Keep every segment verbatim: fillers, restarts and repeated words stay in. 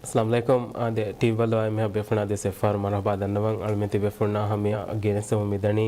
އައްސަލާމު ޢަލައިކުމް. އާދެ، ޓީވީ ބައްލަވާ އެންމެހާ ބޭފުޅުންނާ ދެ ސެފާރު މަރުޙަބާ ދަންނަވަން. އަޅުމެން ތިބޭފުޅުންނާ ހަމަޔަށް ގެނެސްދެމުން މިދަނީ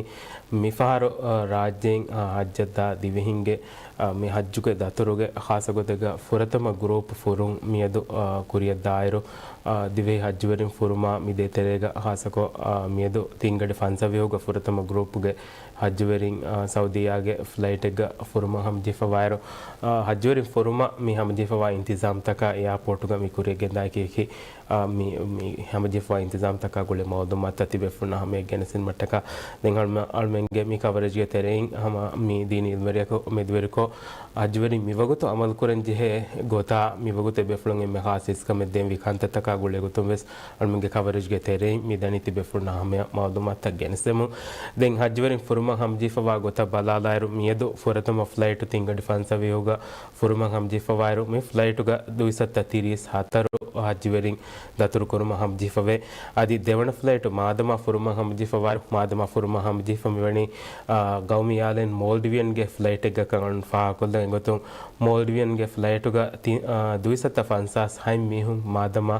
މިފަހަރު، އާ، ރާއްޖޭން، އާ، ހައްޖަށްދާ ދިވެހިންގެ، އާ، މި ހައްޖުގެ ދަތުރުގެ ޚާއްޞަ ގޮތެއްގަ ފުރަތަމަ ގްރޫޕް ފުރުން މިއަދު، އާ، ކުރިއަށް ދާއިރު، އާ، ދިވެހި ހައްޖުވެރިން ފުރުމާ މި ދޭތެރޭގަ ޚާއްޞަކޮށް، އާ، މިއަދު ތިންގަޑި ފަންސަވީހުގަ ފުރަތަމަ ގްރޫޕްގެ ހައްޖުވެރިން، އާ، ސައުދީއާގެ ފްލައިޓެއްގަ ފުރުމަށް ހަމަޖެހިފަވާއިރު، އާ، ހައްޖުވެރިން ފުރުމަށް މި ހަމަޖެހިފަވާ އިންތިޒާމްތަކާ އެއާޕޯޓުގަ މި ކުރިއަށްގެންދާ އެކި އެކި، އާ، މި، މި ހަމަޖެހިފަވާ އިންތިޒާމްތަކާ ގުޅޭ މައުލޫމާތުތައް ތިބޭފުޅުންނާ ހަމަޔަށް ގެނެސްދިނުމަށްޓަކާ، ދެން އަޅުމެ-، އަޅުމެންގެ މި ކަވަރޭޖްގެ ތެރެއިން ހަމަ މި ދީނީ އިލްމުވެރިޔަކު މެދުވެރިކޮށް، ހައްޖުވެރިން މިވަގުތު އަމަލުކުރަންޖެހޭ ގޮތާ، މިވަގުތު އެބޭފުޅުން އެންމެ ޚާއްޞަ އިސްކަމެއް ދޭން ވި ކަންތައްތަކާ ގުޅޭ ގޮތުން ވެސް އަޅުމެންގެ ކަވަރޭޖްގެ ތެރެއިން މި ދަނީ ތިބޭފުޅުންނާ ހަމަޔަށް މައުލޫމާތުތައް ގެނެސްދެމުން. ދެން ހައްޖުވެރިން ފުރުމަށް ހަމަޖެހިފަވާ ގޮތަށް ބަލާލާއިރު، މިއަދު ފުރަތަމަ ފްލައިޓު ތިންގަޑި ފަންސަވީހުގަ ފުރުމަށް ހަމަޖެހިފަވާއިރު، މި ފްލައިޓުގަ ދުއިސައްތަ ތިރީސް ހަތަރު ހައްޖުވެރިން ދަތުރުކުރުމަށް ހަމަޖެހިފަވޭ. އަދި ދެވަނަ ފްލައިޓު މާދަމާ ފުރުމަށް ހަމަޖެހިފަވާއިރު، މާދަމާ ފުރުމަށް ހަމަޖެހިފަ މިވަނީ، އާ، ގައުމީ އެއާލައިން މޯލްޑިވިއަންގެ ފްލައިޓެއްގަކަން އަޅުން ފާހަގަކޮށްލަން. އެގޮތުން މޯލްޑިވިއަންގެ ފްލައިޓުގަ ތި-، އާ، ދުއިސައްތަ ފަންސާސް ހަތް މީހުން މާދަމާ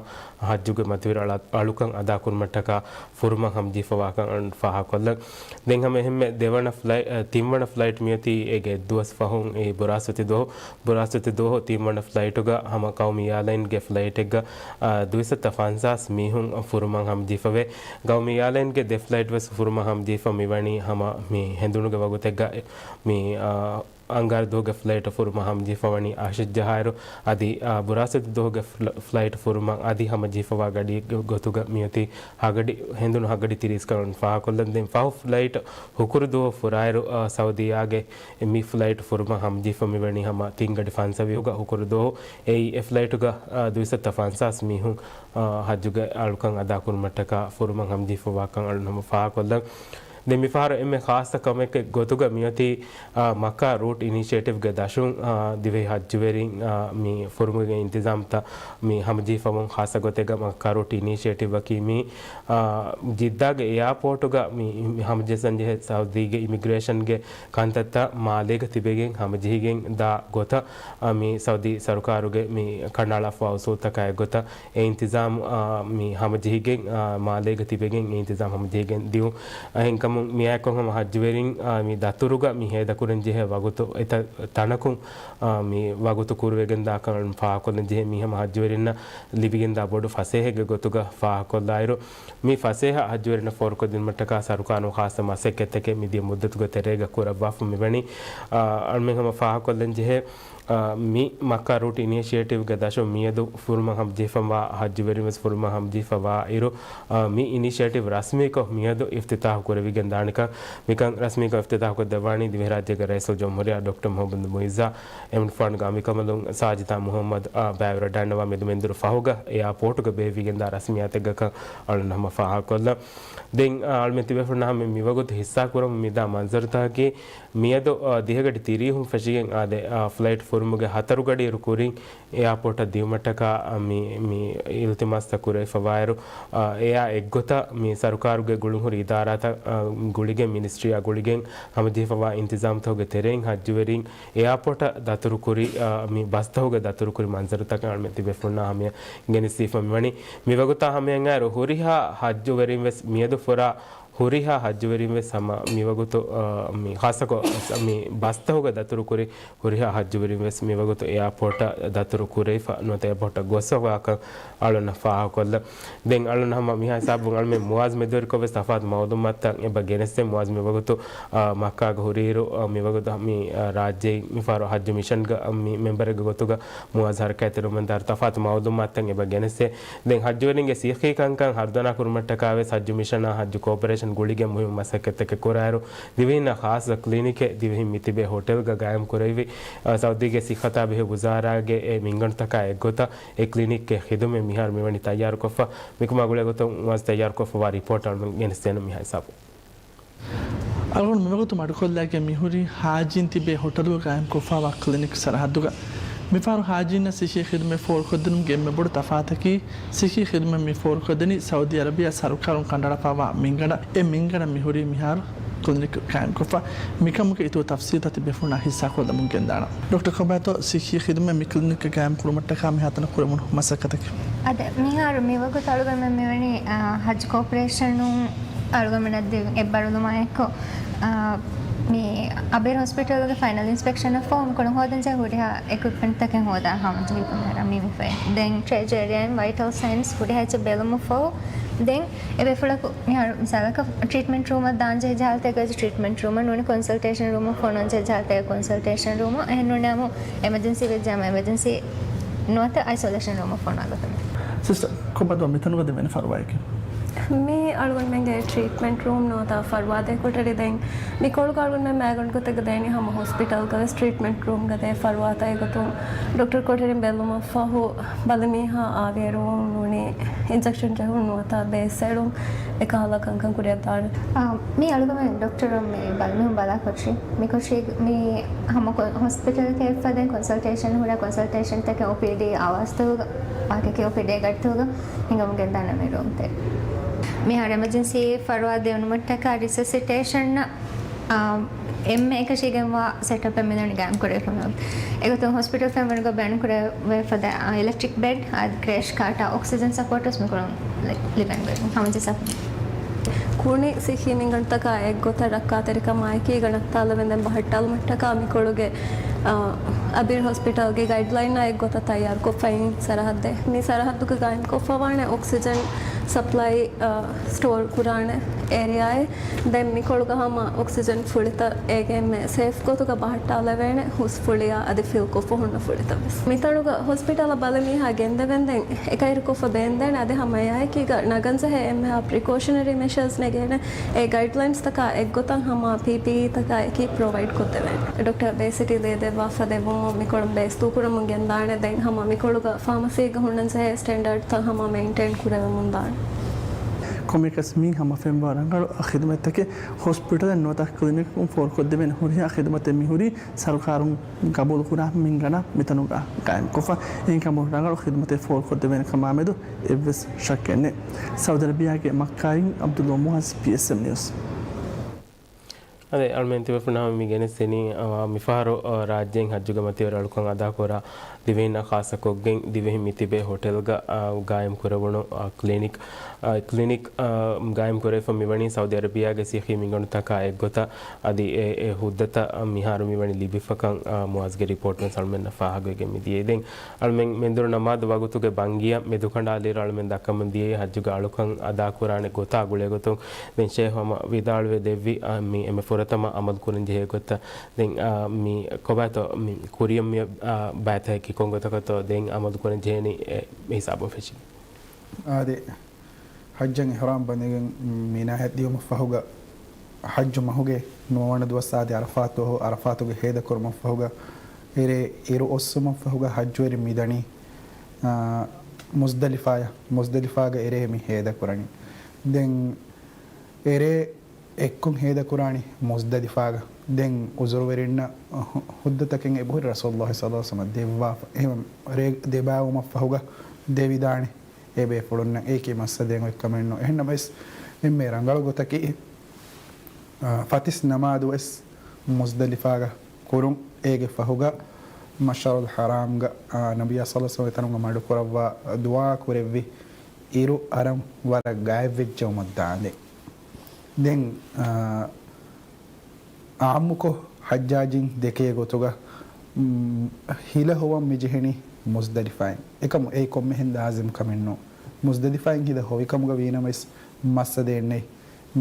ހައްޖުގެ މަތިވެރި އަޅަ-، އަޅުކަން އަދާކުރުމަށްޓަކާ ފުރުމަށް ހަމަޖެހިފަވާކަން އަޅުން ފާހަގަކޮށްލަން. ދެން ހަމަ އެހެންމެ ދެވަނަ ފްލައި-، އަ، ތިންވަނަ ފްލައިޓް މިއޮތީ އޭގެ އެއްދުވަސް ފަހުން އެއީ ބުރާސްފަތި ދުވަހު، ބުރާސްފަތި ދުވަހު ތިންވަނަ ފްލައިޓުގަ ހަމަ ގައުމީ އެއާލައިންގެ ފްލައިޓެއްގަ، އަ، ދުއިސައްތަ ފަންސާސް މީހުން ފުރުމަށް ހަމަޖެހިފަވޭ. ގައުމީ އެއާލައިންގެ ދެ ފްލައިޓް ވެސް ފުރުމަށް ހަމަޖެހިފަ މިވަނީ ހަމަ މި ހެނދުނުގެ ވަގުތެއްގަ މި، އަ، އަންގާރަ ދުވަހުގެ ފްލައިޓު ފުރުމަށް ހަމަޖެހިފަވަނީ އަށެއް ޖަހާއިރު، އަދި، އާ، ބުރާސްފަތި ދުވަހުގެ ފްލަ-، ފްލައިޓު ފުރުމަށް އަދި ހަމަޖެހިފަވާ ގަޑި ގޮ-، ގޮތުގަ މިއޮތީ ހަގަޑި، ހެނދުނު ހަގަޑި ތިރީސް ކަން ފާހަގަކޮށްލަން. ދެން ފަހު ފްލައިޓު ހުކުރު ދުވަހު ފުރާއިރު، އާ، ސައުދީއާގެ މި ފްލައިޓު ފުރުމަށް ހަމަޖެހިފަ މިވަނީ ހަމަ ތިންގަޑި ފަންސަވީހުގަ ހުކުރު ދުވަހު. އެއީ އެ ފްލައިޓުގަ، އާ، ދުއިސައްތަ ފަންސާސް މީހުން، އާ، ހައްޖުގެ އަޅުކަން އަދާކުރުމަށްޓަކާ ފުރުމަށް ހަމަޖެހިފަވާކަން އަޅުން ހަމަ ފާހަގަކޮށްލަން. ދެން މިފަހަރު އެންމެ ޚާއްޞަ ކަމެއްގެ ގޮތުގަ މިއޮތީ، އާ، މައްކާ ރޫޓް އިނީޝިއޭޓިވްގެ ދަށުން، އާ، ދިވެހި ހައްޖުވެރިން، އާ، މި ފުރުމުގެ އިންތިޒާމްތައް މި ހަމަޖެހިފަވުން ޚާއްޞަ ގޮތެއްގަ މައްކާ ރޫޓް އިނީޝިއޭޓިވްއަކީ މި، އާ، ޖިއްދާގެ އެއާޕޯޓުގަ މި، މި ހަމަޖެހިގެން ޖެހޭ ސައުދީގެ އިމިގްރޭޝަންގެ ކަންތައްތައް މާލޭގަ ތިބެގެން ހަމަޖެހިގެން ދާ ގޮތަށް، އާ، މި ސައުދީ ސަރުކާރުގެ މި ކަނޑައަޅާފަވާ އުސޫލްތަކާ އެއްގޮތަށް އެ އިންތިޒާމް، އާ، މި ހަމަޖެހިގެން، އާ، މާލޭގަ ތިބެގެން އެ އިންތިޒާމް ހަމަޖެހިގެން ދިޔުން. އެހެންކަމުން މިއާއެކު ހަމަ ހައްޖުވެރިން، އާ، މި ދަތުރުގަ މި ހޭދަކުރަން ޖެހޭ ވަގުތު އެތައް ތަނަކުން، އާ، މި ވަގުތު ކުރުވެގެންދާކަން ފާހަގަކޮށްލަން ޖެހޭ. މީ ހަމަ ހައްޖުވެރިންނަށް ލިބިގެންދާ ބޮޑު ފަސޭހައެއްގެ ގޮތުގަ ފާހަގަކޮށްލާއިރު، މި ފަސޭހަ ހައްޖުވެރިންނަށް ފޯރުކޮށްދިނުމަށްޓަކާ ސަރުކާރުން ޚާއްޞަ މަސައްކަތްތަކެއް މިދިޔަ މުއްދަތުގެ ތެރޭގަ ކުރައްވާފަ މިވަނީ. އާ، އަޅުމެން ހަމަ ފާހަގަކޮށްލަން ޖެހޭ، އާ، މި މައްކާ ރޫޓް އިނީޝިއޭޓިވްގެ ދަށުން މިއަދު ފުރުމަށް ހަމަޖެހިފަވާ ހައްޖުވެރިން ވެސް ފުރުމަށް ހަމަޖެހިފަވާ އިރު، އާ، މި އިނީޝިއޭޓިވް ރަސްމީކޮށް މިއަދު އިފްތިތާހު ކުރެވިގެން ދާނެކަން، މިކަން ރަސްމީކޮށް އިފްތިތާހުކޮށްދެއްވާނީ ދިވެހިރާއްޖޭގެ ރައީސުލްޖުމްހޫރިއްޔާ ޑޮކްޓަރ މުހައްމަދު މުއިއްޒާ. އެމްޑި ފަންޑްގެ އަނބިކަނބަލުން ސާޖިދާ މުހައްމަދު، އާ، ބައިވެރިވެ ދަންނަވާ މެދުމެންދުރު ފަހުގަ އެއާޕޯޓުގަ ބޭއްވިގެންދާ ރަސްމިއްޔާތެއްގަކަން އަޅުން ހަމަ ފާހަގަކޮށްލަން. ދެން، އާ، އަޅުމެން ތިބޭފުޅުންނާ ހަމަ މިވަގުތު ހިއްސާކުރަމުން މިދާ މަންޒަރުތަކަކީ މިއަދު، އާ، ދިހަގަޑި ތިރީހުން ފެށިގެން އާދެ، އާ، ފްލައިޓް ފުރުމުގެ ހަތަރު ގަޑިއިރު ކުރިން އެއާޕޯޓަށް ދިޔުމަށްޓަކާ، އާ، މި، މި އިލްތިމާސްތައް ކުރެވިފަވާއިރު، އާ، އެއާ އެއްގޮތަށް މި ސަރުކާރުގެ ގުޅުންހުރި އިދާރާތައް، އާ، ގުޅިގެން މިނިސްޓްރީއާ ގުޅިގެން ހަމަޖެހިފަވާ އިންތިޒާމްތަކުގެ ތެރެއިން ހައްޖުވެރިން އެއާޕޯޓަށް ދަތުރުކުރި، އާ، މި ބަސްތަހުގަ ދަތުރުކުރި މަންޒަރުތަކަށް އަޅުމެން ތިބޭފުޅުންނާ ހަމަޔަށް ގެނެސްދީފަ މިވަނީ. މިވަގުތާ ހަމަޔަށް އައިރު ހުރިހާ ހައްޖުވެރިން ވެސް މިއަދު ފުރާ، ހުރިހާ ހައްޖުވެރިން ވެސް ހަމަ މިވަގުތު، އާ، މި ޚާއްޞަކޮށް މި ބަސްތަހުގަ ދަތުރުކުރި ހުރިހާ ހައްޖުވެރިން ވެސް މިވަގުތު އެއާޕޯޓަށް ދަތުރު ކުރެވިފަ ނުވަތަ އެއާޕޯޓަށް ގޮސްފަވާކަން އަޅުން ފާހަގަކޮށްލަން. ދެން އަޅުން ހަމަ މިހާ ހިސާބުން އަޅުމެން މުއާޒް މެދުވެރިކޮށް ވެސް ތަފާތު މައުލޫމާތުތައް އެބަ ގެނެސްދޭ. މުއާޒް މިވަގުތު، އާ، މައްކާގަ ހުރިއިރު، އާ، މިވަގުތު މި، އާ، ރާއްޖެއިން މިފަހަރު ހައްޖު މިޝަންގަ، މި މެމްބަރެއްގެ ގޮތުގަ މުއާޒް ހަރަކާތްތެރިވުމަށްދާއިރު ތަފާތު މައުލޫމާތުތައް އެބަ ގެނެސްދޭ. ދެން ހައްޖުވެރިންގެ ސިޔަހީ ކަންކަން ހަރުދަނާ ކުރުމަށްޓަކާ ވެސް ހައްޖު މިޝަނާ ހައްޖު ކޯޕަރޭޝަން ގުޅިގެން މުހިއްމު މަސައްކަތްތަކެއް ކުރާއިރު، ދިވެހިންނަށް ޚާއްޞަ ކްލިނިކެއް ދިވެހިން މިތިބޭ ހޮޓެލްގަ ގާއިމް ކުރެވި، އާ، ސައުދީގެ ސިއްހަތާ ބެހޭ ވުޒާރާގެ އެ މިންގަނޑުތަކާ އެއްގޮތަށް އެ ކްލިނިކްގެ ޚިދުމަތް މިހާރު މިވަނީ ތައްޔާރުކޮށްފަ. މިކަމާ ގުޅޭ ގޮތުން މުއާޒް ތައްޔާރުކޮށްފަވާ ރިޕޯޓް އަޅުމެން ގެނެސްދޭނަން މިހާ ހިސާބުން. އަޅުގަނޑު މިވަގުތު މަޑުކޮށްލައިގެން މިހުރީ ހާޖީން ތިބޭ ހޮޓަލުގަ ގާއިމް ކޮށްފަވާ ކްލިނިކް ސަރަހައްދުގަ. މިފަހަރު ހާޖީންނަށް ސިއްހީ ޚިދުމަތް ފޯރުކޮށްދިނުމުގެ އެންމެ ބޮޑު ތަފާތަކީ، ސިއްހީ ޚިދުމަތް މި ފޯރުކޮށްދެނީ ސައުދީ އަރަބިޔާ ސަރުކާރުން ކަނޑައަޅާފަވާ މިންގަނޑަށް. އެ މިންގަނޑަށް މިހުރީ މިހާރު ކްލިނިކް ޤާއިމްކޮށްފަ، މިކަމުގެ އިތުރު ތަފްސީލްތައް ތިބޭފުޅުންނާ ހިއްސާކޮށްލަމުން ގެންދާނަން. ޑޮކްޓަރ ކޮބާތޯ ސިއްހީ ޚިދުމަތް މި ކްލިނިކްގެ ޤާއިމްކުރުމަށްޓަކާ މިހާތަނަށް ކުރެވުނު މަސައްކަތަކީ؟ އާދެ، މިހާރު މިވަގުތު އަޅުގަނޑުމެން މިވަނީ، އާ، ޙައްޖު ކޯޕަރޭޝަނުން އަޅުގަނޑުމެންނަށް ދިން އެއްބަރުލުމާއެކު، އާ، މި އަބޭރު ހޮސްޕިޓަލުގެ ފައިނަލް އިންސްޕެކްޝަނަށްފަހު މިކޮޅު ހޯދަންޖެހޭ ހުރިހާ އިކުއިޕްމަންޓްތަކެއް ހޯދާ ހަމަޖެހިފަ މި މި ފައި. ދެން ޓްރެޖަރީ އިން ވައިޓަލް ސައިންސް ހުރިހާ އެއްޗެއް ބެލުމަށްފަހު، ދެން އެބޭފުޅަކު މިހާރު މިސާލަކަށް ޓްރީޓްމަންޓް ރޫމަށް ދާން ޖެހޭ ޖަހާލުތަކެއް ވެސް ޓްރީޓްމަންޓް ރޫމަށް، ނޫނީ ކޮންސަލްޓޭޝަން ރޫމަށް ފޮނުވަން ޖެހޭ ޖަހާލުތަކެއް ކޮންސަލްޓޭޝަން ރޫމަށް، އެހެން ނޫނީ އަމު އެމަޖެންސީ ވެއްޖާމަ އެމަޖެންސީ ނުވަތަ އައިސޮލޭޝަން ރޫމަށް ފޮނުވާލަން. ސިސްޓަރ، ކޮބާތޯ މިތަނުގަ ދެވޭނެ ފަރުވާއެކޭ؟ މީ އަޅުގަނޑުމެންގެ ޓްރީޓްމަންޓް ރޫމް ނުވަތަ ފަރުވާ ދޭ ކޮޓަރި. ދެން މިކޮޅުގަ އަޅުގަނޑުމެން މައިގަނޑު ގޮތެއްގަ ދޭނީ ހަމަ ހޮސްޕިޓަލްގަ ވެސް ޓްރީޓްމަންޓް ރޫމްގަ ދޭ ފަރުވާތައް އެގޮތުން ޑޮކްޓަރ ކޮޓަރިން ބެއްލުމަށްފަހު ބަލިމީހާ އާވިއެރުވުން ނޫނީ އިންޖެކްޝަން ޖެހުން ނުވަތަ ބޭސް އެޅުން އެކަހަލަ ކަންކަން ކުރިއަށްދާނެ. އާ، މީ އަޅުގަނޑުމެން ޑޮކްޓަރުން މި ބަލިމީހުން ބަލާ ކޮޓަރި. މި ކޮޓަރީ މީ ހަމަ ކޮ-، ހޮސްޕިޓަލަކަށް އެއްފަދައިން ކޮންސަލްޓޭޝަން ހުރާ ކޮންސަލްޓޭޝަންތަކެއް އޯޕީޑީ އަވަސްތަކުގަ ވާހަކަ އޯޕީޑީ ގަޑިތަކުގަ ހިނގަމުން ގެންދާނެ މި ރޫމްތައް. މިހާރު އެމަޖެންސީ ފަރުވާ ދެވުނުމަށްޓަކާ ރިސަސިޓޭޝަން، އާ، އެންމެ އެކަށީގެންވާ ސެޓަޕެއް މިދަނީ ގާއިމް ކުރެވިފަ. އެގޮތުން ހޮސްޕިޓަލް ފެންވަރުގަ ބޭނުންކުރެވޭ ފަދަ އިލެކްޓްރިކް ބެޑް، އާދެ، ކްރޭޝް ކާޓާ، އޮކްސިޖަން ސަޕޯޓް ވެސް މިކޮޅުން ލި-، ލިބެން ގޮތް ހަމަޖެހިފަ. ކުރުނީ ސިއްހީ މިންގަނޑުތަކާ އެއްގޮތަށް ރައްކާތެރިކަމާއެކީގަ ނައްތާލަވެންދެން ބަހައްޓާލުމަށްޓަކާ މިކޮޅުގެ، އާ، އަބީރު ހޮސްޕިޓަލްގެ ގައިޑްލައިންއާ އެއްގޮތަށް ތައްޔާރުކޮށްފައި ސަރަހައްދެއް. މި ސަރަހައްދުގަ ގާއިމްކޮށްފަވާނެ އޮކްސިޖަން ސަޕްލައި، އާ، ސްޓޯރ ކުރާނެ އޭރިއާއެއް. ދެން މިކޮޅުގަ ހަމަ އޮކްސިޖަން ފުޅިތައް އޭގެ އެންމެ ސޭފް ގޮތުގަ ބަހައްޓާލެވޭނެ ހުސްފުޅިއާ އަދި ފިލްކޮށްފަ ހުންނަ ފުޅިތައް ވެސް. މިތަނުގަ ހޮސްޕިޓަލަށް ބަލިމީހާ ގެންދެވެންދެން އެކައިރިކޮށްފަ ބޭންދޭނެ އަދި ހަމަ އެއާއެކީގަ ނަގަންޖެހޭ އެންމެހާ ޕްރިކޯޝަނަރީ މެޝާސް ނެގޭނެ. އެ ގައިޑްލައިންސްތަކާ އެއްގޮތަށް ހަމަ ޕީޕީއީތަކާ އެކީ ޕްރޮވައިޑް ކޮށްދެވޭނެ. ޑޮކްޓަރ ބޭސިޓީ ލިޔެދެއްވާފަ ދެއްވުމުން މިކޮޅުން ބޭސް ދޫކުރަމުން ގެންދާނެ. ދެން ހަމަ މިކޮޅުގަ ފާމަސީގަ ހުންނަންޖެހޭ ސްޓޭންޑަރޑްތައް ހަމަ މެއިންޓެއިން ކުރެވެމުން ދާނެ. ކޮންމެއަކަސް މީ ހަމަ ފެންވާ ރަނގަޅު ޚިދުމަތްތަކެއް. ހޮސްޕިޓަލެއް ނުވަތަ ކްލިނިކް ފޯރުކޮށްދެވޭނެ ހުރިހާ ޚިދުމަތެއް މިހުރީ ސަރުކާރުން ގަބޫލުކުރާ މިންގަނޑަށް މިތަނުގަ ގާއިމްކޮށްފަ. އެހެންކަމުން ރަނގަޅު ޚިދުމަތެއް ފޯރުކޮށްދެވޭނެ ކަމާމެދު އެއްވެސް ޝައްކެއް ނެތް. ސައުދި އަރަބިޔާގެ މައްކާއިން ޢަބްދުﷲ މުޢައްޒް، ޕީއެސްއެމް ނިއުސް. އަދި އަޅުމެން ތިބޭފުޅުންނަށް ހަމަ މި ގެނެސްދިނީ، އާ، މިފަހަރު، އާ، ރާއްޖޭން ޙައްޖުގެ މަތިވެރި އަޅުކަން އަދާކުރާ ދިވެހިންނާ ޚާއްޞަކޮށްގެން ދިވެހި މިތިބޭ ހޮޓެލްގަ، އާ، ގާއިމް ކުރެވުނު، އާ، ކްލިނިކް، އާ، ކްލިނިކް، އާ، ގާއިމް ކުރެވިފަ މިވަނީ ސައުދި އަރަބިޔާގެ ސިއްހީ މިންގަނޑުތަކާ އެއްގޮތަށް. އަދި އެ، އެ ހުއްދަތައް މިހާރު މިވަނީ ލިބިފަކަން، އާ، މުޢާޒްގެ ރިޕޯޓް ވެސް އަޅުމެންނަށް ފާހަގަވެގެން މިދިޔައީ. ދެން އަޅުމެން މެންދުރު ނަމާދު ވަގުތުގެ ބަންގިޔަށް މެދުކަނޑާލިއިރު އަޅުމެން ދައްކަމުން ދިޔައީ ޙައްޖުގެ އަޅުކަން އަދާކުރާނެ ގޮތާ ގުޅޭގޮތުން. ދެން ޝޭޚް ހަމަ ވިދާޅުވެ ދެއްވި، އާ، މި އެންމެ ފުރަތަމަ އަމަލު ކުރަން ޖެހޭ ގޮތަށް. ދެން، އާ، މި ކޮބާތޯ މި ކުރިޔަށް މި، އާ، ބައިތަކަކީ ކޮން ގޮތަކަށްތޯ ދެން އަމަލު ކުރަން ޖެހޭނީ އެ ހިސާބުން ފެށިގެން. އާދެ، ޙައްޖަށް އިޙްރާމް ބަނދެގެން މިނާއަށް ދިޔުމަށްފަހުގަ، ޙައްޖު މަހުގެ ނުވަވަނަ ދުވަސް އާދެ ޢަރަފާތު، ޢަރަފާތުގެ ހޭދަކުރުމަށްފަހުގަ، އެރޭ އިރު އޮއްސުމަށްފަހުގަ ޙައްޖުވެރިން މިދަނީ، އާ، މުޒްދަލިފާޔަށް، މުޒްދަލިފާގަ އެރޭ މި ހޭދަކުރަނީ. ދެން އެރޭ އެއްކޮށް ހޭދަކުރާނީ މުޒްދަލިފާގަ. ދެން ޢުޛުރުވެރިންނަށް ހު-، ހުއްދަތަކެއް އެބަހުރި ރަސޫލުﷲ ޞައްލަﷲ ޢަލައިހި ވަސައްލަމަ ދެއްވާފަ. އެހެން ރޭ ދެބައިވުމަށްފަހުގަ ދެވިދާނެ އެ ބޭފުޅުންނަށް. އެއީކީ މައްސަލައެއް އޮތްކަމެއް ނޫން. އެހެންނަމަވެސް އެންމެ ރަނގަޅު ގޮތަކީ، އާ، ފަތިސް ނަމާދުވެސް މުޒްދަލިފާގަ ކުރުން. އޭގެ ފަހުގަ މަޝްޢަރުލް ޙަރާމްގަ، އާ، ނަބިއްޔާ ޞައްލަﷲ ޢަލައިހި ވަސައްލަމަ އެތަނުގަ މަޑުކުރައްވާ ދުޢާ ކުރެއްވި އިރު އަރަން ވަރަށް ގާތްވެއްޖައުމަށް ދާނދޭ. ދެން، އާ، އާއްމުކޮށް ޙައްޖާޖީން ދެކޭ ގޮތުގަ، މް، ހިލަ ހޮވަން މިޖެހެނީ މުޒްދަލިފާއިން. އެކަމު އެއީ ކޮންމެހެން ލާޒިމް ކަމެއް ނޫން. މުޒްދަލިފާއިން ހިލަ ހޮވިކަމުގަ ވީނަމަވެސް މައްސަލައެއް ނެތް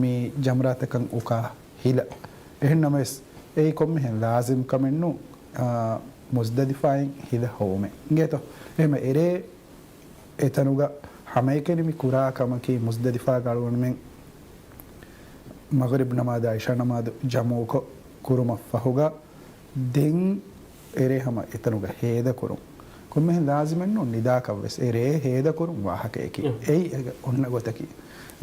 މި ޖަމްރާތަކަށް އުކާ ހިލަ. އެހެންނަމަވެސް އެއީ ކޮންމެހެން ލާޒިމް ކަމެއް ނޫން، އާ، މުޒްދަލިފާއިން ހިލަ ހޮވުމެއް. އިނގޭތޯ؟ އެހެންމެ އެރޭ އެތަނުގަ ހަމައެކަނި މި ކުރާ ކަމަކީ މުޒްދަލިފާގަ އަޅުގަނޑުމެން މަޣްރިބް ނަމާދާ ޢިޝާ ނަމާދު ޖަމުކޮށް ކުރުމަށްފަހުގަ ދެން އެރޭ ހަމަ އެތަނުގަ ހޭދަކުރުން. ކޮންމެހެން ލާޒިމެއް ނޫން ނިދާކަށްވެސް އެރޭ ހޭދަކުރުން ވާހަކަޔަކީ. އެއީ އޭގެ އޮންނަ ގޮތަކީ.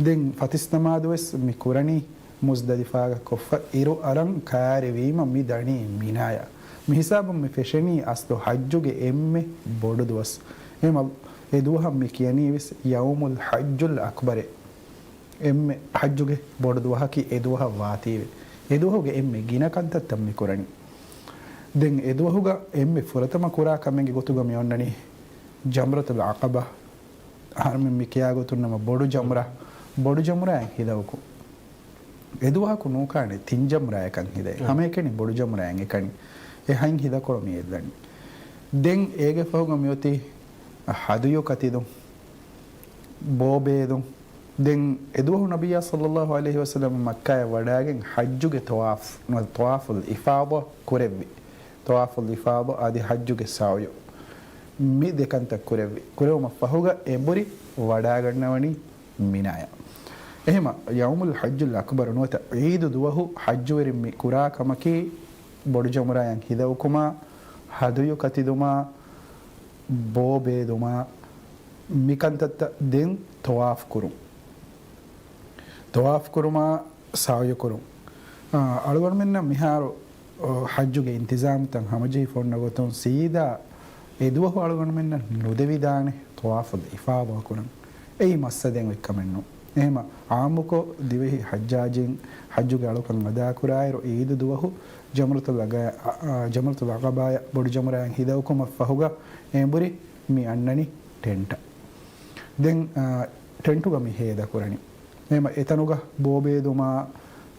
ދެން ފަތިސް ނަމާދުވެސް މި ކުރަނީ މުޒްދަލިފާގަ ކޮށްފަ އިރު އަރަން ކައިރިވީމަ މި ދަނީ މިނާޔަށް. މި ހިސާބުން މި ފެށެނީ އަސްލު ޙައްޖުގެ އެންމެ ބޮޑު ދުވަސް. އެމަ-، އެ ދުވަހަށް މި ކިޔަނީ ވެސް ޔައުމުލް ޙައްޖުލް އަކްބަރޭ. އެންމެ ޙައްޖުގެ ބޮޑު ދުވަހަކީ އެ ދުވަހަށް ވާތީވެ. އެދުވަހުގެ އެންމެ ގިނަ ކަންތައްތައް މި ކުރަނީ. ދެން އެދުވަހުގަ އެންމެ ފުރަތަމަ ކުރާ ކަމެއްގެ ގޮތުގަ މި އޮންނަނީ ޖަމްރަތުލް ޢަޤަބާ. އަހަރުމެން މި ކިޔާ ގޮތުން ނަމަ ބޮޑު ޖަމްރާ، ބޮޑު ޖަމްރާއަށް ހިލައުކު. އެދުވަހަކު ނޫކާނެ ތިން ޖަމްރާއަކަށް ހިލައެއް. ހަމައެކަނި ބޮޑު ޖަމްރާއަށް އެކަނި. އެ ހަތް ހިލަކޮޅު މި އެއްލަނީ. ދެން އޭގެ ފަހުގަ މިއޮތީ ހަދުޔު ކަތިލުން، ބޯ ބޭލުން. ދެން އެދުވަހު ނަބިއްޔާ ޞައްލައްލާހު ޢަލައިހި ވަސައްލަމަ މައްކާއަށް ވަޑާގެން ޙައްޖުގެ ޠަވާފު، ނުވަތަ ޠަވާފުލް އިފާޟާ ކުރެއްވި. ޠަވާފުލް އިފާޟާ އަދި ޙައްޖުގެ ސަޢުޔު. މި ދެ ކަންތައް ކުރެއްވި. ކުރެވުމަށް ފަހުގަ އެނބުރި ވަޑާގަންނަވަނީ މިނާޔަށް. އެހެމަ ޔައުމުލް ޙައްޖުލް އަކްބަރު ނުވަތަ ޢީދު ދުވަހު ޙައްޖުވެރިން މި ކުރާ ކަމަކީ ބޮޑު ޖަމްރާއަށް ހިލައުކުމާ، ހަދުޔު ކަތިލުމާ، ބޯ ބޭލުމާ، މި ކަންތައްތައް. ދެން ޠަވާފު ކުރުން. ޠަވާފު ކުރުމާ، ސަޢުޔު ކުރުން. އާ، އަޅުގަނޑުމެންނަށް މިހާރު، އޯ، ޙައްޖުގެ އިންތިޒާމްތައް ހަމަޖެހިފަ އޮންނަ ގޮތުން ސީދާ އެދުވަހު އަޅުގަނޑުމެންނަށް ނުދެވިދާނެ ޠަވާފުލް އިފާޟާ ކުރަން. އެއީ މައްސަލައެއް ވެއްކަމެއްނު. އެހެމަ ޢާއްމުކޮށް ދިވެހި ޙައްޖާޖީން ޙައްޖުގެ އަޅުކަން އަދާކުރާއިރު ޢީދު ދުވަހު ޖަމްރަތުލް ޢަގ-، އަ، އަ، ޖަމްރަތުލް ޢަޤަބާޔަށް ބޮޑު ޖަމްރާއަށް ހިލައުކުމަށް ފަހުގަ އެނބުރި މި އަންނަނީ ޓެންޓަށް. ދެން، އާ، ޓެންޓުގަ މި ހޭދަކުރަނީ. އެހެމަ އެތަނުގަ ބޯބޭލުމާ،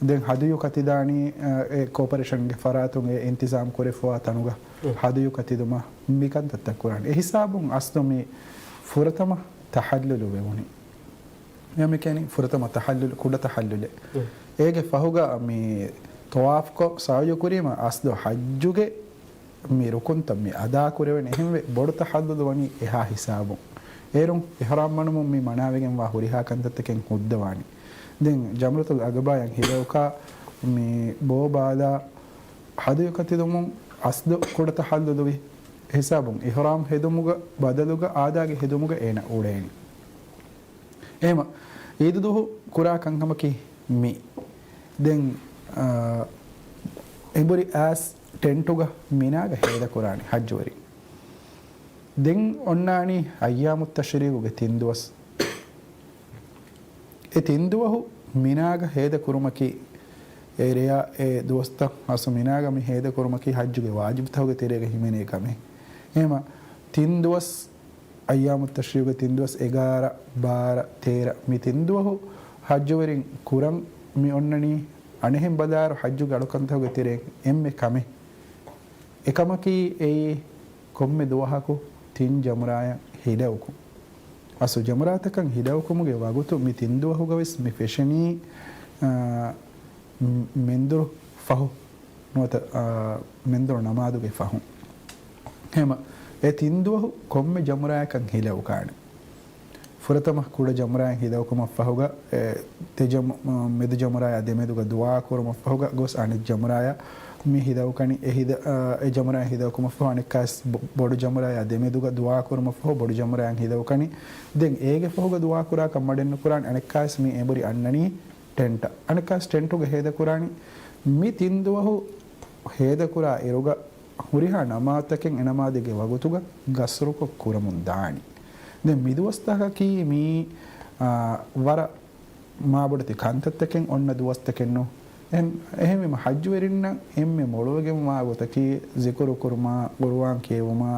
ދެން ހަދުޔު ކަތިދާނީ، އާ، އެ ކޯޕަރޭޝަންގެ ފަރާތުން އެ އިންތިޒާމް ކުރެފަވާ ތަނުގަ ހަދުޔު ކަތިދުމާ، މި ކަންތައްތައް ކުރާނީ. އެ ހިސާބުން އަސްލު މި ފުރަތަމަ ތަޙައްލުލު ވެވުނީ. އެ މި ކިޔަނީ ފުރަތަމަ ތަޙައްލުލު، ކުޑަ ތަޙައްލުލެއް. އޭގެ ފަހުގަ މި ޠަވާފްކޮށް ސަޢުޔު ކުރީމަ އަސްލު ޙައްޖުގެ މި ރުކުންތައް މި އަދާކުރެވެން އެހެންވެ، ބޮޑު ތަޙައްލުލު ވަނީ އެހާ ހިސާބުން. އޭރުން އިޙްރާމް ބަނުމުން މި މަނާވެގެންވާ ހުރިހާ ކަންތައްތަކެއް ހުއްދަވާނީ. ދެން ޖަމްރަތުލް ޢަޤަބާއަށް ހިލައުކާ މި ބޯ ބާލާ ހަދުޔު ކަތިލުމުން އަސްލު ކުޑަ ތަޙައްލުލުވި ހިސާބުން އިޙްރާމް ހެދުމުގަ ބަދަލުގަ އާދާގެ ހެދުމުގަ އޭނަ އުޅޭނީ. އެހެމަ ޢީދު ދުވަހު ކުރާ ކަންކަމަކީ މި. ދެން، އާ، އެނބުރި އައިސް ޓެންޓުގަ މިނާގަ ހޭދަކުރާނީ ޙައްޖުވެރިން. ދެން އޮންނާނީ އައްޔާމު ތަޝްރީޤުގެ ތިން ދުވަސް. އެ ތިން ދުވަހު މިނާގަ ހޭދަ ކުރުމަކީ، އެ ރެޔާ އެ ދުވަސްތައް އަސްލު މިނާގަ މި ހޭދަ ކުރުމަކީ ޙައްޖުގެ ވާޖިބުތަކުގެ ތެރޭގަ ހިމެނޭ ކަމެއް. އެހެމަ ތިން ދުވަސް އައްޔާމު ތަޝްރީޤުގެ ތިން ދުވަސް އެގާރަ، ބާރަ، ތޭރަ މި ތިން ދުވަހު ޙައްޖުވެރިން ކުރަން މި އޮންނަނީ އަނެއްހެން ބަލާއިރު ޙައްޖުގެ އަޅުކަންތަކުގެ ތެރެއިން އެންމެ ކަމެއް. އެކަމަކީ އެއީ ކޮންމެ ދުވަހަކު ތިން ޖަމްރާއަށް ހިލައުކުން. އަސްލު ޖަމްރާތަކަށް ހިލައުކުމުގެ ވަގުތު މި ތިން ދުވަހުގަވެސް މި ފެށެނީ، އާ، މް-، މެންދުރު ފަހު ނުވަތަ، އާ، މެންދުރު ނަމާދުގެ ފަހުން. އެހެމަ އެ ތިން ދުވަހު ކޮންމެ ޖަމްރާއަކަށް ހިލައުކާނެ. ފުރަތަމަ ކުޑަ ޖަމްރާއަށް ހިލައުކުމަށްފަހުގަ، އެ، ތެ ޖަމް-، މެދު ޖަމްރާއާ ދެމެދުގަ ދުޢާ ކުރުމަށްފަހުގަ ގޮސް އަނެއް ޖަމްރާއަށް މި ހިލައުކަނީ. އެ ހިލަ-، އާ، އެ ޖަމްރާއަށް ހިލައުކުމަށްފަހު އަނެއްކާވެސް ބޮ-، ބޮޑު ޖަމްރާއާ ދެމެދުގަ ދުޢާ ކުރުމަށްފަހު ބޮޑު ޖަމްރާއަށް ހިލައުކަނީ. ދެން އޭގެ ފަހުގަ ދުޢާ ކުރާކަށް މަޑެއްނުކުރާނެ. އަނެއްކާވެސް މި އެނބުރި އަންނަނީ ޓެންޓަށް. އަނެއްކާވެސް ޓެންޓުގަ ހޭދަކުރާނީ. މި ތިން ދުވަހު ހޭދަކުރާ އިރުގަ ހުރިހާ ނަމާދުތަކެއް އެ ނަމާދުގެ ވަގުތުގަ ގަސްރުކޮށް ކުރަމުން ދާނީ. ދެން މި ދުވަސްތަކަކީ މީ، އާ، ވަރަށް މާބޮޑެތި ކަންތައްތަކެއް އޮންނަ ދުވަސްތަކެއްނު. އެހެން-، އެހެންވީމަ ޙައްޖުވެރިންނަށް އެންމެ މޮޅުވެގެންވާ ގޮތަކީ ޒިކުރު ކުރުމާ، ޤުރުއާން ކިޔެވުމާ،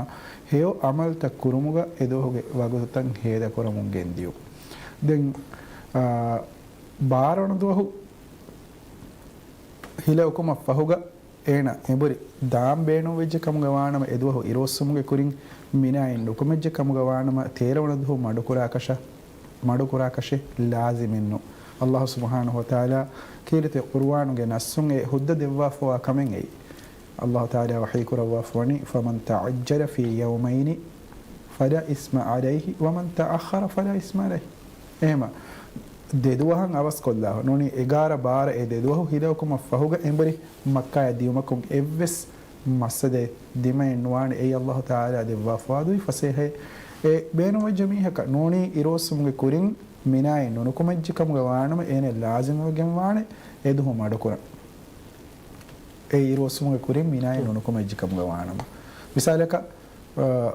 ހެޔޮ ޢަމަލުތައް ކުރުމުގަ އެ ދުވަހުގެ ވަގުތުތައް ހޭދަކުރަމުން ގެންދިޔުން. ދެން، އާ، ބާރަ ވަނަ ދުވަހު ހިލައުކުމަށް ފަހުގަ އޭނަ އެނބުރި ދާން ބޭނުންވެއްޖެ ކަމުގަ ވާނަމަ، އެ ދުވަހު އިރުއޮއްސުމުގެ ކުރިން މިނާއިން ނުކުމެއްޖެ ކަމުގަ ވާނަމަ، ތޭރަ ވަނަ ދުވަހު މަޑުކުރާކަށަ-، މަޑުކުރާކަށެއް ލާޒިމެއްނު. ﷲ ސުބްޙާނަހޫ ވަތަޢާލާ ކީރިތި ޤުރުއާނުގެ ނައްސުން އެ ހުއްދަ ދެއްވާފަވާ ކަމެއް އެއީ. ﷲ ތަޢާލާ ވަޙީ ކުރައްވާފަވަނީ، فَمَنْ تَعَجَّلَ فِي يَوْمَيْنِ فَلَا إِثْمَ عَلَيْهِ وَمَنْ تَأَخَّرَ فَلَا إِثْمَ عَلَيْهِ. އެހެމަ ދެ ދުވަހަށް އަވަސްކޮށްލާފަ ނޫނީ، އެގާރަ ބާރަ އެ ދެ ދުވަހު ހިލައުކުމަށް ފަހުގަ އެނބުރި މައްކާއަށް ދިޔުމަކުން އެއްވެސް މައްސަލައެއް ދިމައެއް ނުވާނެ. އެއީ ﷲ ތަޢާލާ ދެއްވާފަވާ ދުވި ފަސޭހައެއް. އެ ބޭނުންވެއްޖެ މީހަކަށް ނޫނީ އިރުއޮއްސުމުގެ ކުރިން މިނާއިން ނުނުކުމެއްޖެ ކަމުގަ ވާނަމަ، އޭނަ ލާޒިމުވެގެން ވާނެ އެ ދުވަހު މަޑުކުރަން. އެ އިރުއޮއްސުމުގެ ކުރިން މިނާއިން ނުނުކުމެއްޖެ ކަމުގަ ވާނަމަ. މިސާލަކަށް، އަ،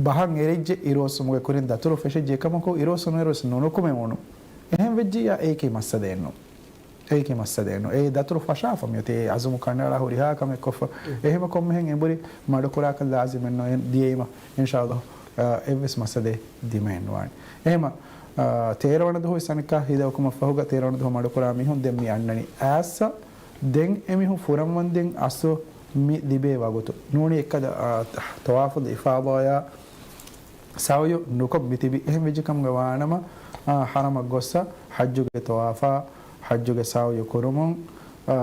ބަހަށް އެރިއްޖެ އިރުއޮއްސުމުގެ ކުރިން ދަތުރު ފެށިއްޖެ އެކަމަކު އިރުއޮއްސުނުއިރުވެސް ނުނުކުމެވުނު. އެހެން ވެއްޖިއްޔާ އެއީކީ މައްސަލައެއްނު. އެކި މައްސަލައެއް ނޫން. އެ ދަތުރު ފަށާފަ މިއޮތީ އެ އަޒުމު ކަނޑައަޅާ ހުރިހާ ކަމެއް ކޮށްފަ. އެހެމަ ކޮންމެހެން އެނބުރި މަޑުކުރާކަށް ލާޒިމެއް ނުވޭ ދިޔައީމަ. އިންޝާﷲ، އަ، އެއްވެސް މައްސަލައެއް ދިމައެއް ނުވާނެ. އެހެމަ، އަ، ތޭރަ ވަނަ ދުވަހު ސަނިކާ ހިލަ އުކުމަށް ފަހުގަ ތޭރަ ވަނަ ދުވަހު މަޑުކުރާ މީހުން ދެން މި އަންނަނީ. އާއްސަ ދެން އެމީހުން ފުރަންވަންދެން އަސްލު މި ލިބޭ ވަގުތު ނޫނީ އެއްކަލަ، އާ، ތަ-، ޠަވާފުލް އިފާޟާޔާ ސަޢުޔު ނުކޮށް މި ތިބި. އެހެން ވެއްޖެ ކަމުގަ ވާނަމަ، އާ، ޙަރަމަށް ގޮއްސަ ޙައްޖުގެ ޠަވާފާ، ޙައްޖުގެ ސަޢުޔު ކުރުމުން، އާ،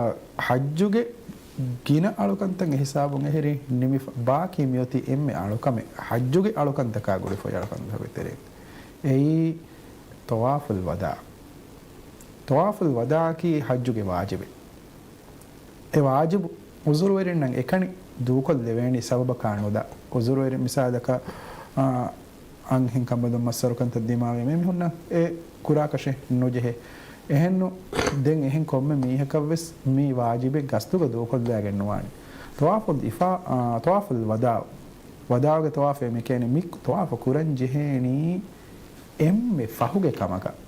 ޙައްޖުގެ ގިނަ އަޅުކަންތައް އެހިސާބުން އެހެރީ ނިމިފަ. ބާކީ މިއޮތީ އެންމެ އަޅުކަމެއް، ޙައްޖުގެ އަޅުކަންތަކާ ގުޅިފައި އަޅުކަންތަކުގެ ތެރެއިން. އެއީ ޠަވާފުލް ވަދާޢު. ޠަވާފުލް ވަދާޢަކީ ޙައްޖުގެ ވާޖިބެއް. އެ ވާޖިބު ޢުޛުރުވެރިންނަށް އެކަނި ދޫކޮށްލެވޭނީ ސަބަބަކާ ނުލާ. ޢުޛުރުވެރިން މިސާލަކަށް، އާ، އަންހެން ކަނބަލުން މައްސަރުކަންތައް ދިމާވި މި މީހުންނަށް އެ ކުރާކަށެއް ނުޖެހޭ. އެހެންނު ދެން އެހެން ކޮންމެ މީހަކަށްވެސް މި ވާޖިބެއް ގަސްތުގަ ދޫކޮށްލާގެން ނުވާނެ. ޠަވާފުލް އިފާ-، އާ، ޠަވާފުލް ވަދާޢު. ވަދާޢުގެ ޠަވާފޭ މި ކިޔަނީ މި ޠަވާފު ކުރަން ޖެހޭނީ އެންމެ ފަހުގެ ކަމަކަށް.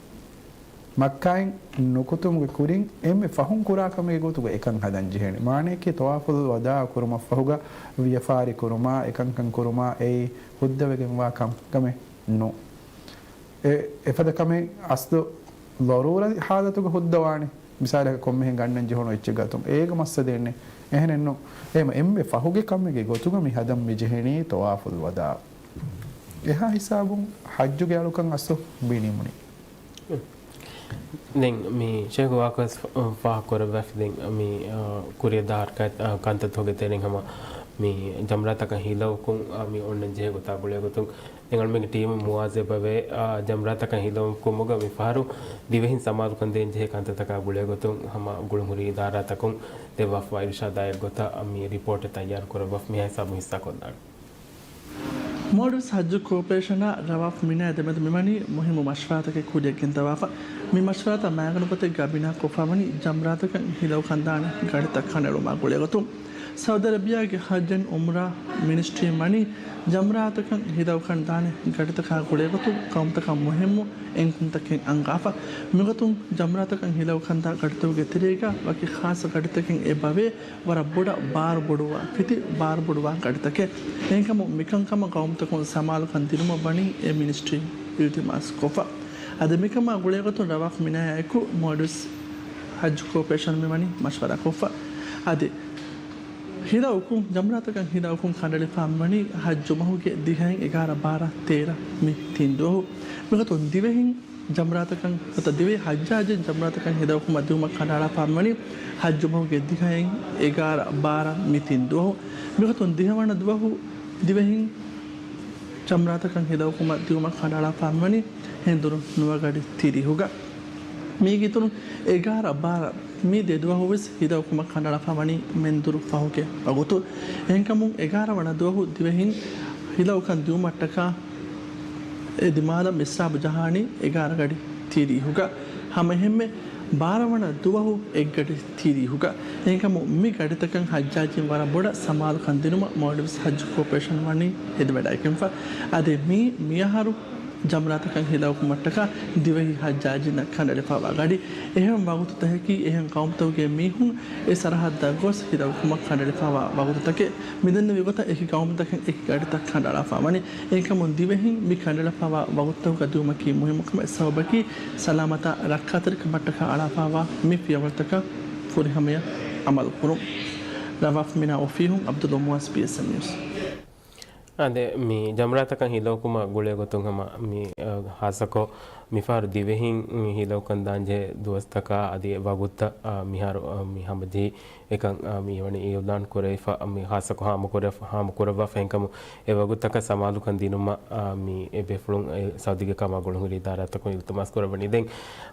މައްކާއިން ނުކުތުމުގެ ކުރިން އެންމެ ފަހުން ކުރާ ކަމެއްގެ ގޮތުގަ އެކަން ހަދަން ޖެހޭނެ. މާނަޔަކީ ޠަވާފުލް ވަދާޢު ކުރުމަށް ފަހުގަ ވިޔަފާރި ކުރުމާ، އެކަންކަން ކުރުމާ އެއީ ހުއްދަވެގެންވާ ކަމެއް ނޫން. އެ، އެފަދަ ކަމެއް އަސްލު ޟަރޫރީ ޙާލަތުގަ ހުއްދަވާނެ. މިސާލަކަށް ކޮންމެހެން ގަންނަން ޖެހުނު އެއްޗެއް ގަތުން. އޭގަ މައްސަލައެއް ނެތް. އެހެނެއްނު. އެހެމަ އެންމެ ފަހުގެ ކަމެއްގެ ގޮތުގަ މި ހަދަން މި ޖެހެނީ ޠަވާފުލް ވަދާޢު. އެހާ ހިސާބުން ޙައްޖުގެ އަޅުކަން އަސްލު މި ނިމުނީ. ދެން މި ޝޭޚު ވާހަކަވެސް ފާހަގަ ކުރައްވާފި. ދެން މި، އާ، ކުރިއަށް ދާ ހަރަކާތް، އާ، ކަންތައްތަކުގެ ތެރެއިން ހަމަ މި ޖަމްރާތަކަށް ހިލައުކުން، އާ، މި އޮންނަން ޖެހޭ ގޮތާ ގުޅޭ ގޮތުން ދެން އަޅުމެންގެ ޓީމު މުވާޒަބަވޭ، އާ، ޖަމްރާތަކަށް ހިލައުކުމުގަ މި ފަހަރު ދިވެހިން ސަމާލުކަން ދޭން ޖެހޭ ކަންތައްތަކާ ގުޅޭ ގޮތުން ހަމަ ގުޅުންހުރި އިދާރާތަކުން ދެއްވާފައިވާ އިރުޝާދާއެއްގޮތަށް މި ރިޕޯޓެއް ތައްޔާރު ކުރައްވާފަ މިހާ ހިސާބުން ހިއްސާކޮށްލާނެ. މޯލްޑިވްސް ހައްޖު ކޯޕަރޭޝަނާ ރަވާފް މިނާ ދެމެދު މިވަނީ މުހިއްމު މަޝްވަރާތަކެއް ކުރިއަށް ގެންދަވާފަ. މި މަޝްވަރާތަށް މައިގަނޑު ފޮތެއްގަ ބިނާކޮށްފަ ވަނީ ޖަމްރާތަކަށް ހިލައުކަން ދާނެ ގަޑިތައް ކަނޑައެޅުމާ ގުޅޭގޮތުން. ސައުދި އަރަބިއާގެ ޙައްޖު އުމްރާ މިނިސްޓްރީން ވަނީ ޖަމްރާތަކަށް ހިލައުކަން ދާނެ ގަޑިތަކާ ގުޅޭގޮތުން ޤައުމުތަކަށް މުހިއްމު އެންކުންތަކެއް އަންގާފަ. މިގޮތުން ޖަމްރާތަކަށް ހިލައުކަންދާ ގަޑިތަކުގެ ތެރޭގަ ވަކި ޚާއްޞަ ގަޑިތަކެއް އެބަވޭ. ވަރަށް ބޮޑަށް ބާރު ބޮޑުވާ، ފިތި ބާރު ބޮޑުވާ ގަޑިތަކެއް. އެހެންކަމުން މިކަންކަމަށް ޤައުމުތަކުން ސަމާލުކަން ދިނުމަށް ވަނީ އެ މިނިސްޓްރީން އިލްތިމާސް ކޮށްފަ. އަދި މިކަމާ ގުޅޭގޮތުން ރަވާފް މިނާއާއެކު މޯލްޑިވްސް ހައްޖު ކޯޕަރޭޝަން މިވަނީ މަޝްވަރާ ކޮށްފަ. އަދި ހިލައުކުން، ޖަމްރާތަކަށް ހިލައުކުން ކަނޑައެޅިފާ މިވަނީ ހައްޖު މަހުގެ ދިހައިން އެގާރަ ބާރަ ތޭރަ މި ތިން ދުވަހު. މިގޮތުން ދިވެހިން ޖަމްރާތަކަށް ނުވަތަ ދިވެހި ޙައްޖާޖީން ޖަމްރާތަކަށް ހިލައުކުމަށް ދިއުމަށް ކަނޑައަޅާފާ މިވަނީ ޙައްޖު މަހުގެ ދިހައިން އެގާރަ ބާރަ މި ތިން ދުވަހު. މިގޮތުން ދިހަވަނަ ދުވަހު ދިވެހިން ޖަމްރާތަކަށް ހިލައުކުމަށް ދިއުމަށް ކަނޑައަޅާފާ މިވަނީ ހެނދުނު ނުވަ ގަޑި ތިރީހުގަ. މީގެ އިތުރުން އެގާރަ ބާރަ މި ދެ ދުވަހުވެސް ހިލައުކުމަށް ކަނޑައަޅާފާ ވަނީ މެންދުރު ފަހުގެ ވަގުތު. އެހެންކަމުން އެގާރަ ވަނަ ދުވަހު ދިވެހިން ހިލައުކަން ދިއުމަށްޓަކާ އެ ދިމާލަށް މިސްރާބު ޖަހާނީ އެގާރަ ގަޑި ތިރީހުގަ. ހަމައެހެންމެ ބާރަ ވަނަ ދުވަހު އެއްގަޑި ތިރީހުގަ. އެހެންކަމުން މި ގަޑިތަކަށް ޙައްޖާޖީން ވަރަށް ބޮޑަށް ސަމާލުކަން ދިނުމަށް މޯލްޑިވްސް ޙައްޖު ކޯޕަރޭޝަން ވަނީ ހެދިވަޑައިގެންފަ. އަދި މީ މިއަހަރު ޖަމްރާތަކަށް ހިލައުކުމަށްޓަކާ ދިވެހި ޙައްޖާޖީންނަށް ކަނޑައެޅިފައިވާ ގަޑި. އެހެން ވަގުތުތަކަކީ އެހެން ޤައުމުތަކުގެ މީހުން އެ ސަރަޙައްދަށް ގޮސް ހިލައުކުމަށް ކަނޑައެޅިފައިވާ ވަގުތުތަކެއް. މިދެންނެވި ގޮތަށް އެކި ޤައުމުތަކަށް އެކި ގަޑިތައް ކަނޑައަޅާފަ ވަނީ. އެހެންކަމުން ދިވެހިން މި ކަނޑައެޅިފައިވާ ވަގުތުތަކުގަ ދިއުމަކީ މުހިއްމު ކަމެއް. ސަބަބަކީ ސަލާމަތާ ރައްކާތެރިކަމަށްޓަކާ އަޅާފައިވާ މި ފިޔަވަޅުތަކަށް ފުރިހަމަޔަށް ޢަމަލު ކުރުން. ރަވާފް މިނާ އޮފީހުން ޢަބްދުﷲ މުވާޒް، ބީއެސްއެމް ނިއުސް. އާދެ، މި ޖަމްރާތަކަށް ހިލައުކުމަށް ގުޅޭގޮތުން ހަމަ މި، އަ، ޚާއްޞަކޮށް މިފަހަރު ދިވެހިން ހިލައުކަން ދާންޖެހޭ ދުވަސްތަކާ އަދި ވަގުތުތައް، އަ، މިހާރު، އަ، މި ހަމަޖެހި އެކަން، އަ، މި ވަނީ އިޢުލާން ކުރެވިފަ، މި ޚާއްޞަކޮށް ހާމަކުރެ-، ހާމަކުރައްވާފަ. އެހެންކަމުން އެ ވަގުތުތަކަށް ސަމާލުކަން ދިނުމަށް، އަ، މި އެ ބޭފުޅުން އެ ސައުދީގެ ކަމާ ގުޅުންހުރި އިދާރާތަކުން އިލްތިމާސް ކުރައްވަނީ. ދެން،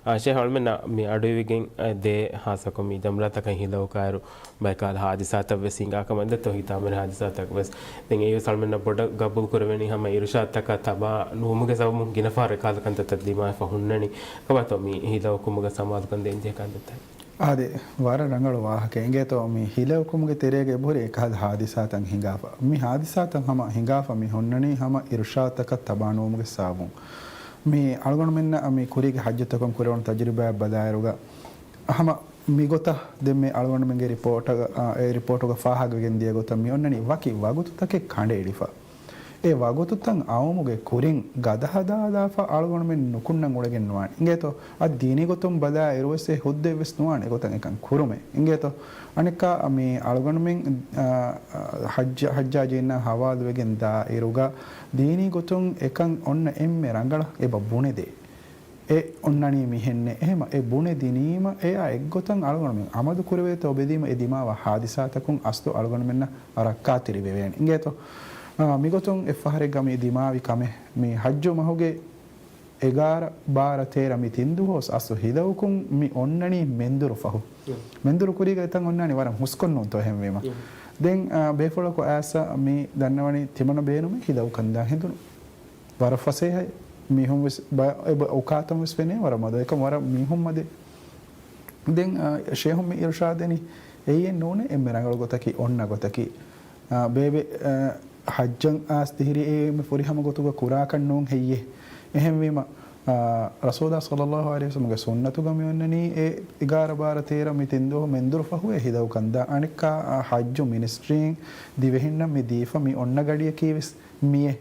އަ، ޝޭޚް އަޅުމެންނަށް މި އަޑުއިވިގެން، އަ، ދޭ ޚާއްޞަކޮށް މި ޖަމްރާތަކަށް ހިލައުކާއިރު، ބައެއް ކަހަލަ ހާދިސާތައް ވެސް ހިނގާ ކަމަށް ދެއްތޯ ހިތާމަވެރި ހާދިސާތަކަށް ވެސް. ދެން އެއީ ވެސް އަޅުމެންނަށް ބޮޑަށް ގަބޫލު ކުރެވެނީ ހަމަ އިރުޝާދުތަކަށް ތަބާ ނުވުމުގެ ސަބަބުން ގިނަ ފަހަރު އެކަހަލަ ކަންތައްތައް ދިމާވެފަ ހުންނަނީ. ކަމަށްތޯ މި ހިލައުކުމުގަ ސަމާލުކަން ދޭންޖެހޭ ކަންތައްތައް؟ އާދެ، ވަރަށް ރަނގަޅު ވާހަކަ. އިނގޭތޯ މި ހިލައުކުމުގެ ތެރޭގަ އެބަހުރި އެކަހަލަ ހާދިސާތައް ހިނގާފަ. މި ހާދިސާތައް ހަމަ ހިނގާފަ މި ހުންނަނީ ހަމަ އިރުޝާދުތަކަށް ތަބާ ނުވުމުގެ ސަބަބުން. މި އަޅުގަނޑުމެންނަށް މި ކުރީގެ ޙައްޖުތަކުން ކުރެވުނު ތަޖުރިބާއަށް ބަލާއިރުގަ ހަމަ މިގޮތަށް ދެން މި އަޅުގަނޑުމެންގެ ރިޕޯޓަށް، އާ، އެ ރިޕޯޓުގަ ފާހަގަވެގެން ދިޔަ ގޮތަށް މި އޮންނަނީ ވަކި ވަގުތުތަކެއް ކަނޑައެޅިފަ. އެ ވަގުތުތައް އައުމުގެ ކުރިން ގަދަ ހަދާލާފަ އަޅުގަނޑުމެން ނުކުންނަން އުޅެގެން ނުވާނެ. އިނގޭތޯ؟ އަދި ދީނީ ގޮތުން ބަލާ އިރުވެސް އެ ހުއްދައެއްވެސް ނުވާނެ އެގޮތަށް އެކަން ކުރުމެއް. އިނގޭތޯ؟ އަނެއްކާ މި އަޅުގަނޑުމެން، އާ، ޙައްޖަ-، ޙައްޖާޖީންނާ ހަވާލުވެގެން ދާ އިރުގަ ދީނީ ގޮތުން އެކަން އޮންނަ އެންމެ ރަނގަޅަށް އެބަ ބުނެދޭ. އެ އޮންނަނީ މިހެންނޭ. އެހެމަ އެ ބުނެދިނީމަ އެއާ އެއްގޮތަށް އަޅުގަނޑުމެން އަމަލު ކުރެވޭތޯ ބެލީމަ އެ ދިމާވާ ހާދިސާތަކުން އަސްލު އަޅުގަނޑުމެންނަށް ރައްކާތެރިވެވޭނެ. އިނގޭތޯ؟ އާ، މިގޮތުން އެއްފަހަރެއްގަ މި ދިމާވި ކަމެއް މި ޙައްޖު މަހުގެ އެގާރަ، ބާރަ، ތޭރަ މި ތިން ދުވަހުސް އަސްލު ހިލައުކުން މި އޮންނަނީ މެންދުރު ފަހު. މެންދުރު ކުރީގަ އެތަން އޮންނާނީ ވަރަށް ހުސްކޮށް ނޫންތޯ އެހެންވީމަ. ދެން، އާ، ބޭފުޅަކު އައިސް މި ދަންނަވަނީ ތިމަންނަ ބޭނުމެއް ހިލައުކަން ދާން ހެނދުނު. ވަރަށް ފަސޭހައި. މީހުން ވެސް ބަ-، އެބަ އުކާތަން ވެސް ފެނޭ ވަރަށް މަދު. އެކަމް ވަރަށް މީހުން މަދެ. ދެން، އާ، ޝޭހުން މި އިރުޝާދެނީ އެއީ ނޫނޭ އެންމެ ރަނގަޅު ގޮތަކީ އޮންނަ ގޮތަކީ. އާ، ބޭބެ، އާ، ޙައްޖަށް އާސް ދިހިރީ އެ އެންމެ ފުރިހަމަ ގޮތުގަ ކުރާކަށް ނޫން ހެއްޔޭ؟ އެހެންވީމަ، އާ، ރަސޫލާ ޞައްލައްލާހު ޢަލައިހި ވަސައްލަމްގެ ސުންނަތުގަ މި އޮންނަނީ އެ އެގާރަ ބާރަ ތޭރަ މި ތިން ދުވަހު މެންދުރު ފަހު އެ ހިލައުކަން ދާ. އަނެއްކާ، އާ، ޙައްޖު މިނިސްޓްރީން ދިވެހިންނަށް މި ދީފަ މި އޮންނަ ގަޑިއަކީ ވެސް މިއޭ.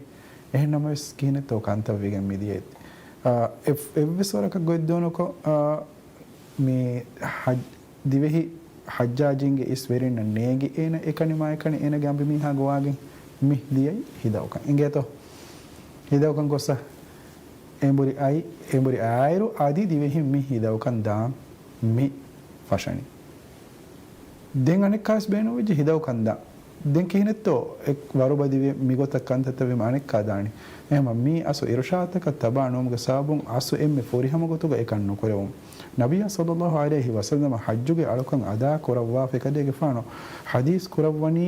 އެހެންނަމަވެސް ކިހިނެއްތޯ ކަންތައް ވެގެން މިދިޔައީ. އާ، އެއް-، އެއްވެސް ވަރަކަށް ގޮތްދޫނުކޮށް، އާ، މި ޙައް-، ދިވެހި ޙައްޖާޖީންގެ އިސް ވެރިންނަށް ނޭނގި އޭނަ އެކަނި މާ އެކަނި އޭނަގެ އަނބިމީހާ ގޮވާގެން މި ދިޔައީ ހިލައުކަން. އިނގޭތޯ؟ ހިލައުކަން ގޮއްސަ އެނބުރި އައި، އެނބުރި އާއިރު އަދި ދިވެހިން މި ހިލައުކަން ދާން މި ފަށަނީ. ދެން އަނެއްކާވެސް ބޭނުންވެއްޖެ ހިލައުކަން ދާން. ދެން ކިހިނެއްތޯ އެ ވަރުބަދިވެ މިގޮތަށް ކަންތައްތައް ވީމަ އަނެއްކާ ދާނީ؟ އެހެމަ މީ އަސްލު އިރުޝާދުތަކަށް ތަބާ ނުވުމުގެ ސަބަބުން އަސްލު އެންމެ ފުރިހަމަ ގޮތުގަ އެކަން ނުކުރެވުން. ނަބިއްޔާ ޞައްލައްލާހު ޢަލައިހި ވަސައްލަމަ ޙައްޖުގެ އަޅުކަން އަދާ ކުރައްވާފަ އެކަލޭގެފާނު ޙަދީޘް ކުރައްވަނީ،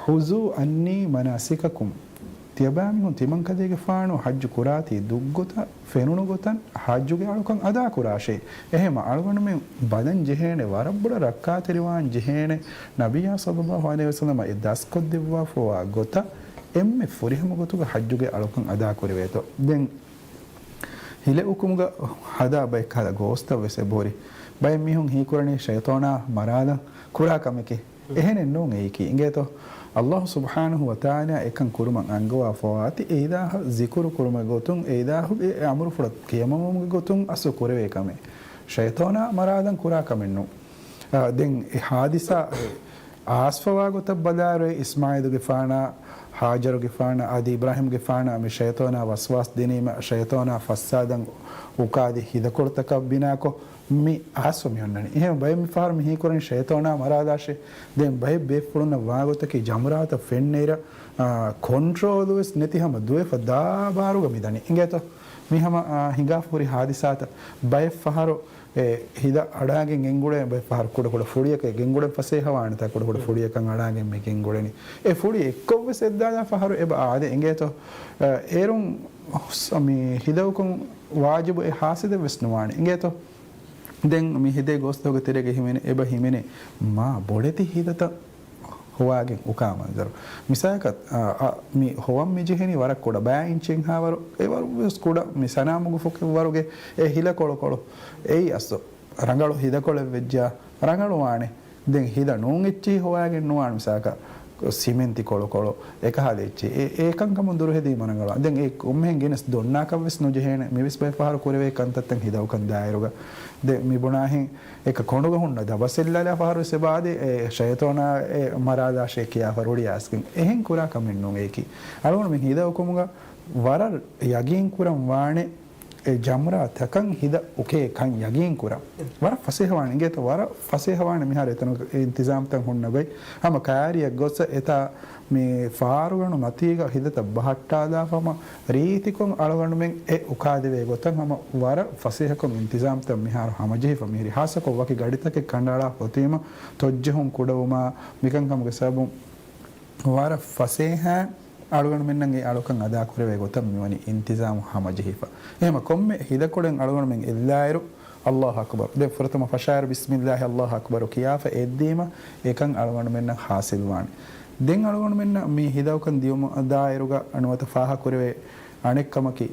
"ޚުޛޫ ޢަންނީ މަނާސިކަކުމް." ތިޔަބައިމީހުން ތިމަންކަލޭގެފާނު ޙައްޖު ކުރާތީ ދުށްގޮތަށް ފެނުނު ގޮތަށް ޙައްޖުގެ އަޅުކަން އަދާކުރާށޭ. އެހެމަ އަޅުގަނޑުމެން ބަލަން ޖެހޭނެ، ވަރަށް ބޮޑަށް ރައްކާތެރިވާން ޖެހޭނެ، ނަބިއްޔާ ޞައްލައްލާހު ޢަލައިހި ވަސައްލަމަ އެ ދަސްކޮށްދެއްވާފަވާ ގޮތަށް އެންމެ ފުރިހަމަ ގޮތުގަ ޙައްޖުގެ އަޅުކަން އަދާކުރެވޭތޯ. ދެން ހިލައުކުމުގަ ހަދާ ބައެއްކަހަލަ ގޯސްތައް ވެސް އެބަހުރި. ބައެއް މީހުން ހީކުރަނީ ޝައިޠާނާ މަރާލަން ކުރާ ކަމެކޭ. އެހެނެއް ނޫން އެއީކީ. އިނގޭތޯ؟ ﷲ ސުބްޙާނަހޫ ވަތަޢާލާ އެކަން ކުރުމަށް އަންގަވާފަވާތީ އެ އިލާހަށް ޒިކުރު ކުރުމުގެ ގޮތުން، އެ އިލާހުގެ އެ އަމުރުފުޅަށް ކިޔަމަންވުމުގެ ގޮތުން އަސްލު ކުރެވޭ ކަމެއް. ޝައިޠާނާ މަރާލަން ކުރާ ކަމެއް ނޫން. އާ، ދެން އެ ޙާދިސާ އާސްފަވާ ގޮތަށް ބަލާއިރު، އިސްމާޢީލުގެފާނާ، ހާޖަރުގެފާނާ އަދި އިބްރާހީމްގެފާނާ މި ޝައިޠާނާ ވަސްވާސް ދިނީމަ، ޝައިޠާނާ ފައްސާދަން އުކާދި ހިލަކޮޅުތަކަށް ބިނާކޮށް، މި އާސްފަ މި އޮންނަނީ. އެހެން ބައެއް މި ފަހަރު މި ހީކުރަނީ ޝައިޠާނާ މަރާލާށޭ. ދެން ބައެއް ބޭފުޅުންނަށް ވާގޮތަކީ ޖަމްރާތަށް ފެންނައިރަށް، އާ، ކޮންޓްރޯލު ވެސް ނެތި ހަމަ ދުވެފަ ދާ ބާރުގަ މި ދަނީ. އިނގޭތޯ؟ މި ހަމަ، އާ، ހިނގާފަ ހުރި ހާދިސާތައް. ބައެއް ފަހަރު އެ ހިލަ އަޑާގެން ގެންގުޅޭ، ބައެއް ފަހަރު ކުޑަކުޑަ ފުޅިއަކަށް ގެންގުޅެން ފަސޭހަވާނެތާ ކުޑަކުޑަ ފުޅިއަކަށް އަޑާގެން މި ގެންގުޅެނީ. އެ ފުޅި އެއްކޮށް ވެސް އެއްދާލާ ފަހަރު އެބަ އާދޭ. އިނގޭތޯ؟ އަ، އޭރުން މި ހިލައުކުން ވާޖިބު އެ ހާސިލެއް ވެސް ނުވާނެ. އިނގޭތޯ؟ ދެން މި ހިދޭ ގޯސްތަކުގެ ތެރޭގަ ހިމެނޭ، އެބަ ހިމެނޭ މާ ބޮޑެތި ހިލަތައް ހޮވާގެން އުކާ މަންޒަރު. މިސާލަކަށް، އަ، އަ، މި ހޮވަން މި ޖެހެނީ ވަރަށް ކުޑަ ބައި އިންޗިއެއްހާ ވަރު، އެވަރު ވެސް ކުޑަ މި ސަނާމުގެ ފޮކެއް ވަރުގެ އެ ހިލަކޮޅުކޮޅު. އެއީ އަސްލު ރަނގަޅު ހިލަކޮޅެއް ވެއްޖާ ރަނގަޅުވާނެ. ދެން ހިލަ ނޫން އެއްޗިހި ހޮވާގެން ނުވާނެ، މިސާލަކަށް ސިމެންތި ކޮޅުކޮޅު އެކަހަލަ އެއްޗިހި. އެ، އެކަންކަމުން ދުރުހެދީމަ ރަނގަޅުވާނެ. ދެން އެ ކޮންމެހެން ގެނެސް ދޮންނާކަށް ވެސް ނުޖެހޭނެ. މިވެސް ބައެއް ފަހަރު ކުރެވޭ ކަންތައްތައް ހިލައުކަން ދާއިރުގަ. ދެން މި ބުނާހެން އެކަ ކޮނޑުގަ ހުންނަ ދަބަސް އެއްލާލާ ފަހަރު ވެސް އެބަ އާދޭ، އެ ޝައިޠާނާ އެ މަރާލާށޭ ކިޔާފަ ރުޅި އާސްގެން. އެހެން ކުރާ ކަމެއް ނޫން އެއީކީ. އަޅުގަނޑުމެން ހިލައުކުމުގަ ވަރަށް ޔަގީން ކުރަން ވާނެ އެ ޖަމްރާތަކަށް ހިލަ އުކޭ ކަން ޔަގީން ކުރަން. ވަރަށް ފަސޭހަވާނެ. އިނގޭތޯ؟ ވަރަށް ފަސޭހަވާނެ މިހާރު އެތަނުގަ އެ އިންތިޒާމްތައް ހުންނަ ގޮތް. ހަމަ ކައިރިއަށް ގޮއްސަ އެތާ މި ފާރުގަނޑު މަތީގަ ހިލަތައް ބަހައްޓާލާފަ ހަމަ ރީތިކޮށް އަޅުގަނޑުމެން އެ އުކާދެވޭ ގޮތަށް ހަމަ ވަރަށް ފަސޭހަކޮށް އިންތިޒާމްތައް މިހާރު ހަމަޖެހިފަ މިހިރީ. ހާއްސަކޮށް ވަކި ގަޑިތަކެއް ކަނޑައަޅާ އޮތީމަ ތޮއްޖެހުން ކުޑަވުމާ މިކަންކަމުގެ ސަބަބުން ވަރަށް ފަސޭހައިން އަޅުގަނޑުމެންނަށް އެ އަޅުކަން އަދާކުރެވޭ ގޮތަށް މިވަނީ އިންތިޒާމު ހަމަޖެހިފަ. އެހެމަ ކޮންމެ ހިލަކޮޅެއް އަޅުގަނޑުމެން އެއްލާއިރު، ﷲ އަކްބަރު. ދެން ފުރަތަމަ ފަށާއިރު، ބިސްމިއްލާހި، ﷲ އަކްބަރު ކިޔާފަ އެއްދީމަ، އެކަން އަޅުގަނޑުމެންނަށް ޙާޞިލްވާނެ. ދެން އަޅުގަނޑުމެންނަށް މި ހިލައުކަން ދިޔުމަށް ދާއިރުގަ ނުވަތަ ފާހަގަކުރެވޭ އަނެއްކަމަކީ،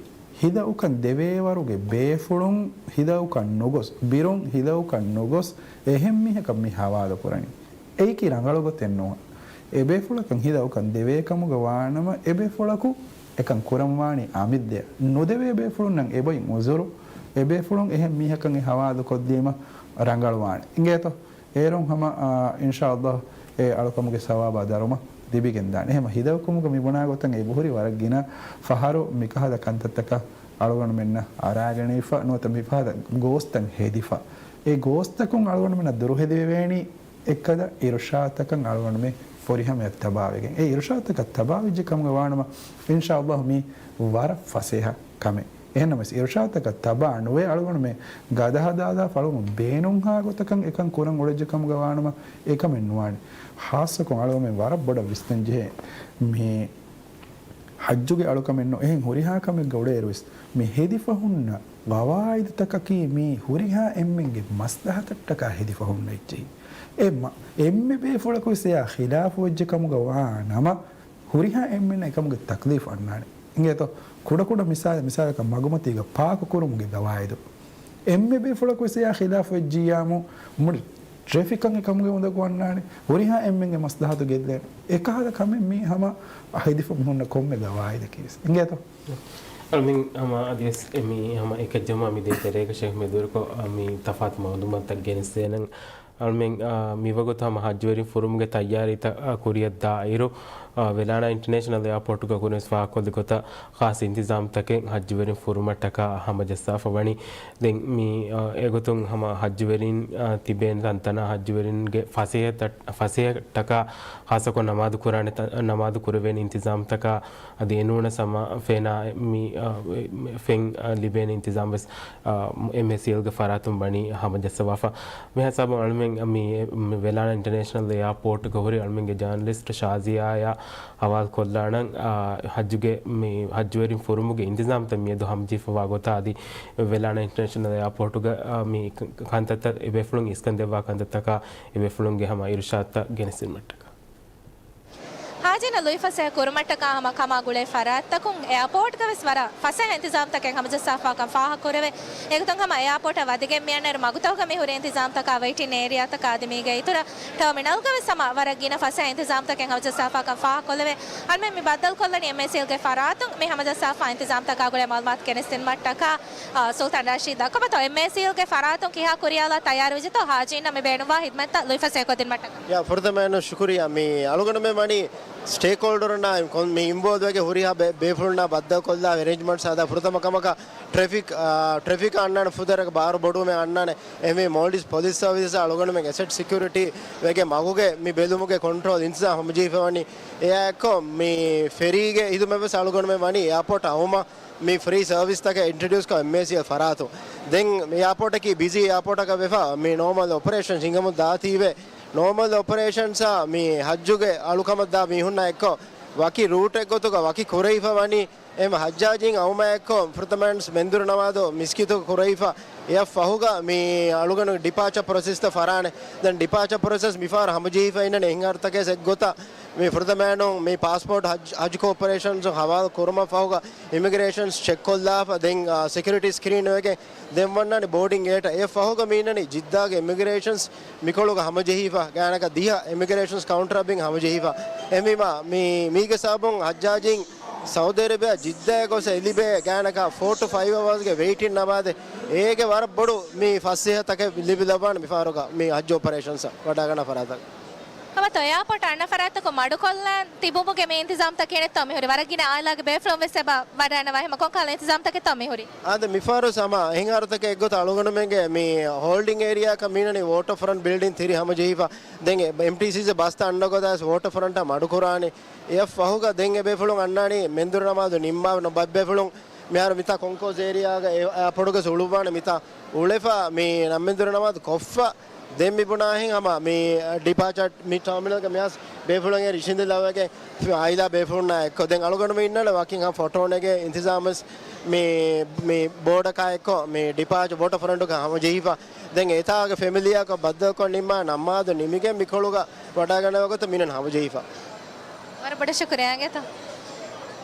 ހިލައުކަން ދެވޭވަރުގެ ބޭފުޅުން ހިލައުކަން ނުގޮސް، ބިރުން ހިލައުކަން ނުގޮސް، އެހެން މީހަކަށް މި ހަވާލު ކުރަނީ. އެއީކީ ރަނގަޅު ގޮތެއް ނޫން. އެ ބޭފުޅަކަށް ހިލައުކަން ދެވޭ ކަމުގަ ވާނަމަ، އެ ބޭފުޅަކު އެކަން ކުރަން ވާނީ އަމިއްލައަށް. ނުދެވޭ ބޭފުޅުންނަށް އެބައިން އުޒުރު، އެ ބޭފުޅުން އެހެން މީހަކަށް އެ ހަވާލު ކޮށްދީމަ ރަނގަޅުވާނެ. އިނގޭތޯ؟ އޭރުން ހަމަ، އާ، އިންޝާﷲ އެ އަޅުކަމުގެ ސަވާބާ ދަރުމަ ލިބިގެން ދާނެ. އެހެން ހިލައުކަމުގަ މި ބުނާ ގޮތަށް އެބަހުރި ވަރަށް ގިނަ ފަހަރު މިކަހަލަ ކަންތައްތަކަށް އަޅުގަނޑުމެންނަށް އަރާގަނެވިފަ ނުވަތަ މިފަހަރަށް ގޯސްތައް ހެދިފަ. އެ ގޯސްތަކުން އަޅުގަނޑުމެންނަށް ދުރުހެލިވެވޭނީ އެއްކަލަ އިރުޝާދުތަކަށް އަޅުގަނޑުމެން ފުރިހަމަޔަށް ތަބާވެގެން. އެ އިރުޝާދުތަކަށް ތަބާވެއްޖެ ކަމުގަ ވާނަމަ، އިންޝާﷲ މީ ވަރަށް ފަސޭހަ ކަމެއް. އެހެންނަމަވެސް، އިރުޝާދުތަކަށް ތަބާ ނުވެ އަޅުގަނޑުމެން ގަދަ ހަދާލާ ފަޅުމު ބޭނުންހާ ގޮތަކަށް އެކަން ކުރަން އުޅެއްޖެ ކަމުގަ ވާނަމަ، އެކަމެއް ނުވާނެ. ހާއްސަކޮށް އަޅުގަނޑުމެން ވަރަށް ބޮޑަށް ވިސްނަން ޖެހޭ މި ޙައްޖުގެ އަޅުކަމެއް ނޫން، އެހެން ހުރިހާ ކަމެއްގަ އުޅޭއިރުވެސް، މި ހެދިފަ ހުންނަ ގަވާއިދުތަކަކީ މީ ހުރިހާ އެންމެންގެ މަސްލަހަތަށްޓަކާ ހެދިފަ ހުންނަ އެއްޗެހި. އެ މަ-، އެންމެ ބޭފުޅަކުވެސް އެޔާ ޚިލާފުވެއްޖެ ކަމުގަ ވާ ނަމަ، ހުރިހާ އެންމެންނަށް އެކަމުގެ ތަކްލީފު އަންނާނެ. އިނގޭތޯ؟ ކުޑަކުޑަ މިސާލެއް، މިސާލަކަށް މަގުމަތީގަ ޕާކު ކުރުމުގެ ގަވާއިދު. އެންމެ ބޭފުޅަކުވެސް އެޔާ ޚިލާފު ވެއްޖިއްޔާމު، މުޅި ޓްރެފިކަށް އެކަމުގެ އުނދަގޫ އަންނާނެ. ހުރިހާ އެންމެންގެ މަސްލަހަތު ގެއްލޭނެ. އެކަހަލަ ކަމެއް މީ ހަމަ ހެދިފަ މި ހުންނަ ކޮންމެ ގަވާއިދަކީވެސް. އިނގޭތޯ؟ އަޅުމެން ހަމަ އަދިވެސް މި ހަމަ އެކައްޖަމާ މި ދޭތެރޭގަ ޝޭޚް މެދުވެރިކޮށް، މި ތަފާތު މައުލޫމާތުތައް ގެނެސްދޭނަން. އަޅުމެން، އާ، މިވަގުތު ހަމަ ޙައްޖުވެރިން ފުރުމުގެ ތައްޔާރީތައް، އާ، ކުރިއަށް ދާއިރު، އާ، ވެލާނާ އިންޓަރނޭޝަނަލް އެއާޕޯޓުގަ ކުރިންވެސް ފާހަގަކޮށްލި ގޮތަށް، ޚާއްޞަ އިންތިޒާމްތަކެއް ޙައްޖުވެރިން ފުރުމަށްޓަކާ ހަމަޖައްސާފަ ވަނީ. ދެން މި، އާ، އެގޮތުން ހަމަ ޙައްޖުވެރިން، އާ، ތިބޭނެ ތަންތަނާ ޙައްޖުވެރިންގެ ފަސޭހަތައް، ފަސޭހައްޓަކާ ޚާއްޞަކޮށް ނަމާދު ކުރާނެ ތަ-، ނަމާދު ކުރެވޭނެ އިންތިޒާމްތަކާ އަދި އެނޫނަސް ހަމަ ފެނާ މި، އާ، ފެން، އާ، ލިބޭނެ އިންތިޒާމް ވެސް، އާ، އެމްއޭސީއެލްގެ ފަރާތުން ވަނީ ހަމަޖައްސަވާފަ. މި ހިސާބުން އަޅުމެން މި، މި ވެލާނާ އިންޓަރނޭޝަނަލް އެއާޕޯޓްގަ ހުރި އަޅުމެންގެ ޖާނަލިސްޓް ޝާޒިޔާއާ ހަވާލު ކޮށްލާނަން، އާ، ޙައްޖުގެ މި ޙައްޖުވެރިން ފުރުމުގެ އިންތިޒާމްތައް މިއަދު ހަމަޖެހިފަވާ ގޮތާ އަދި ވެލާނާ އިންޓަރނޭޝަނަލް އެއާޕޯޓުގަ، އާ، މި ކަ-، ކަންތައްތައް އެބޭފުޅުން އިސްކަން ދެއްވާ ކަންތައްތަކާ އެބޭފުޅުންގެ ހަމަ އިރުޝާދުތައް ގެނެސްދިނުމަށްޓަކާ. ހާޖީންނަށް ލުއިފަސޭހަ ކުރުމަށްޓަކާ ހަމަ ކަމާ ގުޅޭ ފަރާތްތަކުން އެއާޕޯޓްގަ ވެސް ވަރަށް ފަސޭހަ އިންތިޒާމްތަކެއް ހަމަޖައްސާފާކަން ފާހަގަކުރެވޭ. އެގޮތުން ހަމަ އެއާޕޯޓަށް ވަދެގެން މިއަންނައިރު މަގުތަކުގަ މި ހުރި އިންތިޒާމްތަކާ ވެއިޓިން އޭރިއާތަކާ އަދި މީގެ އިތުރަށް ޓާމިނަލްގަ ވެސް ހަމަ ވަރަށް ގިނަ ފަސޭހަ އިންތިޒާމްތަކެއް ހަމަޖައްސާފާކަން ފާހަގަކޮށްލެވޭ. އަޅުމެން މި ބައްދަލުކޮށްލަނީ އެމްއޭސީއެލްގެ ފަރާތުން މި ހަމަޖައްސާފާ އިންތިޒާމްތަކާ ގުޅޭ މައުލޫމާތު ގެނެސްދިނުމަށްޓަކާ. އާ، ސުލްތާން ރަޝީދް އަކުބަތޯ އެމްއޭސީއެލްގެ ފަރާތުން ކިހާ ކުރިޔާލާ ތައްޔާރުވެއްޖެތޯ ހާޖީންނަށް މި ބޭނުންވާ ހިދްމަތްތައް ލުއިފަސޭހަ ކޮށްދިނުމަށްޓަކާ؟ ޔާ، ފުރަތަމައިން ޝުކުރިއްޔާ. މި އަޅުގަނޑުމެން ވަނީ ސްޓޭކްހޯލްޑަރުންނާ ކޮން މި އިންވޯލްވްވެގެން ހުރިހާ ބޭ-، ބޭފުޅުންނާ ބައްދަލުކޮށްލާ އެރޭންޖްމަންޓްސް ހަދާ ފުރަތަމަ ކަމަކަށް ޓްރެފިކް، އާ، ޓްރެފިކް އަންނާނެ ފުދޭވަރަކަށް ބާރު ބޮޑުވުމެއް އަންނާނެ. އެހެންވެ މޯލްޑިވްސް ޕޮލިސް ސަރވިސަސް އަޅުގަނޑުމެން އެސެޓް ސެކިއުރިޓީ ވެގެން މަގުގެ މި ބެލުމުގެ ކޮންޓްރޯލް އިންތިޒާމް ހަމަޖެހިފަ ވަނީ. އެއާ އެއްކޮށް މި ފެރީގެ ހިދުމަތް ވެސް އަޅުގަނޑުމެން ވަނީ އެއާޕޯޓް އައުމަށް މި ފްރީ ސަރވިސްތަކެއް އިންޓްރޮޑިއުސްކޮށް އެމްއޭސީއެލް ފަރާތުން. ދެން މި އެއާޕޯޓަކީ ބިޒީ އެއާޕޯޓަކަށް ވެފަ މި ނޯމަލް އޮޕަރޭޝަންސް ހިނގަމުން ދާތީވެ. ނޯމަލް އޮޕަރޭޝަންސްއާ މި ޙައްޖުގެ އަޅުކަމަށް ދާ މީހުންނާ އެއްކޮށް ވަކި ރޫޓެއް ގޮތުގަ ވަކި ކުރެވިފަ ވަނީ. އެހެން ޙައްޖާޖީން އައުމާ އެއްކޮށް ފުރަތަމައިން މެންދުރު ނަމާދު މިސްކިތު ކުރެވިފަ. އެއަށް ފަހުގަ މި އަޅުގަނޑު ޑިޕާޗަ ޕްރޮސެސްތައް ފަރާނެ. ދެން ޑިޕާޗަ ޕްރޮސެސް މިފަހަރު ހަމަޖެހިފަ އިންނަނީ އެހެން އަރުތަކެއް އެއްގޮތަށް. މި ފުރަތަމައިން މި ޕާސްޕޯޓް ޙައްޖު، ޙައްޖު ކޯޕަރޭޝަންސް ހަވާލު ކުރުމަށް ފަހުގަ އިމިގްރޭޝަންސް ޗެކް ކޮށްލާފަ ދެން، އާ، ސެކިއުރިޓީ ސްކްރީން ވެގެން ދެން ވަންނާނެ ބޯޑިން ގޭޓަށް. އެ ފަހުގަ މީނަނީ ޖިއްދާގެ އިމިގްރޭޝަންސް މިކޮޅުގަ ހަމަޖެހިފަ، ގާތްގަނޑަކަށް ދިހަ އިމިގްރޭޝަންސް ކައުންޓަރ ބިން ހަމަޖެހިފަ. އެހެންވީމާ، މި، މީގެ ސަބަބުން ޙައްޖާޖީން ސައުދި އަރަބިޔާ ޖިއްދާއަށް ގޮސް އެ ލިބޭ ގާތްގަނޑަކަށް ފޯ ޓު ފައިވް އަވާސްގެ ވެއިޓިން ނަމާދެ، އޭގެ ވަރަށް ބޮޑު މި ފަސޭހަތަކެއް ލިބި ލައްވާނެ މިފަހަރުގަ މި ޙައްޖު އޮޕަރޭޝަންސް ވަޑައިގަންނަ ފަރާތަށް. ހަމަ އެއާޕޯޓް އަންނަ ފަރާތަކުން މަޑުކޮށްލަން ތިބުމުގެ މި އިންތިޒާމްތަކެއް ނެތްތޯ މިހުރީ؟ ވަރަށް ގިނަ އާއިލާގެ ބޭފުޅުން ވެސް އެބަ ވަޑައިގަންނަވާ. ހަމަ ކޮންކަހަލަ އިންތިޒާމްތަކެއްތޯ މިހުރީ؟ އާދެ، މިފަހަރު ހަމަ އެހެން އަރުތަކެއް އެއްގޮތަށް އަޅުގަނޑުމެންގެ މި ހޯލްޑިން އޭރިއާއަކަށް މީނަނީ ވޯޓަރ ފްރަންޓް ބިލްޑިން ތިރީ ހަމަޖެހިފަ. ދެން އެ-، އެމްޓީސީސީ ބަސްތައް އަންނަ ގޮތަށް ވެސް ވޯޓަރ ފްރަންޓަށް މަޑުކުރާނެ. އެއަށް ފަހުގަ ދެން އެބޭފުޅުން އަންނާނީ މެންދުރު ނަމާދު ނިންމާ ނުބައްބޭފުޅުން މިހާރު މިތާ ކޮންކޯސް އޭރިއާގަ އެ-، އެއާޕޯޓުގަ އުޅުއްވާނެ މިތާ އުޅެފަ މި ނަމެންދުރު ނަމާދު ކޮށްފަ. ދެން މި ބުނާހެން ހަމަ މި ޑިޕާޗަރ މި ޓާމިނަލްގަ މިހާސް ބޭފުޅުން އެ ރިށިނދިލަވެގެ އާއިލާ ބޭފުޅުންނާ އެއްކޮށް ދެން އަޅުގަނޑު މި އިންނަން ވަކިން ހަމަ ފޮޓޯ ނެގޭ އިންތިޒާމަސް މި، މި ބޯޑަކާ އެއްކޮށް މި ޑިޕާޗަރ ވޯޓަރ ފްރަންޓުގަ ހަމަޖެހިފަ. ދެން އެތާގެ ފެމިލީއަކަށް ބައްދަލުކޮށް ނިންމާ ނަމާދު ނިމިގެން މިކޮޅުގަ ވަޑައިގަންނަވާ ގޮތަށް މީނަން ހަމަޖެހިފަ. ވަރަށް ބޮޑަށް ޝުކުރިއްޔާ އިނގޭތޯ.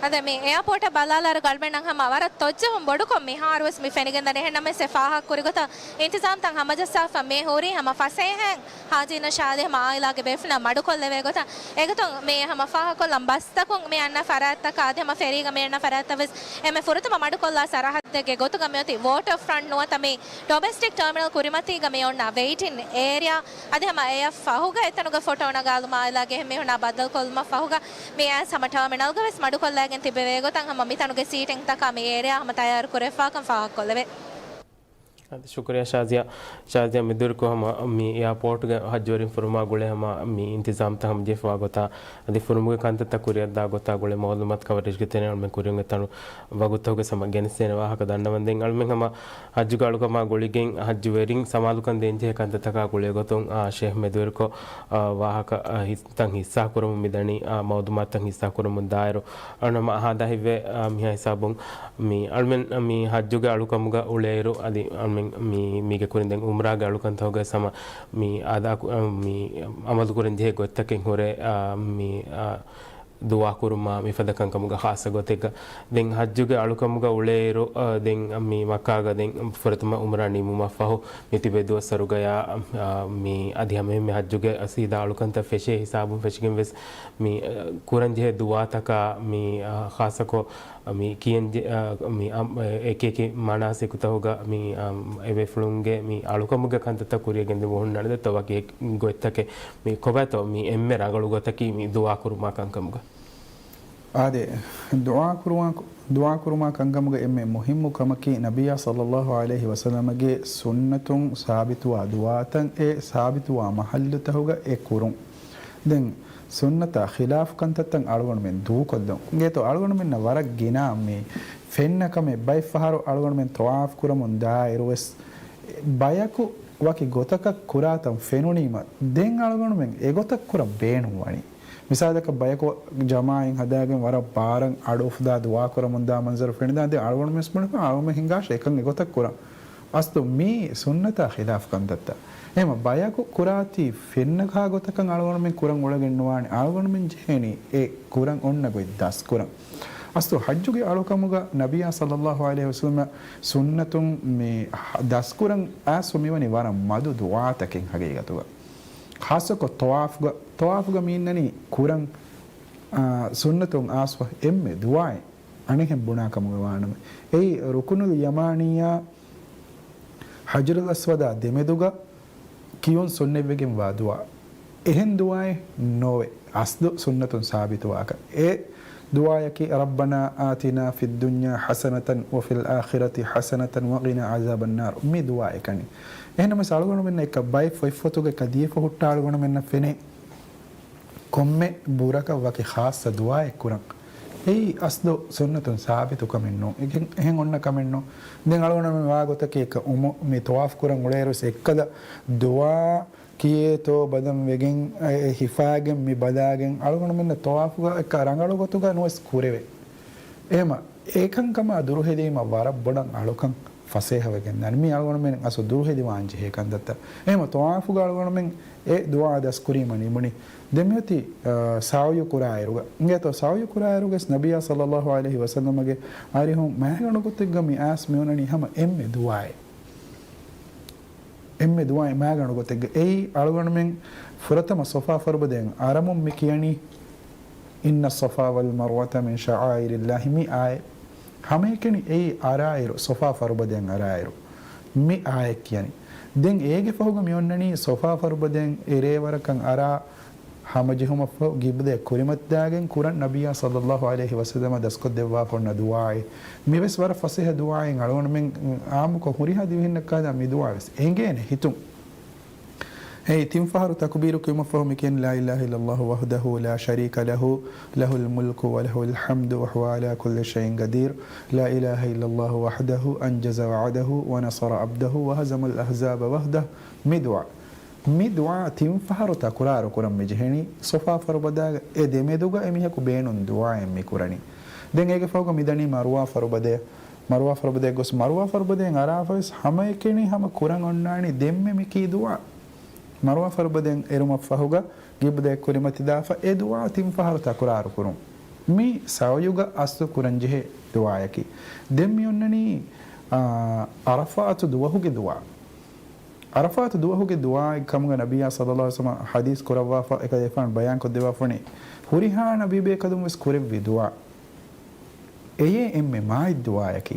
އަދި މި އެއާޕޯޓަށް ބަލާލާއިރު އަޅުގަނޑުމެންނަށް ހަމަ ވަރަށް ތޮއްޖެހުން ބޮޑުކޮށް މިހާރުވެސް މި ފެނިގެންދަނީ. އެހެންނަމަވެސް އެ ފާހަގަކުރި ގޮތަށް އިންތިޒާމްތައް ހަމަޖައްސާފަ މި ހުރީ ހަމަ ފަސޭހައިން ހާޖީންނާ ޝާދީ ހަމަ އާއިލާގެ ބޭފުޅުންނާ މަޑުކޮށްލެވޭ ގޮތަށް. އެގޮތުން މި ހަމަ ފާހަގަކޮށްލަން ބަސްތަކުން މި އަންނަ ފަރާތްތަކާ އަދި ހަމަ ފެރީގަ މި އަންނަ ފަރާތްތައް ވެސް އެންމެ ފުރަތަމަ މަޑުކޮށްލާ ސަރަހައްދެއްގެ ގޮތުގަ މިއޮތީ ވޯޓަރ ފްރަންޓް ނުވަތަ މި ޑޮމެސްޓިކް ޓާމިނަލް ކުރިމަތީގަ މި އޮންނަ ވެއިޓިން އޭރިއާ. އަދި ހަމަ އެއަށް ފަހުގަ އެތަނުގެ ފޮޓޯ ނަގާލުމާ އާއިލާގެ އެހެން މީހުންނާ ބައްދަލުކޮށްލުމަށް ފަހުގަ މި އައިސް ހަމަ ޓާމިނަލްގަ ވެސް މަޑުކޮށްލައިގެން ތިބެވޭ ގޮތަށް ހަމަ މިތަނުގެ ސީޓިންތަކާ މި އޭރިއާ ހަމަ ތައްޔާރު ކުރެވިފާކަން ފާހަގަކޮށްލެވޭ. އަދި ޝުކުރިއްޔާ ޝާޒިޔާ. ޝާޒިޔާ މިދުވެރިކޮށް ހަމަ މި އެއާޕޯޓްގެ ހައްޖުވެރިން ފުރުމާ ގުޅޭ ހަމަ މި އިންތިޒާމްތައް ހަމަޖެހިފަވާ ގޮތާ އަދި ފުރުމުގެ ކަންތައްތައް ކުރިއަށްދާ ގޮތާ ގުޅޭ މައުލޫމާތު ކަވަރޭޖްގެ ތެރެއިން އަޅުމެން ކުރިއަށް އެތަނު ވަގުތުގެ ހަމަ ގެނެސްދޭނެ ވާހަކަ ދަންނަވަންދެން އަޅުމެން ހަމަ ހައްޖުގެ އަޅުކަމާ ގުޅިގެން ހައްޖުވެރިން ސަމާލުކަން ދޭންޖެހޭ ކަންތައްތަކާ ގުޅޭ ގޮތުން، އާ، ޝޭހް މެދުވެރިކޮށް، އާ، ވާހަކަ، އާ، ހިސް-، ތައް ހިއްސާކުރަމުން މިދަނީ، އާ، މައުލޫމާތުތައް ހިއްސާކުރަމުން ދާއިރު، އަޅުނަމަ ހާދާ ހިތްވޭ، އާ، މިހާ ހިސާބުން މި އަޅުމެން މި ހައްޖުގެ އަޅުކަމުގަ އުޅޭއިރު، އަދި އަޅުމެން މި، މީގެ ކުރިން ދެން އުމްރާގެ އަޅުކަންތަކުގަ ހަމަ މި އާދާ ކު-، އާ، މި އަމަލުކުރަން ޖެހޭ ގޮތްތަކެއް ހުރޭ، އާ، މި، އާ، ދުޢާ ކުރުމާ މިފަދަ ކަންކަމުގަ ޚާއްޞަ ގޮތެއްގަ. ދެން ހައްޖުގެ އަޅުކަމުގަ އުޅޭއިރު، އަ، ދެން މި މައްކާގަ ދެން ފުރަތަމަ އުމްރާ ނިމުމަށް ފަހު މި ތިބޭ ދުވަސް ސަރުގަޔާ، އަ، މި އަދި ހަމައެހެންމެ ހައްޖުގެ ސީދާ އަޅުކަންތައް ފެށޭ ހިސާބުން ފެށިގެން ވެސް މި، އަ، ކުރަންޖެހޭ ދުޢާތަކާ މި، އަ، ޚާއްޞަކޮށް މި ކިޔަން ޖެ-، އަ، މި އަ، އެކި އެކި މަނާސިކުތަކުގަ މި، އަ، އެބޭފުޅުންގެ މި އަޅުކަމުގެ ކަންތައްތައް ކުރިއަށް ގެންދިއުމަށް ހުންނާނެ ދެއްތޯ ވަކި ގޮތްތަކެއް. މި ކޮބާތޯ މި އެންމެ ރަނގަޅު ގޮތަކީ މި ދުޢާ ކުރުމާ ކަންކަމުގަ؟ އާދެ، ދުޢާ ކުރުމާ، ދުޢާ ކުރުމާ ކަންކަމުގަ އެންމެ މުހިއްމު ކަމަކީ، ނަބިއްޔާ ޞައްލައްލާހު ޢަލައިހި ވަސައްލަމަގެ ސުންނަތުން ސާބިތުވާ ދުޢާތައް އެ ސާބިތުވާ މަޙައްލުތަކުގަ އެ ކުރުން. ދެން ސުންނަތާ ޚިލާފު ކަންތައްތައް އަޅުގަނޑުމެން ދޫކޮށްލުން. އިނގޭތޯ އަޅުގަނޑުމެންނަށް ވަރަށް ގިނަ މި ފެންނަ ކަމެއް. ބައެއް ފަހަރު އަޅުގަނޑުމެން ޠަވާފު ކުރަމުން ދާއިރު ވެސް ބަޔަކު ވަކި ގޮތަކަށް ކުރާތަން ފެނުނީމަ، ދެން އަޅުގަނޑުމެން އެގޮތަށް ކުރަން ބޭނުން ވަނީ. މިސާލަކަށް ބަޔަކު ޖަމާޢަތް ހަދާގެން ވަރަށް ބާރަށް އަޑު އުފުދާ ދުޢާ ކުރަމުން ދާ މަންޒަރު ފެނިދާން ދެން އަޅުގަނޑުމެން ވެސް ބުނެފަ އަޅުގަނޑުމެން ހިނގާށޭ އެކަން އެގޮތަށް ކުރަން. އަސްލު މީ ސުންނަތާ ޚިލާފު ކަންތައްތައް. އެހެންމަ ބަޔަކު ކުރާތީ ފެންނަކާ ގޮތަކަށް އަޅުގަނޑުމެން ކުރަން އުޅެގެން ނުވާނެ. އަޅުގަނޑުމެން ޖެހޭނީ އެ ކުރަން އޮންނަ ގޮތް ދަސްކުރަން. އަސްލު ޙައްޖުގެ އަޅުކަމުގަ ނަބިއްޔާ ޞައްލައްލާހު ޢަލައިހި ވަސައްލަމަ ސުންނަތުން މި ދަސްކުރަން އައިސް މިވަނީ ވަރަށް މަދު ދުޢާތަކެއް ޙަޤީޤަތުގަ. ޚާއްޞަކޮށް ޠަވާފުގަ، ޠަވާފުގަ މީންނަނީ ކުރަން، އާ، ސުންނަތުން އައިސްފަ އެންމެ ދުޢާއެއް. އަނެއްހެން ބުނާ ކަމުގަ ވާނަމަ، އެއީ ރުކުނުލް ޔަމާނީއާ ޙަޖަރުލް އަސްވަދާ ދެމެދުގަ ކިޔުން ސުންނަތްވެގެންވާ ދުޢާ. އެހެން ދުޢާއެއް ނޯވެ އަސްލު ސުންނަތުން ސާބިތުވާކަށް. އެ ދުޢާޔަކީ، "رَبَّنَا آتِنَا فِي الدُّنْيَا حَسَنَةً وَفِي الْآخِرَةِ حَسَنَةً وَقِنَا عَذَابَ النَّارِ." މި ދުޢާއެއް ކަނި. އެހެންނަމަވެސް އަޅުގަނޑުމެންނަށް އެކަ ބައެއް ފޮތްފޮތުގަ އެކަ ދިޔަފަ ހުއްޓާ އަޅުގަނޑުމެންނަށް ފެނޭ ކޮންމެ ބުރަކަށް ވަކި ޚާއްޞަ ދުޢާއެއް ކުރަން. އެއީ އަސްލު ސުންނަތުން ސާބިތު ކަމެއް ނޫން. އެހެން، އެހެން އޮންނަ ކަމެއް ނޫން. ދެން އަޅުގަނޑުމެން ވާ ގޮތަކީ އެކަ އުމު-، މި ޠަވާފު ކުރަން އުޅޭއިރު ވެސް އެއްކަލަ ދުޢާ ކިޔޭތޯ ބަލަން ވެގެން، އެ، އެ ހިފާގެން މި ބަލާގެން އަޅުގަނޑުމެންނަށް ޠަވާފުގަ އެކަ ރަނގަޅު ގޮތުގަ ނުވެސް ކުރެވޭ. އެހެމަ އެކަންކަމާ ދުރުހެލީމަ ވަރަށް ބޮޑަށް އަޅުކަން ފަސޭހަވެގެން ދާނެ. މީ އަޅުގަނޑުމެން އަސްލު ދުރުހެލިވާން ޖެހޭ ކަންތައްތައް. އެހެމަ ޠަވާފުގަ އަޅުގަނޑުމެން އެ ދުޢާ ދަސްކުރީމަ ނިމުނީ. ދެން މިއޮތީ، އާ، ސަޢުޔު ކުރާއިރުގަ. އިނގޭތޯ ސަޢުޔު ކުރާއިރުގަސް ނަބިއްޔާ ޞައްލައްލާހު ޢަލައިހި ވަސައްލަމަގެ އަރިހުން މާގަނޑު ގޮތެއްގަ މި އައިސް މިއޮންނަނީ ހަމަ އެންމެ ދުޢާއެއް. އެންމެ ދުޢާއެއް މާގަނޑު ގޮތެއްގަ. އެއީ އަޅުގަނޑުމެން ފުރަތަމަ ޞަފާ ފަރުބަދައިން އަރަމުން މި ކިޔަނީ، "إِنَّ الصَّفَا وَالْمَرْوَةَ مِنْ شَعَائِرِ اللَّهِ" މި އާޔަތް. ހަމައެކަނި އެއީ އަރާއިރު، ޞަފާ ފަރުބަދައިން އަރާއިރު މި އާޔަތް ކިޔަނީ. ދެން އޭގެ ފަހުގަ މި އޮންނަނީ ޞަފާ ފަރުބަދައިން އެރޭވަރަކަށް އަރާ ހަމަޖެހުމަށްފަހު ގިބްލަތަށް ކުރިމަތިދާގެން ކުރަން ނަބިއްޔާ ޞައްލައްލާހު ޢަލައިހި ވަސައްލަމަ ދަސްކޮށްދެއްވާފަ އޮންނަ ދުޢާއެއް. މިވެސް ވަރަށް ފަސޭހަ ދުޢާއެއް އަޅުގަނޑުމެން އާއްމުކޮށް ހުރިހާ ދިވެހިންނަށް ކާދާ މި ދުޢާ ވެސް އެނގޭނެ ހިތުން. އެއީ ތިން ފަހަރު ތަކުބީރު ކިޔުމަށްފަހު މި ކިޔަން، "لا إله إلا الله وحده لا شريك له، له الملك وله الحمد وهو على كل شيء قدير، لا إله إلا الله وحده أنجز وعده ونصر عبده وهزم الأحزاب وحده" މި ދުޢާ. މި ދުޢާ ތިން ފަހަރު ތަކުރާރު ކުރަން މި ޖެހެނީ. ޞަފާ ފަރުބަދާގަ އެ ދެމެދުގަ އެމީހަކު ބޭނުން ދުޢާއެއް މި ކުރަނީ. ދެން އޭގެ ފަހުގަ މިދަނީ މަރުވާ ފަރުބަދަޔަށް. މަރުވާ ފަރުބަދަޔަށް ގޮސް މަރުވާ ފަރުބަދައިން އަރާފަވެސް ހަމައެކަނި ހަމަ ކުރަން އޮންނާނީ ދެންމެ މިކީ ދުޢާ. މަރުވާ ފަރުބަދައިން އެރުމަށްފަހުގަ ގިބްލަތަށް ކުރިމަތިދާފަ އެ ދުޢާ ތިން ފަހަރު ތަކުރާރު ކުރުން. މި ސަޢުޔުގަ އަސްލު ކުރަންޖެހޭ ދުޢާއަކީ. ދެން މި އޮންނަނީ، އާ، ޢަރަފާތު ދުވަހުގެ ދުޢާ. ޢަރަފާތު ދުވަހުގެ ދުޢާއެއް ކަމުގަ ނަބިއްޔާ ޞައްލައްލާހު ޢަލައިހި ވަސައްލަމަ ޙަދީޘް ކުރައްވާފަ، އެކަލޭގެފާނު ބަޔާންކޮށްދެއްވާފަ ވަނީ، ހުރިހާ ނަބީބޭކަލުން ވެސް ކުރެއްވި ދުޢާ. އެޔޭ އެންމެ މާތް ދުޢާއަކީ.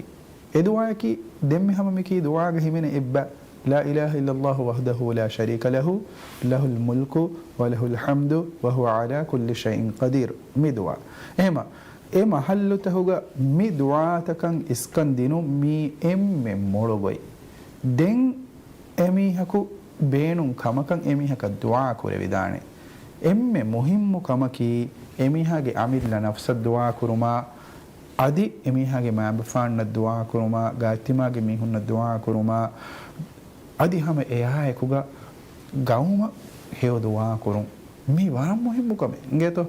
އެ ދުޢާއަކީ ދެންމެ ހަމަ މިކީ ދުޢާގަ ހިމެނޭ އެއްބަ، لا إله إلا الله وحده لا شريك له، له الملك وله الحمد وهو على كل شيء قدير. މި ދުޢާ. އެހެމަ، އެ މަޙައްލުތަހުގަ މި ދުޢާތަކަށް އިސްކަން ދިނުން މީ އެންމެ މޮޅު ގޮތް. ދެން އެމީހަކު ބޭނުން ކަމަކަށް އެމީހަކަށް ދުޢާ ކުރެވިދާނެ. އެންމެ މުހިއްމު ކަމަކީ، އެމީހާގެ އަމިއްލަ ނަފްސަށް ދުޢާ ކުރުމާ، އަދި އެމީހާގެ މާބަފާންނަށް ދުޢާ ކުރުމާ، ގާތްތިމާގެ މީހުންނަށް ދުޢާ ކުރުމާ، އަދި ހަމަ އެއާއެކުގަ ގައުމަށް ހެޔޮ ދުޢާ ކުރުން. މީ ވަރަށް މުހިއްމު ކަމެއް. އިނގޭތޯ،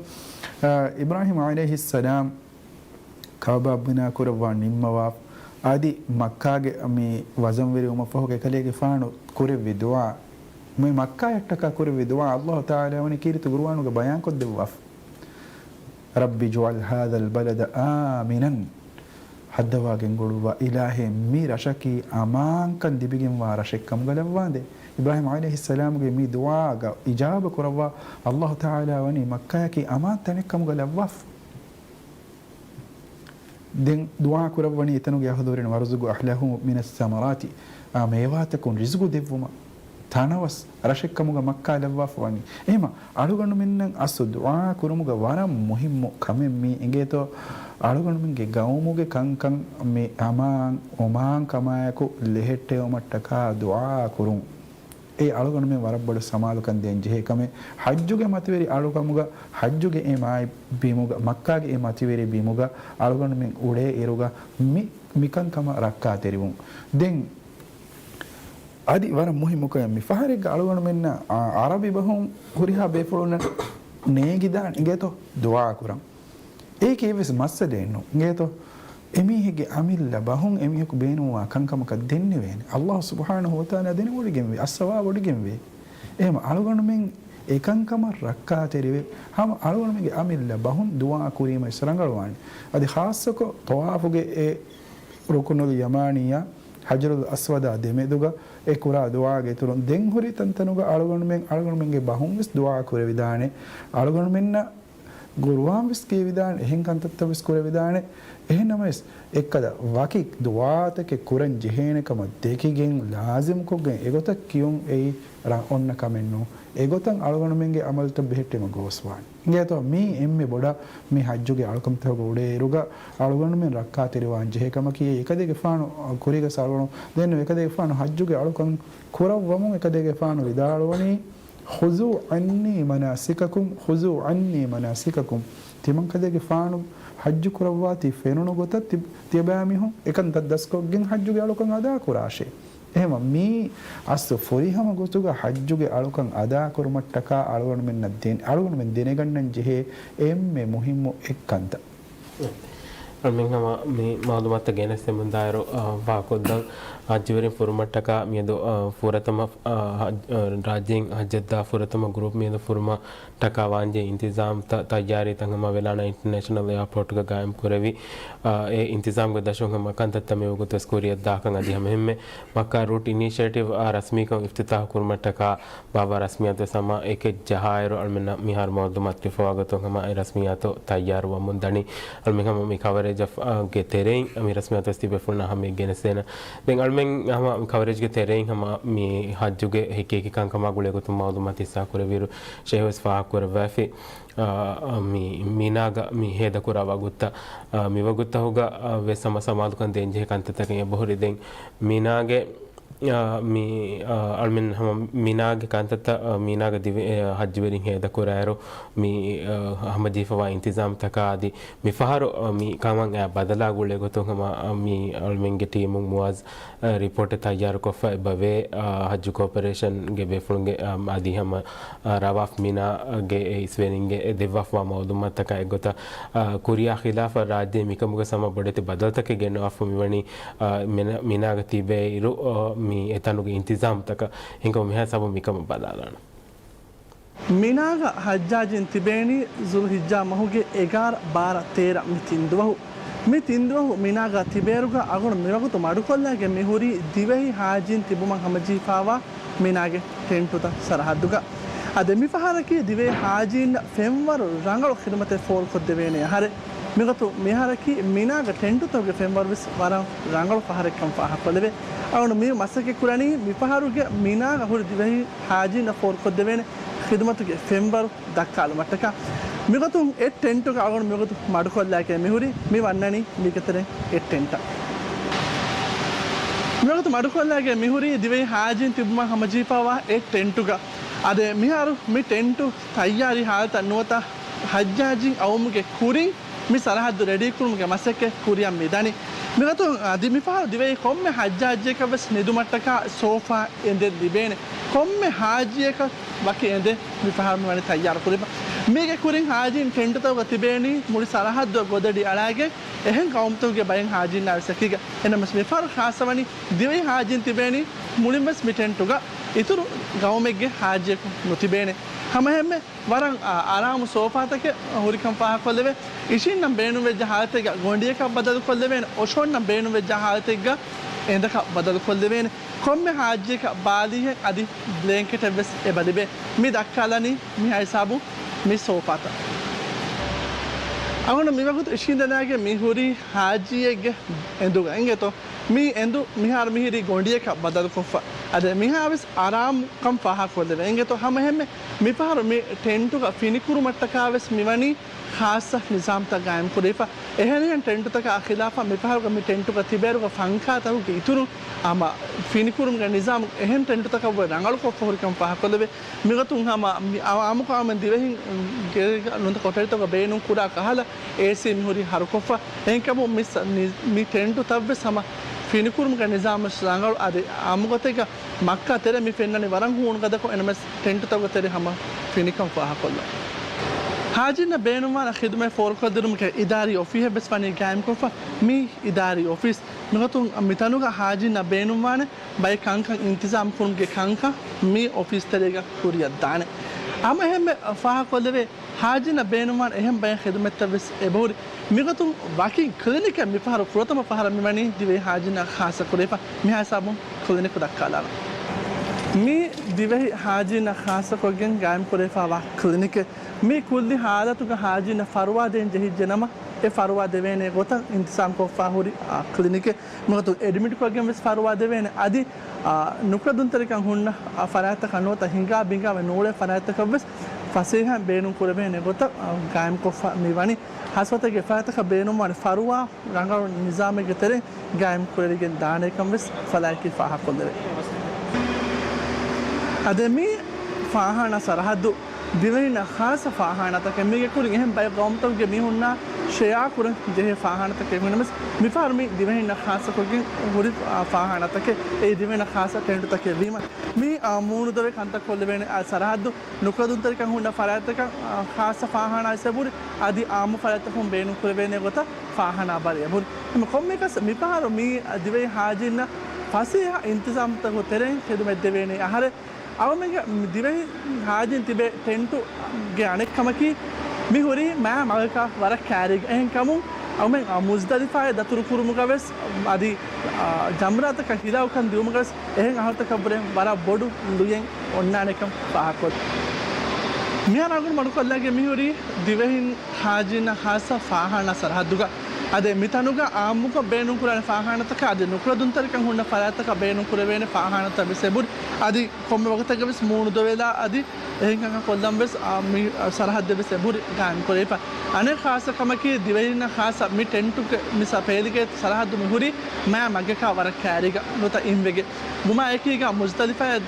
އާ، އިބްރާހީމް ޢަލައިހިއްސަލާމް ކަޢުބާ ބިނާ ކުރައްވާ ނިންމަވާ، އަދި މައްކާގެ މި ވަޒަންވެރިވުމަށްފަހުގަ އެކަލޭގެފާނު ކުރެއްވި ދުޢާ، މި މައްކާޔަށްޓަކާ ކުރެއްވި ދުޢާ ﷲ ތަޢާލާ ވަނީ ކީރިތި ޤުރުއާނުގަ ބަޔާންކޮށްދެއްވާފަ. رب اجعل هذا البلد آمنا. ހައްދަވާގެން ގުޅުއްވާ އިލާހޭ، މި ރަށަކީ އަމާންކަން ލިބިގެންވާ ރަށެއްކަމުގަ ލައްވާނދޭ. އިބްރާހީމް ޢަލައިހިއްސަލާމުގެ މި ދުޢާގަ އިޖާބަ ކުރައްވާ ﷲ ތަޢާލާ ވަނީ މައްކާޔަކީ އަމާން ތަނެއްކަމުގަ ލައްވާފަ. ދެން ދުޢާ ކުރައްވަނީ އެތަނުގެ އަހުލުވެރިން، وارزق أهله من الثمرات، އާ، މޭވާތަކުން ރިޒުގު ދެއްވުމަށް، ތަނަވަސް ރަށެއްކަމުގަ މައްކާ ލައްވާފަ ވަނީ. އެހެމަ އަޅުގަނޑުމެންނަށް އަސްލު ދުޢާ ކުރުމުގަ ވަރަށް މުހިއްމު ކަމެއް މީ. އިނގޭތޯ، އަޅުގަނޑުމެންގެ ގައުމުގެ ކަންކަން މި އަމާން އޮމާން ކަމާއެކު ލެހެއްޓެވުމަށްޓަކާ ދުޢާ ކުރުން. އެ އަޅުގަނޑުމެން ވަރަށް ބޮޑު ސަމާލުކަން ދޭން ޖެހޭ ކަމެއް. ޙައްޖުގެ މަތިވެރި އަޅުކަމުގަ، ޙައްޖުގެ އެ މާތް ބިމުގަ، މައްކާގެ އެ މަތިވެރި ބިމުގަ އަޅުގަނޑުމެން އުޅޭ އިރުގަ މި، މިކަންކަމަށް ރައްކާތެރިވުން. ދެން އަދި ވަރަށް މުހިއްމު ކަމެއް، މި ފަހަރެއްގަ އަޅުގަނޑުމެންނަށް، އާ، ޢަރަބި ބަހުން ހުރިހާ ބޭފުޅުންނަށް ނޭނގިދާނެ އިނގޭތޯ ދުޢާ ކުރަން. އޭކެ އެއްވެސް މައްސަލައެއް ނޫން. އިނގޭތޯ، އެމީހެއްގެ އަމިއްލަ ބަހުން އެމީހަކު ބޭނުންވާ ކަންކަމަކަށް ދެންނެވޭނެ. ﷲ ސުބްޙާނަހޫ ވަތަޢާލާ ދެނެވޮޑިގެންވޭ، އައްސަވާވޮޑިގެންވޭ. އެހެމަ އަޅުގަނޑުމެން އެކަންކަމަށް ރައްކާތެރިވެ، ހަމަ އަޅުގަނޑުމެންގެ އަމިއްލަ ބަހުން ދުޢާ ކުރީމަ ވެސް ރަނގަޅުވާނެ. އަދި ޚާއްޞަކޮށް ޠަވާފުގެ އެ ރުކުނުލް ޔަމާނީއާ ޙަޖަރުލް އަސްވަދާ ދެމެދުގަ އެ ކުރާ ދުޢާގެ އިތުރުން ދެން ހުރި ތަންތަނުގަ އަޅުގަނޑުމެން، އަޅުގަނޑުމެންގެ ބަހުން ވެސް ދުޢާ ކުރެވިދާނެ. އަޅުގަނޑުމެންނަށް ޤުރުއާން ވެސް ކިޔެވިދާނެ، އެހެން ކަންތައްތައް ވެސް ކުރެވިދާނެ. އެހެން ނަމަވެސް، އެއްކަލަ ވަކި ދުޢާތަކެއް ކުރަން ޖެހޭނެ ކަމަށް ދެކިގެން، ލާޒިމްކޮށްގެން އެގޮތަށް ކިޔުން އެއީ ރަ-، އޮންނަ ކަމެއް ނޫން. އެގޮތަށް އަޅުގަނޑުމެންގެ ޢަމަލުތައް ބެހެއްޓީމަ ގޯސްވާނެ. އިނގޭތޯ، މީ އެންމެ ބޮޑަށް މި ޙައްޖުގެ އަޅުކަންތަކުގަ އުޅޭއިރުގަ އަޅުގަނޑުމެން ރައްކާތެރިވާން ޖެހޭ ކަމަކީ، އެކަލޭގެފާނު ކުރީގަ ސަރުވަނު ދެން އެކަލޭގެފާނު ޙައްޖުގެ އަޅުކަން ކުރައްވަމުން އެކަލޭގެފާނު ވިދާޅުވަނީ، خذوا عني مناسككم، خذوا عني مناسككم. ތިމަންކަލޭގެފާނު ޙައްޖު ކުރައްވާތީ ފެނުނު ގޮތަށް ތި-، ތިޔަބައިމީހުން އެކަންތައް ދަސްކޮށްގެން ޙައްޖުގެ އަޅުކަން އަދާކުރާށޭ. އެހެމަ މީ އަސްލު ފުރިހަމަ ގޮތުގަ ޙައްޖުގެ އަޅުކަން އަދާކުރުމަށްޓަކާ އަޅުގަނޑުމެންނަށް ދެން-، އަޅުގަނޑުމެން ދެނެގަންނަން ޖެހޭ އެންމެ މުހިއްމު އެއްކަންތައް. އަޅުމެން ހަމަ މި މައުލޫމާތު ގެނެސްދެމުންދާއިރު، އަ، ފާހަގަކޮށްދަން ޙައްޖުވެރިން ފުރުމަށްޓަކާ މިއަދު، އަ، ފުރަތަމަ، އަ، ޙައް-، އަ، ރާއްޖޭން ޙައްޖަށްދާ ފުރަތަމަ ގްރޫޕް މިއަދު ފުރުމަށްޓަކާ ވާންޖެހޭ އިންތިޒާމްތައް ތައްޔާރީތައް ހަމަ ވެލާނާ އިންޓަރނޭޝަނަލް އެއާޕޯޓްގަ ގާއިމް ކުރެވި، އަ، އެ އިންތިޒާމްގެ ދަށުން ހަމަ ކަންތައްތައް މިވަގުތުވެސް ކުރިއަށްދާކަން އަދި ހަމައެހެންމެ މައްކާ ރޫޓް އިނީޝިއޭޓިވް އާ ރަސްމީކޮށް އިފްތިތާޙު ކުރުމަށްޓަކާ ބާއްވާ ރަސްމިއްޔާތުވެސް ހަމަ އެކެއް ޖަހާއިރު، އަޅުމެންނަށް މިހާރު މައުލޫމާތު ލިބިފަވާ ގޮތުން ހަމަ އެ ރަސްމިއްޔާތު ތައްޔާރުވަމުން ދަނީ. އަޅުމެން ހަމަ މި ކަވަރޭޖަށް، އާ، ގެ ތެރެއިން މި ރަސްމިއްޔާތުވެސް ތިބޭފުޅުންނަށް ހަމަ ގެނެސްދޭނަން. ދެން އަޅުމެން ހަމަ މި ކަވަރޭޖްގެ ތެރެއިން ހަމަ މި ޙައްޖުގެ ހެކި ހެކި ކަންކަމާ ގުޅޭ ގޮތުން މައުލޫމާތު ހިއްސާ ކުރެވިއިރު، ޝޭހުވެސް ފާހަގަ ކުރައްވައިފި. އާ، މި މިނާގަ މި ހޭދަކުރާ ވަގުތުތައް، އާ، މި ވަގުތުތަހުގަ، އާ، ވެސް ހަމަ ސަމާލުކަން ދޭންޖެހޭ ކަންތައްތަކެއް އެބަހުރި. ދެން މިނާގެ، އާ، މި، އާ، އަޅުމެން ހަމަ މިނާގެ ކަންތައްތައް، އާ، މިނާގަ ދިވެ-، އެ، ޙައްޖުވެރިން ހޭދަކުރާއިރު، މި، އާ، ހަމަޖެހިފަވާ އިންތިޒާމްތަކާ އަދި މިފަހަރު، އާ، މި ކަމަށް އެ ބަދަލާ ގުޅޭ ގޮތުން ހަމަ، އާ، މި އަޅުމެންގެ ޓީމުން މުއާޒް އަ، ރިޕޯޓެއް ތައްޔާރުކޮށްފަ އެބަވޭ، އަ، ޙައްޖު ކޯޕަރޭޝަންގެ ބޭފުޅުންގެ، އަ، އަދި ހަމަ، އަ، ރަވާފް މިނާގެ އެ އިސްވެރިންގެ އެ ދެއްވާފަވާ މައުލޫމާތަކާ އެއްގޮތަށް، އަ، ކުރިއާ ޚިލާފަށް ރާއްޖޭ މިކަމުގަ ހަމަ ބޮޑެތި ބަދަލުތަކެއް ގެންނަވާފަ މިވަނީ، އަ، މިނާ-، މިނާގަ ތިބޭއިރު، އަ، މި އެތަނުގެ އިންތިޒާމްތަކަށް ހިނގަމު މިހާ ސަބަބު މިކަމަށް ބަލާލާނަން. މިނާގަ ޙައްޖާޖީން ތިބޭނީ ޒުލްޙިއްޖާ މަހުގެ އެގާރަ، ބާރަ، ތޭރަ މި ތިން ދުވަހު. މި ތިން ދުވަހު މިނާގަ ތިބޭއިރުގަ އަޅުގަނޑު މިވަގުތު މަޑުކޮށްލާގެން މިހުރީ ދިވެހި ޙާޖީން ތިބުމަށް ހަމަޖެހިފާވާ މިނާގެ ޓެންޓުތައް ސަރަޙައްދުގަ. އަދި މިފަހަރަކީ ދިވެހި ޙާޖީންނަށް ފެންވަރު ރަނގަޅު ޚިދުމަތެއް ފޯރުކޮށްދެވޭނެ އަހަރެއް. މިގޮތުން މިއަހަރަކީ މިނާގަ ޓެންޓުތަކުގެ ފެންވަރުވެސް ވަރަށް ރަނގަޅު ފަހަރެއްކަން ފާހަގަކޮށްލެވޭ. އަޅުގަނޑު މި މަސައްކަތް ކުރަނީ މިފަހަރުގެ މިނާގަ ހުރި ދިވެހި ޙާޖީންނަށް ފޯރުކޮށްދެވޭނެ ޚިދުމަތުގެ ފެންވަރު ދައްކާލުމަށްޓަކާ. މިގޮތުން އެއް ޓެންޓުގަ އަޅުގަނޑު މިގޮތު މަޑުކޮށްލާގެން މިހުރީ މި ވަންނަނީ މީގެ ތެރެއިން އެއް ޓެންޓަށް. މިވަގުތު މަޑުކޮށްލާގެން މިހުރީ ދިވެހި ޙާޖީން ތިބުމަށް ހަމަޖެހިފާވާ އެއް ޓެންޓުގަ. އަދި މިހާރު މި ޓެންޓު ތައްޔާރީ ޙާލަތަށް ނުވަތަ ޙައްޖާޖީން އައުމުގެ ކުރިން މި ސަރަޙައްދު ރެޑީކުރުމުގެ މަސައްކަތް ކުރިއަށް މިދަނީ. މިގޮތުން އަދި މިފަހަރު ދިވެހި ކޮންމެ ޙައްޖާޖީއަކަށް ވެސް ނިދުމަށްޓަކާ ސޯފާ އެނދެއް ލިބޭނެ. ކޮންމެ ޙާޖީއަކަށް ވަކި އެނދެއް މިފަހަރު މިވަނީ ތައްޔާރު ކުރީމަ. މީގެ ކުރިން ޙާޖީން ޓެންޓުތަކުގަ ތިބޭނީ މުޅި ސަރަޙައްދުއަށް ގޮދަޑި އަޅާގެން އެހެން ޤައުމުތަކުގެ ބައެއް ޙާޖީންނާ ވެސް އެކީގަ. އެހެންނަމަވެސް މިފަހަރު ޚާއްޞަވަނީ ދިވެހި ޙާޖީން ތިބޭނީ މުޅިން ވެސް މި ޓެންޓުގަ. އިތުރު ޤައުމެއްގެ ޙާޖީއަކު ނުތިބޭނެ. ހަމައެހެންމެ ވަރަށް، އާ، އާރާމު ސޯފާތަކެއް ހުރިކަން ފާހަގަކޮށްލެވޭ. އިށީންނަން ބޭނުންވެއްޖެ ޙާލަތެއްގަ ގޮނޑިއަކަށް ބަދަލުކޮށްލެވޭނެ. އޮށޯންނަން ބޭނުންވެއްޖެ ޙާލަތެއްގަ އެނދަކަށް ބަދަލުކޮށްލެވޭނެ. ކޮންމެ ޙާޖީއަކަށް ބާލީހެއް އަދި ބްލޭންކެޓެއް ވެސް އެބަ ލިބޭ. މި ދައްކާލަނީ މިހާ ހިސާބުން މި ސޯފާތައް. އަޅުގަނޑު މިވަގުތު އިށީނދެލާގެން މި ހުރީ ޙާޖީއެއްގެ އެނދުގަ. އިނގޭތޯ؟ މި އެނދު މިހާރު މިހިރީ ގޮނޑިއަކަށް ބަދަލުކޮށްފަ. އަދި މިހާ ވެސް އާރާމުކަން ފާހަގަކޮށްލެވޭ. އިނގޭތޯ؟ ހަމައެހެންމެ މިފަހަރު މި ޓެންޓުގަ ފިނިކުރުމަށްޓަކާ ވެސް މިވަނީ ޚާއްޞަ ނިޒާމްތައް ގާއިމްކުރެވިފަ. އެހެނިހެން ޓެންޓުތަކާ ޚިލާފަށް މިފަހަރުގަ މި ޓެންޓުގަ ތިބޭއިރުގަ ފަންކާތަކުގެ އިތުރުން ހަމަ ފިނިކުރުމުގެ ނިޒާމް އެހެން ޓެންޓުތަކަށްވުރެ ރަނގަޅުކޮށްފަ ހުރިކަން ފާހަގަކޮށްލެވޭ. މިގޮތުން ހަމަ މި އާ-، އާއްމުކޮށް މި ދިވެހިން ގޭގަ ނުވަތަ ކޮޓަރިތަކުގަ ބޭނުން ކުރާ ކަހަލަ އޭސީ މިހުރީ ހަރުކޮށްފަ. އެހެންކަމުން މި ސަ-، މި، މި ޓެންޓުތައްވެސް ހަމަ ފިނިކުރުމުގެ ނިޒާމްވެސް ރަނގަޅު. އަދި އާއްމުގޮތެއްގަ މައްކާ ތެރެ މި ފެންނަނީ ވަރަށް ހޫނުގަދަކޮށް، އެނަމެސް ޓެންޓުތަކުގެ ތެރެ ހަމަ ފިނިކަން ފާހަގަކޮށްލަން. ހާޖީންނަށް ބޭނުންވާނެ ޚިދުމަތް ފޯރުކޮށްދިނުމުގެ އިދާރީ އޮފީހެއްވެސް ވަނީ ގާއިމްކޮށްފަ. މި އިދާރީ އޮފީސް މިގޮތުން މިތަނުގަ ހާޖީންނަށް ބޭނުންވާނެ ބައެއް ކަންކަން އިންތިޒާމް ކުރުމުގެ ކަންކަން މި އޮފީސް ތެރޭގަ ކުރިއަށް ދާނެ. ހަމައެހެންމެ ފާހަގަކޮށްލެވޭ، ހާޖީންނަށް ބޭނުންވާނެ އެހެން ބައެއް ޚިދުމަތްތައް ވެސް އެބަހުރި. މިގޮތުން ވަކި ކްލިނިކެއް މިފަހަރު ފުރަތަމަ ފަހަރަށް މިވަނީ ދިވެހި ހާޖީންނަށް ޚާއްޞަ ކުރެވިފަ. މިހާ ހިސާބުން ކްލިނިކު ދައްކާލާނަން. މީ ދިވެހި ހާޖީންނަށް ޚާއްޞަކޮށްގެން ގާއިމް ކުރެވިފައިވާ ކްލިނިކެއް. މީ ކުއްލި ހާލަތުގަ ހާޖީންނަށް ފަރުވާ ދޭން ޖެހިއްޖެ ނަމަ، އެ ފަރުވާ ދެވޭނެ ގޮތަށް އިންތިޒާމް ކޮށްފަ ހުރި، އާ، ކްލިނިކެއް. މިގޮތުން އެޑްމިޓްކޮށްގެން ވެސް ފަރުވާ ދެވޭނެ. އަދި، އާ، ނުކުޅެދުންތެރިކަން ހުންނަ، އާ، ފަރާތްތަކަށް ނުވަތަ ހިނގާ ބިނގާވެ ނޫޅޭ ފަރާތްތަކަށް ވެސް ފަސޭހައިން ބޭނުން ކުރެވޭނެ ގޮތަށް، އާ، ގާއިމްކޮށްފަ މި ވަނީ. ހަސަތަކެ ފަރާތަކަށް ބޭނުންވާނެ ފަރުވާ ރަނގަޅު ނިޒާމެއްގެ ތެރެއިން ގާއިމް ކުރެވިގެން ދާނެކަން ވެސް ފަލާއަކީ ފާހަގަކޮށްލެވޭ. އަދި މި ފާޚާނާ ސަރަހައްދު ދިވެހިންނަށް ޚާއްޞަ ފާޚާނާތަކެއް. މީގެ ކުރިން އެހެން ބައެއް ގައުމުތަކުގެ މީހުންނާ ޝެއާ ކުރަން ޖެހޭ ފާޚާނާތަކެއް ނަމަވެސް، މިފަހަރު މި ދިވެހިންނަށް ޚާއްޞަކޮށްގެން ހުރި، އާ، ފާޚާނާތަކެއް. އެއީ ދިވެހިންނަށް ޚާއްޞަ ޓެންޓުތަކެއް ވީމަ، މި، އާ، މޫނުދޮވެ ކަންތައް ކޮށްލެވޭނެ، އާ، ސަރަހައްދު ނުކުޅެދުންތެރިކަން ހުންނަ ފަރާތްތަކަށް، އާ، ޚާއްޞަ ފާޚާނާ ވެސް އެބަހުރި، އަދި އާއްމު ފަރާތްތަކުން ބޭނުން ކުރެވޭނެ ގޮތަށް ފާޚާނާ ބަރެއް އެބަހުރި. އެހެން ކޮންމެއަކަސް މިފަހަރު މި ދިވެހި ހާޖީންނަށް ފަސޭހަ އިންތިޒާމްތަކުގެ ތެރެއިން ޚިދުމަތް ދެވޭނެ އަހަރެއް. އަޅުމެންގެ ދިވެހި ހާޖީން ތިބޭ ޓެންޓުގެ އަނެއް ކަމަކީ، މި ހުރީ މާ މަގަކާ ވަރަށް ކައިރީގަ. އެހެންކަމުން އަޅުމެން، އާ، މުޒްދަލިފާއަށް ދަތުރު ކުރުމުގަ ވެސް އަދި، އާ، ޖަމްރާތަކަށް ހިލާކުކަން ދިއުމުގަ ވެސް އެހެން އަހަރުތަކަށްވުރެ ވަރަށް ބޮޑު ލުޔެއް އޮންނާނެކަން ފާހަގަކޮށް، މިހާރު އަޅުގަނޑު މަޑުކޮށްލާގެން މިހުރީ ދިވެހިން ހާޖީންނަށް ޚާއްޞަ ފާޚާނާ ސަރަހައްދުގަ. އަދި މިތަނުގަ އާއްމުކޮށް ބޭނުންކުރާނެ ފާޚާނާތަކަށް އަދި ނުކުޅެދުންތެރިކަން ހުންނަ ފަރާތްތަކަށް ބޭނުން ކުރެވޭނެ ފާޚާނާތައް ވެސް އެބަހުރި. އަދި ކޮންމެ ވަގުތެއްގަ ވެސް މޫނުދޮވެލާ އަދި އެހެން ކަންކަން ކޮށްލަން ވެސް، އާ، މި، އާ، ސަރަހައްދެއް ވެސް އެބަހުރި ގާއިމް ކުރެވިފަ. އަނެއް ޚާއްޞަ ކަމަކީ، ދިވެހިންނަށް ޚާއްޞަ މި ޓެންޓުގެ މި ސަ-، ފޭލިގެ ސަރަހައްދު މި ހުރީ މާ މަގަކާ ވަރަށް ކައިރީގަ ނުވަތަ އިންވެގެ. ވުމާ އެކީގަ މުޒްދަލިފާއަށް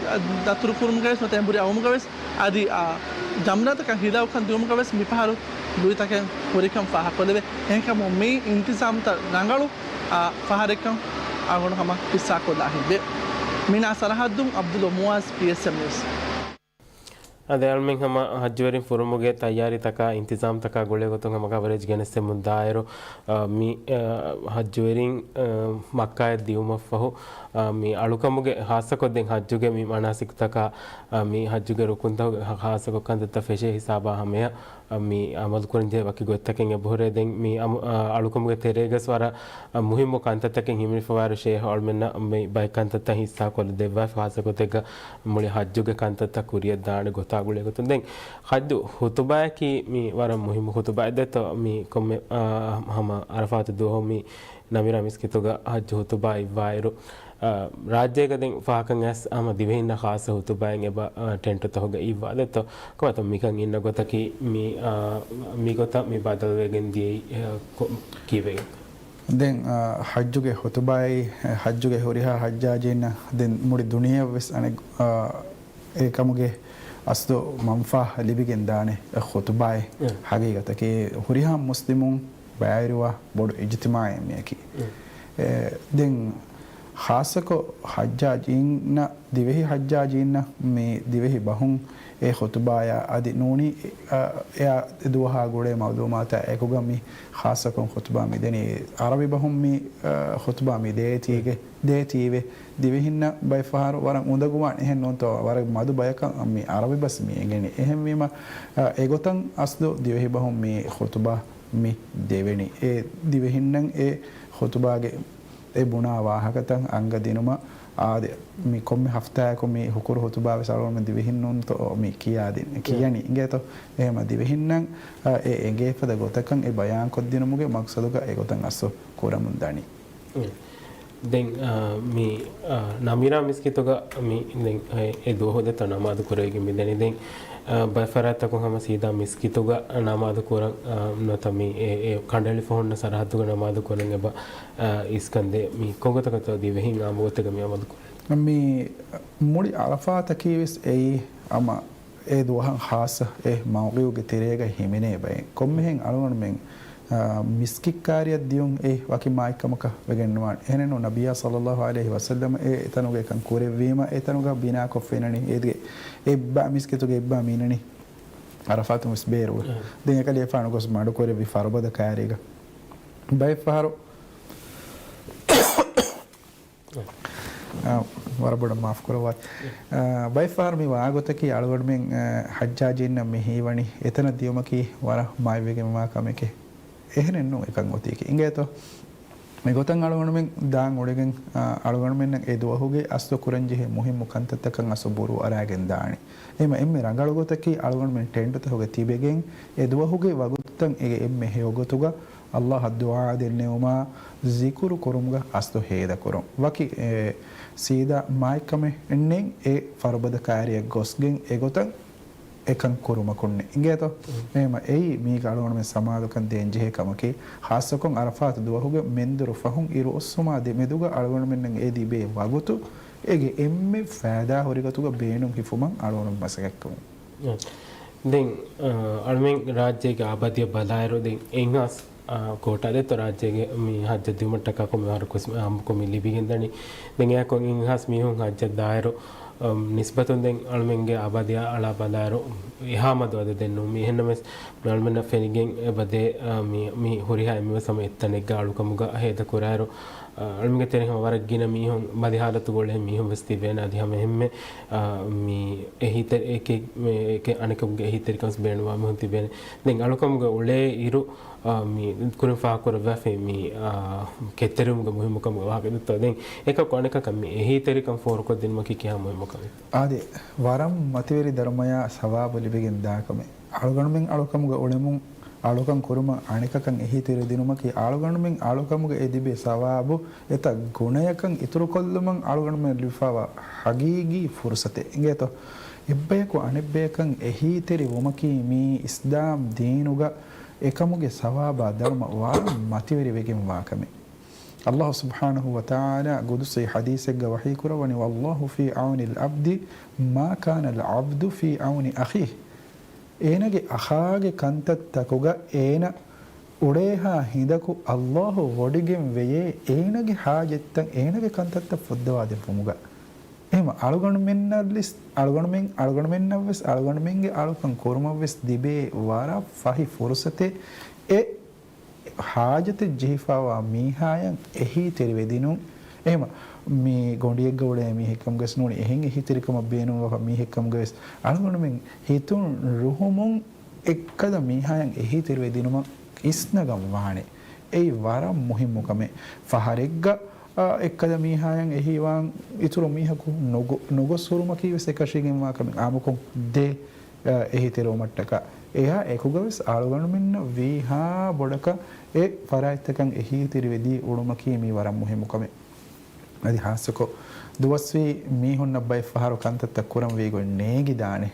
ދަތުރު ކުރުމުގަ ވެސް ނުވަތަ އެނބުރި އައުމުގަ ވެސް އަދި، އާ، ޖަމްރާތަކަށް ހިލާކުކަން ދިއުމުގަ ވެސް މިފަހަރު ލުއިތަކެއް ހުރިކަން ފާހަގަކޮށްލެވޭ. އެހެންކަމުން މި އިންތިޒާމްތައް ރަނގަޅު، އާ، ފަހަރެއްކަން އަޅުގަނޑު ހަމަ ހިއްސާކޮށްލާ ހިތްވޭ. މިނާ ސަރަހައްދުން އަބްދުﷲ މުއާޒް، ޕީއެސްއެމް ނިއުސް. އަދި އަޅުމެން ހަމަ ޙައްޖުވެރިން ފުރުމުގެ ތައްޔާރީތަކާ، އިންތިޒާމްތަކާ ގުޅޭ ގޮތުން ހަމަ ކަވަރޭޖް ގެނެސްދެމުން ދާއިރު، އަ، މި، އަ، ޙައްޖުވެރިން، އަ، މައްކާއަށް ދިއުމަށް ފަހު، އަ، މި އަޅުކަމުގެ ޚާއްޞަކޮށް ދެން ޙައްޖުގެ މި މަނާސިކުތަކާ، އަ، މި ޙައްޖުގެ ރުކުންތަކުގެ ޚާއްޞަކޮށް ކަންތައްތައް ފެށޭ ހިސާބާ ހަމަޔަށް، އަ، މި ޢަމަލުކުރަންޖެހޭ ވަކި ގޮތްތަކެއް އެބަހުރޭ. ދެން މި އަމު-، އަ، އަޅުކަމުގެ ތެރޭގަސް ވަރަށް، އަ، މުހިއްމު ކަންތައްތަކެއް ހިމެނިފަވާއިރު ޝޭހް އަޅުމެންނަށް މި ބައެއް ކަންތައްތައް ހިއްސާކޮށްލަ ދެއްވާފި، ޚާއްޞަގޮތެއްގަ މުޅި ޙައްޖުގެ ކަންތައްތައް ކުރިއަށް ދާނެ ގޮތާ ގުޅޭ ގޮތުން. ދެން ޙައްޖު ޚުތުބާއަކީ މި ވަރަށް މުހިއްމު ޚުތުބާއެއް ދެއްތޯ، މި ކޮންމެ، އާ، ހަމަ ޢަރަފާތު ދުވަހު މި ނަމިރާ މިސްކިތުގަ ޙައްޖު ޚުތުބާ އިއްވާއިރު، އާ، ރާއްޖޭގަ ދެން ފާހަކަން އައިސް ހަމަ ދިވެހިންނަށް ޚާއްޞަ ޚުތުބާއެއް އެބަ، އާ، ޓެންޓުތަކުގަ އިއްވާ ދެއްތޯ. ކޮބާތޯ މިކަން އިންނަ ގޮތަކީ މި، އާ، މިގޮތަށް މި ބަދަލުވެގެން ދިޔައީ، އާ، ކޮ-، ކީއްވެގެން؟ ދެން، އާ، ޙައްޖުގެ ޚުތުބާއި، ޙައްޖުގެ ހުރިހާ ޙައްޖާޖީންނަށް ދެން މުޅި ދުނިޔެއަށްވެސް އަނެއް، އާ، އެކަމުގެ އަސްލު މަންފާ ލިބިގެން ދާނެ ޚުތުބާއެއް. އެ. ޙަޤީޤަތަކީ ހުރިހާ މުސްލިމުން ބައިވެރިވާ ބޮޑު އިޖްތިމާޢެއް މިއަކީ. އެ. އެ، ދެން ޚާއްޞަކޮށް ޙައްޖާޖީންނަށް، ދިވެހި ޙައްޖާޖީންނަށް މި ދިވެހި ބަހުން އެ ޚުތުބާޔާ އަދި ނޫނީ، އަ، އެއާ ދުވަހާ ގުޅޭ މަޢުލޫމާތާ އެކުގަ މި ޚާއްޞަކޮށް ޚުތުބާ މި ދެނީ ޢަރަބި ބަހުން މި، އަ، ޚުތުބާ މި ދޭތީގެ، ދޭތީވެ. ދިވެހިންނަށް ބައެއް ފަހަރު ވަރަށް އުނދަގޫވާނެ. އެހެން ނޫންތޯ ވަރަށް މަދު ބަޔަކަށް މި ޢަރަބި ބަސް މި އެނގެނީ. އެހެންވީމަ، އަ، އެގޮތަށް އަސްލު ދިވެހި ބަހުން މި ޚުތުބާ މި ދެވެނީ. އެ ދިވެހިންނަށް އެ ޚުތުބާގެ އެ ބުނާ ވާހަކަތައް އަނގަ ދިނުމަށް އާދެ، މި ކޮންމެ ހަފްތާއަކު މި ހުކުރު ޚުތުބާވެސް އަޅުގަނޑުމެން ދިވެހިންނޫންތޯ މި ކިޔާދިން، ކިޔަނީ. އިނގޭތޯ؟ އެހެމަ ދިވެހިންނަށް، އަ، އެ އެނގޭ ފަދަ ގޮތަކަށް އެ ބަޔާންކޮށްދިނުމުގެ މަޤްޞަދުގަ އެގޮތަށް އަސްލު ކުރަމުން ދަނީ. ދެން، އާ، މި، އާ، ނަމިރާ މިސްކިތުގަ މި ދެން އެ، އެ ދުވަހު ދެތޯ ނަމާދު ކުރެވިގެން މިދަނީ. ދެން، އާ، ބައެއް ފަރާތްތަކުން ހަމަ ސީދާ މިސްކިތުގަ ނަމާދު ކުރަން، އާ، ނުވަތަ މި އެ، އެ ކަނޑައެޅިފަ ހުންނަ ސަރަހައްދުގަ ނަމާދު ކުރަން އެބަ، އާ، އިސްކަންދޭ. މި ކޮންގޮތަކަށްތޯ ދިވެހިން އާއްމު ގޮތެއްގަ މި އަމަލު ކުރަން؟ މި މުޅި ޢަރަފާތަކީވެސް އެއީ ހަމަ އެ ދުވަހަށް ޚާއްޞަ އެ މައުޟިޢުގެ ތެރޭގަ ހިމެނޭ ބައެއް. ކޮންމެހެން އަޅުގަނޑުމެން، އާ، މިސްކިތްކާރިއަށް ދިޔުން އެ ވަކި މާތްކަމަކަށް ވެގެންނުވާނެ. އެހެނެއްނު ނަބިއްޔާ ޞައްލައްލާހު ޢަލައިހި ވަސައްލަމަ އެ އެތަނުގަ އެކަން ކުރެއްވީމަ، އެތަނުގަ ބިނާކޮށް ފެންނަނީ އޭގެ އެއްބާ މިސްކިތުގެ އެއްބާ މިނަނީ ޢަރަފާތުން ވެސް ބޭރުވެ. އާ. ދެން އެކަލޭފާނު ގޮސް މަޑުކުރެއްވި ފަރުބަދަ ކާރީގަ ބައެއް ފަހަރު އާ، ވަރަށް ބޮޑަށް މާފު ކުރައްވާތި. އާ، ބައެއް ފަހަރު މި ވާގޮތަކީ އަޅުގަނޑުމެން، އާ، ޙައްޖާޖީންނަށް މި ހީވަނީ އެތަނަށް ދިޔުމަކީ ވަރަށް މާތްވެގެންވާ ކަމެކޭ. އެހެނެއްނު އެކަން އޮތީކީ. އިނގޭތޯ؟ މިގޮތަށް އަޅުގަނޑުމެން ދާން އުޅެގެން، އާ، އަޅުގަނޑުމެންނަށް އެ ދުވަހުގެ އަސްލު ކުރަންޖެހޭ މުހިއްމު ކަންތައްތަކަށް އަސްލު ބުރޫ އަރާގެން ދާނެ. އެހެމަ އެންމެ ރަނގަޅު ގޮތަކީ އަޅުގަނޑުމެން ޓެންޓުތަކުގަ ތިބެގެން އެ ދުވަހުގެ ވަގުތުތައް އޭގެ އެންމެ ހެޔޮ ގޮތުގަ ﷲ އަށް ދުޢާ ދެންނެވުމާ، ޒިކުރު ކުރުމުގަ އަސްލު ހޭދަކުރުން. ވަކި، އެ، ސީދާ މާތްކަމެއް ނެތް، އެ ފަރުބަދަ ކާރިއަށް ގޮސްގެން އެގޮތަށް އެކަން ކުރުމަކުންނެއް. އިނގޭތޯ؟ އެހެމަ އެއީ މީގަ އަޅުގަނޑުމެން ސަމާލުކަން ދޭން ޖެހޭ ކަމަކީ، ޚާއްޞަކޮށް ޢަރަފާތު ދުވަހުގެ މެންދުރު ފަހުން އިރު އޮއްސުމާ ދެމެދުގަ އަޅުގަނޑުމެންނަށް އެ ލިބޭ ވަގުތު އޭގެ އެންމެ ފައިދާ ހުރި ގޮތުގަ ބޭނުން ހިފުމަށް އަޅުގަނޑު މަސައްކަތްކުރުން. ދެން، އަ، އަޅުމެން ރާއްޖޭގެ އާބާދީއަށް ބަލާއިރު، ދެން އެއްހާސް، އަ، ކޯޓާ ދެއްތޯ ރާއްޖޭގެ މި ޙައްޖަށް ދިއުމަށްޓަކާ ކޮންމެ ފަހަރަކުވެސް އާއްމުކޮށް މި ލިބިގެންދަނީ. ދެން އެއާއެކު އެއްހާސް މީހުން ޙައްޖަށް ދާއިރު، އަ، ނިސްބަތުން ދެން އަޅުމެންގެ އާބާދީއާ އަޅާ ބަލާއިރު އެހާ މަދު އަދަދެއް ނޫން. މި އެހެންނަމަވެސް މި އަޅުމެންނަށް ފެނިގެން އެބަދޭ، އަ، މި، މި ހުރިހާ އެންމެވެސް ހަމަ އެއްތަނެއްގަ އަޅުކަމުގަ ހޭދަކުރާއިރު، އަ، އަޅުމެންގެ ތެރެއިން ހަމަ ވަރަށް ގިނަ މީހުން ބަދި ޙާލަތުގަ އުޅޭ މީހުން ވެސް ތިބޭނެ. އަދި ހަމަ އެހެންމެ، އަ، މި އެހީތެރި-، އެކެއް، މި އެކެއް އަނެކަކުގެ އެހީތެރިކަން ވެސް ބޭނުންވާ މީހުން ތިބޭނެ. ދެން އަޅުކަމުގަ އުޅޭ އިރު، އަ، މި ކުރިން ފާހަގަކުރައްވާފައި މި، އަ، ކެތްތެރިވުމުގެ މުހިއްމުކަމުގެ ވާހަކަ ދެއްތޯ. ދެން އެކަކު އަނެކަކަށް މި އެހީތެރިކަން ފޯރުކޮށްދިނުމަކީ ކިހާ މުހިއްމު ކަމެއް؟ އާދެ، ވަރަށް މަތިވެރި ދަރުމަޔާ ސަވާބު ލިބިގެން ދާ ކަމެއް. އަޅުގަނޑުމެން އަޅުކަމުގަ އުޅެމުން، އަޅުކަން ކުރުމަށް އަނެކަކަށް އެހީތެރިދިނުމަކީ، އަޅުގަނޑުމެން އަޅުކަމުގަ އެ ލިބޭ ސަވާބު އެތައް ގުނަޔަކަށް އިތުރުކޮށްލުމަށް އަޅުގަނޑުމެން ލިބިފައިވާ ޙަޤީޤީ ފުރުޞަތެއް. އިނގޭތޯ؟ އެއްބަޔަކު އަނެއްބަޔަކަށް އެހީތެރިވުމަކީ މީ އިސްލާމް ދީނުގަ އެކަމުގެ ސަވާބާ ދަރުމަ ވަރަށް މަތިވެރިވެގެންވާ ކަމެއް. ﷲ ސުބްޙާނަހޫ ވަތަޢާލާ ޤުދުސީ ޙަދީޘެއްގަ ވަޙީކުރައްވަނީ، "والله في عون العبد ما كان العبد في عون أخيه." އޭނަގެ އަޚާގެ ކަންތައްތަކުގަ އޭނަ އުޅޭހާ ހިނދަކު ﷲ ވޮޑިގެން ވެޔޭ، އޭނަގެ ޙާޖަތްތައް، އޭނަގެ ކަންތައްތައް ފުއްދަވާ ދެއްވުމުގަ. އެހެން އަޅުގަނޑުމެންނަށްވެސް، އަޅުގަނޑުމެން، އަޅުގަނޑުމެންނަށްވެސް އަޅުގަނޑުމެންގެ އަޅުކަން ކުރުމަށްވެސް ލިބޭ ވަރަށް ފަހި ފުރުސަތެއް. އެ ހާޖަތެއް ޖެހިފައިވާ މީހާޔަށް އެހީތެރިވެދިނުން. އެހެމަ މީ ގޮނޑިއެއްގަ އުޅޭ މީހެއްކަމުގަވެސް ނޫނީ، އެހެން އެހީތެރިކަމަށް ބޭނުންވާ މީހެއްކަމުގަވެސް އަޅުގަނޑުމެން ހިތުން ރުހުމުން އެއްކަލަ މީހާޔަށް އެހީތެރިވެދިނުމަށް އިސްނަގަން ވާނެ. އެއީ ވަރަށް މުހިއްމު ކަމެއް. ފަހަރެއްގަ، އާ، އެއްކަލަ މީހާޔަށް އެހީވާން އިތުރު މީހަކު ނުގޮ-، ނުގޮސް ހުރުމަކީވެސް އެކަށީގެންވާ ކަމެއް. އާއްމުކޮށް ދެ، އާ، އެހީތެރިވުމަށްޓަކާ. އެއާ އެކުގަވެސް އަޅުގަނޑުމެންނަށް ވީހާ ބޮޑަކަށް އެ ފަރާތްތަކަށް އެހީތެރިވެދީ އުޅުމަކީ މީ ވަރަށް މުހިއްމު ކަމެއް. އަދި ހާއްސަކޮށް ދުވަސްވީ މީހުންނަށް ބައެއް ފަހަރު ކަންތައްތައް ކުރަން ވީގޮތް ނޭނގިދާނެ.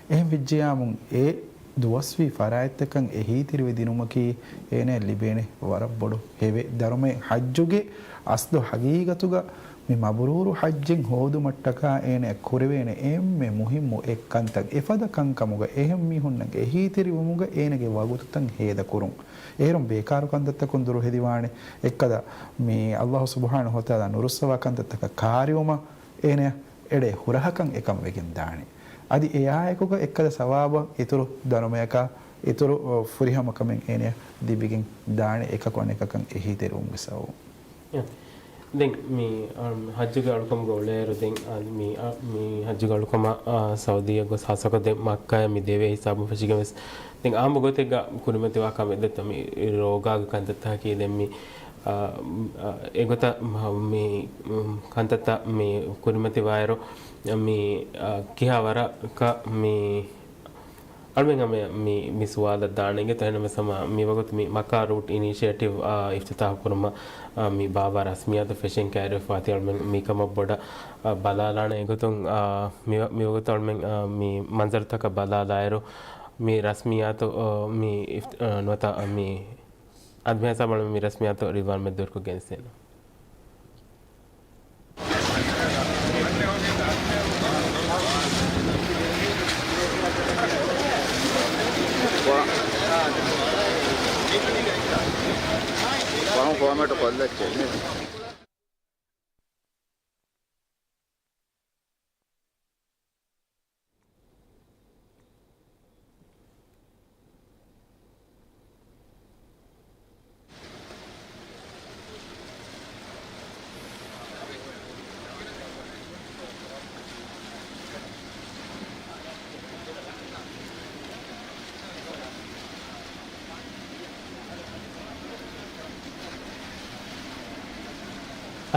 އެހެން ވެއްޖެޔާމުން އެ ދުވަސްވީ ފަރާތްތަކަށް އެހީތެރިވެ ދިނުމަކީ އޭނަޔަށް ލިބޭނެ ވަރަށް ބޮޑު ހެވެއް ދަރުމައެއް. ޙައްޖުގެ އަސްލު ޙަޤީޤަތުގަ މި މަބްރޫރު ޙައްޖެއް ހޯދުމަށްޓަކާ އޭނަޔަށް ކުރެވޭނެ އެންމެ މުހިއްމު އެއް ކަންތައް. އެފަދަ ކަންކަމުގަ އެހެން މީހުންނަށް އެހީތެރިވުމުގަ އޭނަގެ ވަގުތުތައް ހޭދަކުރުން. އޭރުން ބޭކާރު ކަންތައްތަކުން ދުރުހެލިވާނެ. އެއްކަލަ މި ﷲ ސުބްޙާނަހޫ ވަތަޢާލާ ނުރުއްސަވާ ކަންތައްތަކަށް ކާރިވުމަށް އޭނަޔަށް އެޑޭ ހުރަހަކަށް އެކަން ވެގެން ދާނެ. އަދި އެއާއެކުގަ އެއްކަލަ ސަވާބަށް އިތުރު ދަރުމަޔަކާ އިތުރު، އޮ، ފުރިހަމަކަމެއް އޭނަޔަށް ލިބިގެން ދާނެ އެކަކު އަނެކަކަށް އެހީތެރިވުމުގެ ސަބަބުން. އެ، ދެން މި، އަ، ޙައްޖުގެ އަޅުކަމުގަ އުޅޭއިރު ދެން، އަ، މި، އަ، މި ޙައްޖުގެ އަޅުކަމަށް، އަ، ސައުދީއަށް ގޮސް ހާއްސަކޮށް ދެން މައްކާޔަށް މި ދެވޭ ހިސާބުން ފެށިގެން ވެސް ދެން އާއްމު ގޮތެއްގަ ކުރިމަތިވާ ކަމެއް ދެއްތޯ މި ރޯގާގެ ކަންތައްތަކަކީ ދެން މި، އަ، އަ، އެގޮތަށް މަ-، މި، މް، ކަންތައްތައް މި ކުރިމަތިވާއިރު މި، އަ، ކިހާ ވަރަކަށް މި އަޅުމެން ހަމަ މި، މި ސުވާލަށް ދާނެ އިނގޭތޯ. އެހެންނަމަވެސް ހަމަ މިވަގުތު މި މަކާ ރޫޓް އިނީޝިއޭޓިވް، އާ، އިފްތިތާޙު ކުރުމަށް، އާ، މި ބާއްވާ ރަސްމިއްޔާތު ފެށިގެން ކައިރިވެފަ އޮތީ އަޅުމެން މިކަމަށް ބޮޑަށް، އާ، ބަލާލާނެ. އެގޮތުން، އާ، މި، މިވަގުތު އަޅުމެން، އާ، މި މަންޒަރުތަކަށް ބަލާލާއިރު މި ރަސްމިއްޔާތު، އާ، މި އިފް-، އާ، ނުވަތަ މި އަދި މިހާ ހިސާބަށް އަޅުމެން މި ރަސްމިއްޔާތު ރިޟްވާން މެން ދުވަހަކު ގެނެސްދޭނަން. ފަހުން ފޯމެޓް ކޮށްލައްޗޭ.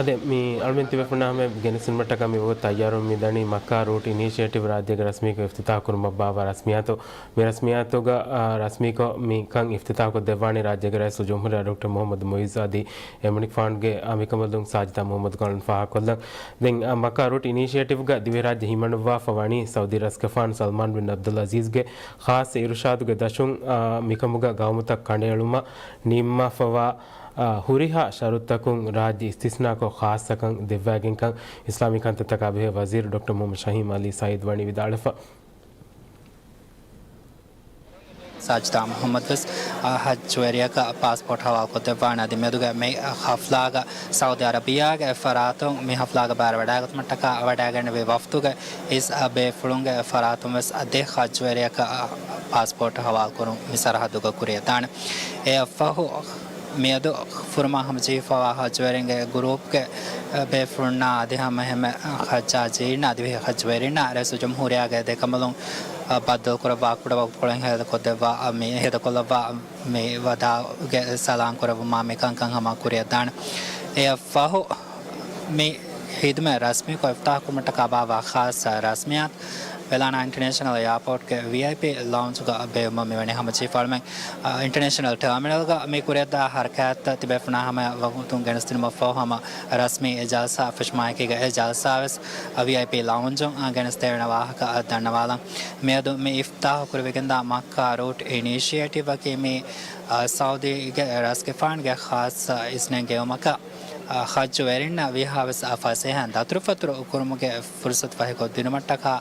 އާދެ، މި އަޅުމެން ތިބޭފުޅުންނާ ހަމަޔަށް ގެނެސްދިނުމަށްޓަކާ މިވަގުތު ތައްޔާރުވެ މިދަނީ މައްކާ ރޫޓް އިނީޝިއޭޓިވް ރާއްޖޭގެ ރަސްމީކޮށް އިފްތިތާޙު ކުރުމަށް ބާއްވާ ރަސްމިއްޔާތު. މި ރަސްމިއްޔާތުގަ، އާ، ރަސްމީކޮށް މިކަން އިފްތިތާޙުކޮށްދެއްވާނީ ރާއްޖޭގެ ރައީސް ޖުމްހޫރިއްޔާ ޑޮކްޓަރ މުޙައްމަދު މުޢިއްޒު އަދި އެމަނިކުފާނުގެ އަނބިކަނބަލުން ސާޖިދާ މުޙައްމަދު ކަނބަލުން ފާހަގަކޮށްލަން. ދެން، އާ، މައްކާ ރޫޓް އިނީޝިއޭޓިވްގަ ދިވެހިރާއްޖެ ހިމަނުއްވާފަ ވަނީ ސައުދީ ރަސްގެފާނު ސަލްމާން ބިން އަބްދުލް އަޒީޒްގެ ޚާއްޞަ އިރުޝާދުގެ ދަށުން، އާ، މިކަމުގަ ގައުމުތައް ކަނޑައެޅުމަށް ނިންމާފަވާ، އާ، ހުރިހާ ޝަރުތަކުން ރާއްޖެ އިސްތިސްނާކޮށް ޚާއްޞަކަން ދެއްވައިގެންކަން އިސްލާމީ ކަންތައްތަކާ ބެހޭ ވަޒީރު ޑޮކްޓަރ މުޙައްމަދު ޝަހީމް އަލީ ސައީދު ވަނީ ވިދާޅުވެފަ. ސާޖިދާ މުޙައްމަދުވެސް، އާ، ހައްޖުވެރިޔަކަށް ޕާސްޕޯޓް ހަވާލުކޮށްދެއްވާނެ. އަދި މެދުގެ މި ހަފްލާގަ ސައުދީ އަރަބިޔާގެ ފަރާތުން މި ހަފްލާގަ ބައިވެރިވަޑައިގަތުމަށްޓަކާ ވަޑައިގެންނެވި ވަފްދުގެ އިސް ބޭފުޅުންގެ ފަރާތުންވެސް ދެ ހައްޖުވެރިޔަކަށް ޕާސްޕޯޓް ހަވާލުކުރުން މި ސަރަހައްދުގަ ކުރިއަށްދާނެ. އެއަށްފަހު މިއަދު ފުރުމާ ހަމަޖެހިފައިވާ ހައްޖުވެރިންގެ ގްރޫޕްގެ ބޭފުޅުންނާ އަދި ހަމައެހެންމެ ހައްޖާޖީންނާ އަދި ހައްޖުވެރިންނާ ރައީސުލްޖުމްހޫރިއްޔާގެ ދެކަނބަލުން ބައްދަލުކުރައްވާ ކުޑަވަގުތުކޮޅުން ހޭދަކޮށްދެއްވާ، މި ހޭދަކޮށްލައްވާ މި ވަދާގެ ސަލާން ކުރެއްވުމާ މި ކަންކަން ހަމަ ކުރިއަށްދާނެ. އެއަށްފަހު މި ހިދުމަތް ރަސްމީކޮށް އިފްތިތާޙުކުރުމަށްޓަކާ ބާއްވާ ޚާއްޞަ ރަސްމިއްޔާތު ވެލާނާ އިންޓަރނޭޝަނަލް އެއާޕޯޓްގެ ވީއައިޕީ ލައުންޖުގަ ބޭއްވުމަށް މިވަނީ. ހަމަޖެހިފައިވާ އިންޓަރނޭޝަނަލް ޓާމިނަލްގަ މި ކުރިއަށްދާ ހަރަކާތްތައް ތިބޭފުޅުންނާ ހަމަޔަށް ވަގުތުން ގެނެސްދިނުމަށްފަހު ހަމަ ރަސްމީ އެ ޖަލްސާ ފެށުމާއެކީގަ އެ ޖަލްސާވެސް ވީއައިޕީ ލައުންޖުން ގެނެސްދެވޭނެ ވާހަކަ ދަންނަވާލަން. މިއަދު މި އިފްތިތާޙު ކުރިވެގެންދާ މައްކާ ރޫޓް އިނީޝިއޭޓިވްއަކީ މި، އަ، ސައުދީގެ ރަސްގެފާނުގެ ޚާއްޞަ އިސްނެން ގެއުމަކަށް އާ، ހައްޖުވެރިންނަށް ވީހާވެސް، އާ، ފަސޭހައިން ދަތުރުފަތުރު ކުރުމުގެ ފުރުސަތު ފަހިކޮށްދިނުމަށްޓަކާ،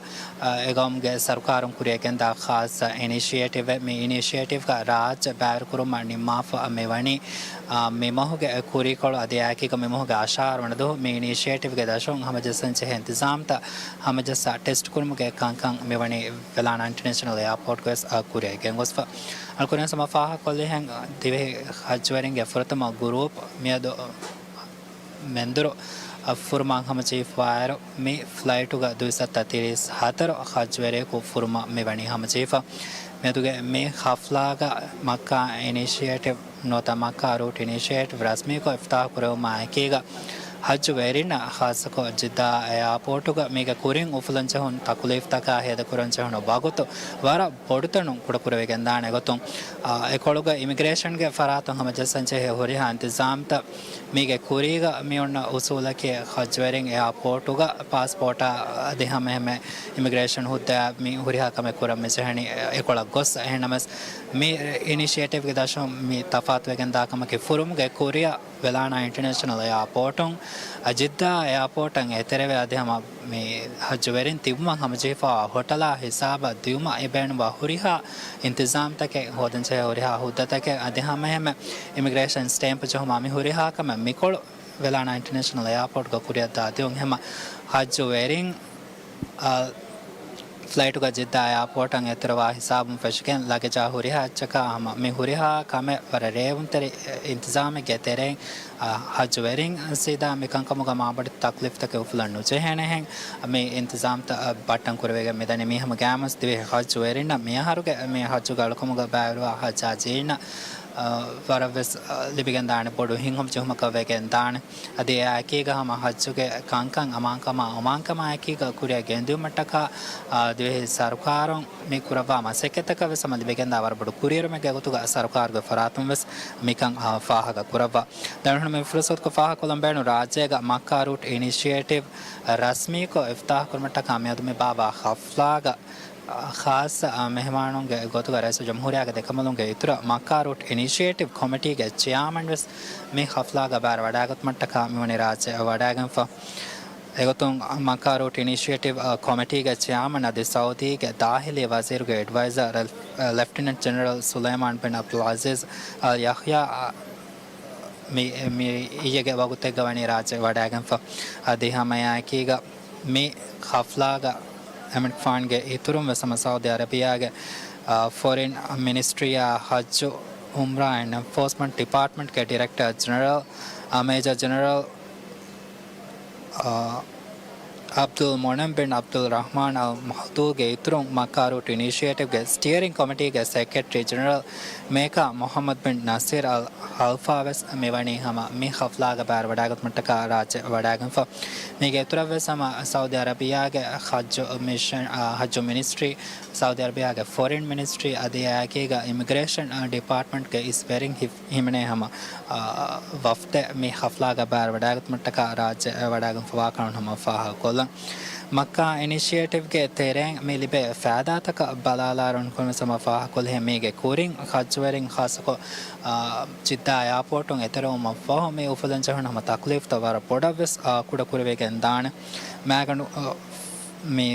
އާ، އެގައުމުގެ ސަރުކާރުން ކުރިއަށް ގެންދާ ޚާއްޞަ އިނިޝިއޭޓިވެއް. މި އިނިޝިއޭޓިވްގަ ރާއްޖެ ބައިވެރިކުރުމަށް ނިންމާފަ މިވަނީ، އާ، މި މަހުގެ ކުރީކޮޅު އަދި އެއާއެކީގަ މި މަހުގެ އަށާރަ ވަނަ ދުވަހު މި އިނިޝިއޭޓިވްގެ ދަށުން ހަމަޖައްސަންޖެހޭ އިންތިޒާމްތައް ހަމަޖައްސާ ޓެސްޓް ކުރުމުގެ ކަންކަން މިވަނީ ވެލާނާ އިންޓަރނޭޝަނަލް އެއާޕޯޓްގަވެސް، އާ، ކުރިއަށް ގެންގޮސްފަ. އަޅުކުރެން ސަމަ ފާހަގަކޮށްލިހެން، ދިވެހި ހައްޖުވެރިންގެ ފުރަތަމަ ގުރޫޕް މިއަދު މެންދުރު ފުރުމަށް ހަމަޖެހިފައިވާއިރު، މި ފްލައިޓުގަ ދުއިސައްތަ ތިރީސް ހަތަރު ހައްޖުވެރިޔަކު ފުރުމަށް މިވަނީ ހަމަޖެހިފަ. މިއަދުގެ މި ހަފްލާގަ މައްކާ އިނިޝިއޭޓިވް ނުވަތަ މައްކާ ރޫޓް އިނިޝިއޭޓިވް ރަސްމީކޮށް އިފްތާޙު ކުރެވުމާ އެކީގަ، ހައްޖު ވެރިންނަށް ޚާއްޞަކޮށް ޖިއްދާ އެއާޕޯޓުގަ މީގެ ކުރިން އުފުލަންޖެހުނު ތަކުލީފްތަކާ ހޭދަކުރަންޖެހުނު ވަގުތު ވަރަށް ބޮޑުތަނުން ކުޑަކުރެވިގެންދާނެ ގޮތުން، އާ، އެކޮޅުގަ އިމިގްރޭޝަންގެ ފަރާތުން ހަމަޖައްސަންޖެހޭ ހުރިހާ އިންތިޒާމްތައް މީގެ ކުރީގަ މިއޮންނަ އުސޫލަކީ، ހައްޖުވެރިން އެއާޕޯޓުގަ ޕާސްޕޯޓާ އަދި ހަމައެހެމެ އިމިގްރޭޝަން ހުއްދައާ މި ހުރިހާ ކަމެއް ކުރަން މިޖެހެނީ އެކޮޅަށް ގޮސް. އެހެންނަމަވެސް، މި އިނިޝިއޭޓިވްގެ ދަށުން މި ތަފާތުވެގެންދާ ކަމަކީ، ފުރުމުގެ ކުރިއަށް ވެލާނާ އިންޓަރނޭޝަނަލް އެއާޕޯޓުން، ޖިއްދާ އެއާޕޯޓަށް އެތެރެވެ، އަދި ހަމަ މި ހައްޖު ވެރިން ތިބުމަށް ހަމަޖެހިފައިވާ ހޮޓަލާ ހިސާބަށް ދިއުމަށް އެބޭނުންވާ ހުރިހާ އިންތިޒާމްތަކެއް، ހޯދަންޖެހޭ ހުރިހާ ހުއްދަތަކެއް، އަދި ހަމައެހެމެ އިމިގްރޭޝަން ސްޓޭމްޕް ޖެހުމާ މި ހުރިހާ ކަމެއް މިކޮޅު ވެލާނާ އިންޓަރނޭޝަނަލް އެއާޕޯޓްގަ ކުރިއަށް ދާދިއުން. އެހެމަ ހައްޖު ވެރިން، އާ، ފްލައިޓުގަ ޖިއްދާ އެއާޕޯޓަށް އެތެރެވާ ހިސާބުން ފެށިގެން ލަގެޖާ ހުރިހާ އެއްޗަކާ ހަމަ މި ހުރިހާ ކަމެއް ވަރަށް ރޭވުންތެރި އިންތިޒާމެއްގެ ތެރެއިން، އާ، ހައްޖު ވެރިން ސީދާ މިކަންކަމުގަ މާބޮޑެތި ތަކްލީފްތަކެއް އުފުލަން ނުޖެހޭނެހެން، މި އިންތިޒާމްތައް ބައްޓަން ކުރެވިގެން މިދަނީ. މީ ހަމަ ގާމުސް ދިވެހި ހައްޖު ވެރިންނަށް މިއަހަރުގެ މި ހައްޖުގެ އަޅުކަމުގަ ބައިވެރިވާ ހައްޖާޖީންނަށް، އާ، ވަރަށްވެސް، އާ، ލިބިގެންދާނެ ބޮޑު ހިތްހަމަޖެހުމަކަށް ވެގެންދާނެ. އަދި އެއާއެކީގަ ހަމަ ހައްޖުގެ ކަންކަން އަމާންކަމާ އޮމާންކަމާއެކީގަ ކުރިއަށް ގެންދިއުމަށްޓަކާ، އާ، ދިވެހި ސަރުކާރުން މި ކުރައްވާ މަސައްކަތްތަކަށް ވެސް ހަމަ ލިބިގެންދާ ވަރަށް ބޮޑު ކުރިއެރުމެއްގެ ގޮތުގަ ސަރުކާރުގެ ފަރާތުން ވެސް މިކަން، އާ، ފާހަގަ ކުރައްވާ. ދެން މި ފުރުސަތުގަ ފާހަގަކޮށްލަން ބޭނުން ރާއްޖޭގަ މައްކާ ރޫޓް އިނިޝިއޭޓިވް ރަސްމީކޮށް އިފްތާޙު ކުރުމަށްޓަކާ މިއަދު މި ބާއްވާ ހަފްލާގަ ޚާއްޞަ މެހެމާނުންގެ ގޮތުގަ ރައީސުލްޖުމްހޫރިއްޔާގެ ދެކަނބަލުންގެ އިތުރަށް މައްކާ ރޫޓް އިނިޝިއޭޓިވް ކޮމިޓީގެ ޗެއާމަން ވެސް މި ހަފްލާގަ ބައިވެރި ވަޑައިގަތުމަށްޓަކާ މިވަނީ ރާއްޖެ ވަޑައިގެންފަ. އެގޮތުން މައްކާ ރޫޓް އިނިޝިއޭޓިވް ކޮމިޓީގެ ޗެއާމަން އަދި ސައުދީގެ ދާހިލީ ވަޒީރުގެ އެޑްވައިޒަރ ލެފްޓިނެންޓް ޖެނެރަލް ސުލައިމާން ބިން އަބްދުލް އަޒީޒް އަލް ޔަޙްޔާ މި، މި އިއްޔެގެ ވަގުތެއްގަ ވަނީ ރާއްޖެ ވަޑައިގެންފަ. އަދި ހަމައެއާއެކީގަ މި ހަފްލާގަ އެމިން ފާންގެ އިތުރުން ވެސް ހަމަ ސައުދީ އަރަބިޔާގެ، އާ، ފޮރިން މިނިސްޓްރީއާ ހައްޖު އުމްރާ އެންޑް އެންފޯސްމަންޓް ޑިޕާޓްމަންޓްގެ ޑިރެކްޓަރ ޖެނެރަލް، އާ، މޭޖަރ ޖެނެރަލް، އާ، އަބްދުލް މުންއިމް ބިން އަބްދުލް ރަޙްމާން އަލް މަހްދޫގެ އިތުރުން މައްކާ ރޫޓް އިނިޝިއޭޓިވްގެ ސްޓިއަރިން ކޮމިޓީގެ ސެކްރެޓަރީ ޖެނެރަލް މޭކާ މުޙައްމަދު ބިން ނަސީރް އަލް ހަލްފާ ވެސް މިވަނީ ހަމަ މި ހަފްލާގަ ބައިވެރިވަޑައިގަތުމަށްޓަކާ ރާއްޖެ ވަޑައިގެންފަ. މީގެ އިތުރަށް ވެސް ހަމަ ސައުދީ އަރަބިޔާގެ ހައްޖު މިޝަން، އާ، ހައްޖު މިނިސްޓްރީ، ސައުދީ އަރަބިޔާގެ ފޮރިން މިނިސްޓްރީ އަދި އެއާއެކީގަ އިމިގްރޭޝަން، އާ، ޑިޕާޓްމަންޓްގެ އިސް ވެރިން ހި-، ހިމެނޭ ހަމަ، އާ، ވަފްދެއް މި ހަފްލާގަ ބައިވެރިވަޑައިގަތުމަށްޓަކާ ރާއްޖެ ވަޑައިގެންފަވާކަން ހަމަ ފާހަގަކޮށްލަން. މައްކާ އިނިޝިއޭޓިވްގެ ތެރެއިން މި ލިބޭ ފައިދާތަކަށް ބަލާލާއިރު އަޅުކަން ވެސް ހަމަ ފާހަގަކޮށްލިހެން މީގެ ކުރިން ހައްޖުވެރިން ޚާއްޞަކޮށް، އާ، ޖިއްދާ އެއާޕޯޓުން އެތެރެވުމަށްފަހު މި އުފުލަންޖެހުނު ހަމަ ތަކްލީފްތައް ވަރަށް ބޮޑަށް ވެސް، އާ، ކުޑަކުރެވިގެން ދާނެ. މާގަނޑު، އާ، މި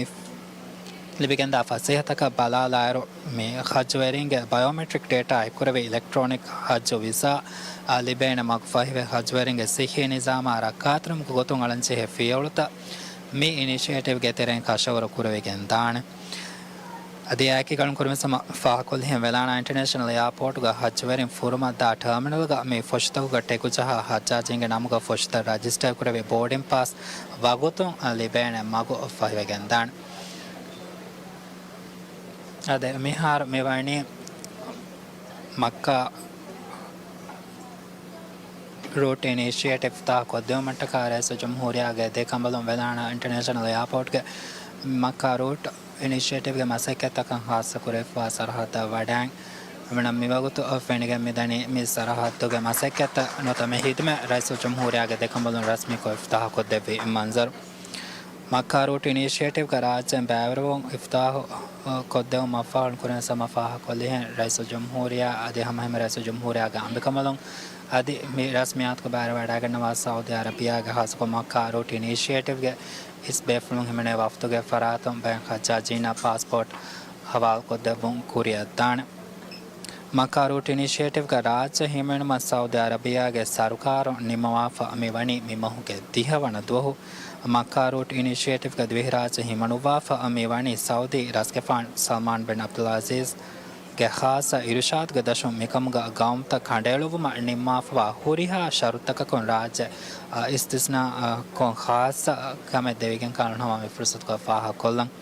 ލިބިގެންދާ ފަސޭހަތަކަށް ބަލާލާއިރު، މި ހައްޖުވެރިންގެ ބަޔޯމެޓްރިކް ޑޭޓާ އެއްކުރެވި އިލެކްޓްރޯނިކް ހައްޖު ވިސާ، އާ، ލިބޭނެ މަގު ފަހިވެ، ހައްޖުވެރިންގެ ސިއްހީ ނިޒާމާ ރައްކާތެރިވުމުގެ ގޮތުން އަޅަންޖެހޭ ފިޔަވަޅުތައް މި އިނިޝިއޭޓިވްގެ ތެރެއިން ކަށަވަރު ކުރެވިގެން ދާނެ. އަދި އެއާއެކީގަ އަޅުކަން ވެސް ހަމަ ފާހަގަކޮށްލިހެން ވެލާނާ އިންޓަރނޭޝަނަލް އެއާޕޯޓުގަ ހައްޖުވެރިން ފުރުމަށް ދާ ޓާމިނަލްގަ މި ފޮށިތަކުގަ ޓެކުޖަހާ ހައްޖާޖީންގެ ނަމުގަ ފޮށިތައް ރަޖިސްޓަރ ކުރެވި ބޯޑިން ޕާސް ވަގުތުން ލިބޭނެ މަގު ފަހިވެގެންދާނެ. އާދެ، މިހާރު މިވަނީ މައްކާ ރޫޓް އިނިޝިއޭޓިވް އިފްތިތާޙު ކޮށްދިއުމަށްޓަކާ ރައީސުލްޖުމްހޫރިއްޔާގެ ދެ ކަނބަލުން ވެލާނާ އިންޓަރނޭޝަނަލް އެއާޕޯޓްގެ މައްކާ ރޫޓް އިނިޝިއޭޓިވްގެ މަސައްކަތްތަކަށް ޚާއްޞަ ކުރެވިފައިވާ ސަރަހައްދަށް ވަޑައިން، އަމިނަ މިވަގުތު ފެނިގެން މިދަނީ މި ސަރަހައްދުގެ މަސައްކަތްތައް ނުވަތަ މި ހިދުމަތް ރައީސުލްޖުމްހޫރިއްޔާގެ ދެ ކަނބަލުން ރަސްމީކޮށް އިފްތިތާޙު ކޮށްދެއްވި މަންޒަރު. މައްކާ ރޫޓް އިނިޝިއޭޓިވްގެ ރާއްޖޭން ބައިވެރިވުން އިފްތިތާޙު، އަ، ކޮށްދެވުމަށްފަހު ކުރިން ސަމަ ފާހަގަކޮށްލިހެން، ރައީސުލްޖުމްހޫރިއްޔާ އަދި ހަމައެހެންމެ ރައީސުލްޖުމްހޫރިއްޔާގެ އަނބިކަނބަލުން އަދި މި ރަސްމިއްޔާތުގެ ބައިވެރިވަޑައިގަންނަވާ ސައުދީ އަރަބިއްޔާގެ ޚާއްޞަކޮށް މައްކާ ރޫޓް އިނިޝިއޭޓިވްގެ އިސް ބޭފުޅުން ހިމެނޭ ވަފްދުގެ ފަރާތުން ބައެއް ހައްޖާޖީންނަށް ޕާސްޕޯޓް ހަވާލުކޮށްދެއްވުން ކުރިއަށްދާނެ. މައްކާ ރޫޓް އިނިޝިއޭޓިވްގެ ރާއްޖެ ހިމެނުމަށް ސައުދީ އަރަބިއްޔާގެ ސަރުކާރުން ނިންމަވާފަ މިވަނީ މި މަހުގެ ދިހަ ވަނަ ދުވަހު. މައްކާ ރޫޓް އިނިޝިއޭޓިވްގެ ދިވެހިރާއްޖެ ހިމަނުއްވާފަ މިވަނީ ސައުދީ ރަސްގެފާނު ސަލްމާން ބިން އަބްދުލް އަޒީޒްގެ ޚާއްޞަ އިރުޝާދުގެ ދަށުން މިކަމުގަ ގައުމުތައް ކަނޑައެޅުއްވުމަށް ނިންމާފަވާ ހުރިހާ ޝަރުތަކަކުން ރާއްޖެ، އަ، އިސްތިސްނާ، އަ، ކޮށް ޚާއްޞަ ކަމެއް ދެވިގެން ކަންނަމަ މި ފުރުސަތުގަ ފާހަގަކޮށްލަން.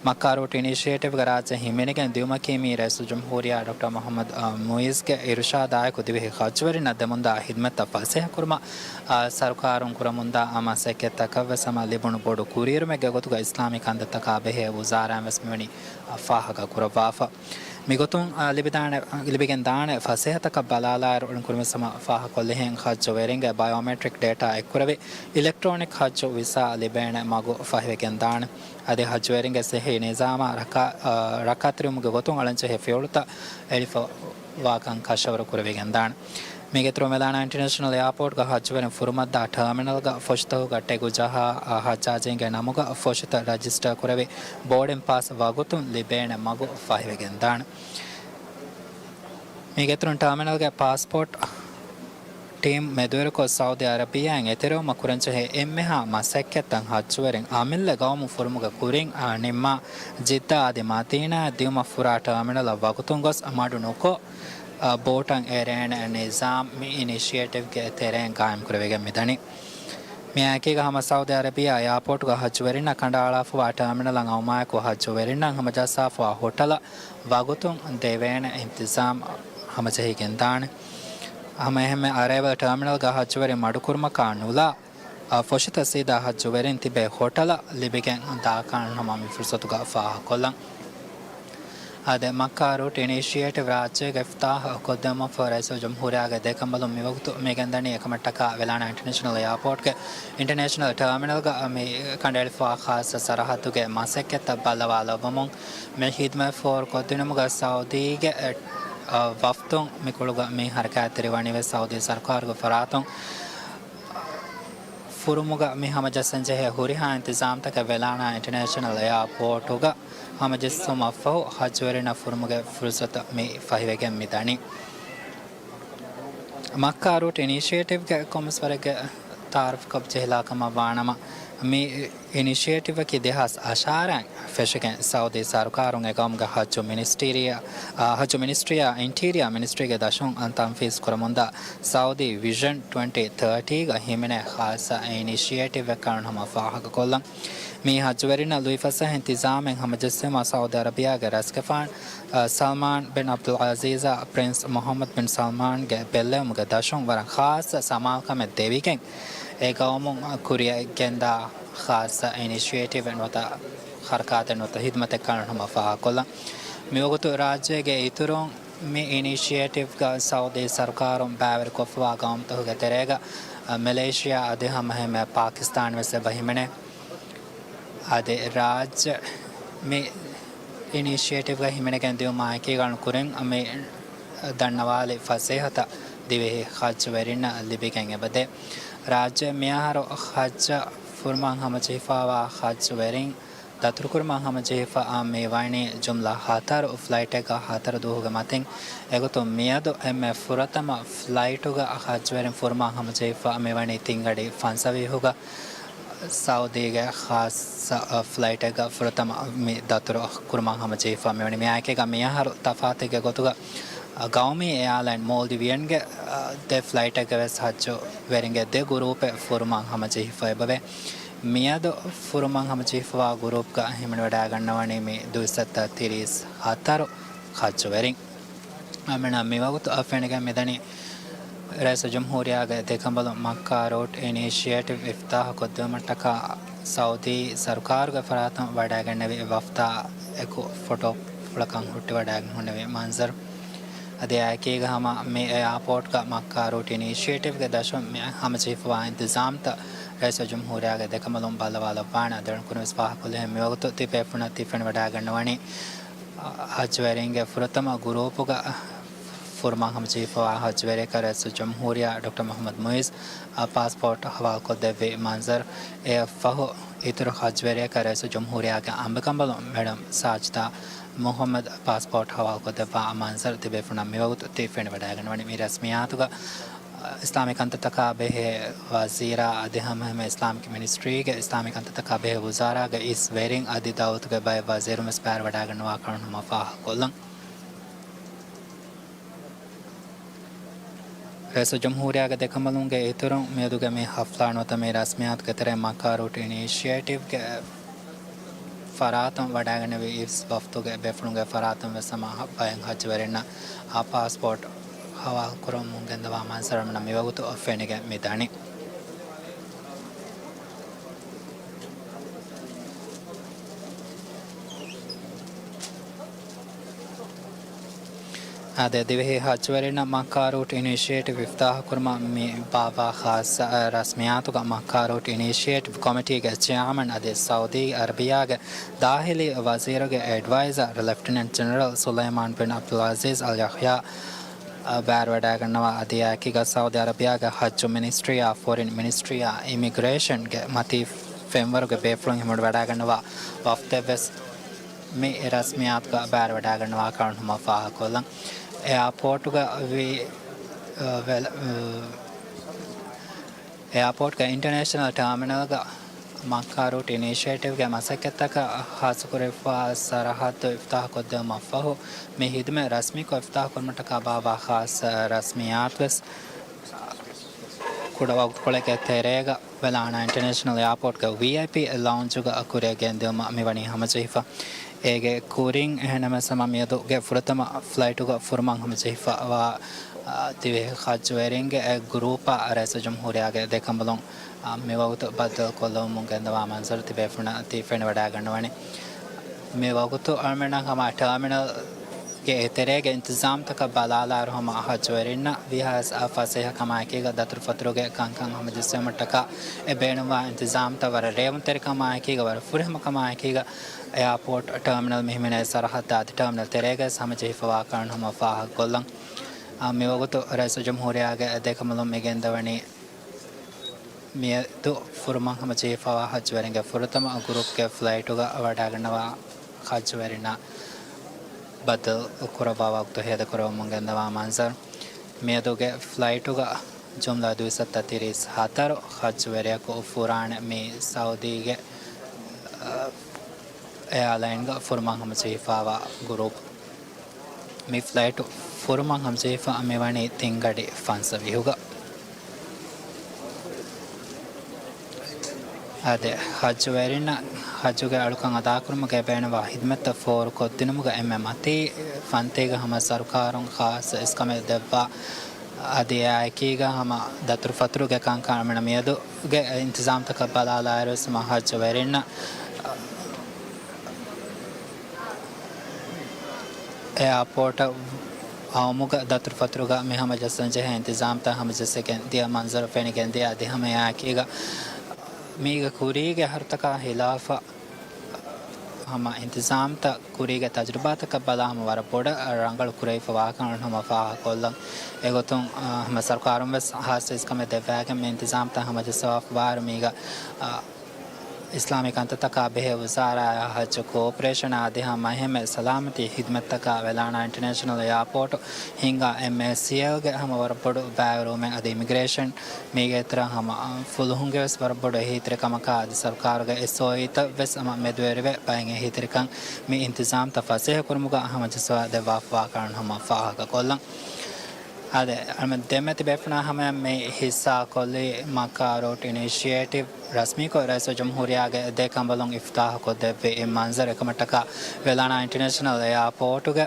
މައްކާ ރޫޓް އިނިޝިއޭޓިވްގެ ރާއްޖެ ހިމެނިގެން ދިއުމަކީ މީ ރައީސުލްޖުމްހޫރިއްޔާ ޑޮކްޓަރ މުޙައްމަދު، އަ، މުއިއްޒުގެ އިރުޝާދާއެކު ދިވެހި ޚަރްޖުވެރިންނަށް ދެމުންދާ ހިދްމަތްތައް ފަސޭހަކުރުމަށް، އަ، ސަރުކާރުން ކުރަމުންދާ މަސައްކަތްތަކަށްވެސް ހަމަ ލިބުނު ބޮޑު ކުރިއެރުމެއްގެ ގޮތުގަ އިސްލާމީ ކަންތައްތަކާ ބެހޭ ވުޒާރާއިން ވެސް މިވަނީ، އަ، ފާހަގަ ކުރައްވާފަ. މިގޮތުން، އަ، ލިބިދާނެ، ލިބިގެން ދާނެ ފަސޭހަތަކަށް ބަލާލާއިރު އުޅެން ކުރިމަސް ހަމަ ފާހަގަކޮށްލިހެން ޚަރްޖުވެރިންގެ ބަޔޯމެޓްރިކް ޑޭޓާ އެއްކުރެވި އިލެކްޓްރޯނިކް ޚަރްޖު ވިސާ ލިބޭނެ މަގު ފަހިވެގެން ދާނެ. އަދި ހައްޖުވެރިންގެ ސިއްހީ ނިޒާމާ ރައްކާ، އަ، ރައްކާތެރިވުމުގެ ގޮތުން އަޅަންޖެހޭ ފިޔަވަޅުތައް އެޅިފަ ވާކަން ކަށަވަރު ކުރެވިގެންދާނެ. މީގެއިތުރުން މެލާނާ އިންޓަރނޭޝަނަލް އެއާޕޯޓްގަ ހައްޖުވެރިން ފުރުމަށްދާ ޓާމިނަލްގަ ފޮށިތަކުގަ ޓެގު ޖަހާ، އަ، ހައްޖާޖީންގެ ނަމުގަ ފޮށިތައް ރަޖިސްޓަރ ކުރެވި ބޯޑިން ޕާސް ވަގުތުން ލިބޭނެ މަގު ފަހިވެގެންދާނެ. މީގެއިތުރުން ޓާމިނަލްގެ ޕާސްޕޯޓް ޓީމް މެދުވެރިކޮށް ސައުދީ އަރަބިއްޔާއިން އެތެރެވުމަށް ކުރަންޖެހޭ އެންމެހާ މަސައްކަތްތައް ހައްޖުވެރިން އަމިއްލަ ގައުމު ފުރުމުގެ ކުރިން، އާ، ނިންމާ، ޖިއްދާ އަދި މަދީނާއަށް ދިއުމަށް ފުރާ ޓާމިނަލަށް ވަގުތުން ގޮސް މަޑު ނުކޮށް، އާ، ބޯޓަށް އެރޭނެ ނިޒާމް މި އިނިޝިއޭޓިވްގެ ތެރެއިން ގާއިމްކުރެވިގެން މިދަނީ. މިއާއެކީގަ ހަމަ ސައުދީ އަރަބިއްޔާ އެއާޕޯޓްގަ ހައްޖުވެރިންނަށް ކަނޑައަޅާފަވާ ޓާމިނަލަށް އައުމާއެކު ހައްޖުވެރިންނަށް ހަމަޖައްސާފަވާ ހޮޓަލަށް ވަގުތުން ދެވޭނެ އިންތިޒާމް ހަމަޖެހިގެންދާނެ. ހަމައެހެންމެ އަރައިވަލް ޓާމިނަލްގަ ހައްޖުވެރިން މަޑުކުރުމަކާ ނުލާ، އަ، ފޮށިތައް ސީދާ ހައްޖުވެރިން ތިބޭ ހޮޓަލަށް ލިބިގެން ދާކަން ހަމަ މި ފުރުސަތުގަ ފާހަގަކޮށްލަން. އާދެ، މައްކާ ރޫޓް އިނިޝިއޭޓިވް ރާއްޖޭގަ އިފްތިތާޙު ކޮށްދެއްވުމަށްފަހު ރައީސުލްޖުމްހޫރިއްޔާގެ ދެކަނބަލުން މިވަގުތު މިގެންދަނީ އެކަމަށްޓަކާ ވެލާނާ އިންޓަރނޭޝަނަލް އެއާޕޯޓްގެ އިންޓަރނޭޝަނަލް ޓާމިނަލްގަ މި ކަނޑައެޅިފަވާ ޚާއްޞަ ސަރަހައްދުގެ މަސައްކަތްތައް ބައްލަވާލައްވަމުން މި ހިދްމަތް ފޯރުކޮށްދިނުމުގަ ސައުދީގެ، އެ، އަ، ވަފްދުން މިކޮޅުގަ މި ހަރަކާތްތެރިވަނީވެސް ސައުދީ ސަރުކާރުގެ ފަރާތުން ފުރުމުގަ މި ހަމަޖައްސަންޖެހޭ ހުރިހާ އިންތިޒާމްތަކެއް ވެލާނާ އިންޓަރނޭޝަނަލް އެއާޕޯޓުގަ ހަމަޖެއްސުމަށްފަހު ހައްޖުވެރިންނަށް ފުރުމުގެ ފުރުސަތު މި ފަހިވެގެން މި ދަނީ. މައްކާ ރޫޓް އިނިޝިއޭޓިވްގެ ކޮންމެސް ވަރެއްގެ ތައާރަފްކޮށް ޖެހިލާ ކަމަށް ވާނަމަ، މި އިނިޝިއޭޓިވަކީ ދެހާސް އަށާރައިން ފެށިގެން ސައުދީ ސަރުކާރުން އެ ގައުމުގެ ހައްޖު މިނިސްޓީރިއާ، އާ، ހައްޖު މިނިސްޓްރީއާ އިންޓީރިއާ މިނިސްޓްރީގެ ދަށުން ތަންފީޒް ކުރަމުންދާ ސައުދީ ވިޝަން ޓްވެންޓީ ތާޓީގަ ހިމެނޭ ޚާއްޞަ އިނިޝިއޭޓިވެއްކަން ހަމަ ފާހަގަކޮށްލަން. މި ހައްޖުވެރިންނަށް ލުއިފަސޭހަ އިންތިޒާމެއް ހަމަޖެއްސުމަށް ސައުދީ އަރަބިއްޔާގެ ރަސްގެފާނު، އަ، ސަލްމާން ބިން އަބްދުލް އަޒީޒާ ޕްރިންސް މުޙައްމަދު ބިން ސަލްމާންގެ ބެއްލެވުމުގެ ދަށުން ވަރަށް ޚާއްޞަ ސަމާލުކަމެއް ދެވިގެން، އެ ގައުމުން ކުރިއަށް ގެންދާ ޚާއްޞަ އިނިޝިއޭޓިވެއް ނުވަތަ ހަރަކާތެއް ނުވަތަ ހިދްމަތެއް ކަން ހަމަ ފާހަގަކޮށްލަން. މިވަގުތު ރާއްޖޭގެ އިތުރުން މި އިނިޝިއޭޓިވްގަ ސައުދީ ސަރުކާރުން ބައިވެރިކޮށްފަވާ ގައުމުތަކުގެ ތެރޭގަ، އަ، މެލޭޝިއާ އަދި ހަމައެހެންމެ ޕާކިސްތާން ވެސް އެބަ ހިމެނޭ. އަދި ރާއްޖެ މި އިނިޝިއޭޓިވްގަ ހިމެނިގެން ދިއުމާއެކީގަ ކުރިން މި ދަންނަވާލި ފަސޭހަތައް ދިވެހި ހައްޖުވެރިންނަށް ލިބިގެން އެބަދޭ. ރާއްޖެ މިއަހަރު ހައްޖަށް ފުރުމަށް ހަމަޖެހިފަވާ ހައްޖުވެރިން ދަތުރުކުރުމަށް ހަމަޖެހިފަ މި ވަނީ ޖުމްލަ ހަތަރު ފްލައިޓެއްގަ ހަތަރު ދުވަހުގެ މަތިން. އެގޮތުން މިއަދު އެންމެ ފުރަތަމަ ފްލައިޓުގަ ހައްޖުވެރިން ފުރުމަށް ހަމަޖެހިފަ މިވަނީ ތިންގަޑި ފަންސަވީހުގަ. ސައުދީގެ ޚާއްޞަ ފްލައިޓެއްގަ ފުރަތަމަ މި ދަތުރު ކުރުމަށް ހަމަޖެހިފަ މިވަނީ. މިއާއެކީގަ މިއަހަރު ތަފާތެއްގެ ގޮތުގަ ގައުމީ އެއާލައިން މޯލްޑިވިއަންގެ ދެ ފްލައިޓެއްގަ ވެސް ހައްޖުވެރިންގެ ދެ ގުރޫޕެއް ފުރުމަށް ހަމަޖެހިފަ އެބަވޭ. މިއަދު ފުރުމަށް ހަމަޖެހިފަވާ ގުރޫޕްގަ ހިމެނިވަޑައިގަންނަވަނީ މި ދުއިސައްތަ ތިރީސް ހަތަރު ހައްޖުވެރިން. އަމިނަ މިވަގުތު އަށް ފެނިގެން މިދަނީ ރައީސުލްޖުމްހޫރިއްޔާގެ ދެކަނބަލުން މައްކާ ރޫޓް އިނިޝިއޭޓިވް އިފްތިތާޙު ކޮށްދިއުމަށްޓަކާ ސައުދީ ސަރުކާރުގެ ފަރާތުން ވަޑައިގެންނެވި ވަފްދާ އެކު ފޮޓޯފުޅަކަށް ހުއްޓިވަޑައިގެން ހުންނެވި މަންޒަރު. އަދި އެއާއެކީގަ ހަމަ މި އެއާޕޯޓްގަ މައްކާ ރޫޓް އިނިޝިއޭޓިވްގެ ދަށުން މި ހަމަޖެހިފަވާ އިންތިޒާމްތައް ރައީސުލްޖުމްހޫރިއްޔާގެ ދެކަނބަލުން ބައްލަވާލައްވާނެ އަދި އަޅުން ކުރިންވެސް ފާހަގަކޮށްލި މިވަގުތު ތިބޭފުޅުންނަށް ތި ފެނިވަޑައިގަންނަވަނީ، އަ، ހައްޖުވެރިންގެ ފުރަތަމަ ގުރޫޕުގަ ފުރުމަށް ހަމަޖެހިފަވާ ހައްޖުވެރިޔަކަށް ރައީސުލްޖުމްހޫރިއްޔާ ޑޮކްޓަރ މުޙައްމަދު މުޢިއްޒު އަށް ޕާސްޕޯޓް ހަވާލުކޮށްދެއްވި މަންޒަރު. އެއަށްފަހު އިތުރު ހައްޖުވެރިޔަކަށް ރައީސުލްޖުމްހޫރިއްޔާގެ އަނބިކަނބަލުން މެޑަމް ސާޖިދާ މުޙައްމަދު ޕާސްޕޯޓް ހަވާލުކޮށްދެއްވާ މަންޒަރު ތިބޭފުޅުންނަށް މިވަގުތު ތި ފެނިވަޑައިގަންނަވަނީ. މި ރަސްމިއްޔާތުގަ އިސްލާމީ ކަންތައްތަކާ ބެހޭ ވަޒީރާ އަދި ހަމައެހެންމެ އިސްލާމިކް މިނިސްޓްރީގެ އިސްލާމީ ކަންތައްތަކާ ބެހޭ ވުޒާރާގެ އިސް ވެރިން އަދި ދައުލަތުގެ ބައެއް ވަޒީރުން ވެސް ބައިވެރިވަޑައިގަންނަވާ ކަމަށް ހަމަ ފާހަގަކޮށްލަން. ރައީސުލްޖުމްހޫރިއްޔާގެ ދެކަނބަލުންގެ އިތުރުން މިއަދުގެ މި ހަފްލާ ނުވަތަ މި ރަސްމިއްޔާތުގެ ތެރެއިން މައްކާ ރޫޓް އިނިޝިއޭޓިވްގެ ފަރާތުން ވަޑައިގެންނެވި އިސް ވަފްދުގެ ބޭފުޅުންގެ ފަރާތުން ވެސް ހަމަ ބައެއް ހައްޖުވެރިންނަށް އާ ޕާސްޕޯޓް ހަވާލުކުރަމުން ގެންދަވާ މަންޒަރު މިނަ މިވަގުތު ފެނިގެން މިދަނީ. އާދެ، ދިވެހި ހައްޖުވެރިންނަށް މައްކާ ރޫޓް އިނިޝިއޭޓިވް އިފްތާޙުކުރުމަށް މި ބާއްވާ ޚާއްޞަ ރަސްމިއްޔާތުގަ މައްކާ ރޫޓް އިނިޝިއޭޓިވް ކޮމިޓީގެ ޗެއާމަން އަދި ސައުދީ އަރަބިއްޔާގެ ދާޚިލީ ވަޒީރުގެ އެޑްވައިޒަރ ލެފްޓިނެންޓް ޖެނެރަލް ސުލައިމާން ބިން ޢަބްދުލްޢަޒީޒް އަލް ޔަޙްޔާ ބައިވެރިވަޑައިގަންނަވާ އަދި އެއާއެކީގަ ސައުދީ އަރަބިއްޔާގެ ޙައްޖު މިނިސްޓްރީއާ، ފޮރިން މިނިސްޓްރީއާ، އިމިގްރޭޝަންގެ މަތީ ފެންވަރުގެ ބޭފުޅުން ހިމެނިވަޑައިގަންނަވާ ވަފްދެއްވެސް މި ރަސްމިއްޔާތުގަ ބައިވެރިވަޑައިގަންނަވާ ކަމަށް ހަމަ ފާހަގަކޮށްލަން. އެއާޕޯޓުގަ ވި-، އަ، ވެލ-، އަ، އެއާޕޯޓްގެ އިންޓަރނޭޝަނަލް ޓާމިނަލްގަ މައްކާ ރޫޓް އިނިޝިއޭޓިވްގެ މަސައްކަތްތަކަށް ހާއްސަކުރެވިފައިވާ ސަރަހައްދު އިފްތާޙުކޮށްދެއްވުމަށްފަހު، މި ޚިދުމަތް ރަސްމީކޮށް އިފްތާޙުކުރުމަށްޓަކާ ބާއްވާ ޚާއްޞަ ރަސްމިއްޔާތުވެސް ކުޑަ ވަގުތުކޮޅެއްގެ ތެރޭގަ ވެލާނާ އިންޓަރނޭޝަނަލް އެއާޕޯޓްގެ ވީއައިޕީ ލައުންޖުގަ ކުރިއަށް ގެންދިއުމަށް މިވަނީ ހަމަޖެހިފަ. އޭގެ ކުރިން އެހެންނަމަވެސް ހަމަ މިއަދުގެ ފުރަތަމަ ފްލައިޓުގަ ފުރުމަށް ހަމަޖެހިފައިވާ، އާ، ދިވެހި ހައްޖުވެރިންގެ އެއް ގްރޫޕާ ރައީސުލްޖުމްހޫރިއްޔާގެ ދެކަނބަލުން، އާ، މިވަގުތު ބައްދަލުކޮށްލަވަމުން ގެންދަވާ މަންޒަރު ތިބޭފުޅުންނަށް ތި ފެނިވަޑައިގަންނަވަނީ. މިވަގުތު އަޅުމެންނަށް ހަމަ ޓާމިނަލް ގެ އެތެރޭގެ އިންތިޒާމްތަކަށް ބަލާލާއިރު ހަމަ ހައްޖުވެރިންނަށް ވީހާވެސް އާ ފަސޭހަކަމާއެކީގަ ދަތުރުފަތުރުގެ ކަންކަން ހަމަޖެއްސެވުމަށްޓަކާ އެ ބޭނުންވާ އިންތިޒާމްތައް ވަރަށް ރޭވުންތެރިކަމާއެކީގަ ވަރަށް ފުރިހަމަކަމާއެކީގަ އެއާޕޯޓް ޓާމިނަލް މި ހިމެނޭ ސަރަހައްދާ އަދި ޓާމިނަލް ތެރޭގަވެސް ހަމަޖެހިފަވާ ކަން ހަމަ ފާހަގަކޮށްލަން. އާ، މިވަގުތު ރައީސުލްޖުމްހޫރިއްޔާގެ ދެކަނބަލުން މި ގެންދަވަނީ މިއަދު ފުރުމަށް ހަމަޖެހިފައިވާ ހައްޖުވެރިންގެ ފުރަތަމަ ގްރޫޕްގެ ފްލައިޓުގަ ވަޑައިގަންނަވާ ހައްޖުވެރިންނަށް ބައްދަލު ކުރައްވާ ވަގުތު ހޭދަކުރެވެމުން ގެންދަވާ މަންޒަރު. މިއަދުގެ ފްލައިޓުގަ ޖުމްލަ ދުއިސައްތަ ތިރީސް ހަތަރު ހައްޖުވެރިޔަކު އުފުރާނެ. މި ސައުދީގެ، އަ، އެއާލައިންގަ ފުރުމަށް ހަމަޖެހިފައިވާ ގްރޫޕް. މި ފްލައިޓު ފުރުމަށް ހަމަޖެހިފަ މިވަނީ ތިންގަޑި ފަންސަވީހުގަ. އާދެ، ހައްޖުވެރިންނަށް ހައްޖުގެ އަޅުކަން އަދާކުރުމުގެ ބޭނުންވާ ޚިދުމަތްތައް ފޯރުކޮށްދިނުމުގަ އެންމެ މަތީ ފަންތީގަ ހަމަ ސަރުކާރުން ޚާއްޞަ އިސްކަމެއް ދެއްވާ އަދި އެއާއެކީގަ ހަމަ ދަތުރުފަތުރުގެ ކަންކަން އަޅުމެންނަށް މިއަދުގެ އިންތިޒާމްތަކަށް ބަލާލާއިރުވެސް ހަމަ ހައްޖުވެރިންނަށް އެއާޕޯޓަށް އައުމުގަ ދަތުރުފަތުރުގަ މި ހަމަޖައްސަން ޖެހޭ އިންތިޒާމްތައް ހަމަޖެއްސިގެން ދިޔަ މަންޒަރު ފެނިގެން ދިޔަ އަދި ހަމަ އެއާއެކީގަ މީގެ ކުރީގެ އަހަރުތަކާ ހިލާފަށް ހަމަ އިންތިޒާމްތައް ކުރީގެ ތަޖުރިބާތަކަށް ބަލާ ހަމަ ވަރަށް ބޮޑަށް ރަނގަޅު ކުރެވިފަ ވާކަން ހަމަ ފާހަގަކޮށްލަން. އެގޮތުން، އަ، ހަމަ ސަރުކާރުން ވެސް ހާއްސަ އިސްކަމެއް ދެއްވައިގެން މި އިންތިޒާމްތައް ހަމަޖެއްސަވާފަ ވާއިރު މީގަ، އަ، އިސްލާމީ ކަންތައްތަކާ ބެހޭ ވުޒާރާއާ ހައްޖު ކޯޕަރޭޝަނާ އަދި ހަމައެހެންމެ ސަލާމަތީ ޚިދުމަތްތަކާ ވެލާނާ އިންޓަރނޭޝަނަލް އެއާޕޯޓު ހިންގާ އެމްއޭސީއެލްގެ ހަމަ ވަރަށް ބޮޑު ބައިވެރިވުމެއް އަދި އިމިގްރޭޝަން މީގެ އިތުރަށް ހަމަ ފުލުހުންގެ ވެސް ވަރަށް ބޮޑު އެހީތެރިކަމަކާ އަދި ސަރުކާރުގެ އެސްއޯއީތައް ވެސް ހަމަ މެދުވެރިވެ ބައެއް އެހީތެރިކަން މި އިންތިޒާމްތައް ފަސޭހަކުރުމުގަ ހަމަޖެއްސަވާ ދެއްވާފަވާ ކަން ހަމަ ފާހަގަކޮށްލަން. އާދެ، އަޅަމެން ދެންމެ ތިބޭފުޅުންނާ ހަމަޔަށް މި ހިއްސާކޮށްލީ މައްކާ ރޫޓް އިނިޝިއޭޓިވް ރަސްމީކޮށް ރައީސުލްޖުމްހޫރިއްޔާގެ ދެ ކަނބަލުން އިފްތާހުކޮށްދެއްވި މަންޒަރު އެކަމަށްޓަކާ ވެލާނާ އިންޓަރނޭޝަނަލް އެއާޕޯޓުގެ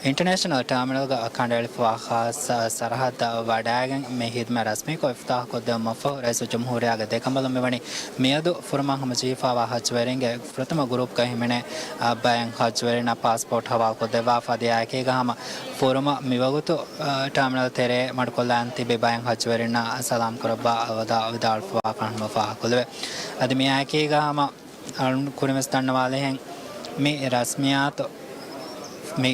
އިންޓަރނޭޝަނަލް ޓާމިނަލްގަ ކަނޑައެޅިފަވާ ޚާއްޞަ ސަރަހައްދަށް ވަޑައިގެން މި ހިދުމަތް ރަސްމީކޮށް އިފްތިތާޙުކޮށްދެއްވުމަށްފަހު، ރައީސުލްޖުމްހޫރިއްޔާގެ ދެކަނބަލުން މިވަނީ މިއަދު ފުރުމަށް ހަމަޖެހިފައިވާ ހައްޖުވެރިންގެ ފުރަތަމަ ގްރޫޕްގަ ހިމެނޭ، އަ، ބައެއް ހައްޖުވެރިންނަށް ޕާސްޕޯޓް ހަވާލުކޮށްދެއްވާފަ. އަދި އެއާއެކީގަ ހަމަ ފުރުމަށް މިވަގުތު، އަ، ޓާމިނަލް ތެރޭ މަޑުކޮށްލާން ތިބި ބައެއް ހައްޖުވެރިންނަށް ސަލާމް ކުރައްވާ ވަދާ ވިދާޅުފަވާކަން ހަމަ ފާހަގަކުރެވޭ. އަދި މިއާއެކީގަ ހަމަ އަޅުން ކުރިންވެސް ދަންނަވާލިހެން، މި ރަސްމިއްޔާތު، މި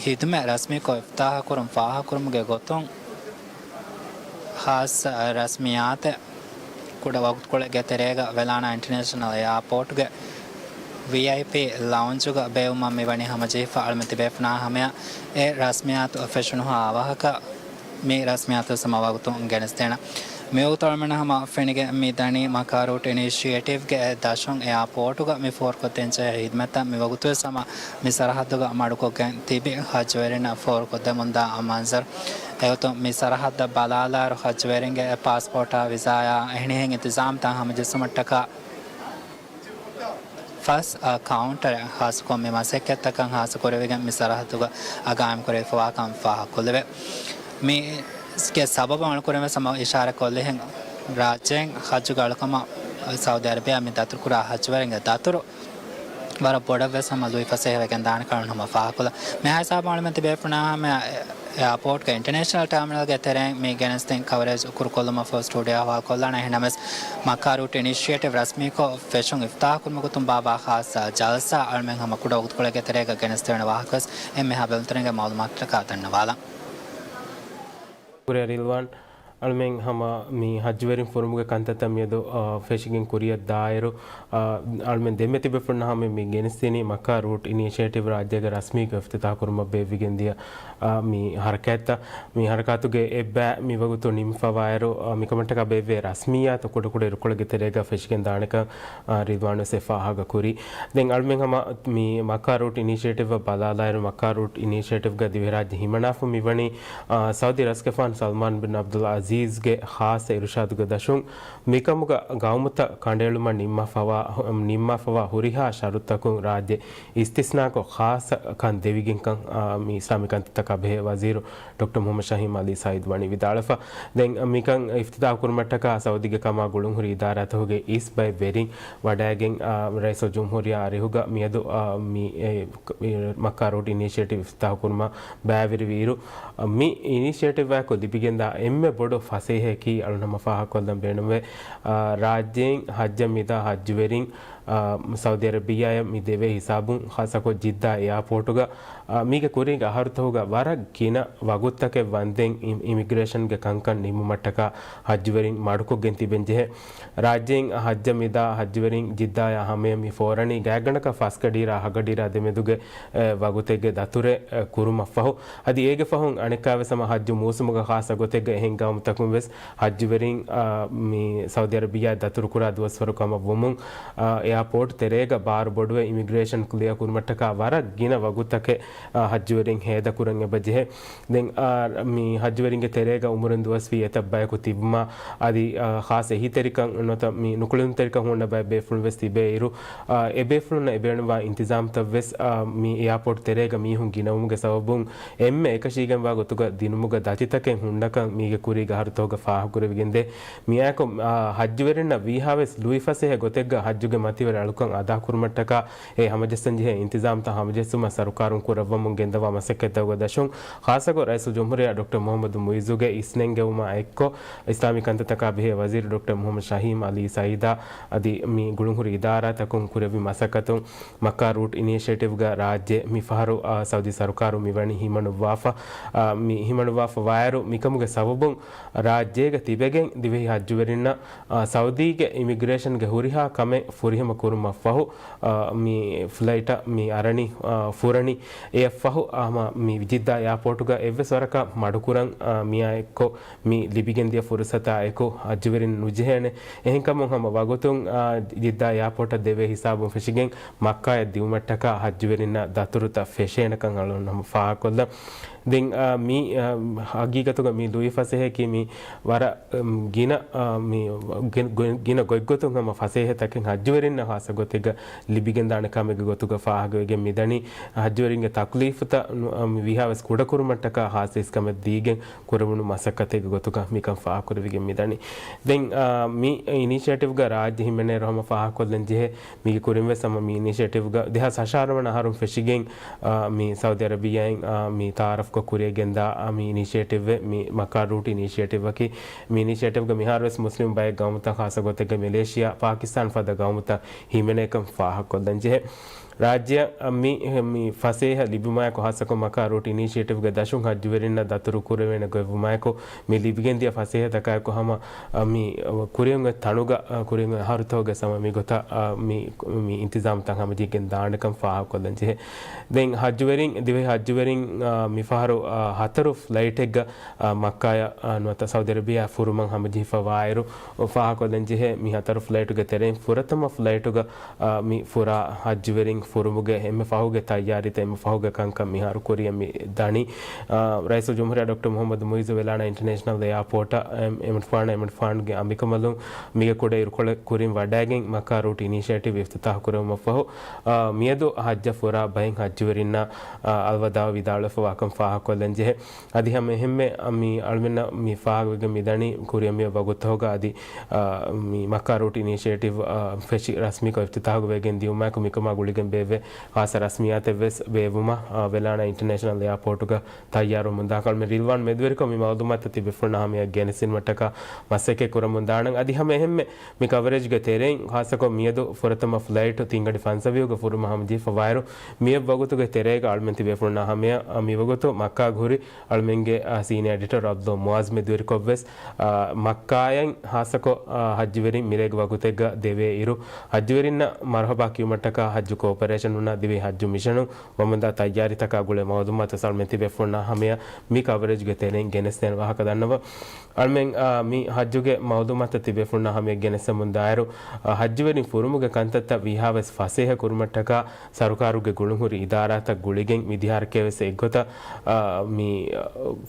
ހިދުމަތް ރަސްމީކޮށް އިފްތިތާޙުކުރުން ފާހަގަކުރުމުގެ ގޮތުން، ޚާއްޞަ ރަސްމިއްޔާތެއް ކުޑަ ވަގުތުކޮޅެއްގެ ތެރޭގަ ވެލާނާ އިންޓަރނޭޝަނަލް އެއާޕޯޓްގެ ވީއައިޕީ ލައުންޖުގަ ބޭއްވުމަށް މިވަނީ ހަމަޖެހިފަ. އަޅުމެން ތިބޭފުޅުންނާ ހަމަޔަށް އެ ރަސްމިއްޔާތު ފެށުނުހާ އަވަހަކަށް މި ރަސްމިއްޔާތު ހަމަ ވަގުތުން ގެނެސްދޭނަން. މިވަގުތު އަޅުމެންނަށް ހަމަ ފެނިގެން މި ދަނީ މަކާ ރޫޓް އިނީޝިއޭޓިވްގެ ދަށުން އެއާޕޯޓުގަ މި ފޯރުކޮށްދޭންޖެހޭ ހިދުމަތްތައް. މިވަގުތުވެސް ހަމަ މި ސަރަހައްދުގަ މަޑުކޮށްގެން ތިބި ހައްޖުވެރިންނަށް ފޯރުކޮށްދެމުންދާ މަންޒަރު. އެގޮތުން މި ސަރަހައްދަށް ބަލާލާއިރު، ހައްޖުވެރިންގެ ޕާސްޕޯޓާ ވިސާޔާ އެހެނިހެން އިންތިޒާމްތައް ހަމަޖެއްސުމަށްޓަކާ ފަސް، އަ، ކައުންޓަރެއް ޚާއްޞަކޮށް މި މަސައްކަތްތަކަށް ޚާއްޞަކުރެވިގެން މި ސަރަހައްދުގަ އަ، ގާއިމްކުރެވިފަވާކަން ފާހަގަކޮށްލެވޭ. މީގެ ސަބަބު އަޅުކުރެންވެސް ހަމަ އިޝާރާތްކޮށްލިހެން، ރާއްޖޭން ހައްޖުގެ އަޅުކަމަށް ސައުދީ އަރަބިޔާ މި ދަތުރުކުރާ ހައްޖުވެރިންގެ ދަތުރު ވަރަށް ބޮޑަށްވެސް ހަމަ ލުއިފަސޭހަވެގެން ދާނެކަން ހަމަ ފާހަގަކޮށްލަން. މި ހިސާބުން އަޅުމެން ތިބޭފުޅުންނާ ހަމަ އެއާޕޯޓްގެ އިންޓަރނޭޝަނަލް ޓާމިނަލްގެ ތެރެއިން މި ގެނެސްދިން ކަވަރޭޖް ކުރުކޮށްލުމަށްފަހު ސްޓޫޑިއޯ ހަވާލުކޮށްލާނަން. އެހެންނަމަވެސް، މައްކާ ރޫޓް އިނީޝިއޭޓިވް ރަސްމީކޮށް ފެށުން އިފްތިތާޙުކުރުމުގެ ގޮތުން ބާއްވާ ޚާއްޞަ ޖަލްސާ އަޅުމެން ހަމަ ކުޑަ ވަގުތުކޮޅެއްގެ ތެރޭގަ ގެނެސްދެވޭނެ ވާހަކަވެސް އެންމެހާ ބެލުންތެރިންގެ މައުލޫމާތުތަކާ ދަންނަވާލަން. ކުރެ ރިލްވާން، އަޅުމެން ހަމަ މި ހައްޖުވެރިން ފުރުމުގެ ކަންތައްތައް މިއަދު، އާ، ފެށިގެން ކުރިއަށް ދާއިރު، އާ، އަޅުމެން ދެންމެ ތިބޭފުޅުންނަށް ހަމަ މި ގެނެސްދިނީ މައްކާ ރޫޓް އިނީޝިއޭޓިވް ރާއްޖޭގެ ރަސްމީކޮށް އިފްތިތާޙު ކުރުމަށް ބޭއްވިގެންދިޔަ، އާ، މި ހަރަކާތްތައް. މި ހަރަކާތުގެ އެއްބައި މިވަގުތު ނިމިފަވާއިރު، އާ، މިކަމަށްޓަކާ ބޭއްވޭ ރަސްމިއްޔާތު ކުޑަކުޑަ އިރުކޮޅެއްގެ ތެރޭގަ ފެށިގެން ދާނެކަން، އާ، ރިލްވާން ވެސް ފާހަގަކުރީ. ދެން އަޅުމެން ހަމަ މި މައްކާ ރޫޓް އިނީޝިއޭޓިވްއަށް ބަލާލާއިރު، މައްކާ ރޫޓް އިނީޝިއޭޓިވްގަ ދިވެހިރާއްޖެ ހިމަނާފަ މިވަނީ، އާ، ސައުދީ ރަސްގެފާނު ސަލްމާން ބިން އަބްދުލް އަޒީޒްގެ ޚާއްޞަ އިރުޝާދުގެ ދަށުން މިކަމުގަ ގައުމުތައް ކަނޑައެޅުމަށް ނިންމާފަވާ، ނިންމާފަވާ ހުރިހާ ޝަރުތަކުން ރާއްޖެ އިސްތިސްނާކޮށް، ޚާއްޞަ ކަން ދެވިގެންކަން، އާ، މި އިސްލާމީ ކަންތައްތަކާ ބެހޭ ވަޒީރު ޑޮކްޓަރ މުހައްމަދު ޝަހީމް އަލީ ސައީދު ވަނީ ވިދާޅުވެފަ. ދެން މިކަން އިފްތިތާޙު ކުރުމަށްޓަކާ ސައުދީގެ ކަމާ ގުޅުންހުރި އިދާރާތަކުގެ އިސް ބައެއް ވެރިން ވަޑައިގެން، އާ، ރައީސުލްޖުމްހޫރިއްޔާ އަރިހުގަ މިއަދު، އާ، މި، އެ، މައްކާ ރޫޓް އިނީޝިއޭޓިވް އިފްތިތާޙު ކުރުމަށް ބައިވެރިވިއިރު، އާ، މި އިނީޝިއޭޓިވްއާއެކު ލިބިގެންދާ އެންމެ ބޮޑު ފަސޭހައަކީ އަޅުން ހަމަ ފާހަގަކޮށްލަން ބޭނުންވޭ، އާ، ރާއްޖޭން ހައްޖަށް މިދާ ހައްޖުވެރިން، އާ، ސައުދީ އަރަބިއްޔާއަށް މި ދެވޭ ހިސާބުން ޚާއްޞަކޮށް ޖިއްދާ އެއާޕޯޓުގަ، އާ، މީގެ ކުރީގެ އަހަރުތަކުގަ ވަރަށް ގިނަ ވަގުތުތަކެއް ވަންދެން އި-، އިމިގްރޭޝަންގެ ކަންކަން ނިމުމަށްޓަކާ ހައްޖުވެރިން މަޑުކޮށްގެން ތިބެންޖެހޭ. ރާއްޖޭން ހައްޖަށް މިދާ ހައްޖުވެރިން ޖިއްދާއާ ހަމަޔަށް މި ފޯރަނީ ގާތްގަނޑަކަށް ފަސްގަޑިއިރާ ހަގަޑިއިރާ ދެމެދުގެ، އެ، ވަގުތެއްގެ ދަތުރެއް، އެ، ކުރުމަށްފަހު. އަދި އޭގެ ފަހުން އަނެއްކާވެސް ހަމަ ހައްޖު މޫސުމުގަ ޚާއްޞަ ގޮތެއްގަ އެހެން ގައުމުތަކުން ވެސް ހައްޖުވެރިން، އާ، މި ސައުދީ އަރަބިއްޔާއަށް ދަތުރުކުރާ ދުވަސްވަރު ކަމަށް ވުމުން، އާ، އެއާޕޯޓް ތެރޭގަ ބާރު ބޮޑުވެ އިމިގްރޭޝަން ކްލިއާ ކުރުމަށްޓަކާ ވަރަށް ގިނަ ވަގުތުތަކެއް، އާ، ހައްޖުވެރިން ހޭދަކުރަން އެބަޖެހޭ. ދެން، އާ، މި ހައްޖުވެރިންގެ ތެރޭގަ އުމުރުން ދުވަސްވީ އެތައް ބަޔަކު ތިބުމާ، އަދި، އާ، ޚާއްޞަ އެހީތެރިކަން ނުވަތަ މި ނުކުޅެދުންތެރިކަން ހުންނަ ބައެއް ބޭފުޅުން ވެސް ތިބޭއިރު، އާ، އެބޭފުޅުންނަށް އެބޭނުންވާ އިންތިޒާމްތައް ވެސް، އާ، މި އެއާޕޯޓް ތެރޭގަ މީހުން ގިނަވުމުގެ ސަބަބުން އެންމެ އެކަށީގެންވާ ގޮތުގަ ދިނުމުގަ ދަތިތަކެއް ހުންނަކަން މީގެ ކުރީގެ އަހަރުތަކުގަ ފާހަގަކުރެވިގެންދޭ. މިއާއެކު، އާ، ހައްޖުވެރިންނަށް ވީހާވެސް ލުއިފަސޭހަ ގޮތެއްގަ ހައްޖުގެ މަތިވެރި އަޅުކަން އަދާކުރުމަށްޓަކާ އެ ހަމަޖައްސަންޖެހޭ އިންތިޒާމްތައް ހަމަޖެއްސުމަށް ސަރުކާރުން ކުރައްވަމުން ގެންދަވާ މަސައްކަތްތަކުގެ ދަށުން، ޚާއްޞަކޮށް ރައީސުލްޖުމްހޫރިއްޔާ ޑޮކްޓަރ މުހައްމަދު މުއިއްޒުގެ އިސްނެންގެވުމާ އެއްކޮށް، އިސްލާމީ ކަންތައްތަކާ ބެހޭ ވަޒީރު ޑޮކްޓަރ މުހައްމަދު ޝަހީމް އަލީ ސައީދާ އަދި މި ގުޅުންހުރި އިދާރާތަކުން ކުރެއްވި މަސައްކަތުން، މައްކާ ރޫޓް އިނީޝިއޭޓިވްގަ ރާއްޖެ މިފަހަރު، އާ، ސައުދީ ސަރުކާރު މިވަނީ ހިމަނުއްވާފަ، އާ، މި ހިމަނުއްވާފަ ވާއިރު، މިކަމުގެ ސަބަބުން ރާއްޖޭގަ ތިބެގެން ދިވެހި ހައްޖުވެރިންނަށް، އާ، ސައުދީގެ އިމިގްރޭޝަންގެ ހުރިހާ ކަމެއް ފުރިހަމަ ކުރުމަށްފަހު، އާ، މި ފްލައިޓަށް މި އަރަނީ، އާ، ފުރަނީ. އެއަށްފަހު، އާ، ހަމަ މި ޖިއްދާ އެއާޕޯޓުގަ އެއްވެސް ވަރަކަށް މަޑުކުރަން، އާ، މިއާ އެއްކޮށް މި ލިބިގެންދިޔަ ފުރުސަތާ އެކު ހައްޖުވެރިން ނުޖެހޭނެ. އެހެންކަމުން ހަމަ ވަގުތުން، އާ، ޖިއްދާ އެއާޕޯޓަށް ދެވޭ ހިސާބުން ފެށިގެން މައްކާއަށް ދިއުމަށްޓަކާ ހައްޖުވެރިންނަށް ދަތުރުތައް ފެށޭނެކަން އަޅުން ހަމަ ފާހަގަކޮށްލަން. ދެން މި ހަގީގަތުގަ މި ލުއި ފަސޭހައަކީ މި ވަރަށް ގިނަ މި ގިނަ ގޮތްގޮތުން ހަމަ ފަސޭހަ ތަކެއް ހައްޖުވެރިންނަށް ހާއްސަ ގޮތެއްގަ ލިބިގެންދާނެ ކަމެއްގެ ގޮތުގަ ފާހަގަވެގެން މިދަނީ. ހައްޖުވެރިންގެ ތަކުލީފުތައް ވީހާވެސް ކުޑަކުރުމަށްޓަކާ ހާއްސަ އިސްކަމެއް ދީގެން ކުރެވުނު މަސައްކަތެއްގެ ގޮތުގަ މިކަން ފާހަގަކުރެވިގެން މިދަނީ. ދެން މި އިނިޝިއޭޓިވްގަ ރާއްޖެ ހިމެނޭއިރު ހަމަ ފާހަގަކޮށްލަން ޖެހޭ މީގެ ކުރިން ވެސް ހަމަ މި އިނިޝިއޭޓިވްގަ ދެހާސް ހަށާރަ ވަނަ އަހަރުން ފެށިގެން، އާ، މި ސައުދި އަރަބިއްޔާއިން، އާ، މި ތައާރަފްކޮށް ކުރިއަށް ގެންދާ، އާ، މި އިނިޝިއޭޓިވްއެއް، މި މައްކާ ރޫޓް އިނިޝިއޭޓިވްއަކީ. މި އިނިޝިއޭޓިވްގަ މިހާރު ވެސް މުސްލިމް ބައެއް ގައުމުތައް، ޚާއްޞަ ގޮތެއްގަ މެލޭޝިޔާ، ޕާކިސްތާން ފަދަ ގައުމުތައް ހިމެނޭކަން ފާހަގަކޮށްލަން ޖެހޭ. ރާއްޖެއަށް މި، މި ފަސޭހަ ލިބުމާއެކު، ހާއްސަކޮށް މައްކާ ރޫޓް އިނިޝިއޭޓިވްގެ ދަށުން ހައްޖުވެރިންނަށް ދަތުރު ކުރެވޭނެ ގޮތްވުމާއެކު، މި ލިބިގެންދިޔަ ފަސޭހަތަކާއެކު ހަމަ، އަ، މި، އަ، ކުރިއަށް އޮތް ތަނުގަ، އަ، ކުރިއަށް އޮތް އަހަރުތަކުގަ ހަމަ މި ގޮތަށް، އަ، މި، މި އިންތިޒާމްތައް ހަމަޖެހިގެން ދާނެކަން ފާހަގަކޮށްލަން ޖެހޭ. ދެން ހައްޖުވެރިން، ދިވެހި ހައްޖުވެރިން، އަ، މިފަހަރު، އަ، ހަތަރު ފްލައިޓެއްގަ، އަ، މައްކާޔަށް، އަ، ނުވަތަ ސައުދި އަރަބިޔާ ފުރުމަށް ހަމަޖެހިފަ ވާއިރު، ފާހަގަކޮށްލަން ޖެހޭ. މި ހަތަރު ފްލައިޓުގެ ތެރެއިން ފުރަތަމަ ފްލައިޓުގަ އާ، މި ފުރާ ހައްޖުވެރިން ފުރުމުގެ އެންމެ ފަހުގެ ތައްޔާރީތައް، އެންމެ ފަހުގެ ކަންކަން މިހާރު ކުރިއަށް މި ދަނީ. އާ، ރައީސުލްޖުމްހޫރިއްޔާ ޑޮކްޓަރ މުހައްމަދު މުއިއްޒު ވެލާނާ އިންޓަރނޭޝަނަލް އެއާޕޯޓަށް އެމަނިކުފާނު، އެމަނިކުފާނުގެ އަނބިކަނބަލުން މީގެ ކުޑަ އިރުކޮޅެއް ކުރިން ވަޑައިގެން މައްކާ ރޫޓް އިނިޝިއޭޓިވް އިފްތިތާހު ކުރެވުމަށްފަހު، އާ، މިއަދު ހައްޖަށް ފުރާ ބައެއް ހައްޖުވެރިންނަށް، އާ، އަލްވަދާޢު ވިދާޅުވެފަވާކަން ފާހަގަކޮށްލަން ޖެހޭ. އަދި ހަމަ އެހެންމެ މި އަޅުމެންނަށް މި ފާހަގަވެގެން މިދަނީ ކުރިއަށް މި ވަގުތުތަކުގަ އަދި، އާ، މި މައްކާ ރޫޓް އިނިޝިއޭޓިވް، އާ، ފެށި ރަސްމީކޮށް އިފްތިތާހު ވެގެން ދިއުމާއެކު މިކަމާ ގުޅިގެން ބޭއްވޭ ހާއްސަ ރަސްމިއްޔާތެއް ވެސް ބޭއްވުމަށް، އާ، ވެލާނާ އިންޓަރނޭޝަނަލް އެއާޕޯޓުގަ ތައްޔާރުވަމުންދާކަން އަޅުމެން ރިލްވާން މެދުވެރިކޮށް މި މައުލޫމާތު ތިބޭފުޅުންނާ ހަމަޔަށް ގެނެސްދިނުމަށްޓަކާ މަސައްކަތް ކުރަމުން ދާނަން. އަދި ހަމަ އެހެންމެ މި ކަވަރޭޖްގެ ތެރެއިން ހާއްސަކޮށް މިއަދު ފުރަތަމަ ފްލައިޓު ތިންގަޑި ފަންސަވީހުގަ ފުރުމަށް ހަމަޖެހިފަ ވާއިރު، މިއެއް ވަގުތުގެ ތެރޭގަ އަޅުމެން ތިބޭފުޅުންނާ ހަމަޔަށް، އަ، މިވަގުތު މައްކާގަ ހުރި އަޅުމެންގެ، އަ، ސީނިއާ އެޑިޓަރ ޢަބްދުﷲ މުޢާޒް މެދުވެރިކޮށްވެސް، އަ، މައްކާއަށް ހާއްސަކޮށް، އަ، ހައްޖުވެރިން މިރޭގެ ވަގުތެއްގަ ދެވޭ އިރު، ހައްޖުވެރިންނަށް މަރުޙަބާ ކިޔުމަށްޓަކާ ހައްޖު ކޯޕަރޭޝަނުންނާ ދިވެހި ހައްޖު މިޝަނުން ވަމުންދާ ތައްޔާރީތަކާ ގުޅޭ މައުލޫމާތު އަޅުމެން ތިބޭފުޅުންނާ ހަމަޔަށް މި ކަވަރޭޖްގެ ތެރެއިން ގެނެސްދޭނެ ވާހަކަ ދަންނަވަން. އަޅުމެން، އާ، މި ހައްޖުގެ މައުލޫމާތު ތިބޭފުޅުންނާ ހަމަޔަށް ގެނެސްދެމުން ދާއިރު، އާ، ހައްޖުވެރިން ފުރުމުގެ ކަންތައްތައް ވީހާވެސް ފަސޭހަ ކުރުމަށްޓަކާ ސަރުކާރުގެ ގުޅުންހުރި އިދާރާތައް ގުޅިގެން މިދިޔަ ހަރަކާތްވެސް އެއްގޮތަށް، އާ، މި، އާ،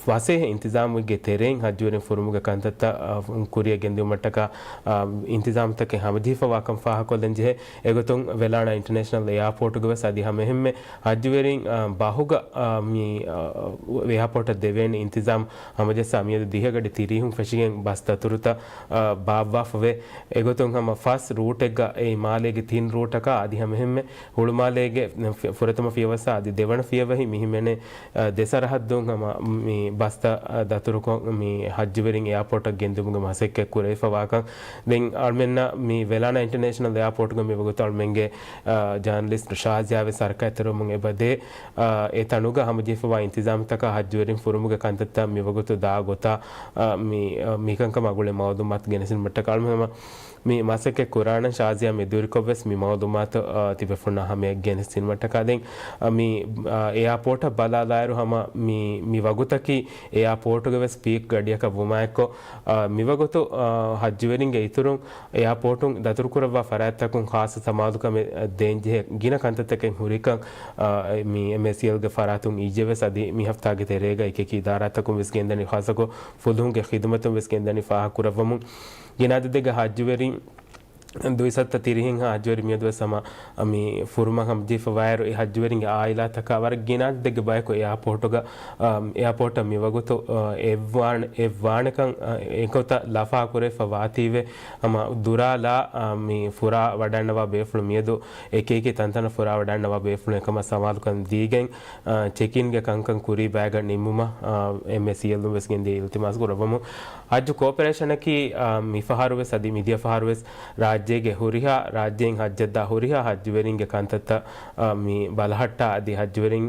ފަސޭހަ އިންތިޒާމެއްގެ ތެރެއިން ހައްޖުވެރިން ފުރުމުގެ ކަންތައްތައް، އާ، ކުރިއަށް ގެންދިއުމަށްޓަކާ، އާ، އިންތިޒާމްތަކެއް ހަމަޖެހިފަވާކަން ފާހަގަކޮށްލަން ޖެހޭ. އެގޮތުން ވެލާނާ އިންޓަރނޭޝަނަލް އެއާޕޯޓުގަ ވެސް އަދި ހަމައެހެންމެ ހައްޖުވެރިން، އާ، ބަހުގަ، އާ، މި، އާ، އެއާޕޯޓަށް ދެވޭނެ އިންތިޒާމް ހަމަޖައްސާ މިއަދު ދިހަ ގަޑި ތިރީހުން ފެށިގެން ބަސް ދަތުރުތައް، އާ، ބާއްވާފަވޭ. އެގޮތުން ހަމަ ފަސް ރޫޓެއްގަ އެއީ މާލޭގެ ތިން ރޫޓަކާ އަދި ހަމައެހެންމެ ހުޅުމާލޭގެ ފި-، ފުރަތަމަ ފިޔަވަސްއާ އަދި ދެވަނަ ފިޔަވަހި މި ހިމެނޭ، އާ، ދެ ސަރަހައްދުން ހަމަ މި ބަސްތައް، އާ، ދަތުރުކޮށް މި ހައްޖުވެރިން އެއާޕޯޓަށް ގެންދިއުމުގެ މަސައްކަތް ކުރެވިފަވާކަން. ދެން އަޅުމެންނަށް މި ވެލާނާ އިންޓަރނޭޝަނަލް އެއާޕޯޓުގަ މި ވަގުތު އަޅުމެންގެ، އާ، ޖާނަލިސްޓް ޝާޒިޔާ ވެސް ހަރަކާތްތެރިވަމުން އެބަދޭ. އާ، އެ ތަނުގަ ހަމަޖެހިފަވާ އިންތިޒާމްތަކާ ހައްޖުވެރިން ފުރުމުގެ ކަންތައްތައް މިވަގުތު ދާ ގޮތާ، އާ، މި، އާ، މިކަންކަމާ ގުޅޭ މައުލޫމާތު ގެނެސްދިނުމަށްޓަކާ އަޅުމެން ހަމަ މި މަސައްކަތް ކުރާނަން. ޝާޒިޔާ މެދުވެރިކޮށްވެސް މި މައުލޫމާތު، އާ، ތިބޭފުޅުންނާ ހަމަޔަށް ގެނެސްދިނުމަށްޓަކާ ދެން، އާ، މި، އާ، އެއާޕޯޓަށް ބަލާލާއިރު ހަމަ މި، މި ވަގުތަކީ އެއާޕޯޓުގެ ވެސް ޕީކް ގަޑިއަކަށް ވުމާއެއްކޮށް، އާ، މިވަގުތު، އާ، ހައްޖުވެރިންގެ އިތުރުން އެއާޕޯޓުން ދަތުރުކުރައްވާ ފަރާތްތަކުން ޚާއްޞަ ސަމާލުކަމެއް، އަ، ދޭންޖެހޭ ގިނަ ކަންތައްތަކެއް ހުރިކަން، އަ، މި އެމްއޭސީއެލްގެ ފަރާތުން އިއްޔެވެސް އަދި މި ހަފްތާގެ ތެރޭގަ އެކިއެކި އިދާރާތަކުން ވެސް ގެންދަނީ، ޚާއްޞަކޮށް ފުލުހުންގެ ޚިދުމަތުން ވެސް ގެންދަނީ ފާހަގަކުރައްވަމުން. ގިނަ އަދަދެއްގެ ހައްޖުވެރިން ދުއިސައްތަ ތިރީހެއްހާ ހައްޖުވެރިން މިއަދުވެސް ހަމަ މި ފުރުމަށް ހަމަޖެހިފަވާއިރު، އެ ހައްޖުވެރިންގެ އާއިލާތަކާ ވަރަށް ގިނަ އަދަދެއްގެ ބަޔަކު އެއާޕޯޓުގަ، އަ، އެއާޕޯޓަށް މިވަގުތު، އަ، އެއްވާން-، އެއްވާނެކަން، އަ، އެގޮތަށް ލަފާ ކުރެވިފަ ވާތީވެ، ހަމަ ދުރާލާ، އަ، މި ފުރާ ވަޑަންނަވާ ބޭފުޅުން މިއަދު އެކިއެކި ތަންތަނަށް ފުރާ ވަޑަންނަވާ ބޭފުޅުން އެކަމަށް ސަމާލުކަން ދީގެން، އަ، ޗެކިންގެ ކަންކަން ކުރީ ބައިގަ ނިންމުމަށް، އަ، އެމްއޭސީއެލްއުން ވެސް ގެންދިޔަ އިލްތިމާސް ކުރައްވަމުން. ހައްޖު ކޯޕަރޭޝަނަކީ، އާ، މިފަހަރުވެސް އަދި މިދިޔަ ފަހަރުވެސް ރާއްޖޭގެ ހުރިހާ ރާއްޖެއިން ހައްޖަށްދާ ހުރިހާ ހައްޖުވެރިންގެ ކަންތައްތައް، އާ، މި ބަލަހައްޓާ އަދި ހައްޖުވެރިން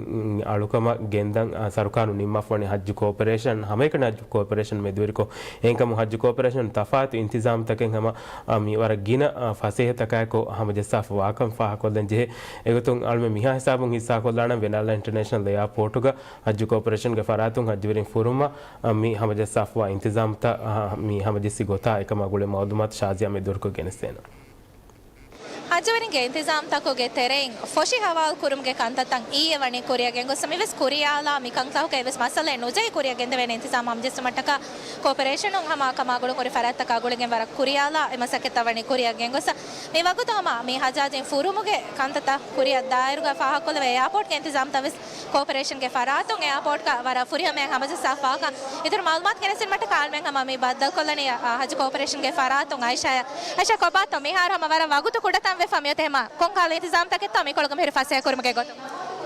އަޅުކަމަށް ގެންދަން، އާ، ސަރުކާރުން ނިންމާފަވަނީ ހައްޖު ކޯޕަރޭޝަން، ހަމައެކަނި ހައްޖު ކޯޕަރޭޝަން މެދުވެރިކޮށް. އެހެންކަމުން ހައްޖު ކޯޕަރޭޝަން ތަފާތު އިންތިޒާމްތަކެއް ހަމަ، އާ، މި ވަރަށް ގިނަ، އާ، ފަސޭހަތަކާއެކު ހަމަޖައްސާފަ ވާކަން ފާހަގަކޮށްލަން ޖެހޭ. އެގޮތުން އަޅުމެން މިހާ ހިސާބުން ހިއްސާކޮށްލާނަން ވެލާނާ އިންޓަރނޭޝަނަލް އެއާޕޯޓުގަ ހައްޖު ކޯޕަރޭޝަންގެ ފަރާތުން ހައްޖުވެރިން ފުރުމަށް، އަ، މި ހަމަޖައްސާފަވާ އިންތިޒާމްތައް، އަ، މި ހަމަޖެއްސި ގޮތާ އެކަމާ ގުޅޭ މައުލޫމާތު ޝާޒިޔާ މެދުވެރިކޮށް ގެނެސްދޭނަން. ހައްޖުވެރިންގެ އިންތިޒާމްތަކުގެ ތެރެއިން ފޮށި ހަވާލު ކުރުމުގެ ކަންތައްތައް އިއްޔެ ވަނީ ކުރިއަށް ގެންގޮސް، މިވެސް ކުރިޔާލާ މިކަންކަހުގައި ވެސް މައްސަލައެއް ނުޖެހި ކުރިއަށް ގެންދެވޭނެ އިންތިޒާމް ހަމަޖެއްސުމަށްޓަކާ ކޯޕަރޭޝަނުން ހަމަ ކަމާގުޅުން ހުރި ފަރާތްތަކާ ގުޅިގެން ވަރަށް ކުރިޔާލާ އެ މަސައްކަތްތައް ވަނީ ކުރިއަށް ގެންގޮސް، މި ވަގުތު ހަމަ މި ހަޖާޖީން ފުރުމުގެ ކަންތައްތައް ކުރިއަށް ދާއިރުގަ ފާހަގަކޮށްލެވޭ އެއާޕޯޓްގެ އިންތިޒާމްތައް ވެސް ކޯޕަރޭޝަންގެ ފަރާތުން އެއާޕޯޓްގަ ވަރަށް ފުރިހަމަޔަށް ހަމަޖައްސާފާކަން އިތުރު މައުލޫމާތު ގެނެސްދިނުމަށްޓަކާ އަޅުމެން ހަމަ މި ބައްދަލުކޮށްލަނީ، އަ، ހައްޖު ކޯޕަރޭޝަންގެ ފަރާތުން އައިޝާޔަށް. އައިޝާ ކޮބާތޯ މިހާރު ހަމަ ވަރަށް ވަގުތު ކުޑަތަން ވެފަ މިއޮތީ ހަމަ ކޮންކަހަލަ އިންތިޒާމްތަކެއްތޯ މިކޮޅުގަ މިހިރީ ފަސޭހަ ކުރުމުގެ ގޮތުން؟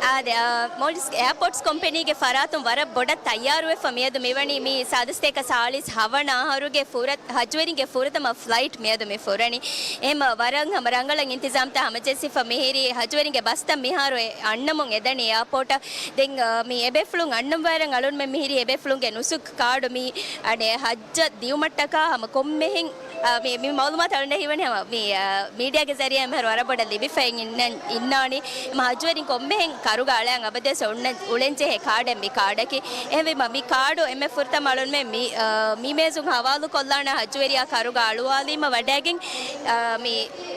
އާދެ، އާ، މޯލްޑިވްސް އެއާޕޯޓްސް ކޮމްޕެނީގެ ފަރާތުން ވަރަށް ބޮޑަށް ތައްޔާރުވެފަ މިއަދު މިވަނީ މި ސާދަ ސަތޭކަ ސާޅީސް ހަވަނަ އަހަރުގެ ފުރަ-، ހައްޖުވެރިންގެ ފުރަތަމަ ފްލައިޓް މިއަދު މި ފުރަނީ. އެހެން ވަރަށް ހަމަ ރަނގަޅަށް އިންތިޒާމްތައް ހަމަޖެއްސިފަ މިހިރީ ހައްޖުވެރިންގެ ބަސްތައް މިހާރު އެ އަންނަމުން އެދަނީ އެއާޕޯޓަށް. ދެން، އާ، މި އެބޭފުޅުން އަންނަން ވަރަށް އަޅުންމެ މިހިރީ އެބޭފުޅުންގެ ނުސުކް ކާޑު މި އަނެއް ހައްޖަށް ދިއުމަށްޓަކާ ހަމަ ކޮންމެހެން، އާ، މި، މި މައުލޫމާތު އަޅުން ހީވަނީ ހަމަ މި، އާ، މީޑިއާގެ ޒަރީއާ މިހާރު ވަރަށް ބޮޑަށް ލިބިފައި އިންނަން، އިންނާނީ. މަ ހައްޖުވެރިން ކޮންމެހެން ކަރުގަ އަޅަން އަބަދުވެސް އޮންނަ، އުޅެންޖެހޭ ކާޑެއް މި ކާޑަކީ. އެހެންވީމަ މި ކާޑު އެންމެ ފުރަތަމަ އަޅުންމެ މި، އާ، މި މޭޒުން ހަވާލު ކޮށްލާނެ ހައްޖުވެރިޔާ ކަރުގަ އަޅުވާލީމަ ވަޑައިގެން، އާ، މި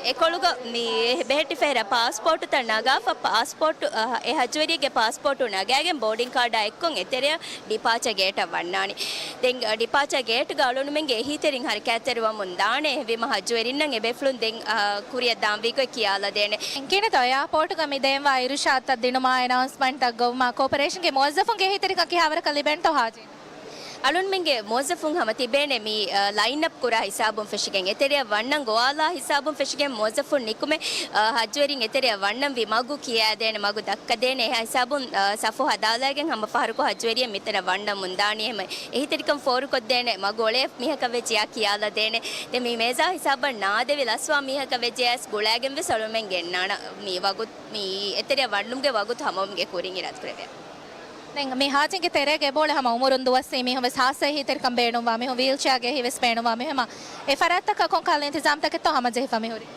އެކޮޅުގަ މި ބެހެއްޓިފައިރަ ޕާސްޕޯޓުތައް ނަގާފަ، ޕާސްޕޯޓު، އަ، އެ ހައްޖުވެރިއެއްގެ ޕާސްޕޯޓު ނަގާގެން ބޯޑިން ކާޑާ އެއްކޮށް އެތެރެއަށް ޑިޕާޗަ ގޭޓަށް ވަންނާނެ. ދެން، އަ، ޑިޕާޗަ ގޭޓްގަ އަޅުންމެންގެ އެހީތެރިން ހަރަކާތްތެރިވަމުން ދާނެ. އެހެންވީމަ ހައްޖުވެރިންނަށް އެބޭފުޅުން ދެން، އަ، ކުރިއަށް ދާންވީގޮތް ކިޔާލަދޭނެ. ކިނެތޯ އެއާޕޯޓުގަ މި ދޭންވާ އިރުޝާދުތައް ދިނުމާ އެނައުންސްމަންޓްތައް ގޮވުމާ ކޯޕަރޭޝަންގެ މުވައްޒަފުންގެ އެހީތެރިކަން ކިހާވަރަކަށް ލިބެންތޯ ހާޖީ؟ އަޅުންމެންގެ މުވައްޒަފުން ހަމަ ތިބޭނެ މި، އަ، ލައިންއަޕް ކުރާ ހިސާބުން ފެށިގެން، އެތެރެއަށް ވަންނަން ގޮވާލާ ހިސާބުން ފެށިގެން މުވައްޒަފުން ނިކުމެ، އަ، ހައްޖުވެރިން އެތެރެއަށް ވަންނަންވީ މަގު ކިޔާދޭނެ، މަގު ދައްކަދޭނެ އެހާ ހިސާބުން، އަ، ސަފު ހަދާލައިގެން ހަމަ ފަހަރަކު ހައްޖުވެރިއެއް މިތަނަށް ވަންނަމުން ދާނީ. އެހެން އެހީތެރިކަން ފޯރުކޮށްދޭނެ މަގު އޮޅޭ މީހަކަށް ވެއްޖެޔާ ކިޔާލަދޭނެ. ދެން މި މޭޒާ ހިސާބަށް ނާދެވި ލަސްވާ މީހަކަށް ވެއްޖެޔާސް ގުޅައިގެން ވެސް އަޅުމެން ގެންނާނަ މި ވަގުތު، މި އެތެރެއަށް ވަންނުމުގެ ވަގުތު ހަމަވުމުގެ ކުރިން އިރާދަކުރެވޭ. ދެން މި ހާޖީންގެ ތެރޭގަ އެބައުޅޭ ހަމަ އުމުރުން ދުވަސްވީ މީހުން ވެސް ހާއްސަ އެހީތެރިކަން ބޭނުންވާ މީހުން، ވީލްޗެއާގެ އެހީވެސް ބޭނުންވާ މީހުން ހަމަ އެ ފަރާތްތަކަށް ކޮންކަހަލަ އިންތިޒާމްތަކެއްތޯ ހަމަޖެހިފަ މިހުރީ؟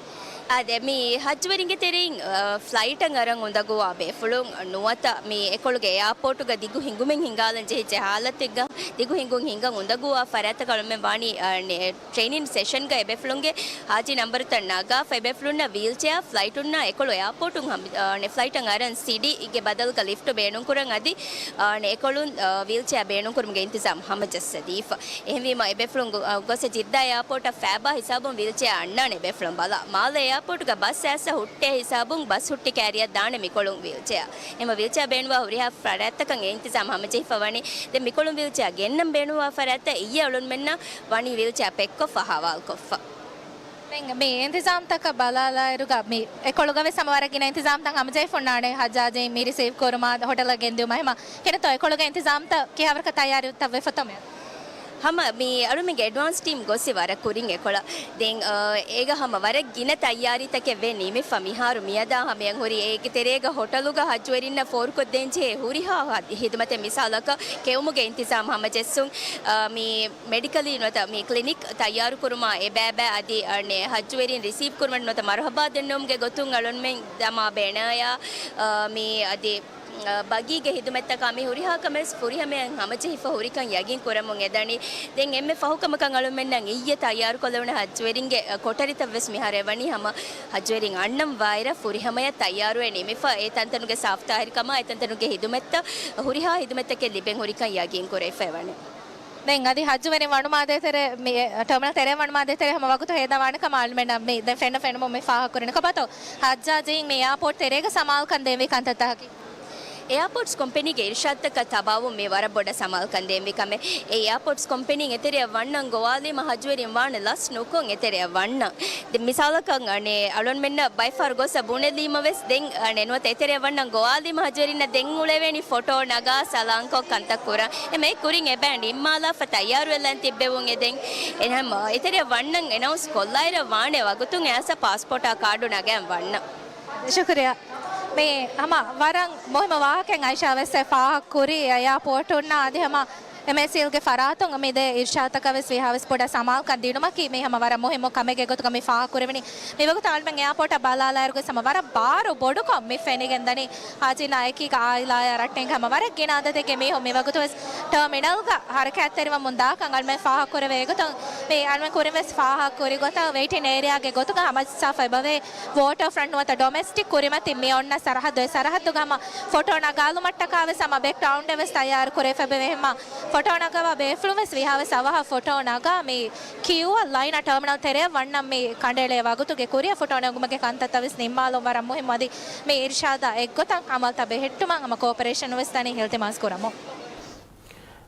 އާދެ، މި ހައްޖުވެރިންގެ ތެރެއިން، އަ، ފްލައިޓަށް އަރަން އުނދަގޫވާ ބޭފުޅުން ނުވަތަ މި އެކޮޅުގެ އެއާޕޯޓުގަ ދިގު ހިނގުމެއް ހިނގާލަން ޖެހިއްޖެ ހާލަތެއްގަ ދިގު ހިނގުން ހިނގަން އުނދަގޫވާ ފަރާތްތަކަށް އަޅުމެން ވާނީ، އަ، ނެ-، ޓްރެއިނިން ސެޝަންގަ އެބޭފުޅުންގެ ހާޖީ ނަންބަރުތައް ނަގާފަ އެބޭފުޅުންނަށް ވީލްޗެއާ ފްލައިޓުންނާ އެކޮޅު އެއާޕޯޓުން ހަމަ-، އާ، ނެ-، ފްލައިޓަށް އަރަން ސިޑީގެ ބަދަލުގަ ލިފްޓު ބޭނުންކުރަން އަދި، އާ، ނެ-، އެކޮޅުން، އާ، ވީލްޗެއާ ބޭނުންކުރުމުގެ އިންތިޒާމް ހަމަޖައްސަދީފަ. އެހެންވީމަ އެބޭފުޅުން ގޮ-، އާ، ގޮސް ޖިއްދާ އެއާޕޯޓަށް ފައިބާ ހިސާބުން ވީލްޗެއާ އަންނާނެ އެބޭފުޅުން ބަލާ. މާލެ އެއާޕޯޓުގަ ބަސް އައިސް ހުއްޓޭ ހިސާބުން ބަސް ހުއްޓި ކޭރިއަށް ދާނެ މިކޮޅުން ވީލްޗެއާ. އެމަ ވީލްޗެއާ ބޭނުންވާ ހުރިހާ ފަރާތްތަކަށް އެ އިންތިޒާމް ހަމަޖެހިފަ ވަނީ. ދެން މިކޮޅުން ވީލްޗެއާ ގެންނަން ބޭނުންވާ ފަރާތްތައް އިއްޔެ އަޅުންމެންނަށް ވަނީ ވީލްޗެއާ ޕެކްކޮށްފަ ހަވާލުކޮށްފަ. ދެން މި އިންތިޒާމްތަކަށް ބަލާލާއިރުގަ މި އެކޮޅުގަ ވެސް ހަމަ ވަރަށް ގިނަ އިންތިޒާމްތައް ހަމަޖެހިފަ އޮންނާނެ ހައްޖާޖީން މި ރިސީވް ކުރުމާ ހޮޓަލަށް ގެންދިއުމާ ހަމަ. ކިނެތޯ އެކޮޅުގެ އިންތިޒާމްތައް ކިހާވަރަކަށް ތައްޔާރީތައް ވެފަތޯ މިއަދު؟ ހަމަ މި އަޅުމެންގެ އެޑްވާންސް ޓީމް ގޮސް ވަރަށް ކުރިން އެކޮޅަށް. ދެން، އަ، އޭގަ ހަމަ ވަރަށް ގިނަ ތައްޔާރީތަކެއް ވެ ނިމިފަ މިހާރު މިއަދާ ހަމަޔަށް ހުރި އޭގެ ތެރޭގަ ހޮޓަލުގަ ހައްޖުވެރިންނަށް ފޯރުކޮށްދޭންޖެހޭ ހުރިހާ ހަ-، ހިދުމަތެއް މިސާލަކަށް ކެއުމުގެ އިންތިޒާމް ހަމަޖެއްސުން، އަ، މި މެޑިކަލީ ނުވަތަ މި ކްލިނިކް ތައްޔާރުކުރުމާ އެބައިބައި އަދި، އަ، ނެ، ހައްޖުވެރިން ރިސީވް ކުރުމަށް ނުވަތަ މަރުހަބާ ދެންނެވުމުގެ ގޮތުން އަޅުންމެން ދަމާ ބޭނާޔާ، އަ، މި އަދި، އަ، ބަގީގެ ހިދުމަތްތަކާ މި ހުރިހާ ކަމެއް ފުރިހަމަޔަށް ހަމަޖެހިފަ ހުރިކަން ޔަގީން ކުރަމުން އެދަނީ. ދެން އެންމެ ފަހުކަމަކަށް އަޅުމެންނަށް އިއްޔެ ތައްޔާރުކޮށްލެވުނު ހައްޖުވެރިންގެ، އަ، ކޮޓަރިތައް ވެސް މިހާރު އެވަނީ ހަމަ ހައްޖުވެރިން އަންނަން ވާއިރަށް ފުރިހަމަޔަށް ތައްޔާރުވެ ނިމިފަ އެ ތަންތަނުގެ ސާފުތާހިރުކަމާ އެ ތަންތަނުގެ ހިދުމަތްތައް ހުރިހާ ހިދުމަތްތަކެއް ލިބެން ހުރިކަން ޔަގީން ކުރެވިފައި ވަނީ. ދެން އަދި ހައްޖުވެރިން ވަނުމާ ދޭތެރޭ، މި، އެ، ޓަރމިނަލް ތެރޭ ވަނުމާ ދޭތެރޭ ހަމަ ވަގުތު ހޭދަވާނެ ކަމަށް އަޅުމެންނަށް މި ދެން ފެންނަ ފެނުމުން މި ފާހަގަ ކުރަނީ. ކޮބާތޯ ހައްޖާޖީން މި އެއާޕޯޓް ތެރޭގަ ސަމާލުކަން ދޭންވީ ކަންތައްތަކަކީ؟ އެއާޕޯޓްސް ކޮމްޕެނީގެ އިރުޝާދުތަކަށް ތަބާވުން މި ވަރަށް ބޮޑަށް ސަމާލުކަން ދޭންވީ ކަމެއް. އެ އެއާޕޯޓްސް ކޮމްޕެނީން އެތެރެއަށް ވަންނަން ގޮވާލީމަ ހައްޖުވެރިން ވާނެ ލަސް ނުކޮށް އެތެރެއަށް ވަންނަން. ދެން މިސާލަކަށް އަނެއް އަޅުންމެންނަށް ބައެއް ފަހަރު ގޮސް ބުނެލީމަ ވެސް ދެން އަނެއް ނުވަތަ އެތެރެއަށް ވަންނަން ގޮވާލީމަ ހައްޖުވެރިންނަށް ދެން އުޅެވޭނީ ފޮޓޯ ނަގާ ސަލާންކޮށް ކަންތައް ކުރަން. އެމަ އެ ކުރިން އެބައި ނިންމާލާފަ ތައްޔާރުވެލަން ތިއްބެވުން އެ ދެން. އެހެން އެތެރެއަށް ވަންނަން އެނައުންސް ކޮށްލާއިރަށް ވާނެ ވަގުތުން އެއަސަ ޕާސްޕޯޓާ ކާޑު ނަގައިން ވަންނަން. ޝުކުރިއްޔާ. މި ހަމަ ވަރަށް މުހިއްމު ވާހަކައެއް އައިޝާ ވެސް އެ ފާހަގަ ކުރީ އެއާޕޯޓުންނާ އަދި ހަމަ އެމްއޭސީއެލްގެ ފަރާތުން މި ދޭ އިރްޝާދުތަކަށް ވެސް ވީހާވެސް ބޮޑަށް ސަމާލުކަން ދިނުމަކީ މީ ހަމަ ވަރަށް މުހިއްމު ކަމެއްގެ ގޮތުގަ މި ފާހަގަކުރެވެނީ. މިވަގުތު އަޅުމެން އެއާޕޯޓަށް ބަލާލާއިރުގެ ހަމަ ވަރަށް ބާރު ބޮޑުކޮށް މި ފެނިގެންދަނީ. ހާޖީންނާ އެކީގަ އާއިލާއާ ރައްޓެހިން ހަމަ ވަރަށް ގިނަ އަދަދެއްގެ މީހުން މިވަގުތު ވެސް ޓާމިނަލްގަ ހަރަކާތްތެރިވަމުން ދާކަން އަޅުމެން ފާހަގަކުރެވޭ. އެގޮތުން މި އަޅުމެން ކުރިން ވެސް ފާހަގަކުރި ގޮތަށް ވެއިޓިން އޭރިއާގެ ގޮތުގަ ހަމަޖައްސާފަ އެބަވޭ. ވޯޓަރ ފްރަންޓް ނުވަތަ ޑޮމެސްޓިކް ކުރިމަތި މި އޮންނަ ސަރަހައްދު، އެ ސަރަހައްދުގަ ހަމަ ފޮޓޯ ނަގާލުމަށްޓަކާ ވެސް ހަމަ ބެކްގްރައުންޑެއް ވެސް ތައްޔާރު ކުރެވިފަ އެބަވޭ. ހަމަ ފޮޓޯ ނަގަވާ ބޭފުޅުން ވެސް ވީހާވެސް އަވަހަށް ފޮޓޯ ނަގާ މި ކިޔޫއަށް ލައިނަށް ޓާމިނަލް ތެރެއަށް ވަންނަން މި ކަނޑައެޅޭ ވަގުތުގެ ކުރިއަށް ފޮޓޯ ނެގުމުގެ ކަންތައްތައް ވެސް ނިންމާލުން ވަރަށް މުހިއްމު. އަދި މި އިރްޝާދާ އެއްގޮތަށް އަމަލްތައް ބެހެއްޓުމަށް ހަމަ ކޯޕަރޭޝަނުން ވެސް ދަނީ އިލްތިމާސް ކުރަމުން.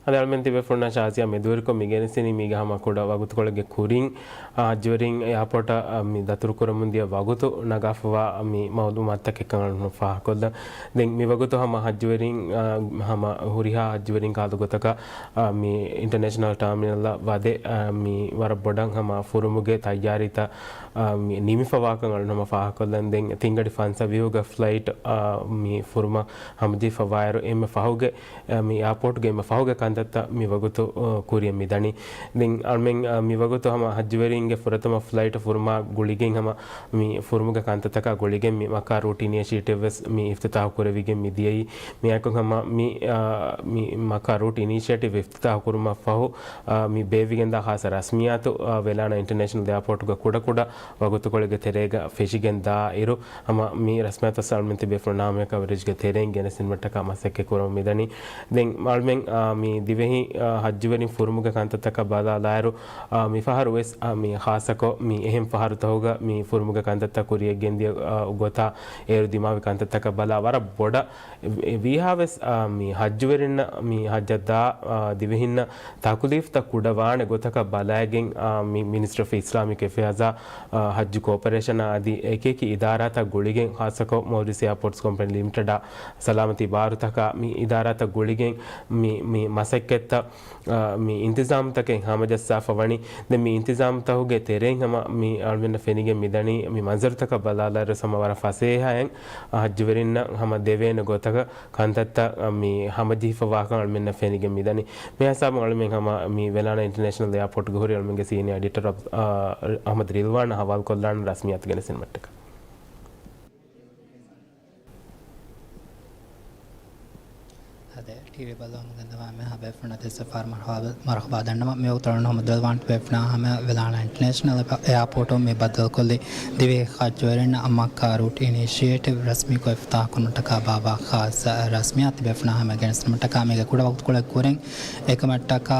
އަދި އަޅުމެން ތިބޭފުޅުންނާ ޝާޒިޔާ މެދުވެރިކޮށް މި ގެނެސްދިނީ މީގަ ހަމަ ކުޑަ ވަގުތުކޮޅެއްގެ ކުރިން، އާ، ހައްޖުވެރިން އެއާޕޯޓަށް، އާ، މި ދަތުރުކުރަމުން ދިޔަ ވަގުތު ނަގާފަވާ މި މައުލޫމާތުތަކެއްކަން އަޅުގަނޑު ފާހަގަކޮށްލަން. ދެން މި ވަގުތު ހަމަ ހައްޖުވެރިން، އާ، ހަމަ ހުރިހާ ހައްޖުވެރިން ކަހަލަ ގޮތަކަށް، އާ، މި އިންޓަރނޭޝަނަލް ޓާމިނަލަށް ވަދެ، އާ، މި ވަރަށް ބޮޑަށް ހަމަ ފުރުމުގެ ތައްޔާރީތައް، އާ، މި ނިމިފަވާކަން އަޅުގަނޑު ހަމަ ފާހަގަކޮށްލަން. ދެން ތިންގަޑި ފަންސަވީހުގަ ފްލައިޓް، އާ، މި ފުރުމަށް ހަމަޖެހިފަވާއިރު އެންމެ ފަހުގެ އެ، މި އެއާޕޯޓްގެ އެންމެ ފަހުގެ ކަންތައްތައް މި ވަގުތު، އަ، ކުރިއަށް މިދަނީ. ދެން އަޅުމެން، އަ، މި ވަގުތު ހަމަ ހައްޖުވެރިންގެ ފުރަތަމަ ފްލައިޓް ފުރުމާ ގުޅިގެން ހަމަ މި ފުރުމުގެ ކަންތައްތަކާ ގުޅިގެން މި މައްކާ ރޫޓް އިނިޝިއޭޓިވް ވެސް މި އިފްތިތާހު ކުރެވިގެން މި ދިޔައީ. މިއާއެކު ހަމަ މި، އަ، މި މައްކާ ރޫޓް އިނިޝިއޭޓިވް އިފްތިތާހު ކުރުމަށް ފަހު، އަ، މި ބޭއްވިގެންދާ ޚާއްޞަ ރަސްމިއްޔާތު، އަ، ވެލާނާ އިންޓަރނޭޝަނަލް އެއާޕޯޓްގެ ކުޑަކުޑަ ވަގުތުކޮޅެއްގެ ތެރޭގަ ފެށިގެން ދާއިރު، ހަމަ މި ރަސްމިއްޔާތު އަޅުމެން ތިބޭފުޅުންނާ ހަމައެކަވަރޭޖްގެ ތެރެއިން ގެނެސްދިނުމަށްޓަކާ މަސައްކަތް ކުރަމުން މިދަނީ. ދެން އަޅުމެން، އާ، މި ދިވެހި، އާ، ހައްޖުވެރިން ފުރުމުގެ ކަންތައްތަކަށް ބަލާލާއިރު، އާ، މިފަހަރު ވެސް، އާ، މި ޚާއްޞަކޮށް މި އެހެން ފަހަރުތަކުގަ މި ފުރުމުގެ ކަންތައްތައް ކުރިއަށް ގެންދިޔަ، އާ، ގޮތާ އޭރު ދިމާވި ކަންތައްތަކަށް ބަލާ ވަރަށް ބޮޑަށް ވީހާވެސް، އާ، މި ހައްޖުވެރިންނަށް މި ހައްޖަށް ދާ، އާ، ދިވެހިންނަށް ތަކުލީފްތައް ކުޑަވާނެ ގޮތަކަށް ބަލައިގެން، އާ، މި މިނިސްޓްރީ އޮފް އިސްލާމިކް އެފެއާޒާ، އާ، ހައްޖު ކޯޕަރޭޝަނާ އަދި އެކިއެކި އިދާރާތައް ގުޅިގެން ޚާއްޞަކޮށް މޯލްޑިވްސް އެއާޕޯޓްސް ކޮމްޕެނީ ލިމިޓެޑާ ސަލާމަތީ ބާރުތަކާ މި އިދާރާތައް ގުޅިގެން މި، މި މަސައްކަތްތައް، އާ، މި އިންތިޒާމްތަކެއް ހަމަޖައްސާފަ ވަނީ. ދެން މި އިންތިޒާމްތަކުގެ ތެރެއިން ހަމަ މި އަޅުމެންނަށް ފެނިގެން މިދަނީ މި މަންޒަރުތަކަށް ބަލާލާއިރު ހަމަ ވަރަށް ފަސޭހައިން ހައްޖުވެރިންނަށް ހަމަ ދެވޭނެ ގޮތަކަށް ކަންތައްތައް މި ހަމަޖެހިފަވާކަން އަޅުމެންނަށް ފެނިގެން މިދަނީ. މި ހިސާބުން އަޅުމެން ހަމަ މި ވެލާނާ އިންޓަރނޭޝަނަލް އެއާޕޯޓްގެ ހުރި އަޅުމެންގެ ސީނިއާ އެޑިޓަރ އަ، އަ، އަހްމަދު ރިލްވާން ހަވާލުކޮށްލާން ރަސްމިއްޔާތު ގެނެސްދިނުމަށްޓަކާ. އަދި ޓީވީ ބަލަމުގެ ދަވާމެ ހަބޭފުނަ ދެސް ފާރު މަރުހަބާ، މަރުހަބާ ދަންނަވަ މި ވަގުތު އަޅުން ހަމަ ދުވަން ބޭފުނާ ހަމަ ވެލާނާ އިންޓަރނޭޝަނަލް އެއާޕޯޓު މި ބައްދަލުކޮށްލި ދިވެހި ހައްޖުވެރިންނަށް މައްކާ ރޫޓް އިނިޝިއޭޓިވް ރަސްމީކޮށް އިފްތާހު ކުރުމަށްޓަކާ ބާބާ ޚާއްސަ ރަސްމިއްޔާތު ބޭފުނާ ހަމަ ގެނެސްދިނުމަށްޓަކާ މީގެ ކުޑަ ވަގުތުކޮޅެއް ކުރިން އެކަމަށްޓަކާ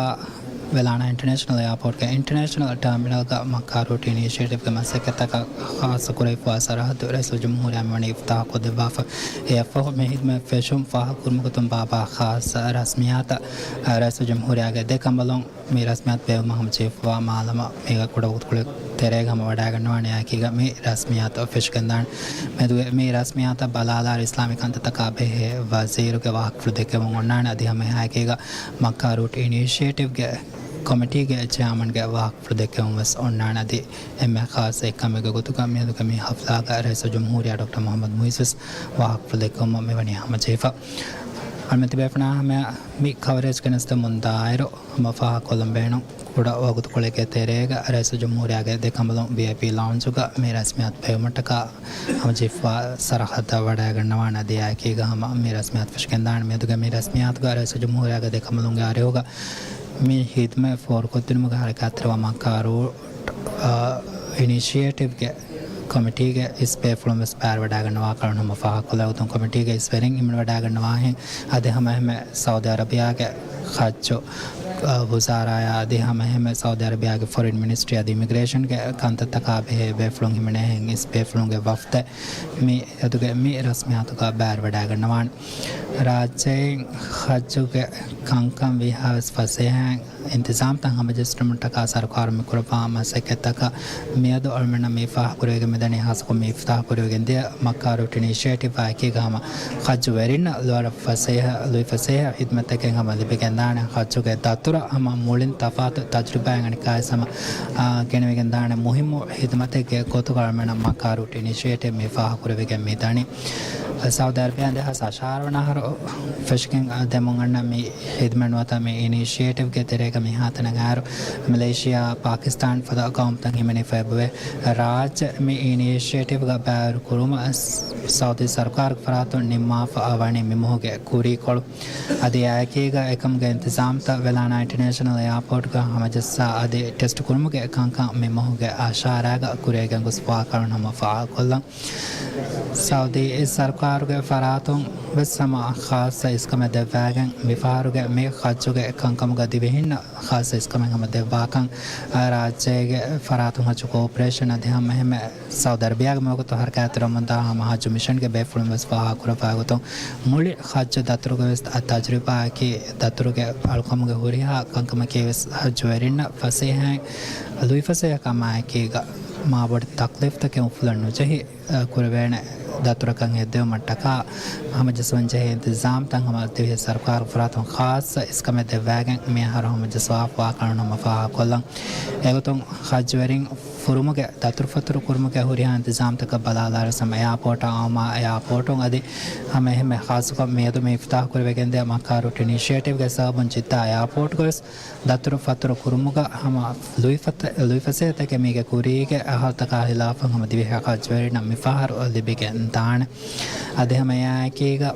ވެލާނާ އިންޓަރނޭޝަނަލް އެއާޕޯޓްގެ އިންޓަރނޭޝަނަލް ޓާމިނަލްގަ މައްކާ ރޫޓް އިނިޝިއޭޓިވްގެ މަސައްކަތްތަކަށް ޚާއްޞަ ކުރެވިފައިވާ ސަރަހައްދު ރައީސުލްޖުމްހޫރިއްޔާ މިވަނީ އިފްތާހު ކޮށްދެއްވާފަ. އެއަށްފަހު މި ހިދުމަތް ފެށުން ފާހަގަކުރުމުގެ ގޮތުން ބާބާ ޚާއްޞަ ރަސްމިއްޔާތަށް ރައީސުލްޖުމްހޫރިއްޔާގެ ދެ ކަނބަލުން މި ރަސްމިއްޔާތު ބޭއްވުމަށް ހަމަޖެހިފައިވާ މާލަމަށް މީގަ ކުޑަ ވަގުތުކޮޅެއް ތެރޭގަ ހަމަ ވަޑައިގަންނަވާނެ އެއާއެކީގަ މި ރަސްމިއްޔާތު ފެށިގެންދާނެ. މެދުވެ މި ރަސްމިއްޔާތަށް ބަލާލާއިރު އިސްލާމީ ކަންތައްތަކާ ބެހޭ ވަޒީރުގެ ވާހަކަފުޅު ދެއްކެވުން އޮންނާނެ. އަދި ހަމަ އެއާއެކީގަ މައްކާ ރޫޓް އިނިޝިއޭޓިވްގެ ކޮމިޓީގެ ޗެއާމަންގެ ވާހަކަފުޅު ދެއްކެވުން ވެސް އޮންނާނެ. އަދި އެންމެ ޚާއްޞަ އެއްކަމެއްގެ ގޮތުގަ މިއަދުގެ މި ހަފްލާގަ ރައީސުލްޖުމްހޫރިއްޔާ ޑޮކްޓަރ މުޙައްމަދު މުޢިއްޒު ވެސް ވާހަކަފުޅު ދެއްކެވުމަށް މިވަނީ ހަމަޖެހިފަ. އަޅުމެން ތިބޭފުޅުންނާ ހަމަ މި ކަވަރޭޖް ގެނެސްދެމުން ދާއިރު، ހަމަ ފާހަގަކޮށްލަން ބޭނުން ކުޑަ ވަގުތުކޮޅެއްގެ ތެރޭގަ ރައީސުލްޖުމްހޫރިއްޔާގެ ދެ ކަނބަލުން ވީއައިޕީ ލައުންޖުގަ މި ރަސްމިއްޔާތު ބޭއްވުމަށްޓަކާ ހަމަޖެހިފައިވާ ސަރަހައްދަށް ވަޑައިގަންނަވާނެ. އަދި އެއާއެކީގަ ހަމަ މި ރަސްމިއްޔާތު ފެށިގެންދާނެ. މިއަދުގެ މި ރަސްމިއްޔާތުގަ ރައީސުލްޖުމްހޫރިއްޔާގެ ދެ ކަނބަލުންގެ އަރިހުގަ މި ހިދުމަތް ފޯރުކޮށްދިނުމުގެ ހަރަކާތްތެރިވާ މައްކާ ރޫޓް، އާ، އިނިޝިއޭޓިވްގެ ކޮމިޓީގެ އިސް ބޭފުޅުން ވެސް ބައިވެރިވެވަޑައިގަންނަވާކަން ހަމަ ފާހަގަކޮށްލާ ގޮތުން ކޮމިޓީގެ އިސްވެރިން ހިމެނިވަޑައިގަންނަވާހެން. އަދި ހަމައެހެންމެ ސައުދީ އަރަބިޔާގެ ހައްޖު، އަ، ވުޒާރާއާ އަދި ހަމައެހެންމެ ސައުދީ އަރަބިޔާގެ ފޮރިން މިނިސްޓްރީ އަދި އިމިގްރޭޝަންގެ ކަންތައްތަކާ ބެހޭ ބޭފުޅުން ހިމެނޭހެން އިސް ބޭފުޅުންގެ ވަފްދެއް މިއަދުގެ މި ރަސްމިއްޔާތުގަ ބައިވެރިވަޑައިގަންނަވާނެ. ރާއްޖެއިން ހައްޖުގެ ކަންކަން ވީހާވެސް ފަސޭހައިން އިންތިޒާމްތައް ހަމަޖެއްސުމަށްޓަކާ ސަރުކާރުން މިކުރައްވާ މަސައްކަތްތަކަށް މިއަދު އަޅުމެންނަށް މި ފާހަގަކުރެވިގެން މިދަނީ ހާއްސަކޮށް މި އިފްތާހު ކުރެވިގެން ދިޔަ މައްކާ ރޫޓް އިނިޝިއޭޓިވްއާ އެކީގަ ހަމަ ހައްޖުވެރިންނަށް ލޯރަށް ފަސޭހަ، ލުއިފަސޭހަ ހިދުމަތްތަކެއް ހަމަ ލިބިގެންދާނެ. ހައްޖުގެ ދަތުރަށް ހަމަ މުޅިން ތަފާތު ތަޖުރިބާއެއް އަނެއްކާވެސް ހަމަ، އާ، ގެނެވިގެންދާނެ މުހިއްމު ހިދުމަތެއްގެ ގޮތުގަ އަޅުމެންނަށް މައްކާ ރޫޓް އިނިޝިއޭޓިވް މި ފާހަގަކުރެވިގެން މިދަނީ. ސައުދީ އަރަބިއާ ދެހާސް އަށާރަ ވަނަ އަހަރު ފެށިގެން ދެމުން އަންނަ މި ހިދުމަތް ނުވަތަ މި އިނިޝިއޭޓިވްގެ ތެރޭގަ މިހާތަނަށް އައިރު، މެލޭޝިޔާ، ޕާކިސްތާން ފަދަ ގައުމުތައް ހިމެނިފައި އެބަވޭ. ރާއްޖެ މި އިނިޝިއޭޓިވްގަ ބައިވެރި ކުރުމަށް ސައުދީ ސަރުކާރުގެ ފަރާތުން ނިންމާފަ ވަނީ މި މަހުގެ ކުރީކޮޅު. އަދި އެއާއެކީގަ އެކަމުގެ އިންތިޒާމްތައް ވެލާނާ އިންޓަރނޭޝަނަލް އެއާޕޯޓްގަ ހަމަޖައްސާ އަދި ޓެސްޓް ކުރުމުގެ ކަންކަން މި މަހުގެ އަށާރައިގަ ކުރިއަށް ގެންގޮސް ވާކަން ހަމަ ފާހަގަކޮށްލަން. ސައުދީ ސަރުކާރުގެ ފަރާތުން ވެސް ހަމަ ޚާއްޞަ އިސްކަމެއް ދެއްވައިގެން، މިފަހަރުގެ މި ހައްޖުގެ ކަންކަމުގަ ދިވެހިންނަށް ޚާއްޞަ އިސްކަމެއް ހަމަ ދެއްވާކަން، ރާއްޖޭގެ ފަރާތުން ހައްޖު ކޯޕަރޭޝަން އަދި ހަމަ އެހެންމެ ސައުދީ އަރަބިޔާގެ މަގުތައް ހަރަކާތްތެރިވަމުންދާ ހަމަ ހައްޖު މިޝަންގެ ބޭފުޅުން ވެސް ފާހަގަކުރައްވާ ގޮތުން، މުޅި ހައްޖު ދަތުރުގެ ވެސް ތަޖުރިބާއަކީ ދަތުރުގެ އަޅުކަމުގެ ހުރިހާ ކަންކަމަކީ ވެސް ހައްޖުވެރިންނަށް ފަސޭހައިން ލުއިފަސޭހަ ކަމާއެކީގަ މާބޮޑު ތަކްލީފްތަކެއް އުފުލަން ނުޖެހި، އަ، ކުރެވޭނެ ދަތުރަކަށް ހެއްދެވުމަށްޓަކާ ހަމަޖައްސަވަންޖެހޭ އިންތިޒާމްތައް ހަމަ ދިވެހި ސަރުކާރު ފަރާތުން ޚާއްޞަ އިސްކަމެއް ދެއްވައިގެން މިއަހަރު ހަމަޖައްސަވާފަވާކަން ހަމަ ފާހަގަކޮށްލަން. އެގޮތުން ހައްޖުވެރިން ފުރުމުގެ ދަތުރުފަތުރު ކުރުމުގެ ހުރިހާ އިންތިޒާމްތަކަށް ބަލާލާރު ސަމަ އެއާޕޯޓާ އައުމާ އެއާޕޯޓުން އަދި ހަމަ އެހެންމެ ޚާއްޞަކޮށް މިއަދު މި އިފްތިތާޙު ކުރެވިގެންދިޔަ މައްކާ ރޫޓް އިނިޝިއޭޓިވްގެ ސަބަބުން ޖިއްދާ އެއާޕޯޓްގަ ވެސް ދަތުރު ފަތުރު ކުރުމުގަ ހަމަ ލުއިފަތަ-، ލުއިފަސޭހަތަކެއް މީގެ ކުރީގެ އަހަރުތަކާ ހިލާފަށް ހަމަ ދިވެހި ހައްޖުވެރިންނަށް މިފަހަރު ލިބިގެން ދާނެ. އަދި ހަމަ އެއާއެކީގަ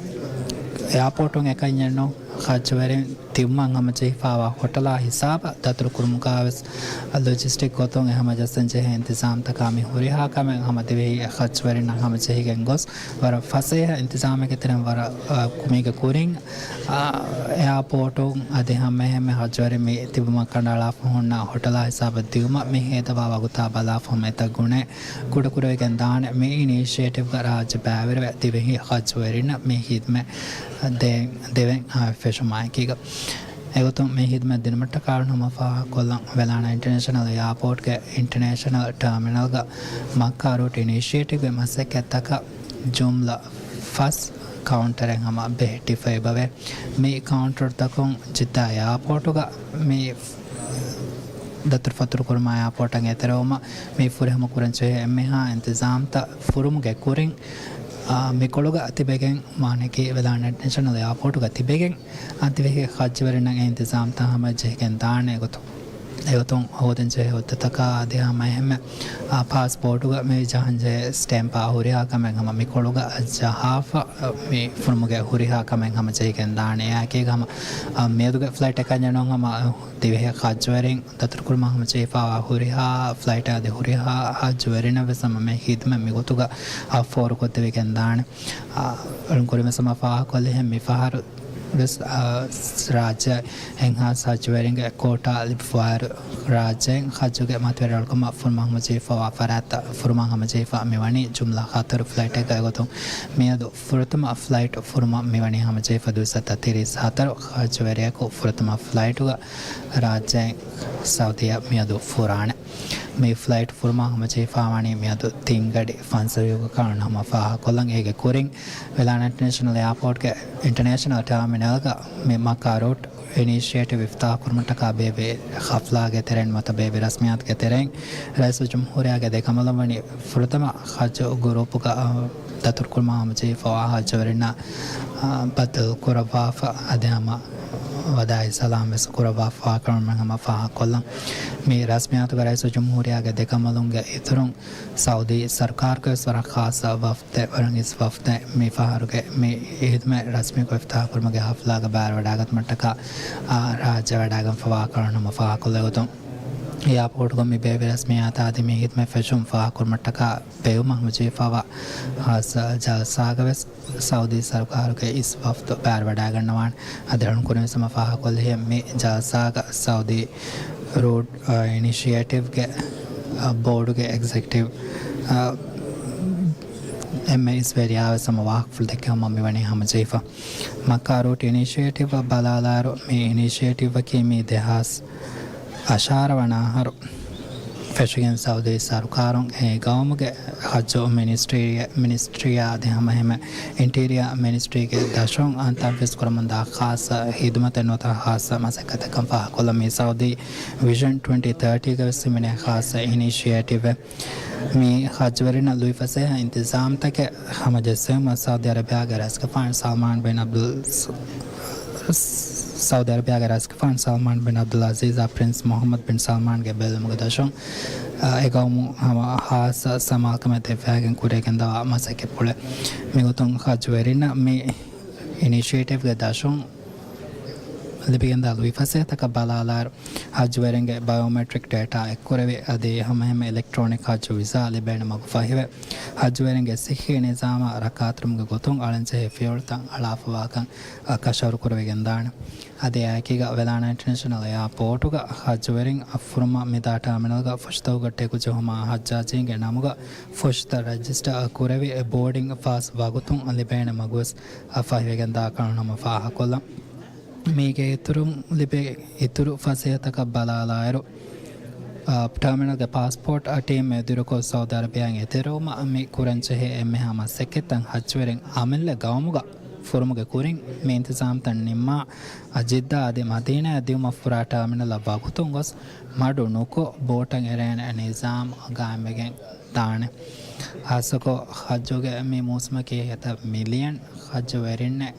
އެއާޕޯޓުން އެކަންޏެއް ނޫން، ހައްޖުވެރިން ތިބުމަށް ހަމަޖެހިފާވާ ހޮޓަލާ ހިސާބަށް ދަތުރު ކުރުމުގަ ވެސް ލޮޖިސްޓިކް ގޮތުން އެ ހަމަޖައްސަން ޖެހޭ އިންތިޒާމްތަކާ މި ހުރިހާ ކަމެއް ހަމަ ދިވެހި ހައްޖުވެރިންނަށް ހަމަޖެހިގެން ގޮސް، ވަރަށް ފަސޭހަ އިންތިޒާމެއްގެ ތެރެއިން ވަރަށް، އާ، މީގެ ކުރިން، އާ، އެއާޕޯޓުން އަދި ހަމަ އެހެންމެ ހައްޖުވެރިން މި ތިބުމަށް ކަނޑައަޅާފަ ހުންނަ ހޮޓަލާ ހިސާބަށް ދިއުމަށް މި ހޭދަވާ ވަގުތާ ބަލާފަ ހަމަ އެތައް ގުނައެއް ކުޑަކުރެވިގެން ދާނެ. މި އިނިޝިއޭޓިވްގަ ރާއްޖެ ބައިވެރިވެ ދިވެހި ހައްޖުވެރިންނަށް މި ހިދުމަތް ދޭ-، ދެވެން، އާ، ފެށުމާއެކީގަ. އެގޮތުން މި ހިދުމަތް ދިނުމަށްޓަކާ ހަމަ ފާހަގަކޮށްލަން، ވެލާނާ އިންޓަރނޭޝަނަލް އެއާޕޯޓްގެ އިންޓަރނޭޝަނަލް ޓާމިނަލްގަ މައްކާ ރޫޓް އިނިޝިއޭޓިވްގެ މަސައްކަތްތަކަށް ޖުމްލަ ފަސް ކައުންޓަރެއް ހަމަ ބެހެއްޓިފައި އެބަވޭ. މި ކައުންޓަރުތަކުން ޖިއްދާ އެއާޕޯޓުގަ މި ދަތުރުފަތުރު ކުރުމާ އެއާޕޯޓަށް އެތެރެވުމަށް މި ފުރިހަމަ ކުރަންޖެހޭ އެންމެހާ އިންތިޒާމްތައް ފުރުމުގެ ކުރިން، އާ، މިކޮޅުގަ ތިބެގެން މާނައަކީ ވެލާނާ އިންޓަރނޭޝަނަލް އެއާޕޯޓުގަ ތިބެގެން އަދިވެހި ހައްޖުވެރިންނަށް އެ އިންތިޒާމްތައް ހަމަޖެހިގެން ދާނެ ގޮތުން. އެގޮތުން ހޯދަންޖެހޭ ހުއްދަތަކާ އަދި ހަމަ އެހެންމެ، އާ، ޕާސްޕޯޓުގަ މި ޖަހަންޖެހޭ ސްޓޭމްޕާ ހުރިހާ ކަމެއް ހަމަ މިކޮޅުގަ ޖަހާފަ، މި ފުރުމުގެ ހުރިހާ ކަމެއް ހަމަޖެހިގެން ދާނެ. އެއާއެކީގަ ހަމަ، އާ، މިއަދުގެ ފްލައިޓް އެކަންޏެއް ނޫން ހަމަ ދިވެހި ހައްޖުވެރިން ދަތުރުކުރުމަށް ހަމަޖެހިފައިވާ ހުރިހާ ފްލައިޓް އަދި ހުރިހާ ހައްޖުވެރިންނަށް ވެސް ހަމަ މި ހިދުމަތް މިގޮތުގަ އަ، ފޯރުކޮށްދެވިގެން ދާނެ. އަ، އަޅުން ކުރިން ވެސް ހަމަ ފާހަގަކޮށްލިހެން މިފަހަރު ވެސް، އަ، ރާއްޖެ އެންހާސް ހައްޖުވެރިންގެ ކޯޓާ ލިބިފައިވާއިރު ރާއްޖޭން ހައްޖުގެ މަތިވެރި އަޅުކަމަށް ފުރުމަށް ހަމަޖެހިފައިވާ ފަރާތްތައް ފުރުމަށް ހަމަޖެހިފަ މިވަނީ ޖުމްލަ ހަތަރު ފްލައިޓެއްގަ. އެގޮތުން މިއަދު ފުރަތަމަ ފްލައިޓް ފުރުމަށް މިވަނީ ހަމަޖެހިފަ ދުވިސައްތަ ތިރީސް ހަތަރު ހައްޖުވެރިޔަކު ފުރަތަމަ ފްލައިޓުގަ ރާއްޖޭން ސައުދީއަށް މިއަދު ފުރާނެ. މި ފްލައިޓް ފުރުމަށް ހަމަޖެހިފައިވަނީ މިއަދު ތިން ގަޑި ފަންސަވީހުގަ ކަން ހަމަ ފާހަގަކޮށްލަން. އޭގެ ކުރިން ވެލާނާ އިންޓަރނޭޝަނަލް އެއާޕޯޓްގެ އިންޓަރނޭޝަނަލް ޓާމިނަލްގަ މި މައްކާ ރޫޓް އިނިޝިއޭޓިވް އިފްތިތާޙު ކުރުމަށްޓަކާ ބޭއްވި ހަފްލާގެ ތެރެއިން ނުވަތަ ބޭއްވި ރަސްމިއްޔާތުގެ ތެރެއިން ރައީސުލްޖުމްހޫރިއްޔާގެ ދެކަނބަލުން ވަނީ ފުރަތަމަ ހައްޖު ގުރޫޕުގަ، އަ، ދަތުރުކުރުމަށް ހަމަޖެހިފައިވާ ހައްޖުވެރިންނަށް، އަ، ބައްދަލު ކުރައްވާފަ އަދި ހަމަ ވަދާޢީ ސަލާމް ވެސް ކުރައްވާފައިވާ ކަމެއް ހަމަ ފާހަގަކޮށްލަން. މި ރަސްމިއްޔާތުގަ ރައީސުލްޖުމްހޫރިއްޔާގެ ދެކަނބަލުންގެ އިތުރުން ސައުދީ ސަރުކާރުގެ ވެސް ވަރަށް ޚާއްޞަ ވަފްދެއް، ވަރަށް އިސް ވަފްދެއް މި ފަހަރުގެ މި ހިދުމަތް ރަސްމީކޮށް އިފްތިތާޙު ކުރުމުގެ ހަފްލާގަ ބައިވެވަޑައިގަތުމަށްޓަކާ، އާ، ރާއްޖެ ވަޑައިގެންފަވާ ކަމެއް ހަމަ ފާހަގަކޮށްލި ގޮތުން، އެއާޕޯޓުގަ މި ބޭއްވި ރަސްމިއްޔާތާ އަދި މި ހިދުމަތް ފެށުން ފާހަގަކުރުމަށްޓަކާ ބޭއްވުމަށް ހަމަޖެހިފައިވާ ޚާއްޞަ ޖަލްސާގަ ވެސް ސައުދީ ސަރުކާރުގެ އިސް ވަފްދު ބައިވެވަޑައިގަންނަވާނެ. އަދި އަޅުން ކުރިން ވެސް ހަމަ ފާހަގަކޮށްލިހެން މި ޖަލްސާގަ ސައުދީ ރޫޓް، އަ، އިނިޝިއޭޓިވްގެ، އަ، ބޯޑުގެ އެގްޒެކެޓިވް، އަ، އެންއެސް ވެރިޔާ ވެސް ހަމަ ވާހަކަފުޅު ދެއްކެވުމަށް މިވަނީ ހަމަޖެހިފަ. މައްކާ ރޫޓް އިނިޝިއޭޓިވްއަށް ބަލާލާއިރު، މި އިނިޝިއޭޓިވްއަކީ މި ދެހާސް އަށާރަ ވަނަ އަހަރު ފެށިގެން ސައުދީ ސަރުކާރުން އެ ގައުމުގެ ހައްޖު މިނިސްޓްރީ، މިނިސްޓްރީއާ އަދި ހަމައެހެންމެ އިންޓީރިއާ މިނިސްޓްރީގެ ދަށުން ތަންފީޒު ކުރަމުންދާ ޚާއްޞަ ހިދުމަތެއް ނުވަތަ ޚާއްޞަ މަސައްކަތެއްކަން ފާހަގަކޮށްލަން. މި ސައުދީ ވިޝަން ޓްވެންޓީ ތާޓީގަ ވެސް ހިމެނޭ ޚާއްޞަ އިނިޝިއޭޓިވެއް. މި ހައްޖުވެރިންނަށް ލުއިފަސޭހަ އިންތިޒާމްތަކެއް ހަމަޖެއްސެވުމަށް ސައުދީ އަރަބިޔާގެ ރައީސްގެފާނު ސަލްމާން ބިން އަބްދުލް، ސައުދީ އަރަބިޔާގެ ރައީސްގެފާނު ސަލްމާން ބިން އަބްދުލް އަޒީޒާ ޕްރިންސް މުޙައްމަދު ބިން ސަލްމާންގެ ބެއްލުމުގެ ދަށުން، އާ، އެ ގައުމު ހަމަ ޚާއްޞަ ސަމާލުކަމެއް ދެއްވާގެން ކުރިއަށް ގެންދަވާ މަސައްކަތްޕުޅެއް. މިގޮތުން ހައްޖުވެރިންނަށް މި އިނިޝިއޭޓިވްގެ ދަށުން ލިބިގެންދާ ލުއިފަސޭހަތަކަށް ބަލާލާއިރު، ހައްޖުވެރިންގެ ބަޔޯމެޓްރިކް ޑޭޓާ އެއްކުރެވި، އަދި ހަމައެހެންމެ އިލެކްޓްރޯނިކް ހައްޖު ވިސާ ލިބޭނެ މަގު ފަހިވެ، ހައްޖުވެރިންގެ ސިއްހީ ނިޒާމާ ރައްކާތެރިވުމުގެ ގޮތުން އަޅަންޖެހޭ ފިޔަވަޅުތައް އަޅާފަވާކަން ކަށަވަރު ކުރެވިގެންދާނެ. އަދި އެއާއެކީގަ ވެލާނާ އިންޓަރނޭޝަނަލް އެއާޕޯޓުގަ ހައްޖުވެރިން ފުރުމަށް މިދާ ޓާމިނަލްގަ ފުށިތަކުގަ ޓެކު ޖެހުމާ ހައްޖާޖީންގެ ނަމުގަ ފުށިތައް ރަޖިސްޓަރ ކުރެވި ބޯޑިން ފާސް ވަގުތުން ލިބޭނެ މަގުވެސް ފަހިވެގެންދާކަން ހަމަ ފާހަގަކޮށްލަން. މީގެ އިތުރުން ލިބޭ އިތުރު ފަސޭހަތަކަށް ބަލާލާއިރު، އާ، ޓާމިނަލްގެ ޕާސްޕޯޓް ޓީމް އެދުރުކޮށް ސައުދީ އަރަބިޔާއިން އެތެރެވުމަށް މި ކުރަންޖެހޭ އެންމެހާ މަސައްކަތްތައް ހައްޖުވެރިން އަމިއްލަ ގައުމުގަ ކުރުމުގެ ކުރިން މި އިންތިޒާމްތައް ނިންމާ، ޖިއްދާ އަދި މަދީނާއަށް ދިއުމަށް ފުރާ ޓާމިނަލަށް ވަގުތުން ގޮސް މަޑު ނުކޮށް ބޯޓަށް އެރޭނެ ނިޒާމް ގާއިމްވެގެން ދާނެ. ހާއްސަކޮށް ހައްޖުގެ މި މޫސުމަކީ އެތައް މިލިއަން ހައްޖުވެރިންނެއް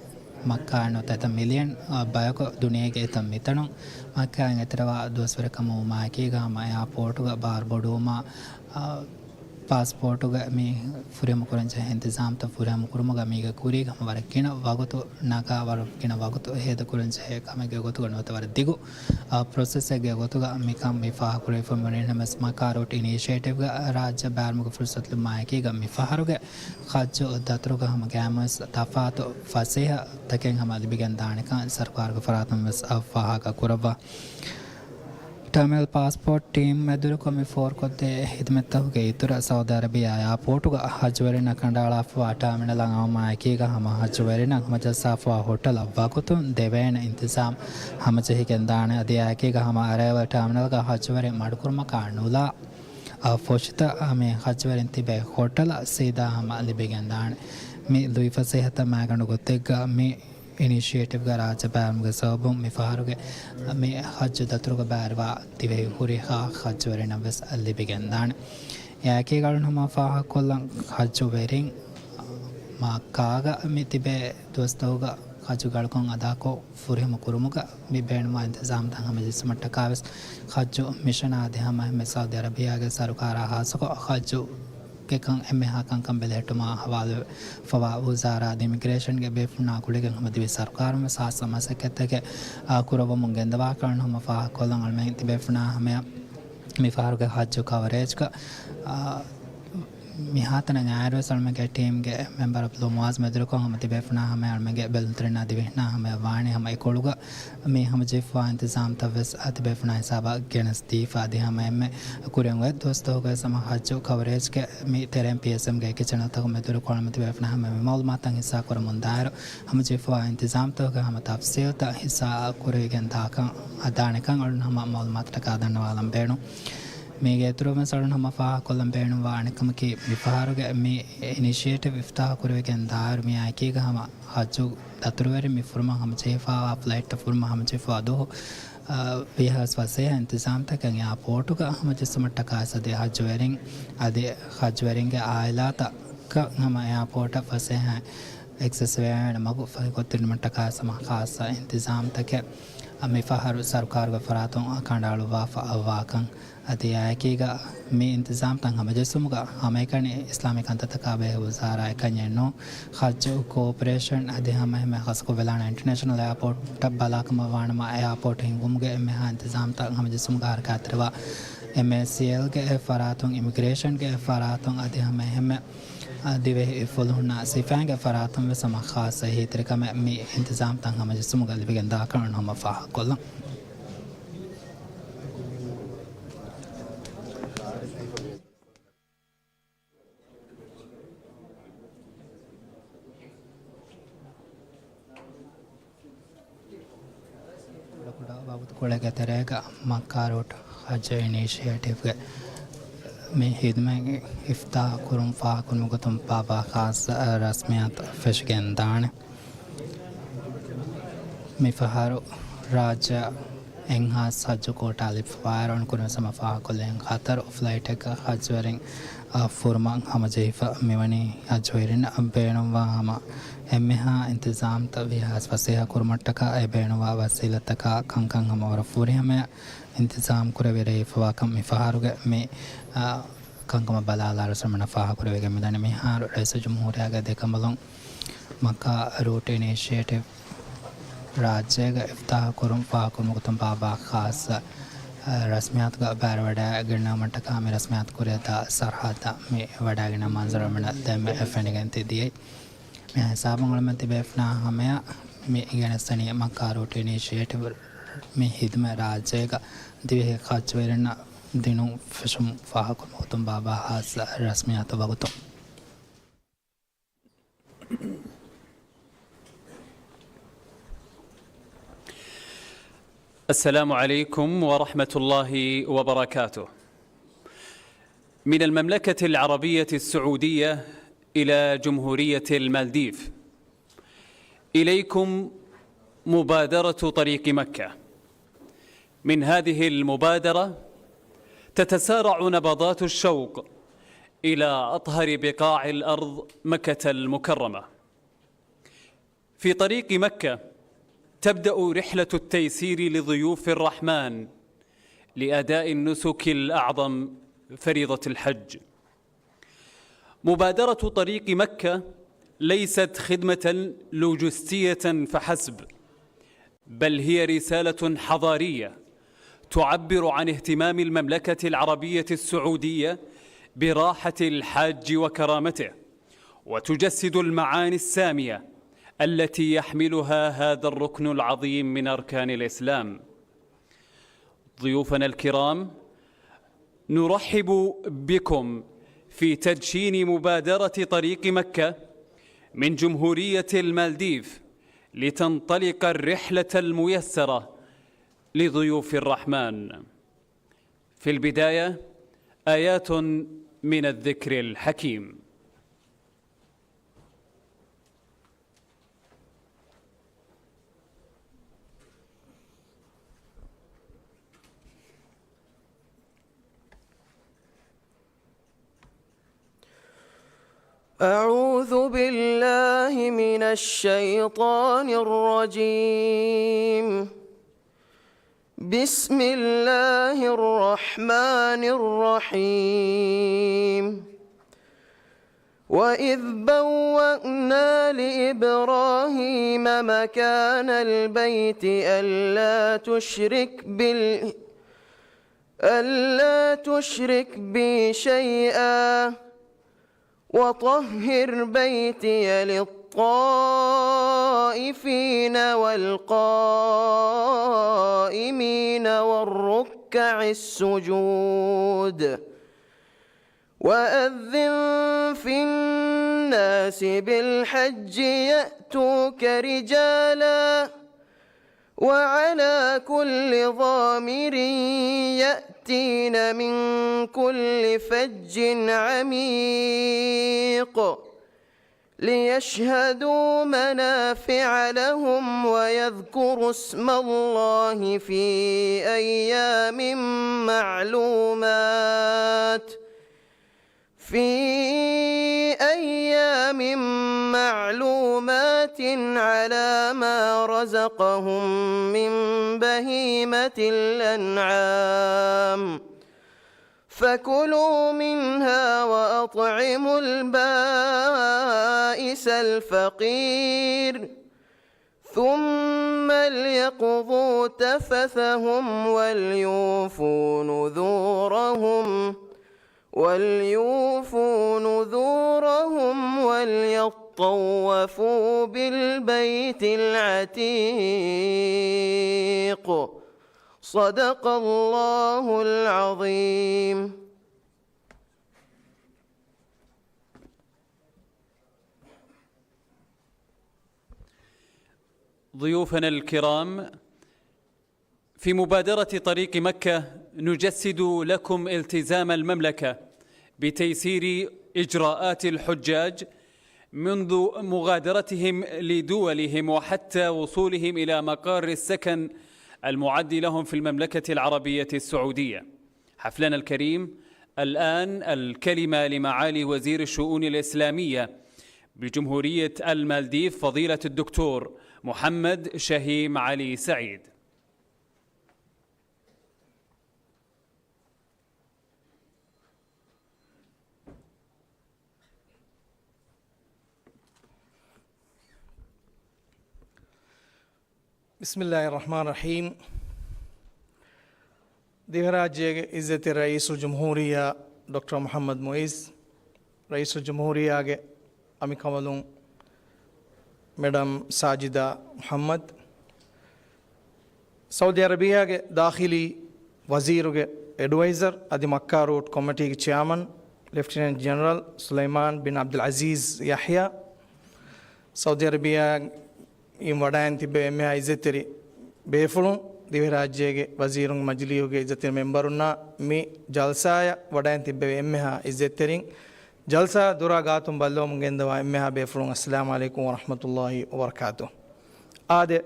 މައްކާއިން ނުވަތަ އެތައް މިލިއަން، އަ، ބަޔަކު ދުނިޔޭގެ އެތައް މިތަނުން މައްކާއިން އެތެރެވާ ދުވަސްވަރެއް ކަމަށް ވުމާއެކީގަ ހަމަ އެއާޕޯޓުގަ ބާރު ބޮޑުވުމާ، އަ، ޕާސްޕޯޓުގަ މި ފުރިހަމަ ކުރަންޖެހޭ އިންތިޒާމްތައް ފުރިހަމަ ކުރުމުގަ މީގެ ކުރީގަ ހަމަ ވަރަށް ގިނަ ވަގުތު ނަގާ، ވަރަށް ގިނަ ވަގުތު ހޭދަކުރަންޖެހޭ ކަމެއްގެ ގޮތުގަ ނުވަތަ ވަރަށް ދިގު، އަ، ޕްރޮސެސެއްގެ ގޮތުގަ މިކަން މި ފާހަގަކުރެވިފަ މިވަނީ. ނަމަވެސް މައްކާ ރޫޓް އިނީޝިއޭޓިވްގަ ރާއްޖެ ބައިވެރިވުމުގެ ފުރުސަތު ލިބުމާއެކީގަ މި ފަހަރުގެ ހައްޖު ދަތުރުގަ ހަމަ ގައިމުވެސް ތަފާތު ފަސޭހަ ތަކެއް ހަމަ ލިބިގެން ދާނެކަން ސަރުކާރުގެ ފަރާތުން ވެސް ފާހަގަ ކުރައްވާ. ޓާމިނަލް ޕާސްޕޯޓް ޓީމް އެދުރުކޮށް މި ފޯރުކޮށްދޭ ހިދުމަތްތަކުގެ އިތުރަށް ސައުދީ އަރަބިޔާ އެއާޕޯޓުގަ ހައްޖުވެރިންނަށް ކަނޑައަޅާފަވާ ޓާމިނަލަށް އައުމާއެކީގަ ހަމަ ހައްޖުވެރިންނަށް ހަމަޖައްސާފަވާ ހޮޓަލަށް ވަގުތުން ދެވޭނެ އިންތިޒާމް ހަމަޖެހިގެންދާނެ. އަދި އެއާއެކީގަ ހަމަ އަރައިވަލް ޓާމިނަލްގަ ހައްޖުވެރިން މަޑުކުރުމަކާ ނުލާ، އަ، ފުށިތައް މި ހައްޖުވެރިން ތިބޭ ހޮޓަލަށް ސީދާ ހަމަ ލިބިގެންދާނެ. މި ލުއިފަސޭހަތައް މައިގަނޑު ގޮތެއްގަ މި އިނިޝިއޭޓިވްގަ ރާއްޖެ ބައިވެރިވުމުގެ ސަބަބުން މި ފަހަރުގެ މި ހައްޖު ދަތުރުގަ ބައިވެރިވާ ދިވެހި ހުރިހާ ހައްޖުވެރިންނަށް ވެސް ލިބިގެންދާނެ. އެއާއެކީގަ އަޅުން ހަމަ ފާހަގަކޮށްލަން ހައްޖުވެރިން މައްކާގަ މި ތިބޭ ދުވަސްތަކުގަ ހައްޖުގެ އަޅުކަން އަދާކޮށް ފުރިހަމަ ކުރުމުގަ މި ބޭނުންވާ އިންތިޒާމްތައް ހަމަޖެއްސުމަށްޓަކާވެސް ހައްޖު މިޝަނާ އަދި ހަމައެހެންމެ ސައުދީ އަރަބިޔާގެ ސަރުކާރާ ހާއްސަކޮށް ހައްޖުގެ ކަން އެންމެހާ ކަންކަން ބެލެހެއްޓުމާ ހަވާލުވެފަވާ ވުޒާރާ އަދި އިމިގްރޭޝަންގެ ބޭފުޅުންނާ ގުޅިގެން ހަމަ ދިވެހި ސަރުކާރުން ވެސް ހާއްސަ މަސައްކަތްތަކެއް، އާ، ކުރައްވަމުން ގެންދަވާކަން ހަމަ ފާހަގަކޮށްލަން. އަޅުމެން ތިބޭފުޅުންނާ ހަމަޔަށް މި ފަހަރުގެ ހައްޖު ކަވަރޭޖްގަ، އާ، މިހާތަނަށް އައިރުވެސް އަޅުމެންގެ ޓީމްގެ މެމްބަރ އަބްދުލް މުއާޒް މެދުރުކޮށް ހަމަ ތިބޭފުޅުންނާ ހަމަޔަށް އަޅުމެންގެ ބެލުންތެރިންނާ ދިވެހިންނާ ހަމަޔަށް ވާނީ ހަމަ އެކޮޅުގަ މި ހަމަޖެހިފަވާ އިންތިޒާމްތައް ވެސް އަދި ބޭފުޅުންނާ ހިސާބަށް ގެނެސް ދީފަ އަދި ހަމައެންމެ ކުރިން އޮތް ދުވަސްތަކުގަ ވެސް ހަމަ ހައްޖު ކަވަރޭޖްގެ މި ތެރެއިން ޕީއެސްއެމްގެ އެކި ޗެނަލްތަކުން މެދުރުކޮށް އަޅުމެން ތިބޭފުޅުންނާ ހަމަ މި މައުލޫމާތުތައް ހިއްސާ ކުރަމުން ދާއިރު ހަމަޖެހިފަވާ އިންތިޒާމްތަކުގެ ހަމަ ތަފްސީލްތައް ހިއްސާ ކުރެވިގެން ދާކަން އަދާނެކަން އަޅުން ހަމަ މައުލޫމާތުތަކާ ދަންނަވާލަން ބޭނުން. މީގެ އިތުރުން ވެސް އަޅުން ހަމަ ފާހަގަކޮށްލަން ބޭނުންވާ އަނެއްކަމަކީ، މިފަހަރުގެ މި އިނިޝިއޭޓިވް އިފްތިތާޙު ކުރެވިގެން ދާއިރު މިއާއެކީގަ ހަމަ ހައްޖު ދަތުރުވެރިން މި ފުރުމަށް ހަމަޖެހިފައިވާ ފްލައިޓްތައް ފުރުމަށް ހަމަޖެހިފައިވާ ދުވަހު، އަ، ވީހާވެސް ފަސޭހަ އިންތިޒާމްތަކެއް އެއާޕޯޓުގަ ހަމަޖެއްސުމަށްޓަކާ އަދި ހައްޖުވެރިން، އަދި ހައްޖުވެރިންގެ އާއިލާތަކަށް ހަމަ އެއާޕޯޓަށް ފަސޭހަ އެކްސެސް ވެވޭނެ މަގު ފަހިކޮށްދިނުމަށްޓަކާ ހަމަ ޚާއްޞަ އިންތިޒާމްތަކެއް މިފަހަރު ސަރުކާރުގެ ފަރާތުން ކަނޑައަޅުއްވާފަ އައްވާކަން. އަދި އެއާއެކީގަ މި އިންތިޒާމްތައް ހަމަޖެއްސުމުގަ ހަމައެކަނި އިސްލާމީ ކަންތައްތަކާ ބެހޭ ވުޒާރާ އެކަންޏެއް ނޫން. ހައްޖު ކޯޕަރޭޝަން އަދި ހަމައެހެންމެ ހަސްކޮށް ވެލާނެ އިންޓަރނޭޝަނަލް އެއާޕޯޓަށް ބަލާކަމަށް ވާނަމަ، އެއާޕޯޓް ހިންގުމުގެ އެންމެހާ އިންތިޒާމްތައް ހަމަޖެއްސުމުގަ ހަރަކާތްތެރިވާ އެމްއޭސީއެލްގެ އެއް ފަރާތުން، އިމިގްރޭޝަންގެ އެއް ފަރާތުން އަދި ހަމައެހެންމެ ދިވެހި ފުލުހުންނާ ސިފައިންގެ ފަރާތުން ވެސް ހަމަ ޚާއްޞަ އެހީތެރިކަމެއް މި އިންތިޒާމްތައް ހަމަޖެއްސުމުގަ ލިބިގެން ދާކަން ހަމަ ފާހަގަކޮށްލަން. ކުޑަކުޑަ ވަގުތުކޮޅެއްގެ ތެރޭގަ މައްކާ ރޫޓް ހައްޖު އިނީޝިއޭޓިވްގެ މި ހިދުމަތް އިފްތާޙު ކުރުން ފާހަގަކުރުމުގެ ގޮތުން ބާބާ ޚާއްޞަ ރަސްމިއްޔާތު ފެށިގެންދާނެ. މިފަހަރު ރާއްޖެއަށް އެއްހާސް ޙައްޖު ކޯޓާ ލިބިފައިވާއިރު އަންނަ ކުރިން ވެސް ހަމަ ފާހަގަކޮށްލި ހިނގާ ޚައްތަރު ފްލައިޓެއްގަ ޙައްޖުވެރިން އަށް ފުރުމަށް ހަމަޖެހިފަ މިވަނީ ޙައްޖުވެރިންނަށް ބޭނުންވާ ހަމަ އެންމެހާ އިންތިޒާމްތައް ވީހާވެސް ފަސޭހަ ކުރުމަށްޓަކާ އެ ބޭނުންވާ ވަސީލަތްތަކާ ކަންކަން ހަމަ ވަރަށް ފުރިހަމަޔަށް އިންތިޒާމް ކުރެވި ރެއެއް ހިފަވާކަން މި ފަހަރުގެ މި، އާ، ކަންކަމަށް ބަލާލާ ރަސްމަނަށް ފާހަގަކުރެވިގެން މިދަނީ. މިހާރު ރައީސުލްޖުމްހޫރިއްޔާގެ ދެކަނބަލުން މައްކާ ރޫޓް އިނިޝިއޭޓިވް ރާއްޖޭގަ އިފްތާޙު ކުރުން ފާހަގަކުރުމުގެ ގޮތުން ބާބާ ޚާއްޞަ، އާ، ރަސްމިއްޔާތުގަ ބައިވެރިވަޑައިގަންނަވުމަށްޓަކާ މި ރަސްމިއްޔާތު ކުރިއަށް ދާ ސަރަހައްދަށް މި ވަޑައިގަންނަ މަންޒަރު އަޅުގަނޑަށް ދެންމެ ފެނިގެން ތި ދިޔައީ. މި ހިސާބުން އަޅަމެން ތިބޭފުޅާ ހަމަޔަށް މި ގެނެސްދެނީ މައްކާ ރޫޓް އިނިޝިއޭޓިވް މި ހިދުމަތް ރާއްޖޭގަ ދިވެހި ޚައްޖުވެރިންނަށް ދިނުން ފެށުން ފާހަގަކުރުމުގެ ގޮތުން ބާބާ ޚާއްޞަ ރަސްމިއްޔާތު ވަގުތު. السلام عليكم ورحمة الله وبركاته. من المملكة العربية السعودية إلى جمهورية المالديف. إليكم مبادرة طريق مكة. من هذه المبادرة تتسارع نبضات الشوق إلى أطهر بقاع الأرض، مكة المكرمة. في طريق مكة تبدأ رحلة التيسير لضيوف الرحمن لأداء النسك الأعظم، فريضة الحج. مبادرة طريق مكة ليست خدمة لوجستية فحسب، بل هي رسالة حضارية تعبر عن اهتمام المملكة العربية السعودية براحة الحاج وكرامته، وتجسد المعاني السامية التي يحملها هذا الركن العظيم من أركان الإسلام. ضيوفنا الكرام، نرحب بكم في تدشين مبادرة طريق مكة من جمهورية المالديف، لتنطلق الرحلة الميسرة لضيوف الرحمن. في البداية، آيات من الذكر الحكيم. أعوذ بالله من الشيطان الرجيم. بسم الله الرحمن الرحيم. وإذ بوأنا لإبراهيم مكان البيت ألا تشرك بال-، ألا تشرك بي شيئا وطهر بيتي للطائفين والقائمين والركع السجود. وأذن في الناس بالحج يأتوك رجالا وعلى كل ضامر يأتين من كل فج عميق ليشهدوا منافع لهم ويذكروا اسم الله في أيام معلومات، في أيام معلومات على ما رزقهم من بهيمة الأنعام، فكلوا منها وأطعموا البائس الفقير، ثم ليقضوا تفثهم وليوفوا نذورهم، وليوفوا نذورهم وليطوفوا بالبيت العتيق. صدق الله العظيم. ضيوفنا الكرام، في مبادرة طريق مكة نجسد لكم التزام المملكة بتيسير إجراءات الحجاج منذ مغادرتهم لدولهم وحتى وصولهم إلى مقر السكن المعد لهم في المملكة العربية السعودية. حفلنا الكريم، الآن الكلمة لمعالي وزير الشؤون الإسلامية بجمهورية المالديف، فضيلة الدكتور محمد شهيم علي سعيد. بسم الله الرحمن الرحيم. ދިވެހިރާއްޖޭގެ އިއްޒަތްތެރި ރައީސުލްޖުމްހޫރިއްޔާ ޑޮކްޓަރ މުޙައްމަދު މުޢިއްޒު، ރައީސުލްޖުމްހޫރިއްޔާގެ އަނބިކަނބަލުން މެޑަމް ސާޖިދާ މުޙައްމަދު، ސައުދީ އަރަބިއްޔާގެ ދާޚިލީ ވަޒީރުގެ އެޑްވައިޒަރު އަދި މައްކާ ރޫޓް ކޮމިޓީގެ ޗެއާމަން ލެފްޓިނެންޓް ޖެނެރަލް ސުލައިމާން ބިން ޢަބްދުލް ޢަޒީޒް ޔަޙްޔާ، ސައުދީ އަރަބިއްޔާއިން ވަޑައިން ތިއްބެވި އެންމެހާ އިއްޒަތްތެރި ބޭފުޅުން، ދިވެހިރާއްޖޭގެ ވަޒީރުންގެ މަޖިލީހުގެ އިއްޒަތްތެރި މެމްބަރުންނާ، މި ޖަލްސާއަށް ވަޑައިން ތިއްބެވި އެންމެހާ އިއްޒަތްތެރިން، ޖަލްސާ ދުރާ ގާތުން ބައްލަވަމުން ގެންދަވާ އެންމެހާ ބޭފުޅުން، އައްސަލާމު ޢަލައިކުމް ވަރަޙްމަތުﷲި ވަބަރަކާތުހު. އާދެ،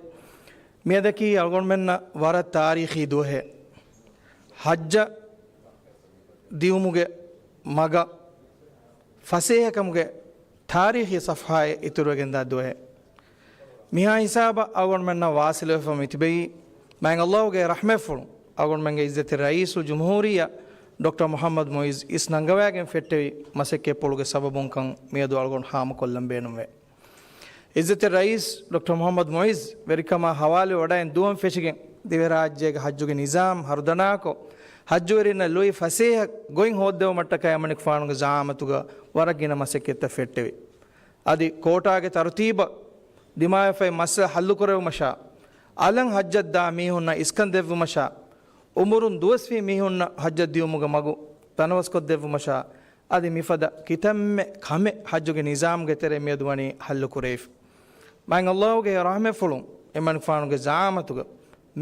މިއަދަކީ އަޅުގަނޑުމެންނަށް ވަރަށް ތާރީޚީ ދުވަހެއް. ޙައްޖަށް ދިއުމުގެ މަގަށް ފަސޭހަކަމުގެ ތާރީޚީ ޞަފްޙާއެއް އިތުރުވެގެންދާ ދުވަހެއް. މިހާ ހިސާބަށް އަޅުގަނޑުމެންނަށް ވާސިލުވެފަ މިތިބެއީ، މާތް ﷲގެ ރަޙްމަތްފުޅުން، އަޅުގަނޑުމެންގެ އިއްޒަތްތެރި ރައީސުލްޖުމްހޫރިއްޔާ ޑޮކްޓަރ މުޙައްމަދު މުޢިއްޒު އިސް ނަންގަވައިގެން ފެއްޓެވި މަސައްކަތްޕުޅުގެ ސަބަބުންކަން މިއަދު އަޅުގަނޑު ހާމަކޮށްލަން ބޭނުންވޭ. އިއްޒަތްތެރި ރައީސް ޑޮކްޓަރ މުޙައްމަދު މުޢިއްޒު ވެރިކަމާ ޙަވާލުވެ ވަޑައިން ދުވަހުން ފެށިގެން، ދިވެހިރާއްޖޭގެ ޙައްޖުގެ ނިޒާމް ހަރުދަނާކޮށް، ޙައްޖުވެރިންނަށް ލުއި ފަސޭހަ ގޮތް ހޯއްދެވުމަށްޓަކައި އެމަނިކުފާނުގެ ޒަޢާމަތުގަ ވަރަށް ގިނަ މަސައްކަތްތައް ފެއްޓެވި. އަދި ކޯޓާގެ ތަރުތީބަށް ދިމާވެފައި މައްސަލަ ޙައްލުކުރެވުމަށާ، އަލަށް ޙައްޖަށްދާ މީހުންނަށް އިސްކަން ދެއްވުމަށާ، އުމުރުން ދުވަސްވީ މީހުންނަށް ޙައްޖަށް ދިއުމުގެ މަގު ތަނަވަސްކޮށްދެއްވުމަށާ، އަދި މިފަދަ ކިތަންމެ ކަމެއް ޙައްޖުގެ ނިޒާމްގެ ތެރެއިން މިއަދު ވަނީ ޙައްލުކުރެވިފަ. މާތް ﷲގެ ރަޙްމަތްފުޅުން އެމަނިކުފާނުގެ ޒަޢާމަތުގަ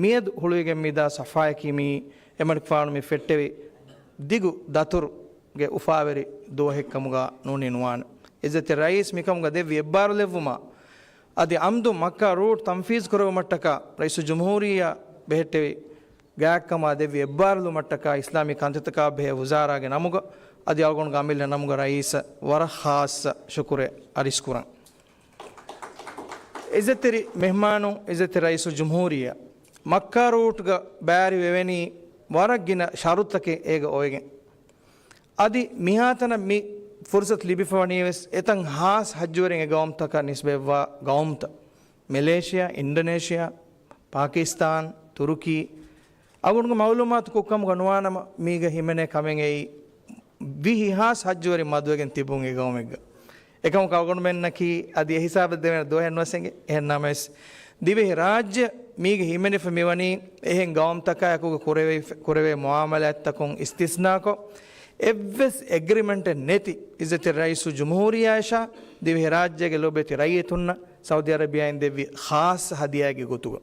މިއަދު ހުޅުވިގެން މިދާ ޞަފްޙާއަކީ މިއީ އެމަނިކުފާނު މި ފެއްޓެވި ދިގު ދަތުރުގެ އުފާވެރި ދުވަހެއްކަމުގަ ނޫނީ ނުވާނެ. އިއްޒަތްތެރި ރައީސް މިކަމުގަ ދެއްވި އެއްބާރުލެއްވުމާ، އަދި އަމްދު މައްކާ ރޫޓް ތަންފީޒު ކުރެވުމަށްޓަކާ ރައީސުލްޖުމްހޫރިއްޔާ ބެހެއްޓެވި ގާތްކަމާ ދެއްވި އެއްބާރުލުމަށްޓަކާ އިސްލާމީ ކަންތައްތަކާ ބެހޭ ވުޒާރާގެ ނަމުގަ އަދި އަޅުގަނޑުގެ އަމިއްލަ ނަމުގަ ރައީސަށް ވަރަށް ޚާއްޞަ ޝުކުރެއް އަރިސްކުރަން. އިއްޒަތްތެރި މެހްމާނުން، އިއްޒަތްތެރި ރައީސުލްޖުމްހޫރިއްޔާ، މައްކާ ރޫޓްގަ ބައިވެރިވެވެނީ ވަރަށް ގިނަ ޝަރުތަކެއް އޭގަ އޮވެގެން. އަދި މިހާތަނަށް މި ފުރުސަތު ލިބިފަވަނީވެސް އެތަން ޚާއްޞަ ޙައްޖުވެރިން އެ ގައުމުތަކަށް ނިސްބަތްވާ ގައުމުތައް، މެލޭޝިޔާ، އިންޑޮނޭޝިޔާ، ޕާކިސްތާން، ތުރުކީ، އަޅުގަނޑުގެ މަޢުލޫމާތު ކުށްކަމުގަ ނުވާނަމަ، މީގަ ހިމެނޭ ކަމެއް އެއީ ވިހި ޚާއްޞަ ޙައްޖުވެރިން މަދުވެގެން ތިބުން އެ ގައުމެއްގަ. އެކަމަކު އަޅުގަނޑުމެންނަކީ އަދި އެ ހިސާބަށް ދެވޭނެ ދުވަހެއް ނުވެސް އެނގޭ. އެހެން ނަމަވެސް، ދިވެހި ރާއްޖެ މީގަ ހިމެނިފަ މިވަނީ އެހެން ގައުމުތަކާއެކުގަ ކުރެވޭ، ކުރެވޭ މުޢާމަލާތްތަކުން އިސްތިސްނާކޮށް، އެއްވެސް އެގްރިމެންޓެއް ނެތި އިއްޒަތްތެރި ރައީސުލްޖުމްހޫރިއްޔާއަށާ ދިވެހިރާއްޖޭގެ ލޮބެތި ރައްޔިތުންނަށް ސައުދީ އަރަބިއާއިން ދެއްވި ޚާއްޞަ ހަދިޔާއެއްގެ ގޮތުގަ.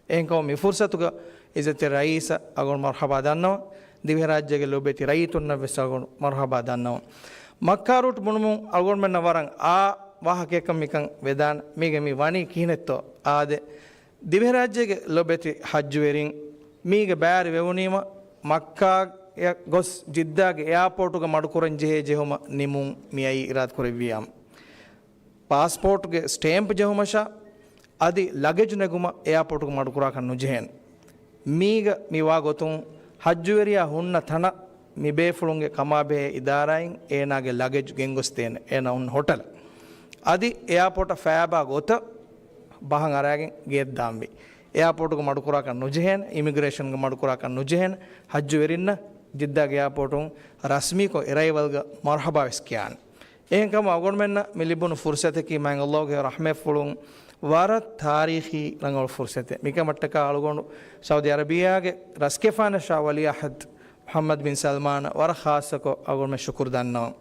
އެހެންކަމުން މި ފުރުސަތުގަ އިއްޒަތްތެރި ރައީސަށް އަޅުގަނޑު މަރުޙަބާ ދަންނަވަން. ދިވެހިރާއްޖޭގެ ލޮބެތި ރައްޔިތުންނަށް ވެސް އަޅުގަނޑު މަރުޙަބާ ދަންނަވަން. މައްކާ ރޫޓް ބުނުމުން އަޅުގަނޑުމެންނަށް ވަރަށް އާ ވާހަކައެއްކަން މިކަން ވެދާނެ. މީގެ މި ވަނީ ކިހިނެއްތޯ؟ އާދެ، ދިވެހިރާއްޖޭގެ ލޮބެތި ޙައްޖުވެރިން މީގެ ބައިވެރިވެވުނީމަ، މައްކާއަށް ގޮސް ޖިއްދާގެ އެއާޕޯޓުގަ މަޑުކުރަން ޖެހޭ ޖެހުމަށް ނިމުން މިއައީ އިރާދަކުރެއްވިއްޔާމު، ޕާސްޕޯޓުގެ ސްޓޭމްޕް ޖެހުމަށާ އަދި ލަގެޖް ނެގުމަށް އެއާޕޯޓުގަ މަޑުކުރާކަށް ނުޖެހޭނެ. މީގަ މިވާ ގޮތުން ޙައްޖުވެރިޔާ ހުންނަ ތަނަށް މިބޭފުޅުންގެ ކަމާބެހޭ އިދާރާއިން އޭނާގެ ލަގެޖް ގެންގޮސްދޭނެ. އޭނާ ހުންނަ ހޮޓަލަށް. އަދި އެއާޕޯޓަށް ފައިބާ ގޮތަށް ބަހަށް އަރާގެން ގެއަށް ދާންވީ. އެއާޕޯޓުގަ މަޑުކުރާކަށް ނުޖެހޭނެ، އިމިގްރޭޝަންގަ މަޑުކުރާކަށް ނުޖެހޭނެ، ޙައްޖުވެރިންނަށް ޖިއްދާގެ އެއާޕޯޓުން ރަސްމީކޮށް އެރައިވަލްގަ މަރުޙަބާވެސް ކިޔާނެ. އެހެންކަމުން އަޅުގަނޑުމެންނަށް މި ލިބުނު ފުރުސަތަކީ މާތް ﷲގެ ރަޙްމަތްފުޅުން ވަރަށް ތާރީޚީ ރަނގަޅު ފުރުސަތެއް. މިކަމަށްޓަކާ އަޅުގަނޑު ސައުދީ އަރަބިއްޔާގެ ރަސްގެފާނަށާ ވަލީޢަހްދު މުޙައްމަދު ބިން ސަލްމާނަށް ވަރަށް ޚާއްޞަކޮށް އަޅުގަނޑުމެން ޝުކުރު ދަންނަވަން.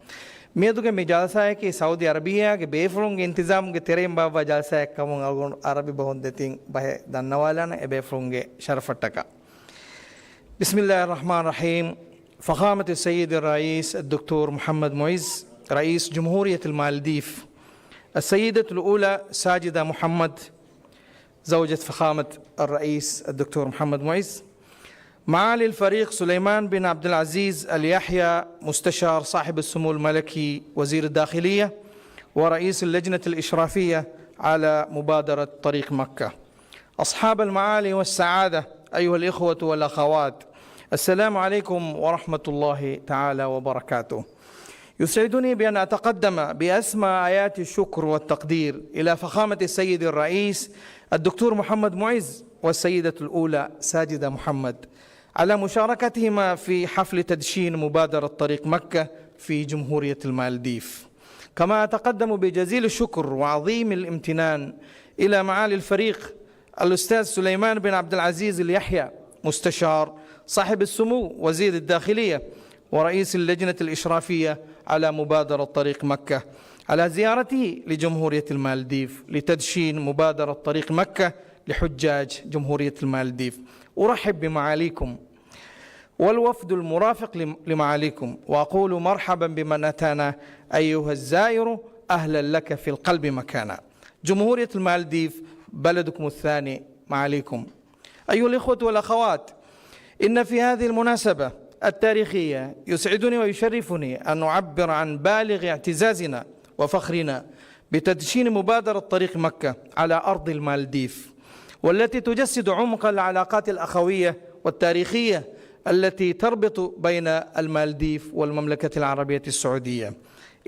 މިއަދުގެ މި ޖަލްސާއަކީ ސައުދީ އަރަބިއްޔާގެ ބޭފުޅުންގެ އިންތިޒާމުގެ ތެރެއިން ބާއްވާ ޖަލްސާއެއްކަމުން އަޅުގަނޑު އަރަބި ބަހުން ދެތިން ބަހެއް ދަންނަވާލާނަން އެބޭފުޅުންގެ ޝަރަފަށްޓަކާ. بسم الله الرحمن الرحيم. فخامة السيد الرئيس الدكتور محمد معز، رئيس جمهورية المالديف، السيدة الأولى ساجدة محمد، زوجة فخامة الرئيس الدكتور محمد معز، معالي الفريق سليمان بن عبد العزيز اليحيى، مستشار صاحب السمو الملكي وزير الداخلية ورئيس اللجنة الإشرافية على مبادرة طريق مكة. أصحاب المعالي والسعادة، أيها الإخوة والأخوات، السلام عليكم ورحمة الله تعالى وبركاته. يسعدني بأن أتقدم بأسمى آيات الشكر والتقدير إلى فخامة السيد الرئيس الدكتور محمد معز والسيدة الأولى ساجدة محمد على مشاركتهما في حفل تدشين مبادرة طريق مكة في جمهورية المالديف. كما أتقدم بجزيل الشكر وعظيم الامتنان إلى معالي الفريق الأستاذ سليمان بن عبد العزيز اليحيى، مستشار صاحب السمو وزير الداخلية ورئيس اللجنة الإشرافية على مبادرة طريق مكة، على زيارته لجمهورية المالديف لتدشين مبادرة طريق مكة لحجاج جمهورية المالديف. أرحب بمعاليكم والوفد المرافق لم-، لمعاليكم، وأقول مرحبا بمن أتانا أيها الزائر، أهلا لك في القلب مكانا. جمهورية المالديف بلدكم الثاني معاليكم. أيها الإخوة والأخوات، إن في هذه المناسبة التاريخية يسعدني ويشرفني أن أعبر عن بالغ اعتزازنا وفخرنا بتدشين مبادرة طريق مكة على أرض المالديف، والتي تجسد عمق العلاقات الأخوية والتاريخية التي تربط بين المالديف والمملكة العربية السعودية.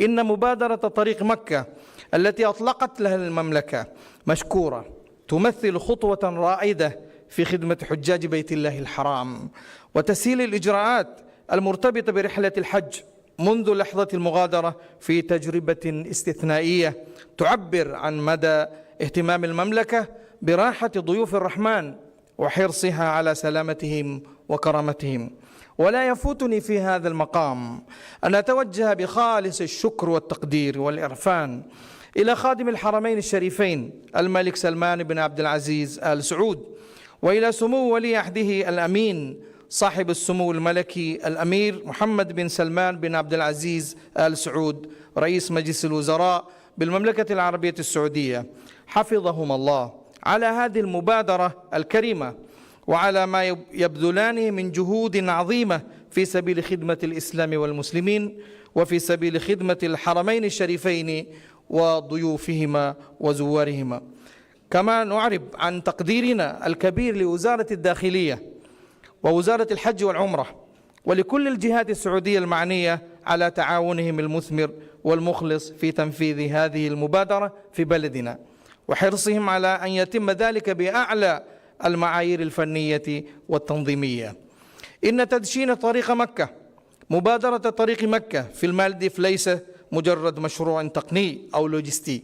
إن مبادرة طريق مكة التي أطلقت لها المملكة مشكورة، تمثل خطوة رائدة في خدمة حجاج بيت الله الحرام وتسهيل الإجراءات المرتبطة برحلة الحج منذ لحظة المغادرة في تجربة استثنائية تعبر عن مدى اهتمام المملكة براحة ضيوف الرحمن وحرصها على سلامتهم وكرامتهم. ولا يفوتني في هذا المقام أن أتوجه بخالص الشكر والتقدير والعرفان إلى خادم الحرمين الشريفين الملك سلمان بن عبد العزيز آل سعود، وإلى سمو ولي عهده الأمين صاحب السمو الملكي الأمير محمد بن سلمان بن عبد العزيز آل سعود، رئيس مجلس الوزراء بالمملكة العربية السعودية، حفظهما الله، على هذه المبادرة الكريمة، وعلى ما يب-، يبذلانه من جهود عظيمة في سبيل خدمة الإسلام والمسلمين، وفي سبيل خدمة الحرمين الشريفين وضيوفهما وزوارهما. كما نعرب عن تقديرنا الكبير لوزارة الداخلية ووزارة الحج والعمرة ولكل الجهات السعودية المعنية على تعاونهم المثمر والمخلص في تنفيذ هذه المبادرة في بلدنا، وحرصهم على أن يتم ذلك بأعلى المعايير الفنية والتنظيمية. إن تدشين طريق مكة، مبادرة طريق مكة في المالديف ليس مجرد مشروع تقني أو لوجستي،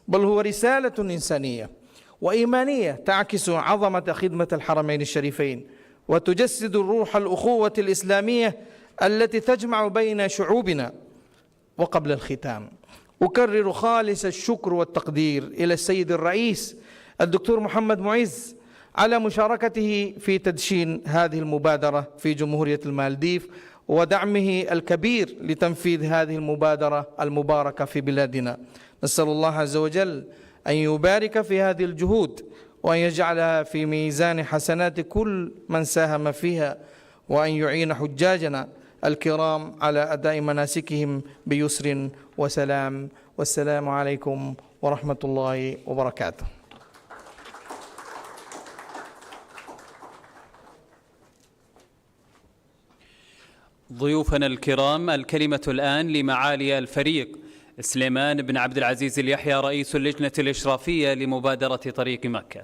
بل هو رسالة إنسانية وإيمانية تعكس عظمة خدمة الحرمين الشريفين، وتجسد روح الأخوة الإسلامية التي تجمع بين شعوبنا. وقبل الختام، أكرر خالص الشكر والتقدير إلى السيد الرئيس الدكتور محمد معز على مشاركته في تدشين هذه المبادرة في جمهورية المالديف، ودعمه الكبير لتنفيذ هذه المبادرة المباركة في بلادنا. نسأل الله عز وجل أن يبارك في هذه الجهود، وأن يجعلها في ميزان حسنات كل من ساهم فيها، وأن يعين حجاجنا الكرام على أداء مناسكهم بيسر وسلام. والسلام عليكم ورحمة الله وبركاته. ضيوفنا الكرام، الكلمة الآن لمعالي الفريق سليمان بن عبد العزيز اليحيى، رئيس اللجنة الإشرافية لمبادرة طريق مكة.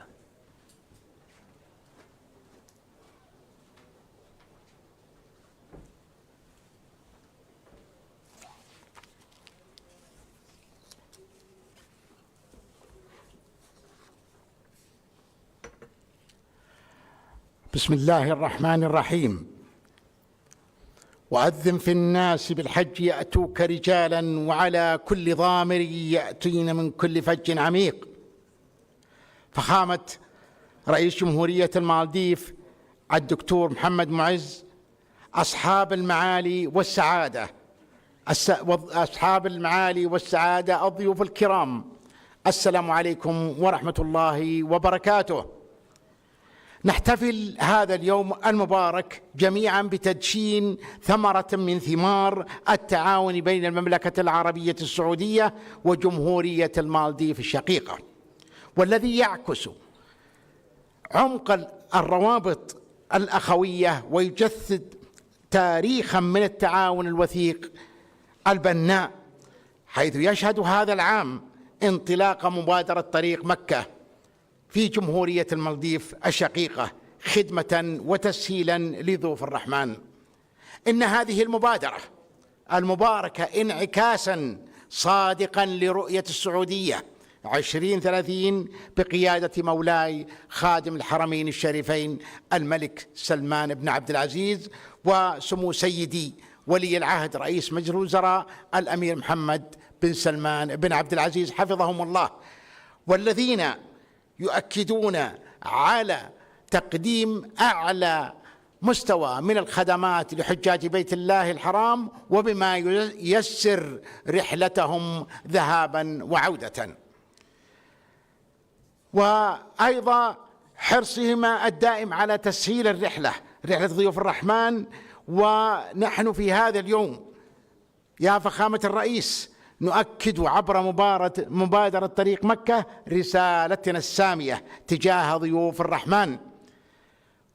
بسم الله الرحمن الرحيم. وأذن في الناس بالحج يأتوك رجالا وعلى كل ضامر يأتين من كل فج عميق. فخامة رئيس جمهورية المالديف الدكتور محمد معز، أصحاب المعالي والسعادة، الس-، وض-، أصحاب المعالي والسعادة، الضيوف الكرام، السلام عليكم ورحمة الله وبركاته. نحتفل هذا اليوم المبارك جميعًا بتدشين ثمرة من ثمار التعاون بين المملكة العربية السعودية وجمهورية المالديف الشقيقة، والذي يعكس عمق ال-، الروابط الأخوية، ويجسد تاريخًا من التعاون الوثيق البناء، حيث يشهد هذا العام انطلاق مبادرة طريق مكة في جمهورية المالديف الشقيقة، خدمة وتسهيلًا لضيوف الرحمن. إن هذه المبادرة المباركة انعكاسًا صادقًا لرؤية السعودية عشرين ثلاثين بقيادة مولاي خادم الحرمين الشريفين الملك سلمان بن عبد العزيز، وسمو سيدي ولي العهد رئيس مجلس الوزراء الأمير محمد بن سلمان بن عبد العزيز، حفظهم الله، والذين يؤكدون على تقديم أعلى مستوى من الخدمات لحجاج بيت الله الحرام، وبما ييسر رحلتهم ذهابًا وعودة. وأيضًا حرصهما الدائم على تسهيل الرحلة، رحلة ضيوف الرحمن. ونحن في هذا اليوم يا فخامة الرئيس، نؤكد عبر مبارة-، مبادرة طريق مكة رسالتنا السامية تجاه ضيوف الرحمن،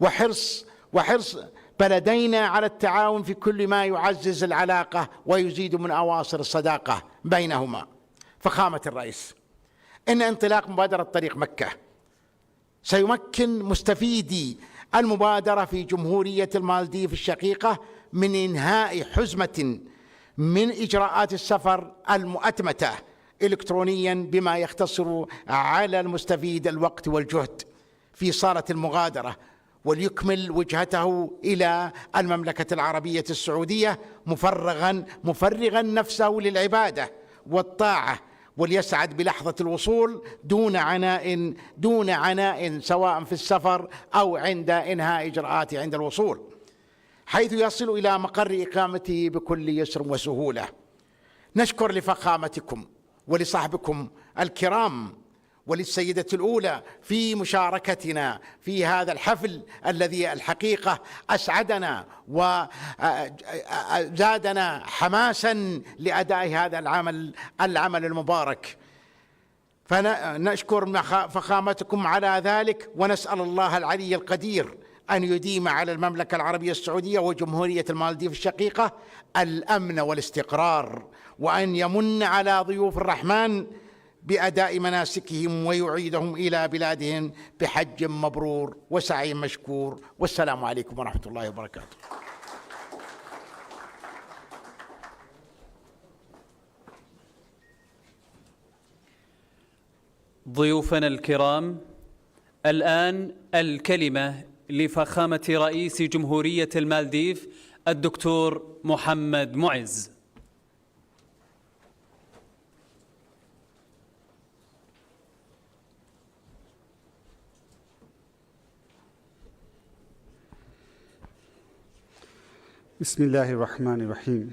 وحرص، وحرص بلدينا على التعاون في كل ما يعزز العلاقة ويزيد من أواصر الصداقة بينهما. فخامة الرئيس، إن انطلاق مبادرة طريق مكة سيمكن مستفيدي المبادرة في جمهورية المالديف الشقيقة من إنهاء حزمة من إجراءات السفر المؤتمتة إلكترونيًا، بما يختصر على المستفيد الوقت والجهد في صالة المغادرة، وليكمل وجهته إلى المملكة العربية السعودية مفرغًا، مفرغًا نفسه للعبادة والطاعة، وليسعد بلحظة الوصول دون عناء، دون عناء، سواء في السفر أو عند إنهاء إجراءاته عند الوصول، حيث يصل إلى مقر إقامته بكل يسر وسهولة. نشكر لفخامتكم ولصحبكم الكرام وللسيدة الأولى في مشاركتنا في هذا الحفل الذي الحقيقة أسعدنا وزادنا حماسًا لأداء هذا العمل، العمل المبارك. فنشكر مخا-، فخامتكم على ذلك، ونسأل الله العلي القدير أن يديم على المملكة العربية السعودية وجمهورية المالديف الشقيقة الأمن والاستقرار، وأن يمن على ضيوف الرحمن بأداء مناسكهم ويعيدهم إلى بلادهم بحج مبرور وسعي مشكور. والسلام عليكم ورحمة الله وبركاته. ضيوفنا الكرام، الآن الكلمة لفخامة رئيس جمهورية المالديف الدكتور محمد معز. بسم الله الرحمن الرحيم.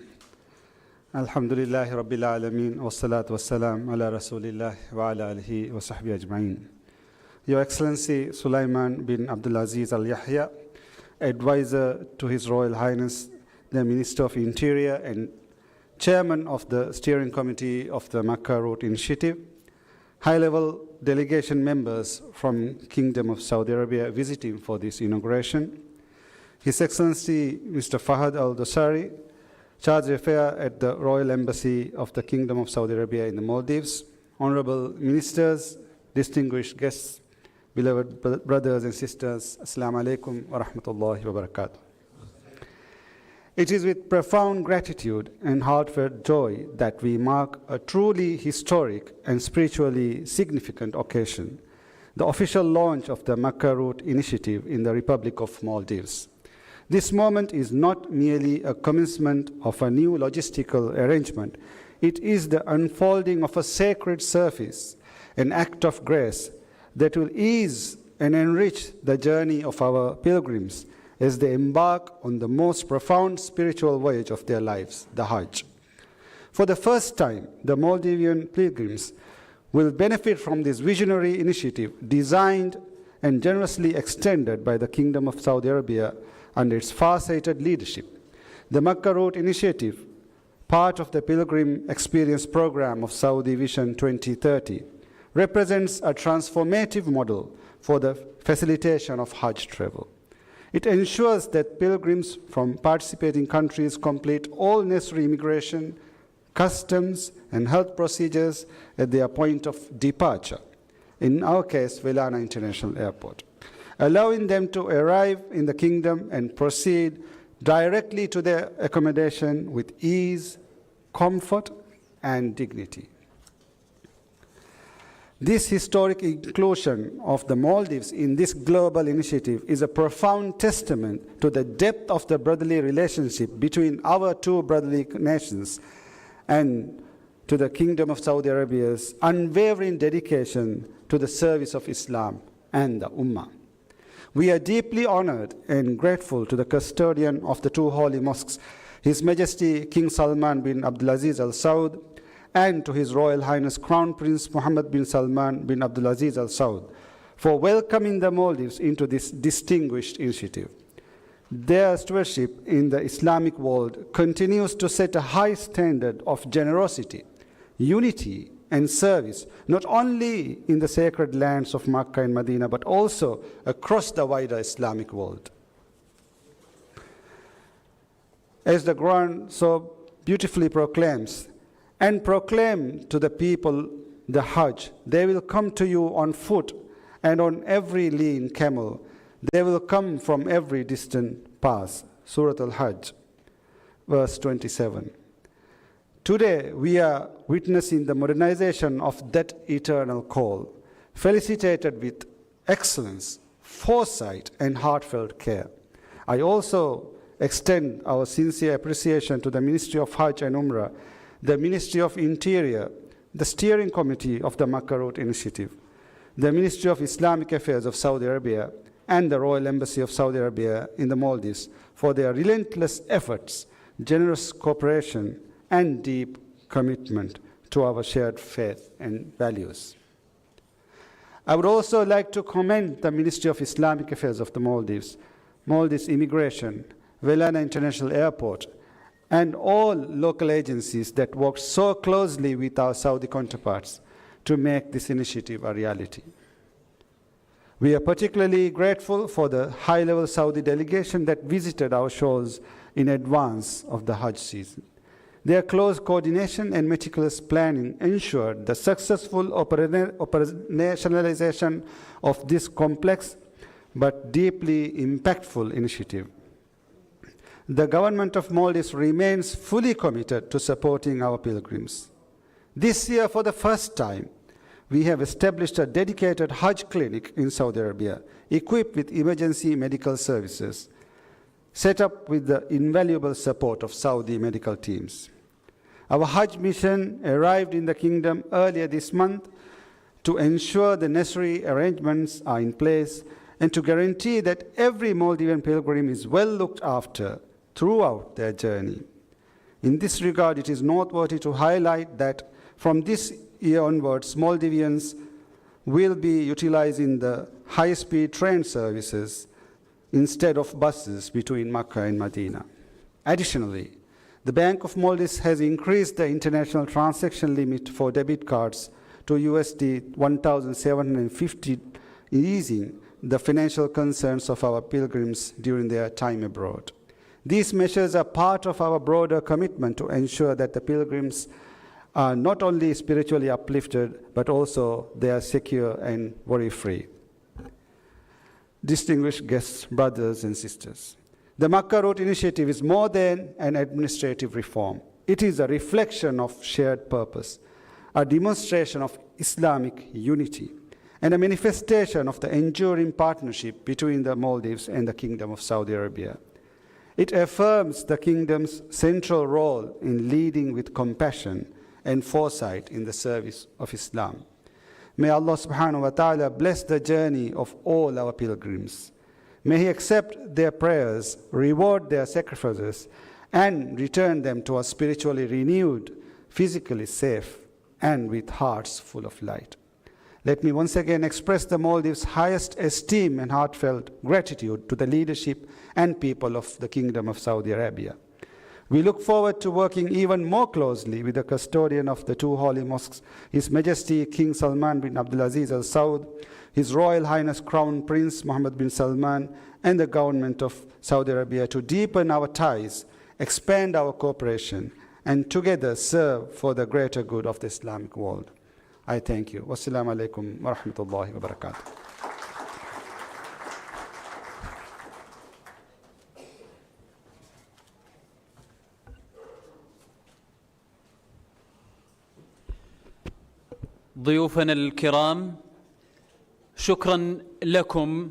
الحمد لله رب العالمين، والصلاة والسلام على رسول الله وعلى آله وصحبه أجمعين. Your Excellency Sulaiman bin Abdulaziz Al Yahya, Advisor to His Royal Highness the Minister of Interior and Chairman of the Steering Committee of the Makkah Route Initiative, high-level delegation members from Kingdom of Saudi Arabia visiting for this inauguration, His Excellency Mister Fahad Al Dosari, Charge d'Affaires at the Royal Embassy of the Kingdom of Saudi Arabia in the Maldives, honorable ministers, distinguished guests, beloved br-, brothers and sisters, Assalamu alaikum wa rahmatullahi wa barakatuh. It is with profound gratitude and heartfelt joy that we mark a truly historic and spiritually significant occasion, the official launch of the Makkah Route initiative in the Republic of Maldives. This moment is not merely a commencement of a new logistical arrangement, it is the unfolding of a sacred service, an act of grace that will ease and enrich the journey of our pilgrims as they embark on the most profound spiritual voyage of their lives, the Hajj. For the first time, the Maldivian pilgrims will benefit from this visionary initiative designed and generously extended by the Kingdom of Saudi Arabia under its far-sighted leadership. The Makkah Route Initiative, part of the Pilgrim Experience Program of Saudi Vision twenty thirty, represents a transformative model for the facilitation of Hajj travel. It ensures that pilgrims from participating countries complete all necessary immigration, customs, and health procedures at their point of departure, in our case, Welana International Airport, allowing them to arrive in the kingdom and proceed directly to their accommodation with ease, comfort, and dignity. This historic inclusion of the Maldives in this global initiative is a profound testament to the depth of the brotherly relationship between our two brotherly nations and to the Kingdom of Saudi Arabia's unwavering dedication to the service of Islam and the Ummah. We are deeply honored and grateful to the custodian of the two holy mosques, His Majesty King Salman bin Abdulaziz Al Saud, and to His Royal Highness Crown Prince Mohammed bin Salman bin Abdulaziz Al Saud, for welcoming the Maldives into this distinguished initiative. Their stewardship in the Islamic world continues to set a high standard of generosity, unity, and service, not only in the sacred lands of Makkah and Medina, but also across the wider Islamic world. As the Quran so beautifully proclaims, "And proclaim to the people the Hajj. They will come to you on foot and on every lean camel. They will come from every distant pass." Surah Al-Hajj, verse twenty-seven. Today, we are witnessing the modernization of that eternal call, felicitated with excellence, foresight, and heartfelt care. I also extend our sincere appreciation to the Ministry of Hajj and Umrah, the Ministry of Interior, the Steering Committee of the Makkah Route Initiative, the Ministry of Islamic Affairs of Saudi Arabia, and the Royal Embassy of Saudi Arabia in the Maldives for their relentless efforts, generous cooperation, and deep commitment to our shared faith and values. I would also like to commend the Ministry of Islamic Affairs of the Maldives, Maldives Immigration, Welana International Airport, and all local agencies that worked so closely with our Saudi counterparts to make this initiative a reality. We are particularly grateful for the high-level Saudi delegation that visited our shores in advance of the Hajj season. Their close coordination and meticulous planning ensured the successful opera-, operationalization of this complex but deeply impactful initiative. The government of Maldives remains fully committed to supporting our pilgrims. This year, for the first time, we have established a dedicated Hajj clinic in Saudi Arabia, equipped with emergency medical services, set up with the invaluable support of Saudi medical teams. Our Hajj mission arrived in the kingdom earlier this month to ensure the necessary arrangements are in place and to guarantee that every Maldivian pilgrim is well looked after throughout their journey. In this regard, it is noteworthy to highlight that from this year onwards, Maldivians will be utilizing the high-speed train services instead of buses between Makkah and Medina. Additionally, the Bank of Maldives has increased the international transaction limit for debit cards to U S D one thousand seven hundred fifty, easing the financial concerns of our pilgrims during their time abroad. These measures are part of our broader commitment to ensure that the pilgrims are not only spiritually uplifted, but also they are secure and worry-free. Distinguished guests, brothers and sisters, the Makkah Route Initiative is more than an administrative reform. It is a reflection of shared purpose, a demonstration of Islamic unity, and a manifestation of the enduring partnership between the Maldives and the Kingdom of Saudi Arabia. It affirms the kingdom's central role in leading with compassion and foresight in the service of Islam. May Allah subhanahu wa ta'ala bless the journey of all our pilgrims. May He accept their prayers, reward their sacrifices, and return them to us spiritually renewed, physically safe, and with hearts full of light. Let me once again express the Maldives' highest esteem and heartfelt gratitude to the leadership and people of the Kingdom of Saudi Arabia. We look forward to working even more closely with the custodian of the two holy mosques, His Majesty King Salman bin Abdulaziz Al Saud, His Royal Highness Crown Prince Mohammed bin Salman, and the government of Saudi Arabia to deepen our ties, expand our cooperation, and together serve for the greater good of the Islamic world. I thank you. والسلام عليكم ورحمة الله وبركاته. ضيوفنا الكرام، شكرا لكم،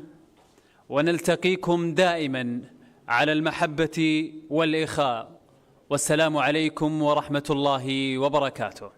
ونلتقيكم دائما على المحبة والإخاء. والسلام عليكم ورحمة الله وبركاته.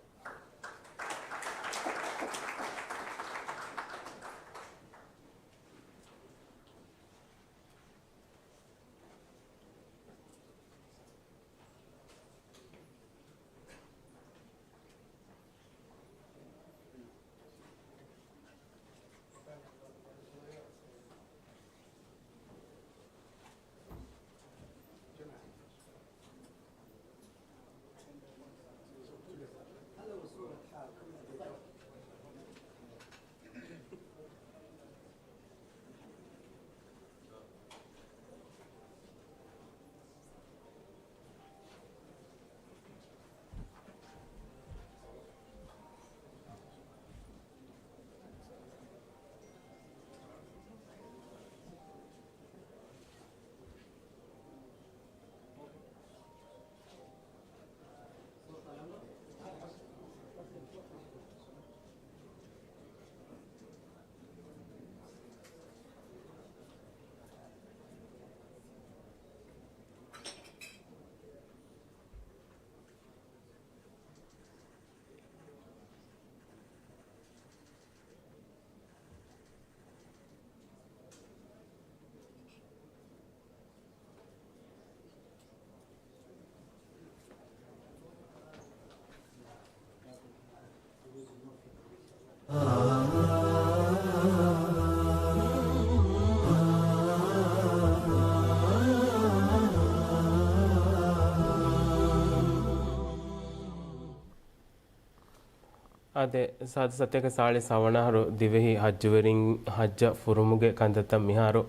އާދެ، ސާދަ ސަތޭކަ ސާޅީސް ހަވަނަ އަހަރު ދިވެހި ޙައްޖުވެރިން ޙައްޖަށް ފުރުމުގެ ކަންތައްތައް މިހާރު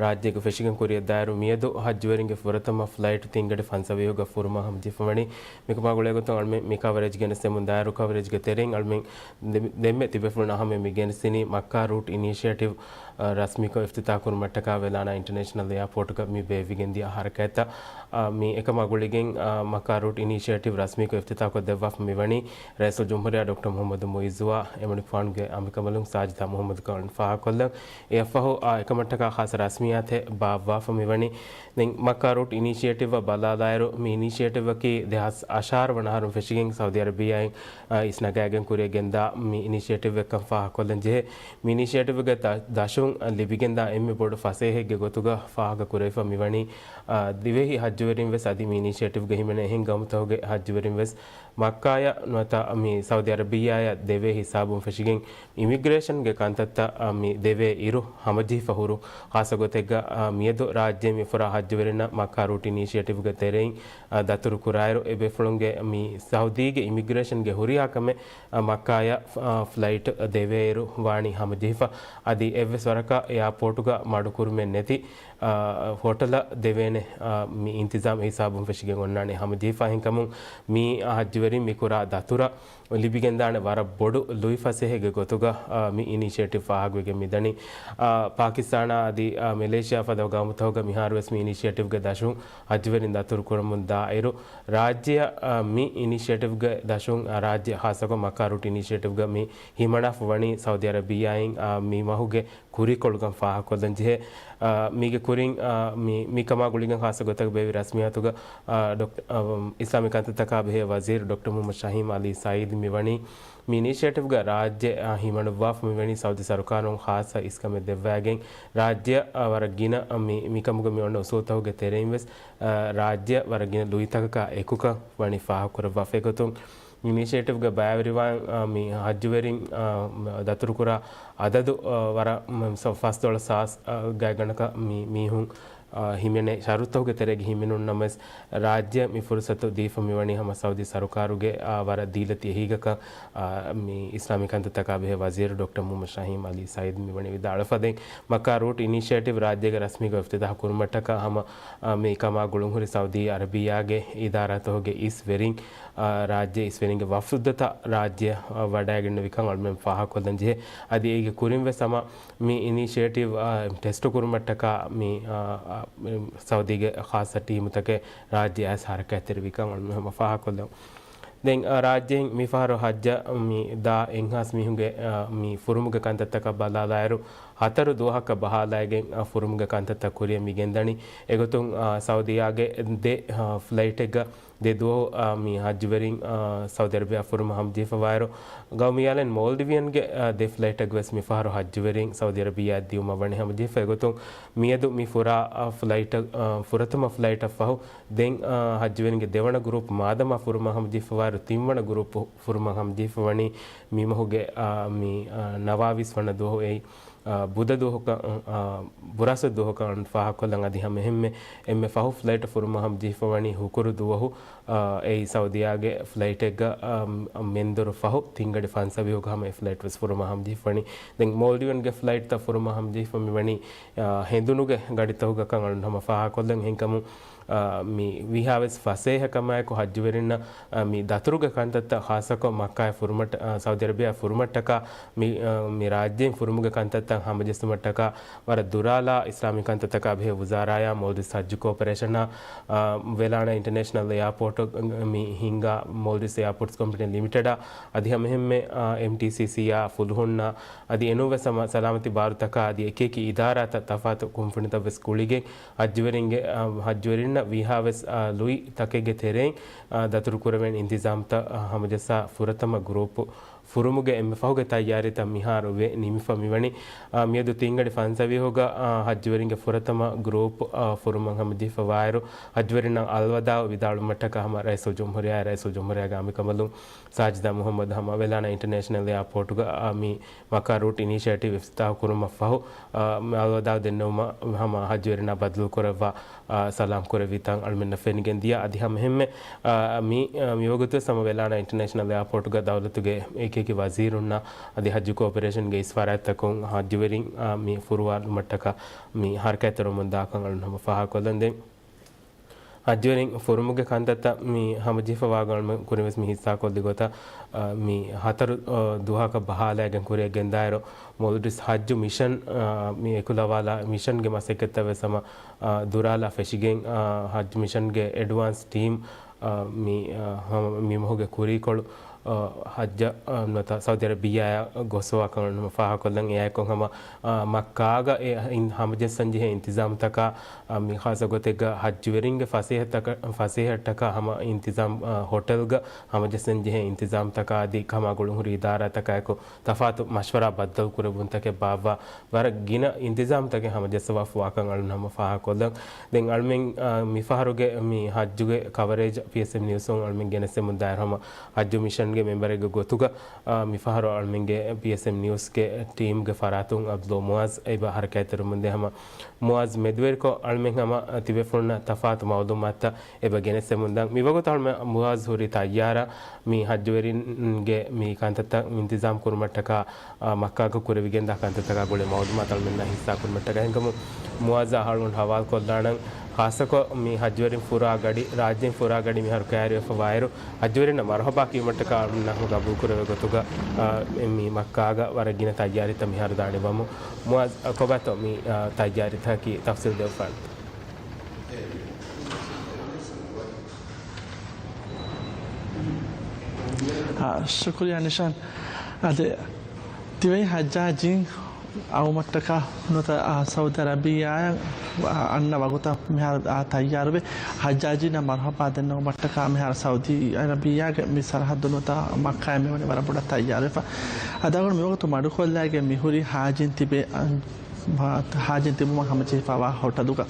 ރާއްޖޭގަ ފެށިގެން ކުރިއަށް ދާއިރު، މިއަދު ޙައްޖުވެރިންގެ ފުރަތަމަ ފްލައިޓް ތިންގަޑި ފަންސަވީހުގަ ފުރުމަށް ހަމަޖެހިފަވަނީ. މިކަމާ ގުޅޭގޮތުން އަޅުމެން މި ކަވަރޭޖް ގެނެސްދެމުން ދާއިރު، ކަވަރޭޖްގެ ތެރެއިން އަޅުމެން ދެ-، ދެންމެ ތިބޭފުޅުން އަހަމެން މި ގެނެސްދިނީ މައްކާ ރޫޓް އިނީޝިއޭޓިވް، އަ، ރަސްމީކޮށް އިފްތިތާޙް ކުރުމަށްޓަކާ ވެލާނާ އިންޓަރނޭޝަނަލް އެއާޕޯޓުގަ މި ބޭއްވިގެންދިޔަ ހަރަކާތްތައް. އަ، މި އެކަމާ ގުޅިގެން، އަ، މައްކާ ރޫޓް އިނީޝިއޭޓިވް ރަސްމީކޮށް އިފްތިތާޙްކޮށް ދެއްވާފަ މިވަނީ ރައީސުލްޖުމްހޫރިއްޔާ ޑޮކްޓަރ މުޙައްމަދު މުޢިއްޒުއާ އެމަނިކުފާނުގެ އަނބިކަނބަލުން ސާޖިދާ މުޙައްމަދު ކަމަން ފާހަގަކޮށްލަން. އެއަށްފަހު، އާ، އެކަމަށްޓަކާ ޚާއްޞަ ރަސްމިއްޔާތެއް ބާއްވާފަ މިވަނީ. ދެން މައްކާ ރޫޓް އިނީޝިއޭޓިވްއަށް ބަލާލާއިރު، މި އިނީޝިއޭޓިވްއަކީ ދެހާސް އަށާރަ ވަނަ އަހަރުން ފެށިގެން ސައުދީ އަރަބިއްޔާއިން، އާ، އިސްނަގާގެން ކުރިއަށް ގެންދާ މި އިނީޝިއޭޓިވްއެއްކަން ފާހަގަކޮށްލަން ޖެހޭ. މި އިނީޝިއޭޓިވްގެ ދަ-، ދަށުން ލިބިގެންދާ އެންމެ ބޮޑު ފަސޭހައެއްގެ ގޮތުގަ ފާހަގަކުރެވިފަ މިވަނީ، އާ، ދިވެހި ޙައްޖުވެރިން ވެސް އަދި މި އިނީޝިއޭޓިވްގަ ހިމެނޭ އެހެން ގައުމުތަކުގެ ޙައްޖުވެރިން ވެސް މައްކާޔަށް ނުވަތަ މި ސައުދީ އަރަބިއްޔާޔަށް ދެވޭ ހިސާބުން ފެށިގެން އިމިގްރޭޝަންގެ ކަންތައްތައް، އާ، މި ދެވޭ އިރު ހަމަޖެހިފަ ހުރު، ޚާއްޞަ ގޮތެއްގަ، އާ، މިއަދު ރާއްޖޭ މި ފުރާ ޙައްޖުވެރިންނަށް މައްކާ ރޫޓް އިނީޝިއޭޓިވްގެ ތެރެއިން، އާ، ދަތުރު ކުރާއިރު، އެބޭފުޅުންގެ މި ސައުދީގެ އިމިގްރޭޝަންގެ ހުރިހާ ކަމެއް، އާ، މައްކާޔަށް، އާ، ފްލައިޓް ދެވޭއިރު ވާނީ ހަމަޖެހިފަ. އަދި އެއްވެސް ވަރަކަށް އެއާޕޯޓުގަ މަޑުކުރުމެއް ނެތި، އާ، ހޯޓަލަށް ދެވޭނެ، އާ، މި އިންތިޒާމް ހިސާބުން ފެށިގެން އޮންނާނެ ހަމަޖެހިފަ. އެހެންކަމުން މި ޙައްޖުވެރިން މި ކުރާ ދަތުރަށް ލިބިގެންދާނެ ވަރަށް ބޮޑު ލުއިފަސޭހައެއްގެ ގޮތުގަ، އާ، މި އިނީޝިއޭޓިވް ފާހަގަވެގެން މިދަނީ. އާ، ޕާކިސްތާނާ އަދި، އާ، މެލޭޝިޔާ ފަދަ ގައުމުތަކުގަ މިހާރުވެސް މި އިނީޝިއޭޓިވްގެ ދަށުން ޙައްޖުވެރިން ދަތުރު ކުރަމުން ދާއިރު، ރާއްޖެއަށް، އާ، މި އިނީޝިއޭޓިވްގެ ދަށުން، އާ، ރާއްޖެ ޚާއްޞަކޮށް މައްކާ ރޫޓް އިނީޝިއޭޓިވްގަ މި ހިމަނާފަ ވަނީ ސައުދީ އަރަބިއްޔާއިން، އާ، މި މަހުގެ ކުރީކޮޅުގަން ފާހަގަކޮށްލަން ޖެހޭ. އާ، މީގެ ކުރިން، އާ، މި، މިކަމާ ގުޅިގެން ޚާއްޞަ ގޮތަކަށް ބޭއްވި ރަސްމިއްޔާތުގަ، އާ، ޑޮކް-، އާ، އިސްލާމީ ކަންތައްތަކާ ބެހޭ ވަޒީރު ޑޮކްޓަރ މުޙައްމަދު ޝަހީމް އަލީ ސައީދު މިވަނީ މި އިނިޝިއޭޓިވްގަ ރާއްޖެ، އާ، ހިމަނުއްވާފަ މިވަނީ ސައުދީ ސަރުކާރުން ޚާއްޞަ އިސްކަމެއް ދެއްވައިގެން ރާއްޖެއަށް، އާ، ވަރަށް ގިނަ، އާ، މި، މިކަމުގަ މި އޮންނަ އުސޫލުތަކުގެ ތެރެއިން ވެސް، އާ، ރާއްޖެއަށް ވަރަށް ގިނަ ލުއިތަކަކާ އެކުކަން ވަނީ ފާހަގަކުރައްވާފައިގޮތުން މި އިނިޝިއޭޓިވްގެ ބައިވެރިވާން، އާ، މި ހައްޖުވެރިން، އާ، ދަތުރުކުރާ އަދަދު، އާ، ވަރަށް، މ، ސަ-، ފަސްދޮޅަސް ހާސް، އާ، ގާތްގަނޑަކަށް މި މީހުން އާ، ހިމެނޭ ޝަރުތުތަކުގެ ތެރޭގަ ހިމެނުން ނަމަވެސް، ރާއްޖެ މި ފުރުސަތު ދީފަ މިވަނީ ހަމަ ސައުދީ ސަރުކާރުގެ، އާ، ވަރަށް ދީލަތި އެހީގަކަށް، އާ، މި އިސްލާމީ ކަންތައްތަކާ ބެހޭ ވަޒީރު ޑޮކްޓަރ މުހައްމަދު ޝަހީމް އަލީ ސައީދު މިވަނީ ވިދާޅުވެފަ. ދެން މައްކާ ރޫޓް އިނިޝިއޭޓިވް ރާއްޖޭގެ ރަސްމީކޮށް އިފްތިތާހު ކުރުމަށްޓަކާ ހަމަ، އާ، މި ކަމާ ގުޅުންހުރި ސައުދީ އަރަބިއްޔާގެ އިދާރާތަކުގެ އިސް ވެރިން، އާ، ރާއްޖެ އިސް ވެރިންގެ ވަފްދުތައް ރާއްޖެއަށް، އާ، ވަޑައިގެންނެވިކަން އަޅުމެން ފާހަގަކޮށްލަން ޖެހޭ. އަދި އޭގެ ކުރިން ވެސް ހަމަ މި އިނިޝިއޭޓިވް، އާ، ޓެސްޓު ކުރުމަށްޓަކާ މި، އާ، އާ، ސައުދީގެ ޚާއްޞަ ޓީމުތަކެއް ރާއްޖެ އައިސް ހަރަކާތްތެރިވިކަން އަޅުގަނޑު ހަމަ ފާހަގަކޮށްލަން. ދެން، އާ، ރާއްޖެއިން މިފަހަރު ހައްޖަށް މި ދާ އެއްހާސް މީހުންގެ، އާ، މި ފުރުމުގެ ކަންތައްތަކަށް ބަލާލާއިރު، ހަތަރު ދުވަހަކަށް ބަހާލައިގެން، އާ، ފުރުމުގެ ކަންތައްތައް ކުރިއަށް މި ގެންދަނީ. އެގޮތުން، އާ، ސައުދިއާގެ ދެ، އާ، ފްލައިޓެއްގަ ދެ ދުވަހު، އާ، މި ހައްޖުވެރިން، އާ، ސައުދި އަރަބިއާ ފުރުމަށް ހަމަޖެހިފަވާއިރު، ގައުމީ އެއާލައިން މޯލްޑިވިއަންގެ، އާ، ދެ ފްލައިޓެއްގަ ވެސް މިފަހަރު ހައްޖުވެރިން ސައުދި އަރަބިއާއަށް ދިޔުމަށް ވަނީ ހަމަޖެހިފަ. އެގޮތުން މިއަދު މި ފުރާ، އާ، ފްލައިޓަށް، އާ، ފުރަތަމަ ފްލައިޓަށް ފަހު ދެން، އާ، ހައްޖުވެރިންގެ ދެވަނަ ގްރޫޕް މާދަމާ ފުރުމަށް ހަމަޖެހިފަވާއިރު ތިންވަނަ ގްރޫޕް ފުރުމަށް ހަމަޖެހިފަ ވަނީ މި މަހުގެ، އާ، މި، އާ، ނަވާވީސް ވަނަ ދުވަހު އެއީ، އާ، ބުދަ ދުވަހަކަށް، އާ، ބުރާސް ދުވަހަކަށް ފާހަގަކޮށްލަން. އަދި ހަމަ އެހެންމެ އެންމެ ފަހު ފްލައިޓް ފުރުމަށް ހަމަޖެހިފަ ވަނީ ހުކުރު ދުވަހު، އާ، އެއީ ސައުދިއާގެ ފްލައިޓެއްގަ، އާ، މެންދުރު ފަހު ތިންގަޑި ފަންސަވީހުގަ ހަމަ އެ ފްލައިޓް ވެސް ފުރުމަށް ހަމަޖެހިފަ ވަނީ. ދެން މޯލްޑިވިއަންގެ ފްލައިޓްތައް ފުރުމަށް ހަމަޖެހިފަ މިވަނީ، އާ، ހެނދުނުގެ ގަޑިތަކުގަކަށް އަޅުން ހަމަ ފާހަގަކޮށްލަން. އެހެންކަމުން، އާ، މި ވީހާވެސް ފަސޭހަކަމާއެކު ހައްޖުވެރިންނަށް، އާ، މި ދަތުރުގެ ކަންތައްތައް ޚާއްޞަކޮށް މައްކާއަށް ފުރުމަށްޓަ-، އާ، ސައުދި އަރަބިއާ ފުރުމަށްޓަކާ މި، އާ، މި ރާއްޖެއިން ފުރުމުގެ ކަންތައްތައް ހަމަޖެއްސުމަށްޓަކާ ވަރަށް ދުރާލާ އިސްލާމީ ކަންތައްތަކާ ބެހޭ ވުޒާރާޔާ މޯލްޑިވްސް ހައްޖު ކޯޕަރޭޝަނާ، އާ، ވެލާނާ އިންޓަރނޭޝަނަލް އެއާޕޯޓު މި ހިންގާ މޯލްޑިވްސް އެއާޕޯޓްސް ކޮމްޕެނީ ލިމިޓެޑާ، އަދި ހަމައެހެންމެ، އާ، އެމްޓީސީސީއާ ފުލުހުންނާ، އަދި އެނޫންވެސް ހަމަ ސަލާމަތީ ބާރުތަކާ އަދި އެކިއެކި އިދާރާތައް ތަފާތު ކުންފުނިތައް ވެސް ގުޅިގެން ހައްޖުވެރިންގެ، އާ، ހައްޖުވެރިންނަށް ވީހާވެސް، އާ، ލުއި ތަކެއްގެ ތެރެއިން، އާ، ދަތުރުކުރެވޭނެ އިންތިޒާމްތައް، އާ، ހަމަޖައްސާ ފުރަތަމަ ގްރޫޕު ފުރުމުގެ އެންމެ ފަހުގެ ތައްޔާރީތައް މިހާރު ވެ ނިމިފަ މިވަނީ. އާ، މިއަދު ތިންގަޑި ފަންސަވީހުގަ، އާ، ހައްޖުވެރިންގެ ފުރަތަމަ ގްރޫޕް، އާ، ފުރުމަށް ހަމަޖެހިފަ ވާއިރު، ހައްޖުވެރިންނަށް އަލްވަދާޢު ވިދާޅުވުމަށްޓަކާ ހަމަ ރައީސުލްޖުމްހޫރިއްޔާ، ރައީސުލްޖުމްހޫރިއްޔާގެ އަނބިކަނބަލުން ސާޖިދާ މުހައްމަދު ހަމަ ވެލާނާ އިންޓަރނޭޝަނަލް އެއާޕޯޓުގަ، އާ، މި މައްކާ ރޫޓް އިނިޝިއޭޓިވް އިފްތިތާޙު ކުރުމަށްފަހު، އާ، މި އަލްވަދާޢު ދެންނެވުމަށް ހަމަ ހައްޖުވެރިންނާ ބައްދަލުކުރައްވާ، އާ، ސަލާމް ކުރެއްވި ތަން އަޅުމެންނަށް ފެނިގެން ދިޔަ. އަދި ހަމައެހެންމެ، އާ، މި، އާ، މިވަގުތުވެސް ހަމަ ވެލާނާ އިންޓަރނޭޝަނަލް އެއާޕޯޓުގަ ދައުލަތުގެ އެކިއެކި ވަޒީރުންނާ އަދި ހައްޖު ކޯޕަރޭޝަންގެ އިސް ފަރާތްތަކުން ހައްޖުވެރިން، އާ، މި ފުރުވާލުމަށްޓަކާ މި ހަރަކާތްތެރިވަމުން ދާކަން އަޅުން ހަމަ ފާހަގަކޮށްލަން. ދެން ހައްޖުވެރިން ފުރުމުގެ ކަންތައްތައް މި ހަމަޖެހިފަވާ ގޮތުން ކުރިންވެސް މި ހިއްސާކޮށްލި ގޮތަށް، އާ، މި ހަތަރު، އާ، ދުވަހަކަށް ބަހާލައިގެން ކުރިއަށް ގެންދާއިރު، މޯލްޑިވްސް ހައްޖު މިޝަން، އާ، މި އެކުލަވާލާ މިޝަންގެ މަސައްކަތްތައް ވެސް ހަމަ، އާ، ދުރާލާ ފެށިގެން، އާ، ހައްޖު މިޝަންގެ އެޑްވާންސް ޓީމް، އާ، މި، އާ، ހަމަ މި މަހުގެ ކުރީކޮޅު، އާ، ހައްޖަށް، އާ، ނުވަތަ ސައުދި އަރަބިއްޔާއަށް ގޮސްފަވާކަން ފާހަގަކޮށްލަން. އެއާއެކު ހަމަ، އާ، މައްކާގަ އެ އިން ހަމަޖެއްސަން ޖެހޭ އިންތިޒާމްތަކާ، އާ، މި ޚާއްޞަ ގޮތެއްގަ ހައްޖުވެރިންގެ ފަސޭހަތަކަ-، ފަސޭހައަށްޓަކާ ހަމަ އިންތިޒާމް، އާ، ހޮޓެލްގަ ހަމަޖެއްސަން ޖެހޭ އިންތިޒާމްތަކާ އަދި ކަމާ ގުޅުންހުރި އިދާރާތަކާއެކު ތަފާތު މަޝްވަރާ ބައްދަލުކުރެއްވުންތަކެއް ބާއްވާ ވަރަށް ގިނަ އިންތިޒާމްތަކެއް ހަމަޖައްސަވާފަވާކަން އަޅުން ހަމަ ފާހަގަކޮށްލަން. ދެން އަޅުމެން، އާ، މިފަހަރުގެ މި ހައްޖުގެ ކަވަރޭޖް ޕީއެސްއެމް ނިއުސުން އަޅުމެން ގެނެސްދެމުން ދާއިރު ހަމަ ހައްޖު މިޝަންގެ މެމްބަރެއްގެ ގޮތުގަ، އާ، މިފަހަރު އަޅުމެންގެ ޕީއެސްއެމް ނިއުސްގެ ޓީމްގެ ފަރާތުން އަބްދުﷲ މުޢާޒް އެބަ ހަރަކާތްތެރިވަމުންދޭ. ހަމަ މުޢާޒް މެދުވެރިކޮށް އަޅުމެން ހަމަ ތިބޭފުޅުންނަށް ތަފާތު މަޢުލޫމާތުތައް އެބަ ގެނެސްދެމުންދާން. މިވަގުތު އަޅުމެން މުޢާޒް ހުރީ ތައްޔާރަށް މި ހައްޖުވެރިންގެ މި ކަންތައްތައް އިންތިޒާމް ކުރުމަށްޓަކާ، އާ، މައްކާގަ ކުރެވިގެންދާ ކަންތައްތަކާ ގުޅޭ މަޢުލޫމާތު އަޅުމެންނަށް ހިއްސާކުރުމަށްޓަކާ. އެހެންކަމުން މުޢާޒަށް އަޅުން ހަވާލުކޮށްލާނަން. ޚާއްޞަކޮށް މި ހައްޖުވެރިން ފުރާ ގަޑި، ރާއްޖޭން ފުރާ ގަޑި މިހާރު ކައިރިވެފަ ވާއިރު، ހައްޖުވެރިންނަށް މަރުޙަބާ ކިޔުމަށްޓަކާ އަޅުން ހަމަ ގަބޫލުކުރެވޭ ގޮތުގަ، އާ، މި މައްކާގަ ވަރަށް ގިނަ ތައްޔާރީތައް މިހާރު ދާނެ ވަމު. މުޢާޒް، އަ، ކޮބާތޯ މި، އާ، ތައްޔާރީތަކަކީ ތަފްސީލް ދެއްވާން. އާ، ޝުކުރިއްޔާ ނިޝާން. އަދި ދިވެހި ހައްޖާޖީން އައުމަށްޓަކާ ނުވަތަ، އާ، ސައުދީ އަރަބިއްޔާއަށް އަންނަ ވަގުތަށް މިހާރު، އާ، ތައްޔާރުވެ، ޙައްޖާޖީންނަށް މަރުޙަބާ ދެންނެވުމަށްޓަކާ މިހާރު ސައުދީ އަރަބިއްޔާގެ މި ސަރަޙައްދު ނުވަތަ މައްކާއަށް މިވަނީ ވަރަށް ބޮޑަށް ތައްޔާރުވެފަ. އަދި އަޅުގަނޑު މިވަގުތު މަޑުކޮށްލާގެން މިހުރީ ޙާޖީން ތިބޭ، އަން، ޙާޖީން ތިބުމަށް ހަމަޖެހިފައިވާ ހޮޓަލުގަ.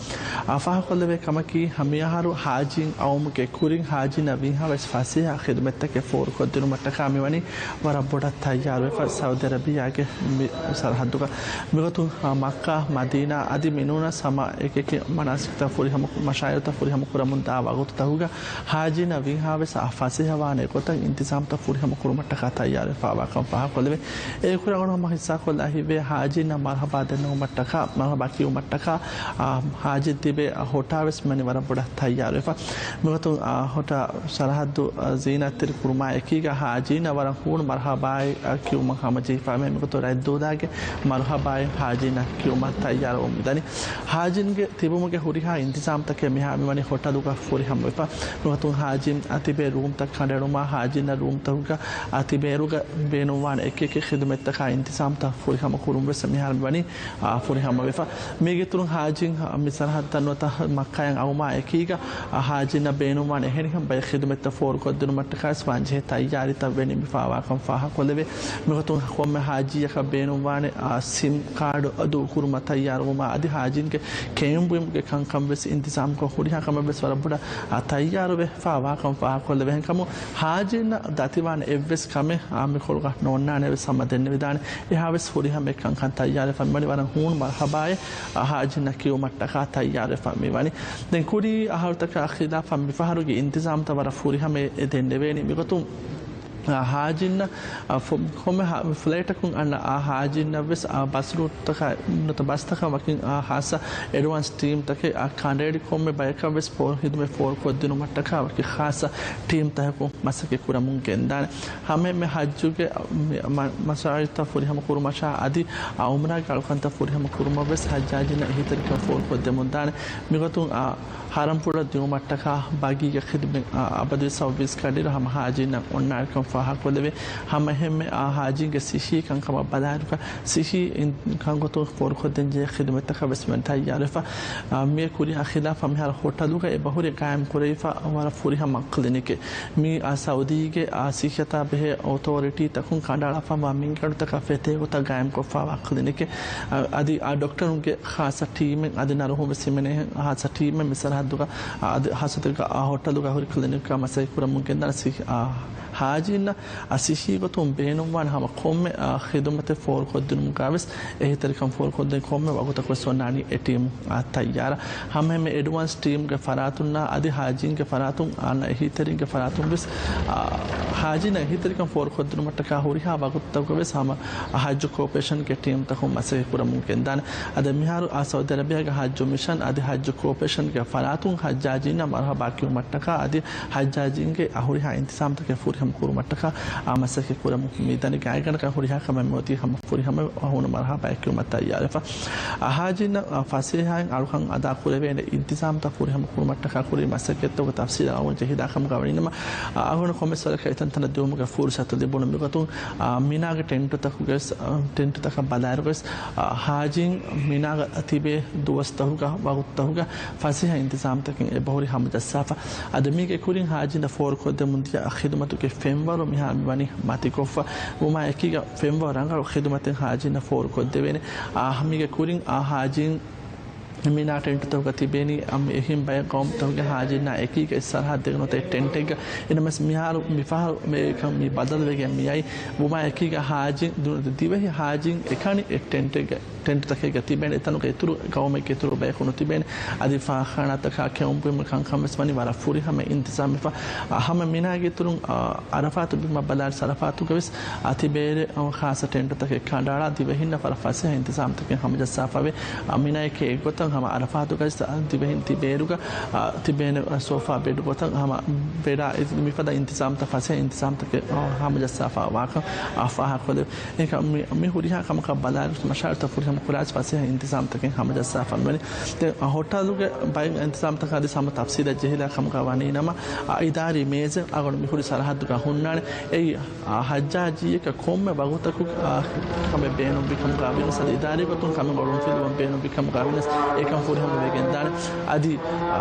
އާ، ފާހަގަކޮށްލެވޭ ކަމަކީ، މިއަހަރު ޙާޖީން އައުމުގެ ކުރިން ޙާޖީންނަށް ވީހާވެސް ފަސޭހަ ޚިދުމަތްތަކެއް ފޯރުކޮށްދިނުމަށްޓަކާ މިވަނީ ވަރަށް ބޮޑަށް ތައްޔާރުވެފަ ސައުދީ އަރަބިއްޔާގެ މި ސަރަޙައްދުގަ. މިގޮތުން، އާ، މައްކާ، މަދީނާ އަދި މިނޫނަސް ހަމަ އެކިއެކި މަނާސިކްތައް ފުރިހަމަ، މަޝާއިރުތައް ފުރިހަމަ ކުރަމުންދާ ވަގުތުތަކުގަ ޙާޖީންނަށް ވީހާވެސް އާ ފަސޭހަވާނެ ގޮތަށް އިންތިޒާމްތައް ފުރިހަމަ ކުރުމަށްޓަކާ ތައްޔާރުވެފައިވާކަން ފާހަގަކޮށްލެވޭ. އެއަކުރަށް އަޅުގަނޑު ހަމަ ހިއްސާކޮށްލާ ހިތްވޭ، ޙާޖީންނަށް މަރުޙަބާ ދެންނެވުމަށްޓަކާ، މަރުޙަބާ ކިޔުމަށްޓަކާ، އާ، ޙާޖީން ތިބޭ ހޮޓާވެސް މިވަނީ ވަރަށް ބޮޑަށް ތައްޔާރުވެފަ. މިގޮތުން، އާ، ހޮޓާ ސަރަޙައްދު، އާ، ޒީނަތްތެރި ކުރުމާ އެކީގަ ޙާޖީންނަށް ވަރަށް ހޫނު މަރުޙަބާއެއް، އާ، ކިޔުމަށް ހަމަޖެހިފައިވޭ. މިގޮތުން ރައްދޫދާގެ މަރުޙަބާއެއް ޙާޖީންނަށް ކިޔުމަށް ތައްޔާރުވަމުން ދަނީ. ޙާޖީންގެ ތިބުމުގެ ހުރިހާ އިންތިޒާމްތަކެއް މިހާ މިވަނީ ހޮޓަލުގަ ފުރިހަމަވެފަ. ނުވަތަ ޙާޖީން ތިބޭ ރޫމްތައް ކަނޑައެޅުމާ، ޙާޖީންނަށް ރޫމްތަކުގަ ތިބޭއިރުގަ ބޭނުންވާނެ އެކިއެކި ޚިދުމަތްތަކާ އިންތިޒާމްތައް ފުރިހަމަ ކުރުން ވެސް މިހާރު މިވަނީ، އާ، ފުރިހަމަވެފަ. މީގެއިތުރުން ޙާޖީން މި ސަރަޙައްދަށް ނުވަތަ މައްކާއަށް އައުމާ އެކީގަ، އާ، ޙާޖީންނަށް ބޭނުންވާނެ އެހެނިހެން ބައެއް ޚިދުމަތްތައް ފޯރުކޮށްދިނުމަށްޓަކާވެސް ވާންޖެހޭ ތައްޔާރީތައް ވެނިން މި ފާވާކަން ފާހަގަކޮށްލެވޭ. މިގޮތުން ކޮންމެ ޙާޖީއަކަށް ބޭނުންވާނެ، އާ، ސިމް ކާޑު ދޫކުރުމަށް ތައްޔާރުވުމާ އަދި ޙާޖީންގެ ކެއުންބުއިމުގެ ކަންކަން ވެސް އިންތިޒާމްކޮށް ހުރިހާ ކަމެއް ވެސް ވަރަށް ބޮޑަށް، އާ، ތައްޔާރުވެފައިވާކަން ފާހަގަކޮށްލެވޭ. އެހެންކަމުން ޙާޖީންނަށް ދަތިވާނެ އެއްވެސް ކަމެއް، އާ، މިކޮޅުގަ ނޯންނާނެ ވެސް ހަމަ ދެންނެވިދާނެ. އެހާވެސް ފުރިހަމަ ކަންކަން ތައްޔާރުވެފަ މިވަނީ ވަރަށް ހޫނު މަރުޙަބާއެއް، އާ، ޙާޖީންނަށް ކިޔުމަށްޓަކާ ތައްޔާރުވެފަ މިވަނީ. ދެން ކުރީ އަހަރުތަކާ ޚިލާފަށް މިފަހަރުގެ އިންތިޒާމްތައް ވަރަށް ފުރިހަމައެއް ދެންނެވޭނީ. މިގޮތުން، އާ، ޙާޖީންނަށް، އާ، ފު-، ކޮންމެ ހާ-، ފްލައިޓަކުން އަންނަ، އާ، ޙާޖީންނަށްވެސް، އާ، ބަސް ރޫޓްތަކާ ނުވަތަ ބަސްތަކަށް ވަކިން، އާ، ޚާއްޞަ އެޑްވާންސް ޓީމްތަކެއް، އާ، ކަނޑައެޅި ކޮންމެ ބަޔަކަށްވެސް ފޯ-، ޚިދުމަތް ފޯރުކޮށްދިނުމަށްޓަކާ ވަކި ޚާއްޞަ ޓީމްތަކަކުން މަސައްކަތް ކުރަމުން ގެންދާނެ. ހަމައެންމެ ޙައްޖުގެ މި-، މަ-، މަސާއިލްތައް ފުރިހަމަ ކުރުމަށާ އަދި އާ ޢުމްރާގެ އަޅުކަންތައް ފުރިހަމަ ކުރުމަށްވެސް ޙައްޖާޖީންނަށް އެހީތެރިކަން ފޯރުކޮށްދެމުންދާނެ. މިގޮތުން އާ ޙަރަމްޕުޅަށް ދިއުމަށްޓަކާ ބަގީގެ ޚިދުމަތް އާ އަބަދުވެސް ސައުވީސް ކަޑިއިރު ހަމަ ޙާޖީންނަށް އޮންނާނެކަން ފާހަގަކޮށްލެވޭ. ހަމައެހެންމެ އާ ޙާޖީންގެ ޞިއްޙީ ކަންކަމަށް ބަލާއިރުގަ ޞިއްޙީ ކަން ގޮތުން ފޯރުކޮށްދޭންޖެހޭ ޚިދުމަތްތަކަށް ވެސް މި ތައްޔާރުވެފަ. އާ، މިއަށް ކުރިއަށް ޚިލާފަށް މިހާރު ހޮޓަލުގައި އެބަހުރި ގާއިމް ކުރެވިފަ ވަރަށް ފުރިހަމަ ކްލިނިކެއް. މީ، އާ، ސައުދީގެ، އާ، ޞިއްޙަތާ ބެހޭ އޮތޯރިޓީތަކުން ކަނޑައަޅާފައިވާ މިންގަނޑުތަކާ ފެތޭ ގޮތަށް ގާއިމްކޮށްފައިވާ ކްލިނިކެއް. އަ-، އަދި އާ ޑޮކްޓަރުންގެ ޚާއްޞަ ޓީމެއް އަދި ނަރުހުން ވެސް ހިމެނޭ ޚާއްޞަ ޓީމެއް މި ސަރަހައްދުގަ، އަ-، އަދި ޚާއްޞަ ހޮޓަލުގަ ހުރި ކްލިނިކްގަ މަސައްކަތް ކުރަމުން ގެންދާނެ ސި-، އާ، ޙާޖީންނަށް އަ، ޞިއްޙީ ގޮތުން ބޭނުންވާނެ ހަމަ ކޮންމެ، އާ، ޚިދުމަތެއް ފޯރުކޮށްދިނުމުގަވެސް އެހީތެރިކަން ފޯރުކޮށްދޭން ކޮންމެ ވަގުތަކުވެސް އޮންނާނީ އެ ޓީމް، އާ، ތައްޔާރަށް. ހަމައެހެންމެ އެޑްވާންސް ޓީމްގެ ފަރާތުންނާ އަދި ޙާޖީންގެ ފަރާތުން އަންނަ އެހީތެރިންގެ ފަރާތުން ވެސް، އާ، ޙާޖީންނަށް އެހީތެރިކަން ފޯރުކޮށްދިނުމަށްޓަކާ ހުރިހާ ވަގުތުތަކުގަވެސް ހަމަ ޙައްޖު ކޯޕަރޭޝަންގެ ޓީމްތަކުން މަސައްކަތް ކުރަމުން ގެންދާނެ. އަދި މިހާރު އާ ސައުދީ އަރަބިއާގެ ޙައްޖު މިޝަން އަދި ޙައްޖު ކޯޕަރޭޝަންގެ ފަރާތުން ޙައްޖާޖީންނަށް މަރުޙަބާ ކިޔުމަށްޓަކާ އަދި ޙައްޖާޖީންގެ އަ ހުރިހާ އިންތިޒާމްތަކެއް ފުރިހަމަ ކުރުމަށްޓަކާ އާ މަސައްކަތް ކުރަމުން މިދަނީ. ގާތްގަނޑަކަށް ހުރިހާ ކަމެއް މިއޮތީ ހަމަ ފުރިހަމަ ހޫނު މަރުޙަބާ ކިޔުމަށް ތައްޔާރުވެފަ. އަ، ޙާޖީންނަށް، އަ، ފަސޭހައިން އަޅުކަން އަދާ ކުރެވޭނެ އިންތިޒާމްތައް ފުރިހަމަ ކުރުމަށްޓަކާ ކުރި މަސައްކަތްތަކުގެ ތަފްސީލް އަޅުގަނޑު ޖެހިދާކަމުގަ ވަނީނަމަ، އަ، އަޅުގަނޑު ކޮންމެސް ވަރަކަށް އެތަންތަނަށް ދިއުމުގެ ފުރުޞަތު ލިބުނު. މިގޮތުން، އަ، މިނާގެ ޓެންޓުތަކުގެ، އަ، ޓެންޓުތަކަށް ބަލާއިރުވެސް، އަ، ޙާޖީން މިނާގަ ތިބޭ ދުވަސްތަކުގަ ވަގުތުތަކުގަ ފަސޭހަ އިންތިޒާމްތަކެއް އެބަހުރި ހަމަޖައްސާފަ. އަދި މީގެ ކުރިން ޙާޖީންނަށް ފޯރުކޮށްދެމުންދިޔަ ޚިދުމަތުގެ ފެންވަރު މިހާ މިވަނީ މަތިކޮށްފަ. ވުމާ އެކީގަ ފެންވަރު ރަނގަޅު ޚިދުމަތެއް ޙާޖީންނަށް ފޯރުކޮށްދެވޭނެ. އާ، މީގެ ކުރިން އާ ޙާޖީން މިނާ ޓެންޓުތަކުގަ ތިބޭނީ އަ، އެހެން ބައެއް ޤައުމުތަކުގެ ޙާޖީންނާ އެކީގަ އެއް ސަރަހައްދެއް ނުވަތަ އެއް ޓެންޓެއްގަ. އިނަމަސް މިހާރު މިފަހަރު މި ބަދަލުވެގެން މިއައީ. ވުމާ އެކީގަ ޙާޖީން ދު-، ދިވެހި ޙާޖީން އެކަނި އެއް ޓެންޓެއްގަ، ޓެންޓުތަކެއްގަ ތިބޭނެ. އެތަނުގަ އިތުރު ޤައުމެއްގެ އިތުރު ބަޔަކު ނުތިބޭނެ. އަދި ފާޚާނާތަކާ ކެއުންބުއިމު ކަންކަން ވެސް ވަނީ ވަރަށް ފުރިހަމަ އިންތިޒާމެއްފަ. އަ، ހަމަ މިނާގެ އިތުރުން، އަ، ޢަރަފާތު ބިމަށް ބަލާއިރު ޢަރަފާތުގަވެސް އަ، ތިބޭނެ ޚާއްޞަ ޓެންޓުތަކެއް ކަނޑައަޅާ ދިވެހިންނަށް ވަރަށް ފަސޭހަ އިންތިޒާމްތަކެއް ހަމަޖައްސާފަވޭ. އަ، މިނާއެކޭ އެއްގޮތަށް ހަމަ އަރަފާތުގައި ދިވެހިން ތިބޭރުގަ، އާ، ތިބޭނެ ސޯފާ ބެޑު ގޮތަށް ހަމަ ބެޑާ މިފަދަ އިންތިޒާމްތައް ފަސޭހަ އިންތިޒާމްތަކެއް، އާ، ހަމަޖައްސާފަ ވާކަން، އާ، ފާހަގަކޮށްލެވި. އެކަ މި، މި ހުރިހާ ކަމަކަށް ބަލާލި މަޝާއިރުތައް ފުރިހަމަ ކުރާސް ފަސޭހަ އިންތިޒާމްތަކެއް ހަމަޖައްސާފަ މިވަނީ. ދެން، އާ، ހޮޓަލުގެ ބައެއް އިންތިޒާމްތަކާ ދިސް ހަމަ ތަފްސީލަށް ޖެހިލާ ކަމަކަށް ވަނީ ނަމަ، އާ، އިދާރީ މޭޒެއް އަޅުގަނޑު މި ހުރި ސަރަހައްދުގަ ހުންނާނެ. އެއީ، އާ، ހައްޖާޖީއަކަށް ކޮންމެ ވަގުތަކު، އާ، ކަމެއް ބޭނުންވި ކަމުގަ ވިޔަސް، އަދި އިދާރީ ގޮތުން ކަމެއް އޮޅުންފިލުވަން ބޭނުންވި ކަމުގަ ވިޔަސް، އެކަން ފުރިހަމަ ވެގެންދާނެ. އަދި، އާ،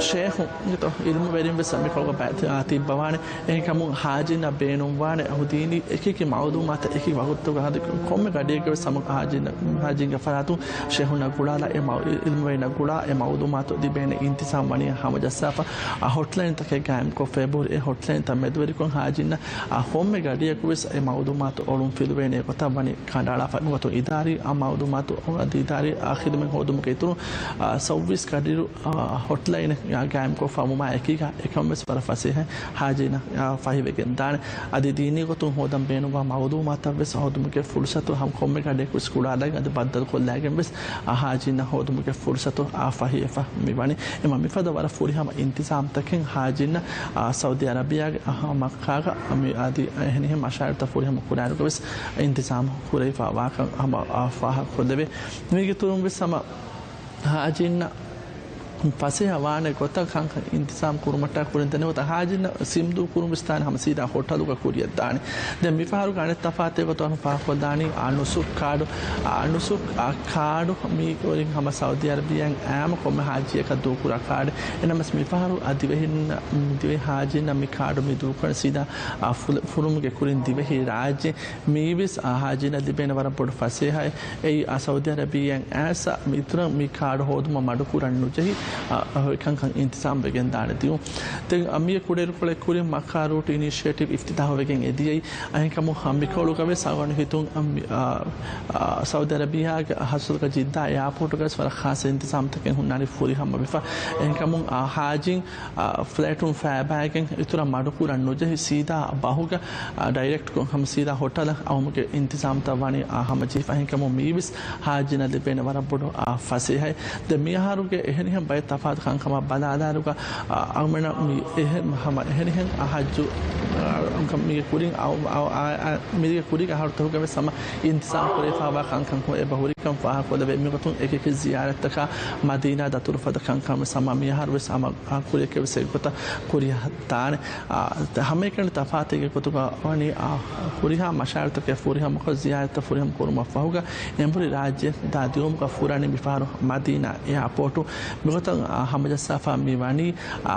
ޝޭހުން އިނގިތޯ އިލްމުވެރިން ވެސް މިކޮޅުގަ ބައި-، ތި-، އާ، ތިއްބަވާނެ. އެހެންކަމުން ހާޖީންނަށް ބޭނުންވާނެ ދީނީ އެކިއެކި މައުލޫމާތު އެކި ވަގުތުގަ ހަދި ކޮންމެ ގަޑިއެއްގަ ވެސް ހަމަ ހާޖީން-، ހާޖީންގެ ފަރާތުން ޝޭހުންނަށް ގުޅާލާ އެ މައު-، އިލްމުވެރިންނަށް ގުޅާ އެ މައުލޫމާތު ލިބޭނެ އިންތިޒާމް ވަނީ ހަމަޖައްސާފަ. އާ، ހޮޓްލައިންތަކެއް ގާއިމްކޮށްފަ އެބަހުރި. އެ ހޮޓްލައިންތައް މެދުވެރިކޮށް ހާޖީންނަށް، އާ، ކޮންމެ ގަޑިއަކު ވެސް އެ މައުލޫމާތު އޮޅުން ފިލުވޭނެ ގޮތަށް ވަނީ ކަނޑައަޅާފަ. އެގޮތުން އިދާރީ އާ މައުލޫމާތު އަދި އިދާރީ އާ ޚިދުމަތް ހޯދުމުގެ އިތުރުން، އާ، ސައުވީސް ކަޑިރު، އާ، ހޮޓްލައިނެއް، އާ، ގާއިމްކޮށްފަ ވުމާ އެކީގަ އެކަން ވެސް ވަރަށް ފަސޭހަ ހާޖީންނަށް، އާ، ފަހިވެގެން ދާނެ. އަދި ދީނީ ގޮތުން ހޯދަން ބޭނުންވާ މައުލޫމާތަށް ވެސް ހޯދުމުގެ ފުރުސަތު ހަމަ ކޮންމެ ގަޑިއަކު ވެސް ގުޅާލައިގެން އަދި ބައްދަލުކޮށްލައިގެން ވެސް އާ ހާޖީންނަށް ހޯދުމުގެ ފުރުސަތު އާ ފަހިވެފަ މިވަނީ. އެމަ މިފަދަ ވަރަށް ފުރިހަމަ އިންތިޒާމްތަކެއް ހާޖީންނަށް، އާ، ސައުދީ އަރަބިޔާގެ، އާ، މައްކާގަ މި އަދި އެހެނިހެން މަޝާއިރުތައް ފުރިހަމަ ކުރާއިރުގަ ވެސް އިންތިޒާމް ކުރެވިފަ ވާކަން ހަމަ، އާ، ފާހަގަކޮށްލެވޭ. މީގެ އިތުރުން ވެސް ހަމަ ހާޖީންނަށް ފަސޭހަ ވާނެ ގޮތަށް ކަންކަން އިންތިޒާމް ކުރުމަށްޓަކާ ކުރިން ދެނެވަތަ ހާޖީންނަށް ސިމްދޫ ކުރުން ވެސް ދާނެ ހަމަ ސީދާ ހޮޓަލުގަ ކުރިއަށް ދާނެ. ދެން މިފަހަރުގެ އަނެއް ތަފާތެއް ގޮތަށް ފާހަގަކޮށްދާނީ އާ ނުސުކް ކާޑު. އާ ނުސުކް އާ ކާޑު މީ ކުރިން ހަމަ ސައުދީ އަރަބިޔާއިން އާއްމު ކޮންމެ ހާޖީއަކަށް ދޫކުރާ ކާޑެއް. އެނަމަސް މިފަހަރު އާ ދިވެހިން، ދިވެހި ހާޖީންނަށް މި ކާޑު މި ދޫކުރަނީ ސީދާ އާ ފުލ-، ފުރުމުގެ ކުރިން ދިވެހި ރާއްޖެ. މީވެސް އާ ހާޖީންނަށް ލިބޭނެ ވަރަށް ބޮޑު ފަސޭހައެއް. އެއީ އާ ސައުދީ އަރަބިޔާއިން އައިސް މިތުރަށް މި ކާޑު ހޯދުމަށް މަޑުކުރަން ނުޖެހި، އާ، އެކަންކަން އިންތިޒާމް ވެގެން ދާނެ ދިޔުން. ދެން އަ، މިއަށް ކުޑައިރުކޮޅެއް ކުރިން މައްކާ ރޫޓް އިނިޝިއޭޓިވް އިފްތިތާހު ވެގެން އެދިޔައީ. އެހެންކަމުން ހަ، މިކޮޅުގަ ވެސް އަޅުގަނޑު ހިތުން އަ، މި، އާ، އާ، ސައުދީ އަރަބިޔާގެ ހަސަދަކަ ޖިއްދާ އެއާޕޯޓުގަ ވެސް ވަރަށް ޚާއްސަ އިންތިޒާމްތަކެއް ހުންނާނީ ފުރިހަމަވެފަ. އެހެންކަމުން އާ ހާޖީން އާ، ފްލައިޓުން ފައިބައިގެން އިތުރަށް މަޑުކުރަން ނުޖެހި ސީދާ ބަހުގަ، އާ، ޑައިރެކްޓްކޮށް ހަމަ ސީދާ ހޮޓަލަށް އައުމުގެ އިންތިޒާމްތައް ވަނީ، އާ، ހަމަޖެހިފަ. އެހެންކަމުން މީވެސް ހާޖީންނަށް ލިބޭނެ ވަރަށް ބޮޑު، އާ، ފަސޭހައެއް. ދެން މިއަހަރުގެ އެހެނިހެން ބައެއް ތަފާތު ކަންކަމަށް ބަލާލާއިރުގަ، އާ، އަޅުމެނަށް މި އެހެން ހަމަ އެހެނިހެން އާ ހައްޖު، އާ، ކަން މީގެ ކުރިން އައު، އައު، އާ، އާ، މީގެ ކުރީގެ އަހަރުތަކުގަ ވެސް ހަމަ އިންތިޒާމް ކުރެވިފައިވާ ކަންކަން އެބަ ހުރިކަން ފާހަގަކޮށްލެވޭ. މިގޮތުން އެކިއެކި ޒިޔާރަތްތަކާ މަދީނާ ދަތުރުފަދަ ކަންކަން ވެސް ހަމަ މިއަހަރު ވެސް ހަމަ އާ، ކުރިއަކަށް ވެސް އެއްގޮތަށް ކުރިއަށް ދާނެ. އާ، ހަމައެކަނި ތަފާތެއްގެ ގޮތުގަ ވަނީ، އާ، ހުރިހާ މަޝާއިރުތަކެއް ފުރިހަމަކޮށް، ޒިޔާރަތްތައް ފުރިހަމަ ކުރުމަށް ފަހުގަ، އެނބުރި ރާއްޖެ ދާ ދިއުމުގަ ފުރާނީ މިފަހަރު މަދީނާ އެއާޕޯޓު. މިގޮތަށް، އާ، ހަމަޖައްސާފަ މި ވަނީ، އާ،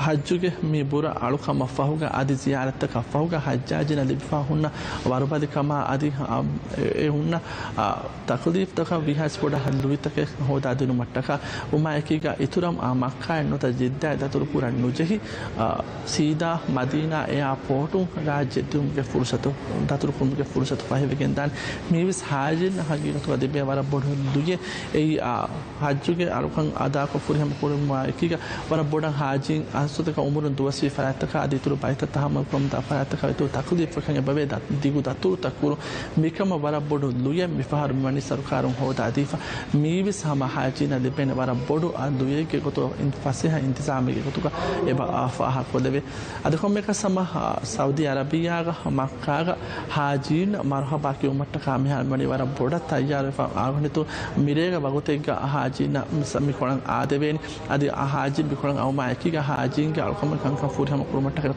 ހައްޖުގެ މި ބުރަ އަޅުކަމަށް ފަހުގަ، އަދި ޒިޔާރަތްތަކަށް ފަހުގަ، ހައްޖާޖީންނަށް ލިބިފަ ހުންނަ ވަރުބަލިކަމާ އަދި، އާ، އެ، އެ ހުންނަ، އާ، ތަކުލީފްތަކަށް ވީހާވެސް ބޮޑަށް ލުއިތަކެއް ހޯދާދިނުމަށްޓަކާ، ވުމާއެކީގަ އިތުރަށް އާ މައްކާއެއް ނުވަތަ ޖިއްދާއެއް ދަތުރުކުރަން ނުޖެހި، އާ، ސީދާ މަދީނާ އެއާޕޯޓުން ރާއްޖެ ދިއުމުގެ ފުރުސަތު، ދަތުރުކުރުމުގެ ފުރުސަތު ފަހިވެގެންދާނެ. މީވެސް ހާޖީންނަށް ހަގީގަތުގަ ލިބޭ ވަރަށް ބޮޑު ލުޔެއް. އެއީ، އާ، ހައްޖުގެ އަޅުކަން އަދާކޮށް ފުރިހަމަ ކުރުމާ އެކީގަ ވަރަށް ބޮޑަށް ހާޖީން އަސްލުތަކަށް އުމުރުން ދުވަސްވީ ފަރާތްތަކާ އަދި އިތުރު ބައިތައް ތަހައްމަލް ކުރަމުންދާ ފަރާތްތަކާ އިތުރު ތަކުލީފްތަކެއް އެބަވޭ ދަ-، ދިގު ދަތުރުތައް ކުރުން. މިކަމަށް ވަރަށް ބޮޑު ލުޔެއް މިފަހަރު މިވަނީ ސަރުކާރުން ހޯދާދީފަ. މީވެސް ހަމަ ހާޖީންނަށް ލިބޭނެ ވަރަށް ބޮޑު އަ، ލުޔެއްގެ ގޮތުގަ އިން-، ފަސޭހަ އިންތިޒާމެއްގެ ގޮތުގަ އެބަ އާ ފާހަގަކޮށްލެވޭ. އަދި ކޮންމެއަކަސް ހަމަ، އާ، ސައުދީ އަރަބިޔާގަ މައްކާގަ ހާޖީން މަރުހަބާ ކިޔުމަށްޓަކާ މިހާރު ވަނީ ވަރަށް ބޮޑަށް ތައްޔާރުވެފަ އާގޮނިތު މިރޭގެ ވަގުތެއްގަ ހާޖީންނަށް މި ސަ-، މިކޮޅަށް އާދެވޭނެ. އަދި އާ ހާޖީން މިކޮޅަށް އައުމާ އެކީގަ ހާޖީންގެ އަޅުކަމެއް ކަންކަން ފުރިހަމަ ކުރުމަށްޓަކައި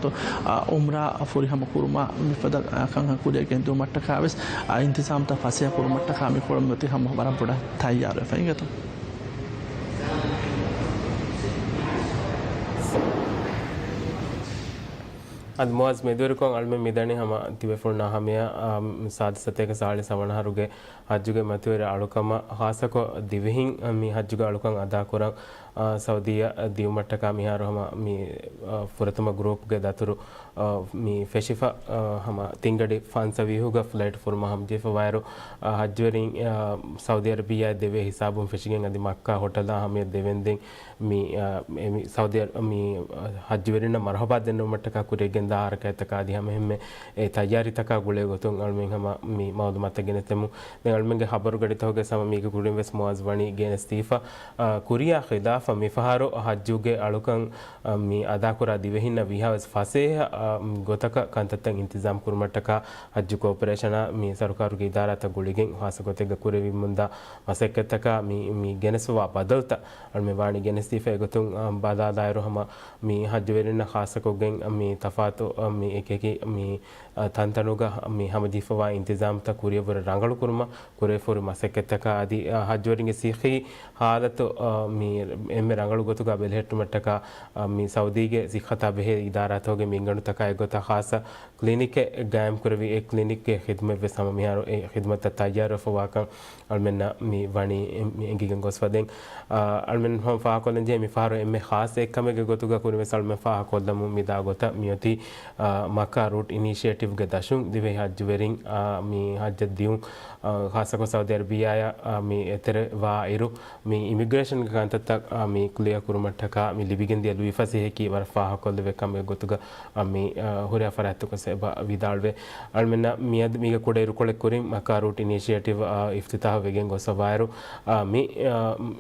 އުމްރާ ފުރިހަމަ ކުރުމާ މިފަދަ ކަންކަން ކުރިއަށް ގެންދިއުމަށްޓަކާ ވެސް އާ އިންތިޒާމްތައް ފަސޭހަ ކުރުމަށްޓަކާ މިކޮޅުން މިއޮތީ ހަމަ ވަރަށް ބޮޑަށް ތައްޔާރުވެފަ އިނގޭތޯ. އަދި މުއައްޒަ މެދުވެރިކޮށް އަޅުމެން މިދަނީ ހަމަ ތިބޭފުޅުންނާ ހަމަޔަށް، އާ، ސާދަ ސަތޭކަ ސާޅީސް ހަވަނަ އަހަރުގެ ހައްޖުގެ މަތިވެރި އަޅުކަމަށް ޚާއްޞަކޮށް ދިވެހިން މި ހައްޖުގެ އަޅުކަން އަދާކުރަން، އާ، ސައުދީއަށް ދިއުމަށްޓަކާ މިހާރު ހަމަ މި، އާ، ފުރަތަމަ ގްރޫޕްގެ ދަތުރު، އާ، މި ފެށިފަ، އާ، ހަމަ ތިންގަޑި ފަންސަވީހުގަ ފްލައިޓް ފުރުމަށް ހަމަޖެހިފަ ވާއިރު، އާ، ހައްޖުވެރިން، އާ، ސައުދީ އަރަބިއްޔާއަށް ދެވޭ ހިސާބުން ފެށިގެން އަދި މައްކާ ހޮޓަލާ ހަމަޔަށް ދެވެންދެން މި، އާ، އެ މި ސައުދީ އަރަ-، މި، އާ، ހައްޖުވެރިންނަށް މަރުހަބާ ދެންނެވުމަށްޓަކާ ކުރިއަށް ގެންދާ ހަރަކާތްތަކާ އަދި ހަމައެހެންމެ އެ ތައްޔާރީތަކާ ގުޅޭ ގޮތުން އަޅުމެން ހަމަ މި މައުލޫމާތުތައް ގެނެސްދެމުން. ދެން އަޅުމެންގެ ޚަބަރުގަޑިތަކުގެ ހަމަ މީގެ ކުރިން ވެސް މުއާޒް ވަނީ ގެނެސްދީފަ، އާ، ކުރިޔާ ޚިލާފަށް މިފަހަރު ޙައްޖުގެ އަޅުކަން، އާ، މި އަދާކުރާ ދިވެހިންނަށް ވީހާވެސް ފަސޭހަ، އާ، ގޮތަކަށް ކަންތައްތައް އިންތިޒާމް ކުރުމަށްޓަކާ ޙައްޖު ކޯޕަރޭޝަނާ މި ސަރުކާރުގެ އިދާރާތައް ގުޅިގެން ޚާއްޞަ ގޮތެއްގަ ކުރެވިމުންދާ މަސައްކަތްތަކާ މި، މި ގެނެސްފަވާ ބަދަލުތައް އަޅުމެން ވާނީ ގެނެސްދީފަ. އެގޮތުން، އާ، ބަލާލާއިރު ހަމަ މި ޙައްޖުވެރިންނަށް ޚާއްޞަކޮށްގެން މި ތަފާތު، އާ، މި އެކިއެކި މި، އާ، ތަންތަނުގަ މި ހަމަޖެހިފަވާ އިންތިޒާމްތައް ކުރިއަށްވުރެ ރަނގަޅުކުރުމަށް ކުރެވިފަހުރި މަސައްކަތްތަކާ އަދި، އާ، ޙައްޖުވެރިންގެ ސިއްހީ ޙާލަތު، އާ، މި އެންމެ ރަނގަޅު ގޮތުގަ ބެލެހެއްޓުމަށްޓަކާ، އާ، މި ސައުދީގެ ސިއްހަތާ ބެހޭ އިދާރާތަކުގެ މިންގަނޑުތަކާ އެއްގޮތަށް ޚާއްޞަ ކްލިނިކެއް ގާއިމްކުރެވި، އެ ކްލިނިކްގެ ޚިދުމަތްވެސް ހަމަ މިހާރު އެ ޚިދުމަތަށް ތައްޔާރުވެފަވާކަން އަޅުމެންނަށް މި ވަނީ އެ-، މި އެނގިގެން ގޮސްފަ ދެން. އާ، އަޅުމެން ހަމަ ފާހަގަކޮށްލަންޖެހޭ މި ފަހަރު އެންމެ ޚާއްޞަ އެއްކަމެއްގެ ގޮތުގަ ކުރިންވެސް އަޅުމެން ފާހަގަކޮށްލަމުން މިދާ ގޮތަށް މިއޮތީ، އާ، މައްކާ ރޫޓް އިނިޝިއޭޓިވްގެ ދަށުން ދިވެހި ޙައްޖުވެރިން، އާ، މި ޙައްޖަށް ދިޔުން، އާ، ޚާއްޞަކޮށް ސައުދީ އަރަބިއާއަށް، އާ، މި އެތެރެވާ އިރު، މި އިމިގްރޭޝަންގެ ކަންތައްތައް، އާ، މި ކްލިއަރ ކުރުމަށްޓަކާ މި ލިބިގެންދިޔަ ލުއިފަސޭހައަކީ ވަރަށް ފާހަގަކޮށްލެވޭ ކަމެއް ގޮތުގަ، އާ، މި، އާ، ހުރިހާ ފަރާތްތަކުން ސެބަ ވިދާޅުވޭ. އަޅުމެންނަށް މިއަދު މީގެ ކުޑަ އިރުކޮޅެއް ކުރިން މައްކާ ރޫޓް އިނިޝިއޭޓިވް، އާ، އިފްތިތާޙު ވެގެން ގޮސްފަވާއިރު، އާ، މި، އާ،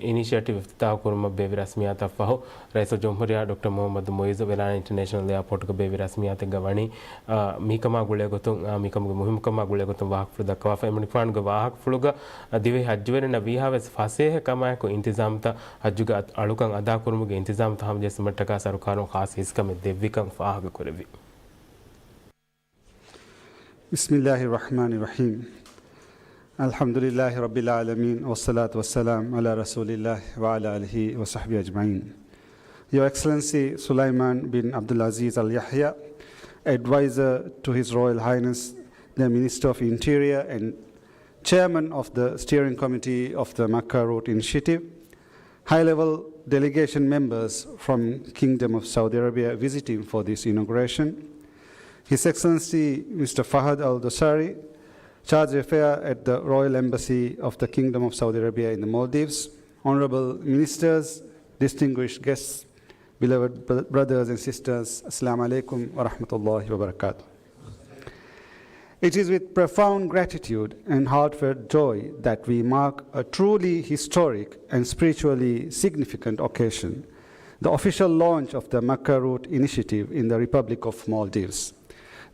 އިނިޝިއޭޓިވް އިފްތިތާޙު ކުރުމަށް ބޭއްވި ރަސްމިއްޔާތަށްފަހު، ރައީސުލްޖުމްހޫރިއްޔާ ޑޮކްޓަރ މުޙައްމަދު މުޢިއްޒު ވެލާނެ އިންޓަރނޭޝަނަލް އެއާޕޯޓްގަ ބޭއްވި ރަސްމިއްޔާތެއްގަ ވަނީ، އާ، މިކަމާ ގުޅޭގޮތުން، އާ، މިކަމުގެ މުހިއްމުކަމާ ގުޅޭގޮތުން ވާހަކަފުޅު ދައްކަވާފަ. އެމަނިކުފާނުގެ ވާހަކަފުޅުގަ، އާ، ދިވެހި ޙައްޖުވެރިންނަށް ވީހާވެސް ފަސޭހަ ކަމާއެކު އިންތިޒާމްތައް ޙައްޖުގެ އަ-، އަޅުކަން އަދާކުރުމުގެ އިންތިޒާމްތައް ހަމަޖެއްސުމަށްޓަކާ ސަރުކާރުން ޚާއްޞަ ހިސްކަމެއް ދެއްވިކަން ފާހަގަކުރެއްވި. بسم الله الرحمن الرحيم. الحمد لله رب العالمين، والصلاة والسلام على رسول الله وعلى آله وصحبه أجمعين. Your Excellency Sulaiman bin Abdulaziz Al Yahya, Advisor to His Royal Highness the Minister of Interior and Chairman of the Steering Committee of the Makkah Route Initiative, high-level delegation members from Kingdom of Saudi Arabia visiting for this inauguration, His Excellency Mister Fahad Al Dosari, Charge d'Affaires at the Royal Embassy of the Kingdom of Saudi Arabia in the Maldives, honorable ministers, distinguished guests, beloved br-, brothers and sisters, Assalamu alaikum wa rahmatullahi wa barakatuh. It is with profound gratitude and heartfelt joy that we mark a truly historic and spiritually significant occasion, the official launch of the Makkah Route Initiative in the Republic of Maldives.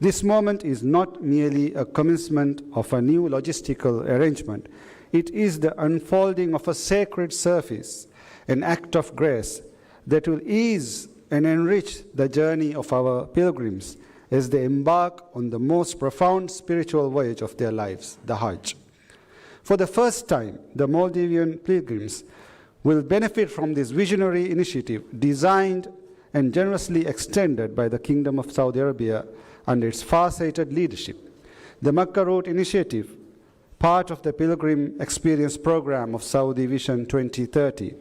This moment is not merely a commencement of a new logistical arrangement, it is the unfolding of a sacred service, an act of grace that will ease and enrich the journey of our pilgrims as they embark on the most profound spiritual voyage of their lives, the Hajj. For the first time, the Maldivian pilgrims will benefit from this visionary initiative designed and generously extended by the Kingdom of Saudi Arabia under its far-sighted leadership. The Makkah Route Initiative, part of the Pilgrim Experience Program of Saudi Vision twenty thirty,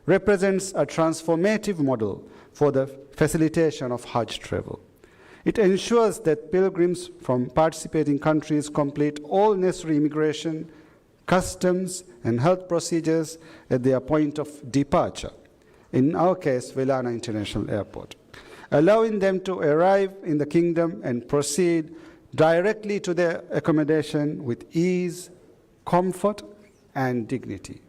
represents a transformative model for the facilitation of Hajj travel. It ensures that pilgrims from participating countries complete all necessary immigration, customs, and health procedures at their point of departure, in our case, Welana International Airport, allowing them to arrive in the kingdom and proceed directly to their accommodation with ease, comfort, and dignity.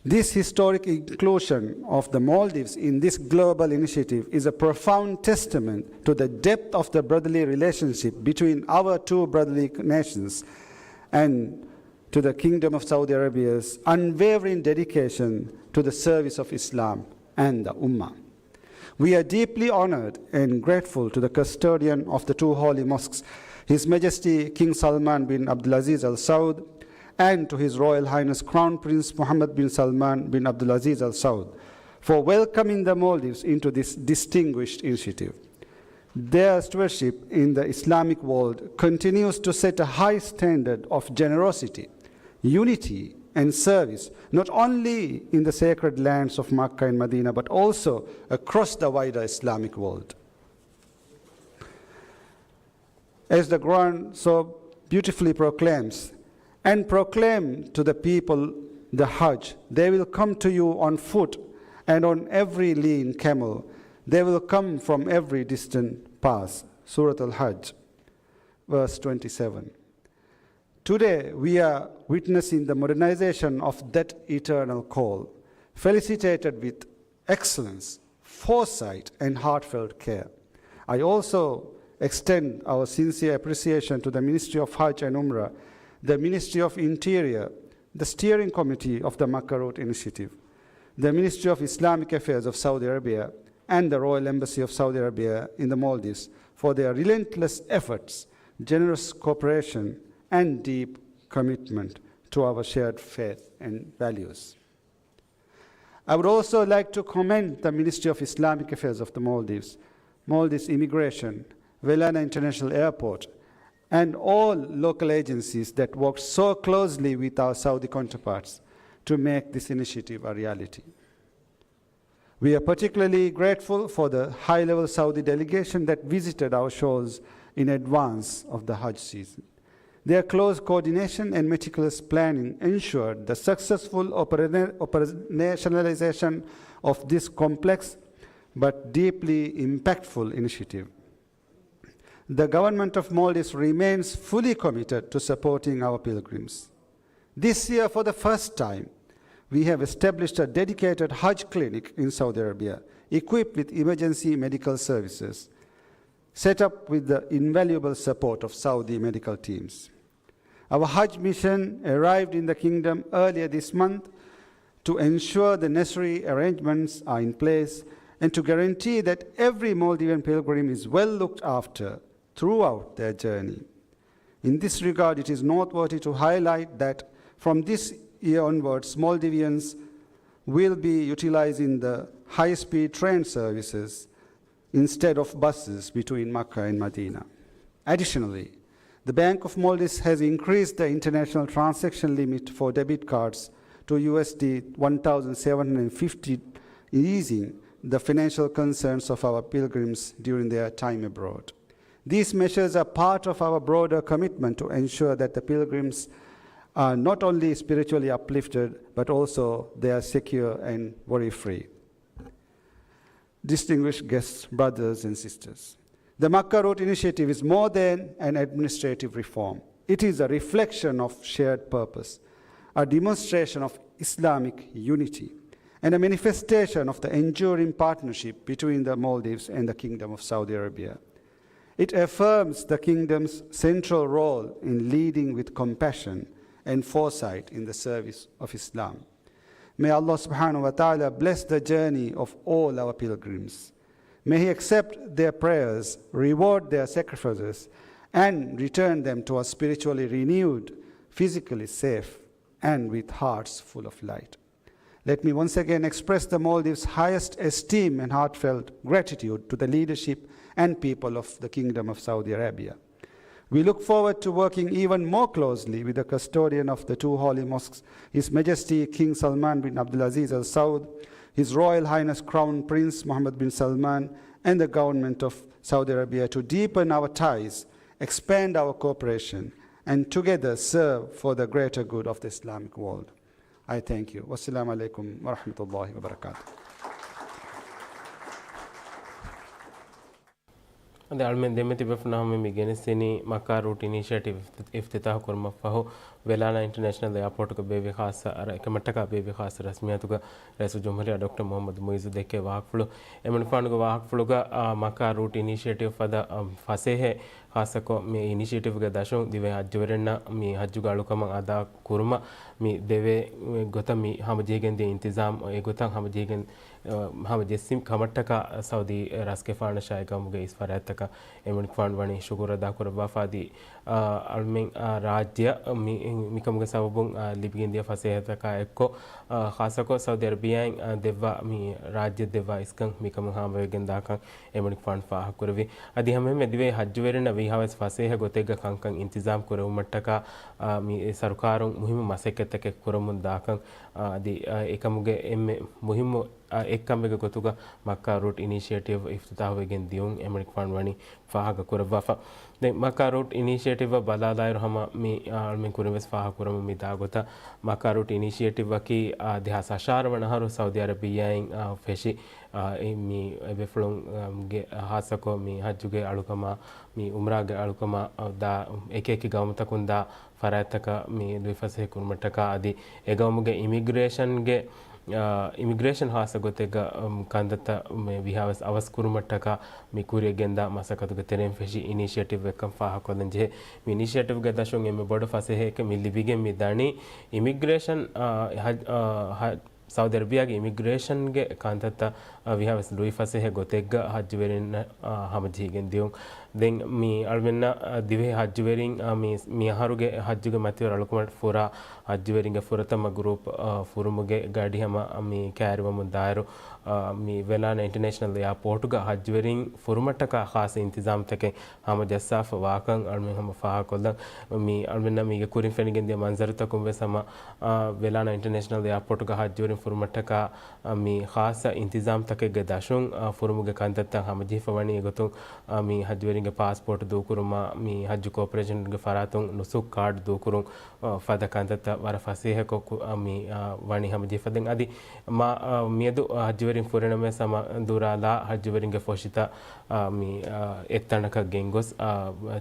This historic inclusion of the Maldives in this global initiative is a profound testament to the depth of the brotherly relationship between our two brotherly nations and to the Kingdom of Saudi Arabia's unwavering dedication to the service of Islam and the Ummah. We are deeply honored and grateful to the custodian of the two holy mosques, His Majesty King Salman bin Abdulaziz Al Saud, and to His Royal Highness Crown Prince Mohammed bin Salman bin Abdulaziz Al Saud, for welcoming the Maldives into this distinguished initiative. Their stewardship in the Islamic world continues to set a high standard of generosity, unity, and service, not only in the sacred lands of Makkah and Medina, but also across the wider Islamic world. As the Quran so beautifully proclaims, "And proclaim to the people the Hajj. They will come to you on foot and on every lean camel. They will come from every distant pass." Surah Al-Hajj, verse twenty-seven. Today, we are witnessing the modernization of that eternal call, felicitated with excellence, foresight, and heartfelt care. I also extend our sincere appreciation to the Ministry of Hajj and Umrah, the Ministry of Interior, the Steering Committee of the Makkah Route Initiative, the Ministry of Islamic Affairs of Saudi Arabia, and the Royal Embassy of Saudi Arabia in the Maldives for their relentless efforts, generous cooperation, and deep commitment to our shared faith and values. I would also like to commend the Ministry of Islamic Affairs of the Maldives, Maldives Immigration, Welana International Airport, and all local agencies that worked so closely with our Saudi counterparts to make this initiative a reality. We are particularly grateful for the high-level Saudi delegation that visited our shores in advance of the Hajj season. Their close coordination and meticulous planning ensured the successful opera-, operationalization of this complex but deeply impactful initiative. The government of Maldives remains fully committed to supporting our pilgrims. This year, for the first time, we have established a dedicated Hajj clinic in Saudi Arabia, equipped with emergency medical services, set up with the invaluable support of Saudi medical teams. Our Hajj mission arrived in the kingdom earlier this month to ensure the necessary arrangements are in place and to guarantee that every Maldivian pilgrim is well looked after throughout their journey. In this regard, it is noteworthy to highlight that from this year onwards, Maldivians will be utilizing the high-speed train services instead of buses between Makkah and Medina. Additionally, the Bank of Maldives has increased the international transaction limit for debit cards to U S D one thousand seven hundred fifty, easing the financial concerns of our pilgrims during their time abroad. These measures are part of our broader commitment to ensure that the pilgrims are not only spiritually uplifted, but also they are secure and worry-free. Distinguished guests, brothers and sisters, the Makkah Route Initiative is more than an administrative reform. It is a reflection of shared purpose, a demonstration of Islamic unity, and a manifestation of the enduring partnership between the Maldives and the Kingdom of Saudi Arabia. It affirms the kingdom's central role in leading with compassion and foresight in the service of Islam. May Allah subhanahu wa ta'ala bless the journey of all our pilgrims. May He accept their prayers, reward their sacrifices, and return them to us spiritually renewed, physically safe, and with hearts full of light. Let me once again express the Maldives' highest esteem and heartfelt gratitude to the leadership and people of the Kingdom of Saudi Arabia. We look forward to working even more closely with the custodian of the two holy mosques, His Majesty King Salman bin Abdulaziz Al Saud, His Royal Highness Crown Prince Mohammed bin Salman, and the Government of Saudi Arabia to deepen our ties, expand our cooperation, and together serve for the greater good of the Islamic world. I thank you. Wassalamu alaikum warahmatullahi wabarakatuh. އަދި އަޅުމެން ދެމެތި ބޭފުޅުންނާ ހަމަ މި ގެނެސްދިނީ މައްކާ ރޫޓް އިނިޝިއޭޓިވް އިފްތިތާހު ކުރުމަށްފަހު، ވެލާނާ އިންޓަރނޭޝަނަލް އެއާޕޯޓުގަ ބޭއްވި ޚާއްސަ ރަ-، އެކަމަށްޓަކާ ބޭއްވި ޚާއްސަ ރަސްމިއްޔާތުގަ ރައީސުލްޖުމްހޫރިއްޔާ ޑޮކްޓަރ މުޙައްމަދު މުޢިއްޒު ދެއްކޭ ވާހަކަފުޅު. އެމަނިކުފާނުގެ ވާހަކަފުޅުގަ، އާ، މައްކާ ރޫޓް އިނިޝިއޭޓިވް ފަދަ، އާ، ފަސޭހަ ޚާއްސަކޮށް މި އިނިޝިއޭޓިވްގެ ދަށުން ދިވެހި ހައްޖުވެރިންނަށް މި ހައްޖުގެ އަޅުކަމަށް އަދާ ކުރުމަށް މި ދެވޭ ގޮތަށް މި ހަމަޖެހިގެންދިޔަ އިންތިޒާމް އެގޮތަށް ހަމަޖެހިގެން، އަ، ހަމަޖެއްސި ކަމަށްޓަކާ ސައުދީ ރަސްގެފާނަށާއި ގައުމުގެ އިސް ފަރާތްތަކަށް އެމަނިކުފާނު ވަނީ ޝުކުރު އަދާކުރައްވާފަ. އަދި، އަ، އަޅުމެން، އަ، ރާއްޖެއަށް މި، މިކަމުގެ ސަބަބުން، އަ، ލިބިގެންދިޔަ ފަސޭހަތަކާ އެއްކޮށް، އަ، ޚާއްސަކޮށް ސައުދީ އަރަބިއާއިން، އަ، ދެއްވާ މި ރާއްޖެ ދެއްވާ އިސްކަން މިކަމުން ހާމަވެގެން ދާކަން އެމަނިކުފާނު ފާހަގަކުރެއްވި. އަދި ހަމައެހެންމެ ދިވެހި ހައްޖުވެރިންނަށް ވީހާވެސް ފަސޭހަ ގޮތެއްގަ ކަންކަން އިންތިޒާމް ކުރެވުމަށްޓަކާ، އާ، މި ސަރުކާރުން މުހިއްމު މަސައްކަތްތަކެއް ކުރަމުން ދާކަން، އާ، އަދި، އާ، އެކަމުގެ އެންމެ މުހިއްމު، އާ، އެއްކަމެއްގެ ގޮތުގަ މައްކާ ރޫޓް އިނިޝިއޭޓިވް އިފްތިތާހުވެގެން ދިޔުން އެމަނިކުފާނު ވަނީ ފާހަގަ ކުރައްވާފަ. ދެން މައްކާ ރޫޓް އިނިޝިއޭޓިވްއަށް ބަލާލާއިރު ހަމަ މި، އާ، އަޅުމެން ކުރިން ވެސް ފާހަގަ ކުރަމުން މި ދާގޮތަށް މައްކާ ރޫޓް އިނިޝިއޭޓިވްއަކީ، އާ، ދެހާސް އަށާރަ ވަނަ އަހަރު ސައުދީ އަރަބިއްޔާއިން، އާ، ފެށި، އާ، އެ މި އެބޭފުޅުން، އާ، ގެ ހާއްސަކޮށް މި ހައްޖުގެ އަޅުކަމާ، މި އުމްރާގެ އަޅުކަމާ، އާ، ދާ އެކި އެކި ގައުމުތަކުން ދާ ފަރާތްތަކަށް މި ލުއިފަސޭހަ ކުރުމަށްޓަކާ އަދި އެގައުމުގެ އިމިގްރޭޝަންގެ، އާ، އިމިގްރޭޝަން ހާއްސަ ގޮތެއްގަ، އުމް، ކަންތައްތައް މި ވީހާވެސް އަވަސް ކުރުމަށްޓަކާ މި ކުރިއަށް ގެންދާ މަސައްކަތުގެ ތެރެއިން ފެށި އިނިޝިއޭޓިވް އެއްކަން ފާހަގަކޮށްލަން ޖެހޭ. މި އިނިޝިއޭޓިވްގެ ދަށުން އެންމެ ބޮޑު ފަސޭހައެއް މި ލިބިގެން މި ދަނީ އިމިގްރޭޝަން، އާ، ހަ-، އާ، ހަ-، ސައުދި އަރަބިޔާގެ އިމިގްރޭޝަންގެ ކަންތައްތައް، އާ، ވީހާވެސް ލުއިފަސޭހަ ގޮތެއްގަ ހައްޖުވެރިންނަށް، އާ، ހަމަޖެހިގެން ދިޔުން. ދެން މި އަޅުމެންނަށް، އާ، ދިވެހި ހައްޖުވެރިން، އާ، މި، މި އަހަރުގެ ހައްޖުގެ މަތިވެރި އަޅުކަމަށް ފުރާ ހައްޖުވެރިންގެ ފުރަތަމަ ގްރޫޕް، އާ، ފުރުމުގެ ގަޑިހަމަ މި ކައިރިވަމުން ދާއިރު، އާ، މި ވެލާނާ އިންޓަނޭޝަނަލް އެއާޕޯޓުގަ ހައްޖުވެރިން ފުރުމަށްޓަކާ ޚާއްޞަ އިންތިޒާމްތަކެއް ހަމަ ޖައްސާފަ ވާކަން އަޅުމެން ހަމަ ފާހަގަކޮށްލަން. މި އަޅުމެންނަށް މީގެ ކުރިން ފެނިގެން ދިޔަ މަންޒަރުތަކުން ވެސް ހަމަ، އާ، ވެލާނާ އިންޓަނޭޝަނަލް އެއާޕޯޓުގަ ހައްޖުވެރިން ފުރުމަށްޓަކާ، އާ، މި ޚާއްޞަ އިންތިޒާމްތަކެއްގެ ދަށުން، އާ، ފުރުމުގެ ކަންތައްތައް ހަމަޖެހިފަ ވަނީ. އެގޮތުން، އާ، މި ހައްޖުވެރިންގެ ޕާސްޕޯޓް ދޫކުރުމާ، މި ހައްޖު ކޯޕަރޭޝަންގެ ފަރާތުން ނުސޫކު ކާޑް ދޫކުރުން، އާ، ފަދަ ކަންތައްތައް ވަރަށް ފަސޭހަކޮށް ކު-، އާ، މި، އާ، ވަނީ ހަމަޖެހިފަ. ދެން އަދި މާ، އާ، މިއަދު ހައްޖުވެރިން ފުރެނަމޭ ސަމަ ދުރާލާ ހައްޖުވެރިންގެ ފޮށިތައް، އާ، މި، އާ، އެއްތަނަކަށް ގެންގޮސް، އާ،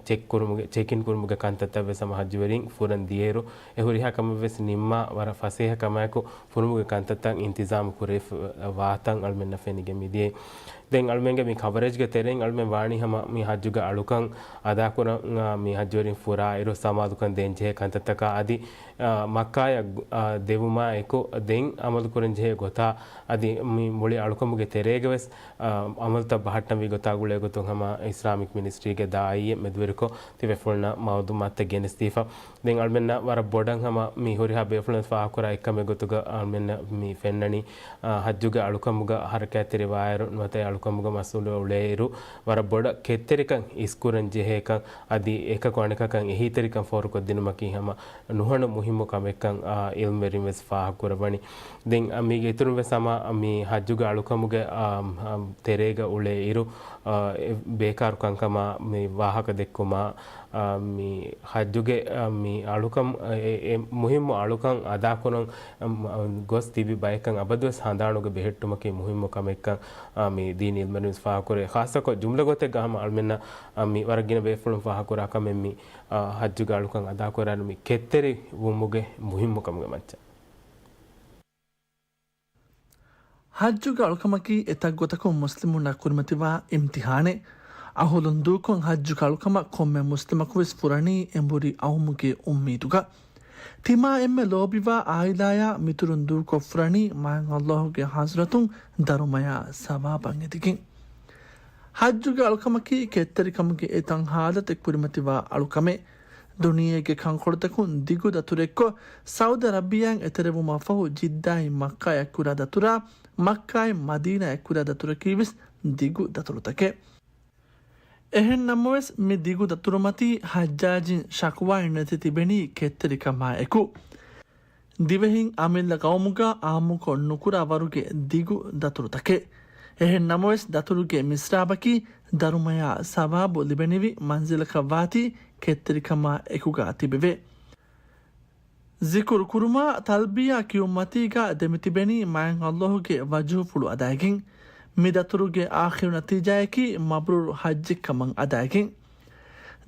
ޗެކް ކުރުމުގެ، ޗެކް އިން ކުރުމުގެ ކަންތައްތައް ވެސް ހަމަ ހައްޖުވެރިން ފުރަން ދިޔައިރު، އެ ހުރިހާ ކަމެއް ވެސް ނިންމާ ވަރަށް ފަސޭހަ ކަމާއެކު ފުރުމުގެ ކަންތައްތައް އިންތިޒާމް ކުރެވިފަ ވާތަން އަޅުމެންނަށް ފެނިގެން މިދިޔައީ. ދެން އަޅުމެންގެ މި ކަވަރޭޖްގެ ތެރެއިން އަޅުމެން ވާނީ ހަމަ މި ހައްޖުގެ އަޅުކަން އަދާކުރަން، އާ، މި ހައްޖުވެރިން ފުރާއިރު ސަމާލުކަން ދޭންޖެހޭ ކަންތައްތަކާ އަދި، އާ، މައްކާޔަށް، އާ، ދެވުމާ އެކު ދެން އަމަލުކުރަންޖެހޭ ގޮތާ އަދި މި މުޅި އަޅުކަމުގެ ތެރޭގަވެސް، އާ، އަމަލުތައް ބަހައްޓަންވީ ގޮތާ ގުޅޭ ގޮތުން ހަމަ އިސްލާމިކް މިނިސްޓްރީގެ ދާއީއެއް މެދުވެރިކޮށް ތިބޭފުޅުންނަށް މައުލޫމާތުތައް ގެނެސްދީފަ. ދެން އަޅުމެންނަށް ވަރަށް ބޮޑަށް ހަމަ މި ހުރިހާ ބޭފުޅުން ފާހަގަކުރާ އެއްކަމެއް ގޮތުގަ އަޅުމެންނަށް މި ފެންނަނީ، އާ، ހައްޖުގެ އަޅުކަމުގަ ހަރަކާތްތެރިވާއިރު ނުވަތަ އެ އަޅުކަމުގަ މަސްއޫލުވެ އުޅޭއިރު ވަރަށް ބޮޑަށް ކެތްތެރިކަން އިސްކުރަން ޖެހޭކަން އަދި އެކަކު އަނެކަކަށް އެހީތެރިކަން ފޯރުކޮށްދިނުމަކީ ހަމަ ނުހަނު މުހިއްމު ކަމެއްކަން، އާ، އިލްމުވެރިން ވެސް ފާހަގަކުރައްވަނީ. ދެން، އާ، މީގެ އިތުރުން ވެސް ހަމަ މި ހައްޖުގެ އަޅުކަމުގެ، އާ، އާ، ތެރޭގަ އުޅޭ އިރު، އާ، އެ ބޭކާރު ކަންކަމާ މި ވާހަކަ ދެއްކުމާ، އާ، މި ހައްޖުގެ، އާ، މި އަޅުކަން، އެ، އެ މުހިއްމު އަޅުކަން އަދާކުރަން، އަ، ގޮސް ތިބި ބަޔަކަށް އަބަދުވެސް ހަނދާނުގެ ބެހެއްޓުމަކީ މުހިއްމު ކަމެއްކަން، އާ، މި ދީނީ އިލްމުވެރިން ވެސް ފާހަގަކުރޭ. ޚާއްޞަކޮށް ޖުމްލަ ގޮތެއްގަ ހަމަ އަޅުމެންނަށް، އާ، މި ވަރަށް ގިނަ ބޭފުޅުން ފާހަގަކުރާ ކަމެއް މި، އާ، ހައްޖުގެ އަޅުކަން އަދާކުރާއިރު މި ކެތްތެރިވުމުގެ މުހިއްމު ކަމުގެ މައްޗަށް. ހައްޖުގެ އަޅުކަމަކީ އެތައް ގޮތަކުން މުސްލިމުންނަށް ކުރިމަތިވާ އިމްތިހާނެއް. އަހުލުން ދޫކޮށް ހައްޖުގެ އަޅުކަމަށް ކޮންމެ މުސްލިމަކުވެސް ފުރަނީ އެނބުރި އައުމުގެ އުއްމީދުގަ. ތިމާ އެންމެ ލޯބިވާ އާއިލާޔާ މިތުރުން ދޫކޮށް ފުރަނީ މާތް ﷲ ގެ ޙަޟްރަތުން ދަރުމަޔާ ސަވާބަށް އެދިގެން. ހައްޖުގެ އަޅުކަމަކީ ކެތްތެރިކަމުގެ އެތައް ޙާލަތެއް ކުރިމަތިވާ އަޅުކަމެއް. ދުނިޔޭގެ ކަންކޮޅުތަކުން ދިގު ދަތުރެއްކޮށް، ސައުދި އަރަބިޔާއިން އެތެރެވުމަށްފަހު ޖިއްދާއިން މައްކާޔަށް ކުރާ ދަތުރާ، މައްކާއިން މަދީނާއަށް ކުރާ ދަތުރަކީވެސް ދިގު ދަތުރުތަކެއް. އެހެންނަމަވެސް، މި ދިގު ދަތުރުމަތީ ޙައްޖާޖީން ޝަކުވާއެއް ނެތި ތިބެނީ ކެތްތެރިކަމާއެކު. ދިވެހިން އަމިއްލަ ގައުމުގަ އާއްމުކޮށް ނުކުރާ ވަރުގެ ދިގު ދަތުރުތަކެއް. އެހެން ނަމަވެސް، ދަތުރުގެ މިސްރާބަކީ ދަރުމަޔާ ސަވާބު ލިބެނިވި މަންޒިލަކަށް ވާތީ ކެތްތެރިކަމާ އެކުގަ ތިބެވޭ. ޒިކުރު ކުރުމާ، ތަލްބިޔާ ކިޔުމަތީގަ ދެމިތިބެނީ މާތް ﷲ ގެ ވަޖުހުފުޅު އަދައިގެން. މި ދަތުރުގެ އާޚިރު ނަތީޖާއަކީ މަބްރޫރު ޙައްޖެއްކަމަށް އަދައިގެން.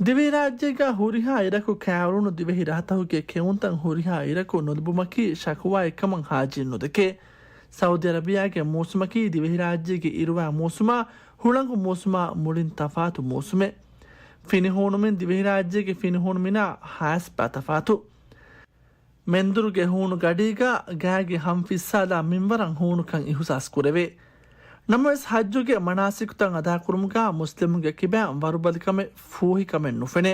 ދިވެހިރާއްޖޭގަ ހުރިހާ އިރަކު ކައިރިވުނު ދިވެހި ރަށްތަކުގެ ކެއުންތައް ހުރިހާ އިރަކު ނުލިބުމަކީ ޝަކުވާއެއްކަމަށް ޙާޖީން ނުދެކޭ. ސައުދި އަރަބިޔާގެ މޫސުމަކީ ދިވެހިރާއްޖޭގެ އިރުވާ މޫސުމާ ހުޅަނގު މޫސުމާ މުޅިން ތަފާތު މޫސުމެއް. ފިނިހޫނުމިން ދިވެހިރާއްޖޭގެ ފިނިހޫނުމިނާ ހާސްބާ ތަފާތު. މެންދުރުގެ ހޫނު ގަޑީގަ ގާގެ ހަން ފިއްސާލާ މިންވަރަށް ހޫނުކަން އިހުސާސް ކުރެވޭ. ނަމަވެސް، ހައްޖުގެ މަނާސިކުތައް އަދާކުރުމުގަ މުސްލިމުންގެ ކިބައިން ވަރުބަލިކަމެއް، ފޫހިކަމެއް ނުފެނޭ.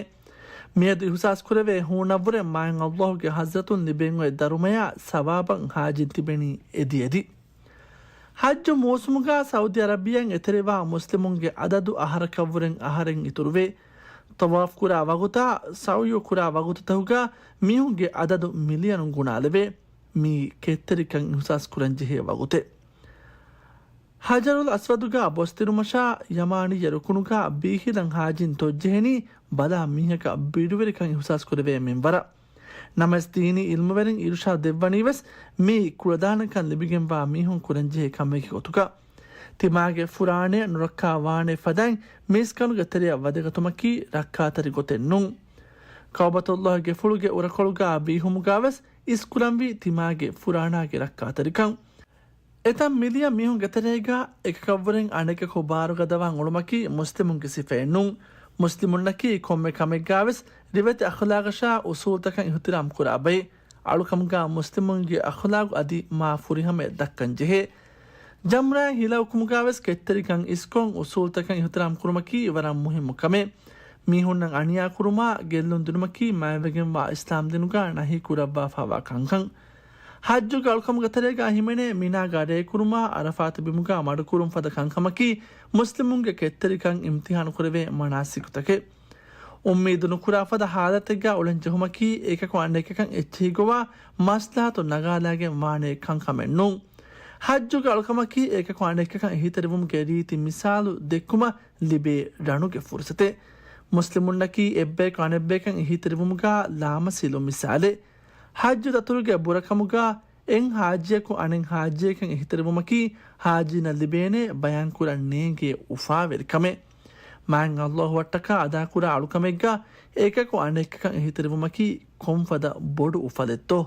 މިއަދު އިހުސާސް ކުރެވޭ ހޫނަށްވުރެ މާތް ﷲ ގެ ޙަޟްރަތުން ލިބެން އޮތް ދަރުމަޔާ ސަވާބަށް ހާޖީން ތިބެނީ އެދި އެދި. ހައްޖު މޫސުމުގަ ސައުދި އަރަބިޔާއިން އެތެރެވާ މުސްލިމުންގެ އަދަދު އަހަރަކަށްވުރެން އަހަރެއް އިތުރުވޭ. ޠަވާފް ކުރާ ވަގުތާ، ސަޢުޔު ކުރާ ވަގުތުތަކުގަ މީހުންގެ އަދަދު މިލިޔަނުން ގުނާލެވޭ. މީ ކެތްތެރިކަން އިހުސާސް ކުރަންޖެހޭ ވަގުތެއް. ޙަޖަރުލް އަސްވަދުގަ ބޮސްދިނުމަށާ ޔަމާނިއްޔަ ރުކުނުގަ ބީހިލަން ހާޖީން ތޮއްޖެހެނީ ބަލާ މީހަކަށް ބިޑުވެރިކަން އިހުސާސް ކުރެވޭ މިންވަރަށް. ނަމަވެސް ދީނީ އިލްމުވެރިން އިރުޝާދު ދެއްވަނީވެސް މީ ކުޅަދާނަކަން ލިބިގެންވާ މީހުން ކުރަންޖެހޭ ކަމެއްގެ ގޮތުގަ. ތިމާގެ ފުރާނަޔަށް ނުރައްކާ ވާނެ ފަދައިން މީސްކަނުގެ ތެރެއަށް ވަދެގަތުމަކީ ރައްކާތެރި ގޮތެއް ނޫން. ކައުބަތުﷲގެފުޅުގެ އުރަކޮޅުގާ ބީހުމުގާވެސް އިސްކުރަންވީ ތިމާގެ ފުރާނާގެ ރައްކާތެރިކަން. އެތައް މިލިޔަން މީހުންގެ ތެރޭގާ އެކަކަށްވުރެން އަނެކަކު ބާރުގަދަވާން އުޅުމަކީ މުސްލިމުންގެ ސިފައެއް ނޫން. މުސްލިމުންނަކީ ކޮންމެ ކަމެއްގާވެސް ރިވެތި އަޚުލާގަށާ އުސޫލުތަކަށް އިޙުތިރާމް ކުރާ ބައެއް. އަޅުކަމުގާ މުސްލިމުންގެ އަޚުލާގު އަދި މާ ފުރިހަމަޔަށް ދައްކަން ޖެހޭ. ޖަމްރާއިން ހިލައުކުމުގާވެސް ކެތްތެރިކަން އިސްކޮށް އުސޫލުތަކަށް އިޙުތިރާމް ކުރުމަކީ ވަރަށް މުހިއްމު ކަމެއް. މީހުންނަށް އަނިޔާ ކުރުމާ، ގެއްލުން ދިނުމަކީ މާތްވެގެންވާ އިސްލާމް ދީނުގާ ނަހީ ކުރައްވާފާވާ ކަންކަން. ޙައްޖުގެ އަޅުކަމުގެ ތެރޭގާ ހިމެނޭ މިނާގާ ރޭކުރުމާ، ޢަރަފާތު ބިމުގާ މަޑުކުރުން ފަދަ ކަންކަމަކީ މުސްލިމުންގެ ކެތްތެރިކަން އިމްތިޙާނު ކުރެވޭ މަނާސިކުތަކެއް. އުއްމީދު ނުކުރާ ފަދަ ޙާލަތެއްގާ އުޅެން ޖެހުމަކީ އެކަކު އަނެކަކަށް އެއްޗެހި ގޮވާ މަސްލަހަތު ނަގާލާގެން ވާނޭ ކަންކަމެއް ނޫން. ޙައްޖުގެ އަޅުކަމަކީ އެކަކު އަނެކަކަށް އެހީތެރިވުމުގެ ރީތި މިސާލު ދެއްކުމަށް ލިބޭ ރަނުގެ ފުރުސަތެއް. މުސްލިމުންނަކީ އެއްބަޔަކު އަނެއްބަޔަކަށް އެހީތެރިވުމުގާ ލާމަސީލު މިސާލެއް. ޙައްޖު ދަތުރުގެ ބުރަކަމުގާ އެއް ޙާޖިޔަކު އަނެއް ޙާޖިޔަކަށް އެހީތެރިވުމަކީ ޙާޖީންނަށް ލިބޭނޭ ބަޔާންކުރަން ނޭނގޭ އުފާވެރިކަމެއް. މާތް ﷲ އަށްޓަކާ އަދާކުރާ އަޅުކަމެއްގާ އެކަކު އަނެކަކަށް އެހީތެރިވުމަކީ ކޮންފަދަ ބޮޑު އުފަލެއްތޯ؟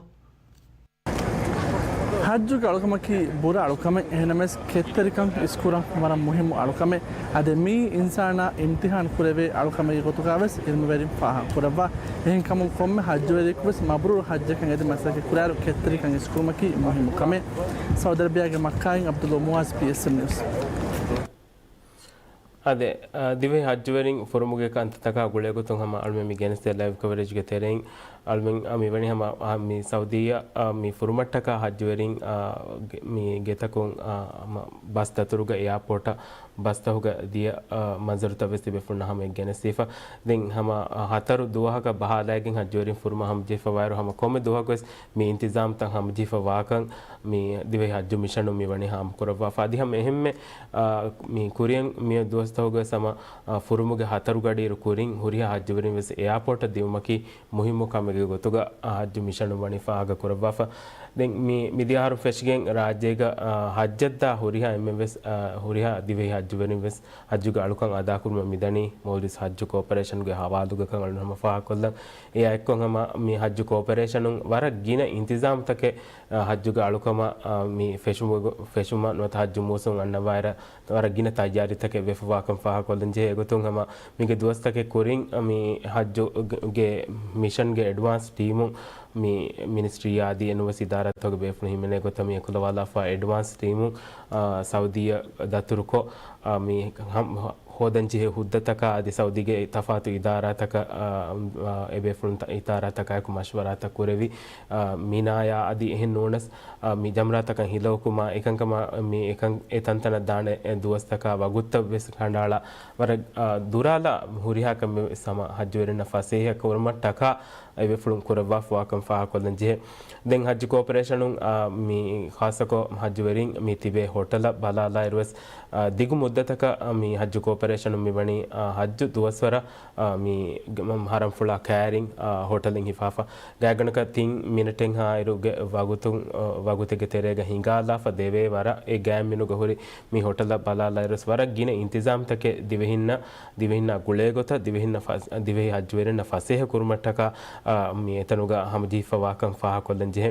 ޙައްޖުގެ އަޅުކަމަކީ ބުރަ އަޅުކަމެއް. އެހެނަމެސް ކެތްތެރިކަން އިސްކުރަން ވަރަށް މުހިއްމު އަޅުކަމެއް. އަދި މިއީ އިންސާނާ އިމްތިޙާން ކުރެވޭ އަޅުކަމެއްގެ ގޮތުގާވެސް ޢިލްމުވެރިން ފާހަގަ ކުރައްވާ. އެހެންކަމުން ކޮންމެ ޙައްޖުވެރިޔަކުވެސް މަބްރޫރު ޙައްޖަކަށް އެދި މަސައްކަތް ކުރާއިރު ކެތްތެރިކަން އިސްކުރުމަކީ މުހިއްމު ކަމެއް. ސައުދި ޢަރަބިޔާގެ މައްކާއިން ޢަބްދުﷲ މުޢާޒް، ޕީއެސްއެމް ނިއުސް. އާދެ، އާ، ދިވެހި ޙައްޖުވެރިން ފުރުމުގެ ކަންތައްތަކާ ގުޅޭގޮތުން ހަމަ އަޅުމެން މި ގެނެސްދޭ ލައިވް ކަވަރޭޖްގެ ތެރެއިން އަޅުމެން، އާ، މިވަނީ ހަމަ، އާ، މި ސައުދީއަށް، އާ، މި ފުރުމަށްޓަކާ ޙައްޖުވެރިން، އާ، ގެ-، މި ގެތަކުން، އާ، ހަމަ ބަސް ދަތުރުގަ އެއާޕޯޓަށް ބަސްތަކުގަ ދިޔަ، އާ، މަންޒަރުތައް ވެސް ތިބޭފުޅުންނަށް ހަމަ ގެނެސްދީފަ. ދެން ހަމަ، އާ، ހަތަރު ދުވަހަކަށް ބަހާލައިގެން ޙައްޖުވެރިން ފުރުމަށް ހަމަޖެހިފަ ވާއިރު ހަމަ ކޮންމެ ދުވަހަކުވެސް މި އިންތިޒާމްތައް ހަމަޖެހިފަ ވާކަން މި ދިވެހި ޙައްޖު މިޝަނުން މިވަނީ ހާމަކުރައްވާފަ. އަދި ހަމަ އެހެންމެ، އާ، މި ކުރިއަށް މި ދުވަސްތަކުގަވެސް ހަމަ، އާ، ފުރުމުގެ ހަތަރު ގަޑިއިރު ކުރިން ހުރިހާ ޙައްޖުވެރިން ވެސް އެއާޕޯޓަށް ދިއުމަކީ މުހިއްމު ކަމެއްގެ ގޮތުގަ، އާ، ޙައްޖު މިޝަނުން ވަނީ ފާހަގަ ކުރައްވާފަ. ދެން މި، މިދިޔަ އަހަރު ފެށިގެން ރާއްޖޭގަ، އާ، ޙައްޖަށްދާ ހުރިހާ އެންމެން ވެސް، އާ، ހުރިހާ ދިވެހި ޙައްޖުވެރިން ވެސް ޙައްޖުގެ އަޅުކަން އަދާކުރުމަށް މިދަނީ މޯލްޑިވްސް ޙައްޖު ކޯޕަރޭޝަންގެ ހަވާލުގަކަން އަޅުން ހަމަ ފާހަގަކޮށްލަން. އެއާ އެއްކޮށް ހަމަ މި ޙައްޖު ކޯޕަރޭޝަނުން ވަރަށް ގިނަ އިންތިޒާމްތަކެއް، އާ، ޙައްޖުގެ އަޅުކަމަށް، އާ، މި ފެށުމުގެ-، ފެށުމަށް ނުވަތަ ޙައްޖު މޫސުން އަންނަވާއިރަށް ވަރަށް ގިނަ ތައްޔާރީތަކެއް ވެފަވާކަން ފާހަގަކޮށްލަން ޖެހޭ. އެގޮތުން ހަމަ މީގެ ދުވަސްތަކެއް ކުރިން މި ޙައްޖުގެ މިޝަންގެ އެޑްވާންސް ޓީމުން މި މިނިސްޓްރީއާ އަދި އެންއޯސީ އިދާރާތަކުގެ ބޭފުޅުން ހިމެނޭ ގޮތަށް މި އެކުލަވާލާފަ އެޑްވާންސް ޓީމުން، އާ، ސައުދީއަށް ދަތުރުކޮށް، އާ، މި ހަ-، ހޯދަން ޖެހޭ ހުއްދަތަކާ އަދި ސައުދީގެ ތަފާތު އިދާރާތަކަށް، އާ، އާ، އެބޭފުޅުން ތަ-، އިދާރާތަކާއެކު މަޝްވަރާތައް ކުރެވި، އާ، މިނާޔާ އަދި އެހެން ނޫނަސް، އާ، މި ޖަމްރާތަކަށް ހިލައުކުމާ އެކަންކަމާ މި އެކަން އެ ތަންތަނަށް ދާނެ އެ ދުވަސްތަކާ ވަގުތުތައް ވެސް ކަނޑައަޅާ ވަރަށް، އާ، ދުރާލާ ހުރިހާ ކަމެއް ވެސް ހަމަ ޙައްޖުވެރިންނަށް ފަސޭހަ ކުރުމަށްޓަކާ އެބޭފުޅުން ކުރައްވާފަވާކަން ފާހަގަކޮށްލަން ޖެހޭ. ދެން ޙައްޖު ކޯޕަރޭޝަނުން، އާ، މި ޚާއްޞަކޮށް ޙައްޖުވެރިން މި ތިބޭ ހޮޓަލަށް ބަލާލާއިރުވެސް، އާ، ދިގު މުއްދަތަކަށް، އާ، މި ޙައްޖު ކޯޕަރޭޝަނުން މިވަނީ، އާ، ޙައްޖު ދުވަސްވަރަށް، އާ، މި ގ-، މ-، ޙަރަމްފުޅާ ކައިރިން، އާ، ހޮޓަލެއް ހިފާފަ. ގާތްގަނޑަކަށް ތިން މިނެޓެއްހާއިރުގެ ވަގުތުން، އާ، ވަގުތެއްގެ ތެރޭގަ ހިނގާލާފަ ދެވޭ ވަރަށް އެ ގާތްމިނުގަ ހުރި މި ހޮޓަލަށް ބަލާލާއިރުވެސް ވަރަށް ގިނަ އިންތިޒާމްތަކެއް ދިވެހިންނަށް ދިވެހިންނާ ގުޅޭގޮތަށް ދިވެހިންނަށް ފަސް-، ދިވެހި ޙައްޖުވެރިންނަށް ފަސޭހަ ކުރުމަށްޓަކާ، އާ، މި އެތަނުގަ ހަމަޖެހިފަވާކަން ފާހަގަކޮށްލަން ޖެހޭ.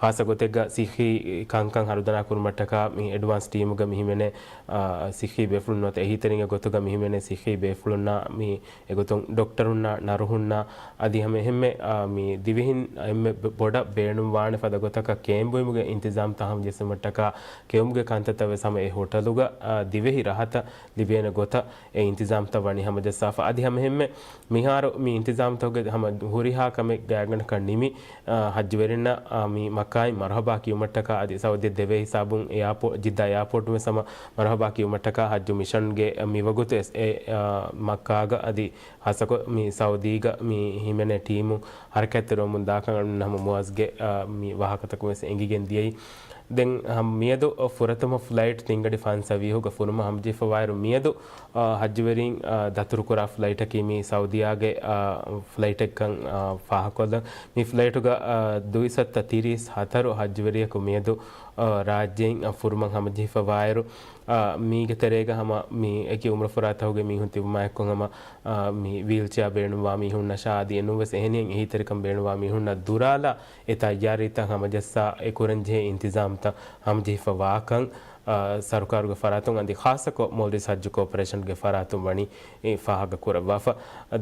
ޚާއްޞަ ގޮތެއްގަ ސިއްހީ ކަންކަން ހަރުދަނާ ކުރުމަށްޓަކާ މި އެޑްވާންސް ޓީމުގަ މި ހިމެނޭ، އާ، ސިއްހީ ބޭފުޅުން ނުވަތަ އެހީތެރިންގެ ގޮތުގަ މި ހިމެނޭ ސިއްހީ ބޭފުޅުންނާ މި އެގޮތުން ޑޮކްޓަރުންނާ، ނަރުހުންނާ، އަދި ހަމަ އެހެންމެ، އާ، މި ދިވެހިން އެންމެ ބޮ-، ބޮޑަށް ބޭނުންވާނެ ފަދަ ގޮތަކަށް ކޭންބުއިމުގެ އިންތިޒާމްތައް ހަމަޖެއްސުމަށްޓަކާ ކެއުމުގެ ކަންތައްތައް ވެސް ހަމަ އެ ހޮޓަލުގަ، އާ، ދިވެހި ރަހަތަށް ލިބޭނެ ގޮތަށް އެ އިންތިޒާމްތައް ވަނީ ހަމަޖައްސާފަ. އަދި ހަމައެހެންމެ މިހާރު މި އިންތިޒާމްތަކުގެ ހަމަ ހުރިހާ ކަމެއް ގާތްގަނޑަކަށް ނިމި، އާ، ޙައްޖުވެރިންނަށް، އާ، މި މައްކާއިން މަރުޙަބާ ކިޔުމަށްޓަކާ އަދި ސައުދީ ދެވޭ ހިސާބުން އެއާޕޯ-، ޖިއްދާ އެއާޕޯޓުން ވެސް ހަމަ މަރުޙަބާ ކިޔުމަށްޓަކާ ޙައްޖު މިޝަންގެ މިވަގުތު އެސް އޭ، އާ، މައްކާގަ އަދި ޚާއްޞަކޮށް މި ސައުދީގަ މި ހިމެނޭ ޓީމު ޙަރަކާތްތެރިވަމުން ދާކަން އަޅުން ހަމަ މުއާޒްގެ، އާ، މި ވާހަކަތަކުން ވެސް އެނގިގެން ދިޔައީ. ދެން ހަމަ މިއަދު ފުރަތަމަ ފްލައިޓް ތިންގަޑި ފަންސަވީހުގަ ފުރުމަށް ހަމަޖެހިފަވާއިރު، މިއަދު، އާ، ޙައްޖުވެރިން، އާ، ދަތުރުކުރާ ފްލައިޓަކީ މި ސައުދިއާގެ، އާ، ފްލައިޓެއްކަން، އާ، ފާހަގަކޮށްލަން. މި ފްލައިޓުގަ، އާ، ދުއިސައްތަ ތިރީސް ހަތަރު ޙައްޖުވެރިޔަކު މިއަދު، އާ، ރާއްޖެއިން، އާ، ފުރުމަށް ހަމަޖެހިފަވާއިރު، އާ، މީގެ ތެރޭގަ ހަމަ މި އެކި އުމްރަފުރާތަކުގެ މީހުން ތިބުމާ އެއްކޮށް ހަމަ، އާ، މި ވީލްޗެއާ ބޭނުންވާ މީހުންނަށާ އަދި އެނޫންވެސް އެހެނިހެން އެހީތެރިކަން ބޭނުންވާ މީހުންނަށް ދުރާލާ އެ ތައްޔާރީތައް ހަމަޖައްސާ އެ ކުރަންޖެހޭ އިންތިޒާމްތައް ހަމަޖެހިފަ ވާކަން، އާ، ސަރުކާރުގެ ފަރާތުން އަދި ޚާއްޞަކޮށް މޯލްޑިވްސް ހައްޖު ކޯޕަރޭޝަންގެ ފަރާތުން ވަނީ އެ ފާހަގަ ކުރައްވާފަ.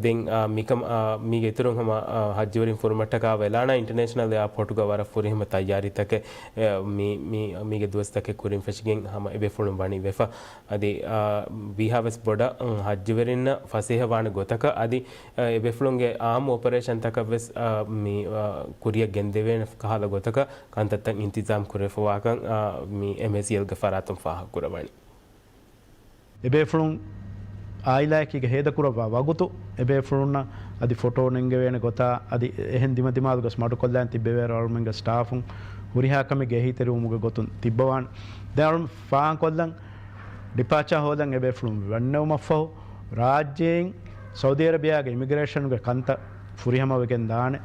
ދެން، އާ، މިކަމް، އާ، މީގެ އިތުރުން ހަމަ، އާ، ހައްޖުވެރިން ފުރުމަށްޓަކާ ވެލާނާ އިންޓަރނޭޝަނަލް އެއާޕޯޓުގަ ވަރަށް ފުރިހަމަ ތައްޔާރީތަކެއް، އެ، މި، މި، މީގެ ދުވަސްތަކެއް ކުރިން ފެށިގެން ހަމަ އެބޭފުޅުން ވަނީ ވެފަ. އަދި، އާ، ވީހާވެސް ބޮޑަށް، އުން، ހައްޖުވެރިންނަށް ފަސޭހަވާނެ ގޮތަކަށް އަދި، އާ، އެބޭފުޅުންގެ އާއްމު އޮޕަރޭޝަންތަކަށްވެސް، އާ، މި، އާ، ކުރިއަށް ގެންދެވޭނެ ކަހަލަ ގޮތަކަށް ކަންތައްތައް އިންތިޒާމް ކުރެވިފަވާކަން، އާ، މި އެމްއޭސީއެލްގެ ފަރާތުން ފާހަގަކުރައްވަނީ. އެބޭފުޅުން އާއިލާއެކީގަ ހޭދަކުރައްވާ ވަގުތު އެބޭފުޅުންނަށް އަދި ފޮޓޯ ނެންގެވޭނެ ގޮތާ އަދި އެހެން ދިމަދިމާލުގަސް މަޑުކޮށްލާން ތިއްބެވޭރު އަޅުމެންގެ ސްޓާފުން ހުރިހާ ކަމެއްގެ އެހީތެރިވުމުގެ ގޮތުން ތިއްބަވާން. ދެން އަޅު ފާހަންކޮށްލަން ޑިޕާޗާ ހޯދަން އެބޭފުޅުން ވަންނެވުމަށްފަހު، ރާއްޖޭން ސައުދީ އަރަބިޔާގެ އިމިގްރޭޝަންގެ ކަންތައް ފުރިހަމަވެގެން ދާނެ.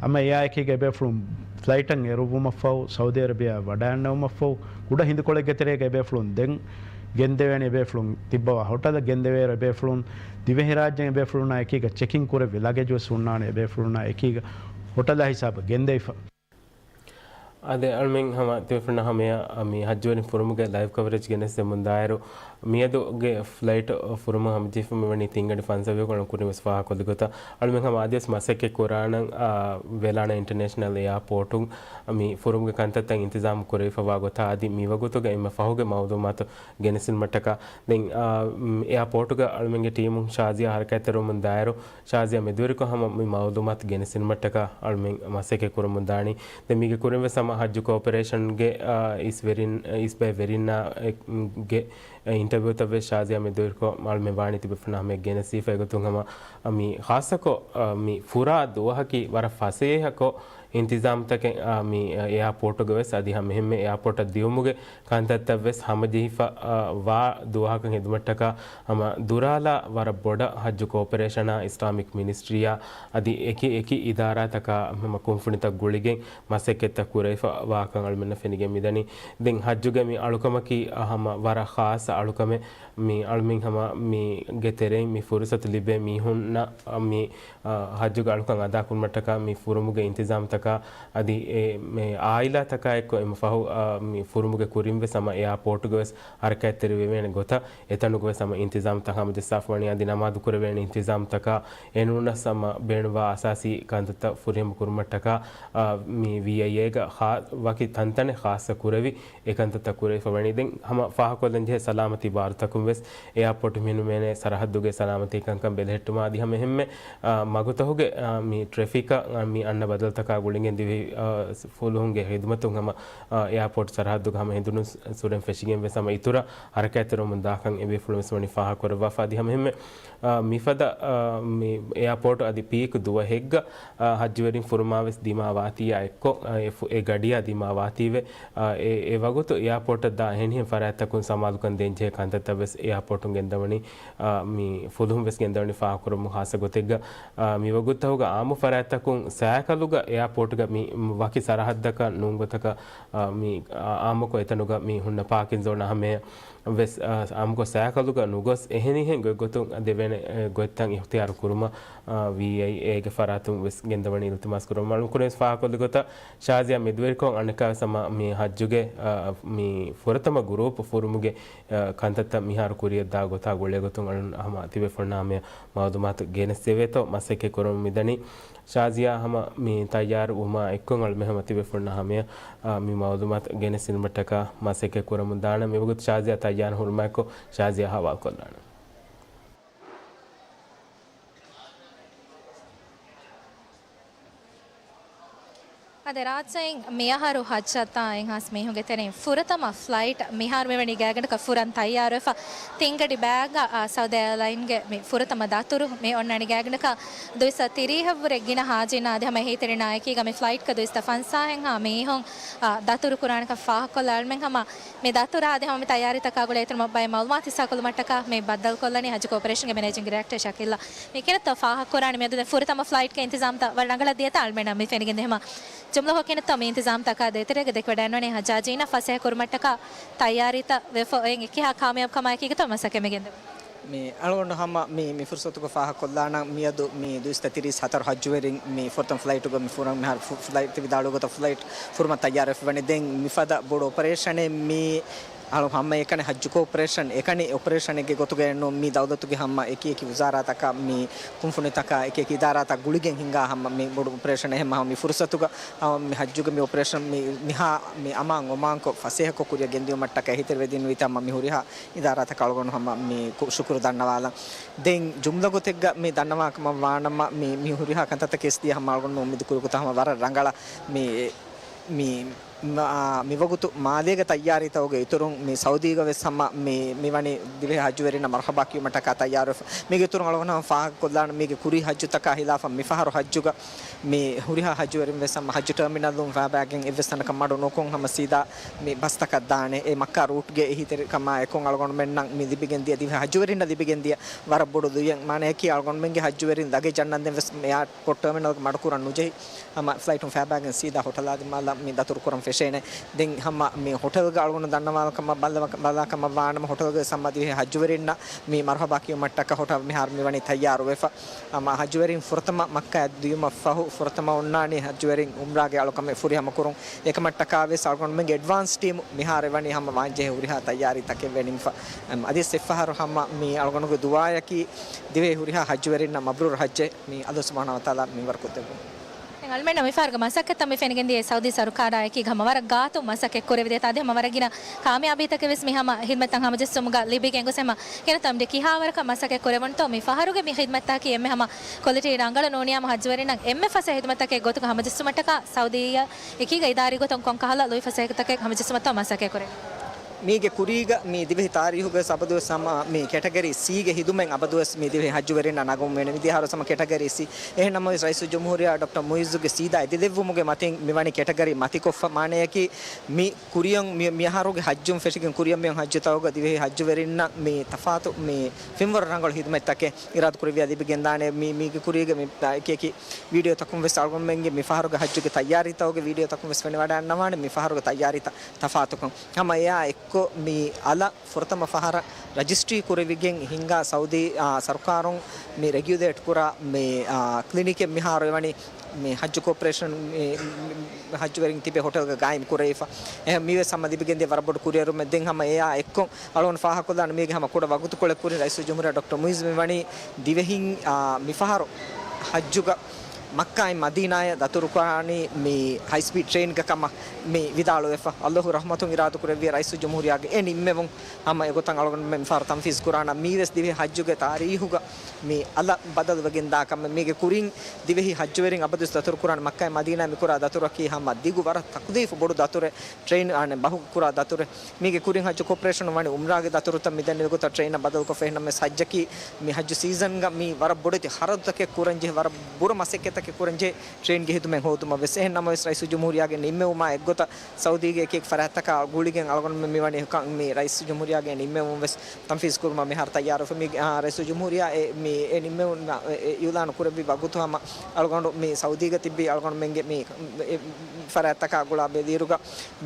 ހަމަ އެއާއެކީގަ އެބޭފުޅުން ފްލައިޓަށް އެރުއްވުމަށްފަހު، ސައުދީ އަރަބިޔާ ވަޑައިގަންނަވުމަށްފަހު، ކުޑަ ހިނދުކޮޅެއްގެ ތެރޭގަ އެބޭފުޅުން ދެން ގެންދެވޭނެ. އެބޭފުޅުން ތިއްބަވާ ހޮޓަލަށް ގެންދެވޭއިރު އެބޭފުޅުން ދިވެހިރާއްޖޭން އެބޭފުޅުންނާ އެކީގަ ޗެކިން ކުރެއްވި ލަގެޖް ވެސް ހުންނާނެ އެބޭފުޅުންނާ އެކީގަ ހޮޓަލާ ހިސާބަށް ގެންދެވިފަ. އާދެ، އަޅުމެން ހަމަ ތިބޭފުޅުންނަށް ހަމަޔަށް، އަ، މި ހައްޖުވެރިން ފުރުމުގެ ލައިވް ކަވަރޭޖް ގެނެސްދެމުންދާއިރު، މިއަދުގެ ފްލައިޓް ފުރުމުން ހަމަޖެހިފަ މިވަނީ ތިންގަޑި ފަންސަވީހަކު. އަޅުން ކުރިން ވެސް ފާހަގަކޮށްލި ގޮތަށް، އަޅުމެން ހަމަ އަދިވެސް މަސައްކަތް ކުރާނަން، އާ، ވެލާނާ އިންޓަރނޭޝަނަލް އެއާޕޯޓުން މި ފުރުމުގެ ކަންތައްތައް އިންތިޒާމް ކުރެވިފަވާ ގޮތާ އަދި މިވަގުތުގެ އެންމެ ފަހުގެ މައުލޫމާތު ގެނެސްދިނުމަށްޓަކާ. ދެން، އާ، މް، އެއާޕޯޓުގަ އަޅުމެންގެ ޓީމުން ޝާޒިޔާ ހަރަކާތްތެރިވަމުން ދާއިރު، ޝާޒިޔާ މެދުވެރިކޮށް ހަމަ މި މައުލޫމާތު ގެނެސްދިނުމަށްޓަކާ އަޅުމެން މަސައްކަތް ކުރަމުން ދާނީ. ދެން މީގެ ކުރިން ވެސް ހަމަ ހައްޖު ކޯޕަރޭޝަންގެ، އާ، އިސް ވެރިން، އިސް ބައެއް ވެރިންނާ، އެ، ގެ، އެ، އިންޓަވިއުތައް ވެސް ޝާޒިޔާ މެދުވެރިކޮށް އަޅުމެން ވާނީ ތިބޭފުޅުންނާ ހަމަޔަށް ގެނެސްދީފަ. އެގޮތުން ހަމަ، އަ، މި ޚާއްޞަކޮށް، އަ، މި ފުރާ ދުވަހަކީ ވަރަށް ފަސޭހަކޮށް އިންތިޒާމްތަކެއް، އަ، މި އެއާޕޯޓުގަ ވެސް އަދި ހަމައެހެންމެ އެއާޕޯޓަށް ދިޔުމުގެ ކަންތައްތައް ވެސް ހަމަޖެހިފަ، އަ، ވާ ދުވަހަކަށް ހެދުމަށްޓަކާ ހަމަ ދުރާލާ ވަރަށް ބޮޑަށް ހައްޖު ކޯޕަރޭޝަނާ، އިސްލާމިކް މިނިސްޓްރީއާ އަދި އެކި އެކި އިދާރާތަކާ ހަމަ ކުންފުނިތައް ގުޅިގެން މަސައްކަތްތައް ކުރެވިފަ ވާކަން އަޅުމެންނަށް ފެނިގެން މިދަނީ. ދެން ހައްޖުގެ މި އަޅުކަމަކީ ހަމަ ވަރަށް ޚާއްޞަ އަޅުކަމެއް. މި އަޅުމެން ހަމަ މީގެ ތެރެއިން މި ފުރުސަތު ލިބޭ މީހުންނަށް މި، އަ، ހައްޖުގެ އަޅުކަން އަދާކުރުމަށްޓަކާ މި ފުރުމުގެ އިންތިޒާމްތަކާ އަދި އެ، މެ އާއިލާތަކާ އެއްކޮށް އެންމެ ފަހު، އަ، މި ފުރުމުގެ ކުރިން ވެސް ހަމަ އެއާޕޯޓުގަ ވެސް ހަރަކާތްތެރިވެވޭނެ ގޮތަށް އެތަނުގަ ވެސް ހަމަ އިންތިޒާމްތައް ހަމަޖައްސާފަ ވަނީ. އަދި ނަމާދު ކުރެވޭނެ އިންތިޒާމްތަކާ އެނޫނަސް ހަމަ ބޭނުންވާ އަސާސީ ކަންތައްތައް ފުރިހަމަ ކުރުމަށްޓަކާ، އަ، މި ވީއައިއޭގަ ޚާ-، ވަކި ތަންތަނެއް ޚާއްޞަ ކުރެވި އެ ކަންތައްތައް ކުރެވިފަ ވަނީ. ދެން ހަމަ ފާހަގަކޮށްލަން ޖެހޭ ސަލާމަތީ ބާރުތަކުން ވެސް އެއާޕޯޓު ހިމެނުމޭނެ ސަރަހައްދުގެ ސަލާމަތީ ކަންކަން ބެލެހެއްޓުމާ އަދި ހަމަ އެހެންމެ، އާ، މަގުތަހުގެ، އާ، މި ޓްރެފިކަށް، އާ، މި އަންނަ ބަދަލުތަކާ ގުޅިގެން ދިވެހި، އާ، ފުލުހުންގެ ހިދުމަތުން ހަމަ، އާ، އެއާޕޯޓް ސަރަހައްދުގަ ހަމަ ހެނދުނު ސުރެން ފެށިގެން ވެސް ހަމަ އިތުރަށް ހަރަކާތްތެރިވަމުން ދާކަން އެބޭފުޅުން ވެސް ވަނީ ފާހަގަކުރައްވާފަ. އަދި ހަމަ އެހެންމެ، އާ، މިފަދަ، އާ، މި އެއާޕޯޓު އަދި ޕީކް ދުވަހެއްގަ، އާ، ހައްޖުވެރިން ފުރުމާވެސް ދިމާވާތީއާ އެއްކޮށް، އާ، އެ ފު-، އެ ގަޑިޔާ ދިމާވާތީވެ، އާ، އެ، އެ ވަގުތު އެއާޕޯޓަށް ދާ އެހެނިހެން ފަރާތްތަކުން ސަމާލުކަން ދޭންޖެހޭ ކަންތައްތައް ވެސް އެއާޕޯޓުން ގެންދަވަނީ، އާ، މި ފުލުހުން ވެސް ގެންދަވަނީ ފާހަގަކުރަމުން ޚާއްޞަ ގޮތެއްގަ، އާ، މި ވަގުތުތަކުގަ އާއްމު ފަރާތްތަކުން ސައިކަލުގަ އެއާޕޯޓުގަ މި ވަކި ސަރަހައްދަކަށް ނޫން ގޮތަކަށް، އާ، މި އާ، އާއްމުކޮށް އެތަނުގަ މި ހުންނަ ޕާކިން ޒޯނާ ހަމަޔަށް ވެސް، އާ، އާއްމުކޮށް ސައިކަލުގަ ނުގޮސް އެހެނިހެން ގޮތްގޮތުން ދެވޭނެ، އެ، ގޮތްތައް އިޚްތިޔާރު ކުރުމަށް، އާ، ވީއައިއޭގެ ފަރާތުން ވެސް ގެންދަވަނީ އިލްތިމާސް ކުރަމުން. އަޅުން ކުރިން ވެސް ފާހަގަކޮށްލި ގޮތަށް ޝާޒިޔާ މެދުވެރިކޮށް އަނެއްކާވެސް ހަމަ މި ހައްޖުގެ، އާ، މި ފުރަތަމަ ގުރޫޕް ފުރުމުގެ، އާ، ކަންތައްތައް މިހާރު ކުރިއަށްދާ ގޮތާ ގުޅޭގޮތުން އަޅުން ހަމަ ތިބޭފުޅުންނާ ހަމަޔަށް މައުލޫމާތު ގެނެސްދެވޭތޯ މަސައްކަތް ކުރަމުން މިދަނީ. ޝާޒިޔާ ހަމަ މި ތައްޔާރު ވުމާ އެއްކޮށް އަޅުމެން ހަމަ ތިބޭފުޅުންނާ ހަމަޔަށް، އާ، މި މައުލޫމާތު ގެނެސްދިނުމަށްޓަކާ މަސައްކަތް ކުރަމުން ދާނަން. މިވަގުތު ޝާޒިޔާ ތައްޔާރު ހުރުމާއެއްކޮށް ޝާޒިޔާ ހަވާލުކޮށްލާނަން. އަދި ރާއްޖެއިން މިއަހަރު ހައްޖަށްދާ އެއްހާސް މީހުންގެ ތެރެއިން ފުރަތަމަ ފްލައިޓް މިހާރު މިވަނީ ގާތްގަނޑަކަށް ފުރަން ތައްޔާރުވެފަ. ތިންގަޑި ބައިގަ، އާ، ސައުދީ އެއާލައިންގެ މި ފުރަތަމަ ދަތުރު މި އޮންނަނީ ގާތްގަނޑަކަށް ދުވިސައްތަ ތިރީހަށްވުރެ ގިނަ ހާޖީންނާ އަދި ހަމަ އެހީތެރިންނާ އެކީގަ މި ފްލައިޓްގަ ދުވިސައްތަ ފަންސާހެއްހާ މީހުން، އާ، ދަތުރު ކުރާނެކަން ފާހަގަކޮށްލާ އަޅުމެން ހަމަ މި ދަތުރާ އަދި ހަމަ މި ތައްޔާރީތަކާ ގުޅޭ އިތުރު ބައެއް މައުލޫމާތު ހިއްސާކޮށްލުމަށްޓަކާ މި ބައްދަލުކޮށްލަނީ ހައްޖު ކޯޕަރޭޝަންގެ މެނޭޖިން ޑިރެކްޓަރ ޝަކީލް. މި ކިނަތައް ފާހަގަކުރާނީ މިއަދު ދެން ފުރަތަމަ ފްލައިޓްގެ އިންތިޒާމްތައް ވަރަށް ރަނގަޅަށް ދިޔަތާ އަޅުމެންނަށް މި ފެނިގެންދޭ ހަމަ ލޮހަކިނަތަ މި އިންތިޒާމްތަކާ ދޭތެރޭގަ ދެކެވަޑައިންވަނީ ހައްޖާޖީންނަށް ފަސޭހަ ކުރުމަށްޓަކާ ތައްޔާރީތައް ވެފަ އޮތް އެކިހާ ކާމިޔާބު ކަމާއެކީގަތޯ މަސައްކަތް މިގެންދެވުނީ. މި އަޅުގަނޑު ހަމަ މި، މި ފުރުސަތުގަ ފާހަގަކޮށްލާނަން މިއަދު މި ދުއިސައްތަ ތިރީސް ހަތަރު ހައްޖުވެރިން މި ފުރަތަމަ ފްލައިޓުގަ މި ފުރަން މިހާރު ފު-، ފްލައިޓް ވިދާޅުވި ގޮތަށް ފްލައިޓް ފުރުމަށް ތައްޔާރުވެފަ ވަނީ. ދެން މިފަދަ ބޮޑު އޮޕަރޭޝަނެއް މި އަޅު ހަމަ އެކަނި ހައްޖު ކޯޕަރޭޝަން، އެކަނި އޮޕަރޭޝަނެއްގެ ގޮތުގައެއްނޫން، މި ދައުލަތުގެ ހަމަ އެކި އެކި ވުޒާރާތަކާ، މި ކުންފުނިތަކާ، އެކި އެކި އިދާރާތައް ގުޅިގެން ހިންގާ ހަމަ މި ބޮޑު އޮޕަރޭޝަނެއް. ހަމަ މި ފުރުސަތުގަ ހަމަ މި ހައްޖުގެ މި އޮޕަރޭޝަން މި، މިހާ މި އަމާން އޮމާންކޮށް ފަސޭހަކޮށް ކުރިއަށް ގެންދިއުމަށްޓަކާ އެހީތެރިވެދިން ވީތަ ހަމަ މި ހުރިހާ އިދާރާތަކަށް އަޅުގަނޑު ހަމަ މި ކު-، ޝުކުރު ދަންނަވާލަން. ދެން ޖުމްލަ ގޮތެއްގަ މި ދަންނަވާ ކަމަށް ވާނަމަ، މި، މި ހުރިހާ ކަންތައްތަކެސް ދިޔަ ހަމަ އަޅުގަނޑު އުއްމީދު ކުރި ގޮތަށް ހަމަ ވަރަށް ރަނގަޅަށް މި، މި މި ވަގުތު މާލޭގެ ތައްޔާރީތަކުގެ އިތުރުން މި ސައުދީގަ ވެސް ހަމަ މި، މި ވަނީ ދިވެހި ހައްޖުވެރިންނަށް މަރުހަބާ ކިޔުމަށްޓަކާ ތައްޔާރުވެފަ. މީގެ އިތުރުން އަޅުގަނޑު ހަމަ ފާހަގަކޮށްލާނަން މީގެ ކުރީ ހައްޖުތަކާ ހިލާފަށް މިފަހަރު ހައްޖުގަ މި ހުރިހާ ހައްޖުވެރިން ވެސް ހަމަ ހައްޖު ޓާމިނަލުން ފައިބާގެން އެއްވެސް ތަނަކަށް މަޑު ނުކޮށް ހަމަ ސީދާ މި ބަސްތަކަށް ދާނެ. އެ މައްކާ ރޫޓްގެ އެހީތެރިކަމާ އެކުން އަޅުގަނޑުމެންނަށް މި ލިބިގެން ދިޔަ ދިވެހި ހައްޖުވެރިންނަށް ލިބިގެން ދިޔަ ވަރަށް ބޮޑު ލުޔެއް. މާނަޔަކީ އަޅުގަނޑުމެންގެ ހައްޖުވެރިން ލަގޭޖް އަންނަންދެން ވެސް އެއާ ޕޯޓް ޓާމިނަލްގެ މަޑުކުރަން ނުޖެހި، ހަމަ ފްލައިޓުން ފައިބާގެން ސީދާ ހޮޓަލާ ދިމާލަށް މި ދަތުރުކުރަން ފެށޭނެ. ދެން ހަމަ މި ހޮޓަލްގަ އަޅުގަނޑު ދަންނަވާލަކަމަށް ބައްލަވަ-، ބަލާކަމަށް ވާނަމަ، ހޮޓަލްގެ ހަމަ ދިވެހި ހައްޖުވެރިންނަށް މި މަރުހަބާ ކިޔުމަށްޓަކާ ހޮޓަލް މިހާރު މިވަނީ ތައްޔާރުވެފަ. ހަމަ ހައްޖުވެރިން ފުރަތަމަ މައްކާއަށް ދިޔުމަށް ފަހު، ފުރަތަމަ އޮންނާނީ ހައްޖުވެރިން އުމްރާގެ އަޅުކަމެއް ފުރިހަމަ ކުރުން. އެކަމަށްޓަކާ ވެސް އަޅުގަނޑުމެންގެ އެޑްވާންސް ޓީމު މިހާރު ވަނީ ހަމަ ވާންޖެހޭ ހުރިހާ ތައްޔާރީތަކެއް ވެނިންފަ. އަދި އެއްފަހަރު ހަމަ މި އަޅުގަނޑުގެ ދުޢާއަކީ ދިވެހި ހުރިހާ ހައްޖުވެރިންނަށް މަބްރޫރު ހައްޖެއް މި އަލްލާހު ސުބްޙާނަހޫ ވަތަޢާލާ މިންވަރުކޮށްދެއްވުން. ދެން އަޅުމެންނަށް މިފަހަރުގެ މަސައްކަތްތައް މި ފެނިގެންދިޔަ ސައުދީ ސަރުކާރާ އެކީގަ ހަމަ ވަރަށް ގާތު މަސައްކަތް ކުރެވިދޭތާ. އަދި ހަމަ ވަރަށް ގިނަ ކާމިޔާބީތަކެއް ވެސް މި ހަމަ ހިދްމަތްތައް ހަމަޖެއްސުމުގަ ލިބިގެން ގޮސް ހަމަ ކިނަތަ އަމްޑި ކިހާވަރަކަށް މަސައްކަތް ކުރެވުންތޯ މި ފަހަރުގެ މި ހިދްމަތްތަކީ އެންމެ ހަމަ ކޮލިޓީ ރަނގަޅު ނޫނިއްޔާމު ހައްޖުވެރިންނަށް އެންމެ ފަސޭހަ ހިދްމަތްތަކެއް ގޮތުގަ ހަމަޖެއްސުމަށްޓަކާ ސައުދީއަށް އެކީގަ އިދާރީ ގޮތުން ކޮންކަހަލަ ލުއިފަސޭހަތަކެއް ހަމަޖެއްސުމަށްތޯ މަސައްކަތް ކުރެވޭ. މީގެ ކުރީގަ މި ދިވެހި ތާރީހުގަވެސް އަބަދުވެސް ހަމަ މި ކެޓަގަރީ ސީގެ ހިދުމަތް އަބަދުވެސް މި ދިވެހި ހައްޖުވެރިންނަށް ނަގަމުން ވެނެ މިދިޔަ އަހަރު ހަމަ ކެޓަގަރީ ސީ. އެހެން ނަމަވެސް ރައީސުލްޖުމްހޫރިއްޔާ ޑޮކްޓަރ މުއިއްޒުގެ ސީދާ އެދިލެއްވުމުގެ މަތިން މި ވަނީ ކެޓަގަރީ މަތިކޮށްފަ. މާނަޔަކީ މި ކުރިއަށް މި، މި އަހަރުގެ ހައްޖުން ފެށިގެން ކުރިއަށް މިއޮން ހައްޖުތަކުގަ ދިވެހި ހައްޖުވެރިންނަށް މި ތަފާތު މި ފިންވަރު ރަނގަޅު ހިދުމަތްތަކެއް އިރާދަކުރެއްވިޔާ ލިބިގެންދާނެ. މި، މީގެ ކުރީގަ މި އެކި އެކި ވީޑިއޯތަކުން ވެސް އަޅުގަނޑުމެންގެ މި ފަހަރުގެ ހައްޖުގެ ތައްޔާރީތަކުގެ ވީޑިއޯތަކުން ވެސް ފެނިވަޑައިގަންނަވާނެ މި ފަހަރުގެ ތައްޔާރީތައް ތަފާތުކަން. ހަމަ އެއާ އެއްކޮށް މި އަލަށް ފުރަތަމަ ފަހަރަށް ރަޖިސްޓްރީ ކުރެވިގެން ހިންގާ ސައުދީ، އާ، ސަރުކާރުން މި ރެގިއުލޭޓް ކުރާ މި، އާ، ކްލިނިކެއް މިހާރު އެވަނީ މި ހައްޖު ކޯޕަރޭޝަން މި، މި ހައްޖުވެރިން ތިބޭ ހޮޓެލްގަ ގާއިމް ކުރެވިފަ. އެހެން މިވެސް ހަމަ ލިބިގެންދިޔަ ވަރަށް ބޮޑު ކުރިއެރުމެއް. ދެން ހަމަ އެއާ އެއްކޮށް އަޅުގަނޑު ފާހަގަކޮށްލާނަން މީގެ ހަމަ ކުޑަ ވަގުތުކޮޅެއް ކުރިން ރައީސުލްޖުމްހޫރިއްޔާ ޑޮކްޓަރ މުއިއްޒު މިވަނީ ދިވެހިން، އާ، މިފަހަރު ހައްޖުގަ މައްކާއިން މަދީނާއަށް ދަތުރުކުރާނީ މި ހައިސްޕީޑް ޓްރެއިންގަ ކަމަށް މި ވިދާޅުވެފަ. އަލްލާހު ރަޙްމަތުން އިރާދަކުރެއްވިޔާ ރައީސުލްޖުމްހޫރިއްޔާގެ އެ ނިންމެވުން ހަމަ އެގޮތަށް އަޅުގަނޑުމެން މިފަހަރު ތަންފީޒް ކުރާނަން. މީވެސް ދިވެހި ހައްޖުގެ ތާރީހުގަ މި އަލަށް ބަދަލުވެގެންދާ ކަމެއް. މީގެ ކުރިން ދިވެހި ހައްޖުވެރިން އަބަދުވެސް ދަތުރުކުރާނެ މައްކާއިން މަދީނާއަށް މިކުރާ ދަތުރަކީ ހަމަ ދިގު ވަރަށް ތަކުލީފު ބޮޑު ދަތުރެއް. ޓްރެއިން އަނެއް ބަހު ކުރާ ދަތުރެއް. މީގެ ކުރިން ހައްޖު ކޯޕަރޭޝަނުން ވަނީ އުމްރާގެ ދަތުރުތައް މިދެންނެވި ގޮތަށް ޓްރެއިނަށް ބަދަލުކޮށްފަ. އެހެންނަމަވެސް ހައްޖަކީ މި ހައްޖު ސީޒަންގަ މީ ވަރަށް ބޮޑެތި ހަރަދުތަކެއް ކުރަންޖެހޭ، ވަރަށް ބުރަ މަސައްކަތްތަކެއް ކުރަންޖެހޭ ޓްރެއިންގެ ހިދުމަތް ހޯދުމަށް ވެސް. އެހެން ނަމަވެސް ރައީސުލްޖުމްހޫރިއްޔާގެ ނިންމެވުމާ އެއްގޮތަށް ސައުދީގެ އެކި އެކި ފަރާތްތަކާ ގުޅިގެން އަޅުގަނޑުމެން މިވަނީ ކަން މި ރައީސުލްޖުމްހޫރިއްޔާގެ ނިންމެވުން ވެސް ތަންފީޒް ކުރުމަށް މިހާރު ތައްޔާރުވެފަ. މި، އާ، ރައީސުލްޖުމްހޫރިއްޔާ އެ، މި އެ ނިންމެވުން، އެ، އެ އިއުލާނު ކުރެއްވި ވަގުތު ހަމަ އަޅުގަނޑު މި ސައުދީގަ ތިއްބި އަޅުގަނޑުމެންގެ މި، އެ، ފަރާތްތަކާ ގުޅާ ބެލިއިރުގަ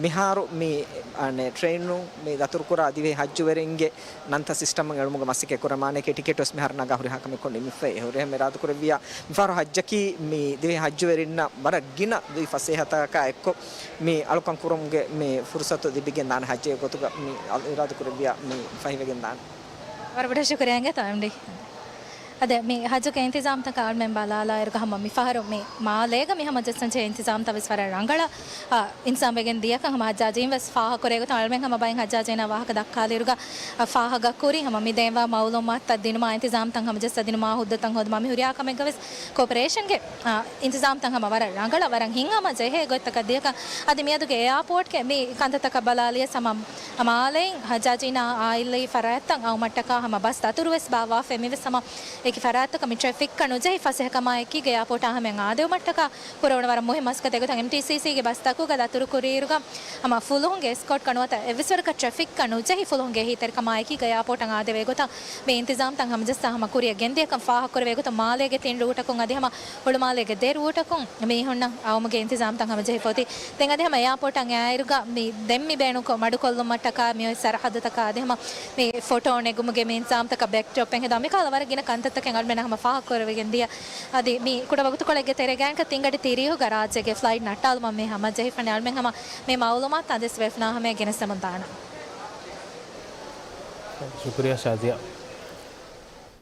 މިހާރު މި، އަނެއް، ޓްރެއިނުން މި ދަތުރުކުރާ ދިވެހި ހައްޖުވެރިންގެ ނަންތައް ސިސްޓަމަށް އެޅުމުގެ މަސައްކަތް ކުރަމާނެ ޓިކެޓް ވެސް މިހާރު ނަގާ ހުރިހާ ކަމެއް ކޮށް ނިމިފައި. އެހުރެހެން އިރާދަކުރެއްވިޔާ މިފަހަރު ހައްޖަކީ މި ދިވެހި ހައްޖުވެރިންނަށް ވަރަށް ގިނަ ލުއި ފަސޭހަތަކާ އެއްކޮށް މި އަޅުކަން ކުރުމުގެ މި ފުރުސަތު ލިބިގެން ދާނެ ހައްޖެއް ގޮތުގަ މި އިރާދަކުރެއްވިޔާ މި ފަހިވެގެން ދާނެ. ވަރަށް ބޮޑަށް ޝުކުރިއްޔާ އިނގޭތޯ އެމްޑީ. އަދި މި ހައްޖުގެ އިންތިޒާމްތަކަށް އަޅުމެން ބަލާލާއިރުގަ ހަމަ މިފަހަރު މި މާލޭގަ މި ހަމަޖައްސަންޖެހޭ އިންތިޒާމްތައް ވެސް ވަރަށް ރަނގަޅަށް، އާ، އިންތިޒާމް ވެގެން ދިޔަކަން ހަމަ ހައްޖާޖީން ވެސް ފާހަގަކުރޭ ގޮތަށް އަޅުމެން ހަމަ ބައެއް ހައްޖާޖީންނާ ވާހަކަ ދައްކާލިއިރުގަ، އާ، ފާހަގަކުރި ހަމަ މި ދޭންވާ މައުލޫމާތުތައް ދިނުމާ އިންތިޒާމްތައް ހަމަޖައްސަ ދިނުމާ ހުއްދަތައް ހޯދުމާ މި ހުރިހާ ކަމެއްގަ ވެސް ކޯޕަރޭޝަންގެ، އާ، އިންތިޒާމްތައް ހަމަ ވަރަށް ރަނގަޅަށް ވަރަށް ހިތްހަމަ ޖެހޭ ގޮތްތަކަށް ދިޔަކަން. އަދި މިއަދުގެ އެއާޕޯޓްގެ މި ކަންތައްތަކަށް ބަލާލިޔަސް ހަމަ މާލެއިން ހައްޖާޖީންނާ އާއިލީ ފަރާތްތައް އައުމަށްޓަކާ ހަމަ ބަސް ދަތުރު ވެސް ބާއްވާފައި. މިވެސް ހަމަ އެކި ފަރާތްތަކަށް މި ޓްރެފިކް ކަނޑުޖެހި ފަސޭހަކަމާއެކީގަ އެއާޕޯޓާ ހަމަޔަށް އާދެވުމަށްޓަކާ ކުރެވުނު ވަރަށް މުހިއްމު މަސައްކަތެއް ގޮތަށް އެމްޓީސީސީގެ ބަސްތަކުގަ ދަތުރުކުރިއިރުގަ ހަމަ ފުލުހުންގެ އެސްކޯޓް ކަނޑުވަތަށް އެއްވެސްވަރަކަށް ޓްރެފިކް ކަނޑުޖެހި ފުލުހުންގެ އެހީތެރިކަމާއެކީގަ އެއާޕޯޓަށް އާދެވޭ ގޮތަށް މި އިންތިޒާމްތައް ހަމަޖައްސާ ހަމަ ކުރިއަށް ގެންދިޔަކަން ފާހަގަކުރެވޭ ގޮތަށް މާލޭގެ ތިން ރޫޓަކުން އަދި ހަމަ ހުޅުމާލޭގެ ދެ ރޫޓަކުން މީހުންނަށް އައުމުގެ އިންތިޒާމްތައް ހަމަޖެހިފަ އޮތީ. ދެން އަދި ހަމަ އެއާޕޯޓަށް އައިއިރުގަ މި ދެން މި ބޭނުންކޮށް މަޑުކޮށްލުމަށްޓަކާ މި އޮތް ސަރަހައްދުތަކާ އަދި ހަމަ މި ފޮޓޯ ނެގުމުގެ މި އިންތިޒާމްތަކަށް ބެކްޑްރޮޕް އެހެން ހެދާ މިކަހަލަ ވަރަށް ގިނަ ކަންތައްތަކެއް އަޅުމެންނަށް ހަމަ ފާހަގަކުރެވިގެން ދިޔަ. އަދި މި ކުޑަ ވަގުތުކޮޅެއްގެ ތެރޭގައި ތިންގަޑި ތިރީހުގަ ރާއްޖޭގެ ފްލައިޓް ނައްޓާލުމަށް މި ހަމަޖެހިފަނީ. އަޅުމެން ހަމަ މި މައުލޫމާތު އަދިވެސް ބޭފުޅުންނާ ހަމަޔަށް ގެނެސްދެމުން ދާނަން. ޝުކުރިއްޔާ ޝާޒިޔާ.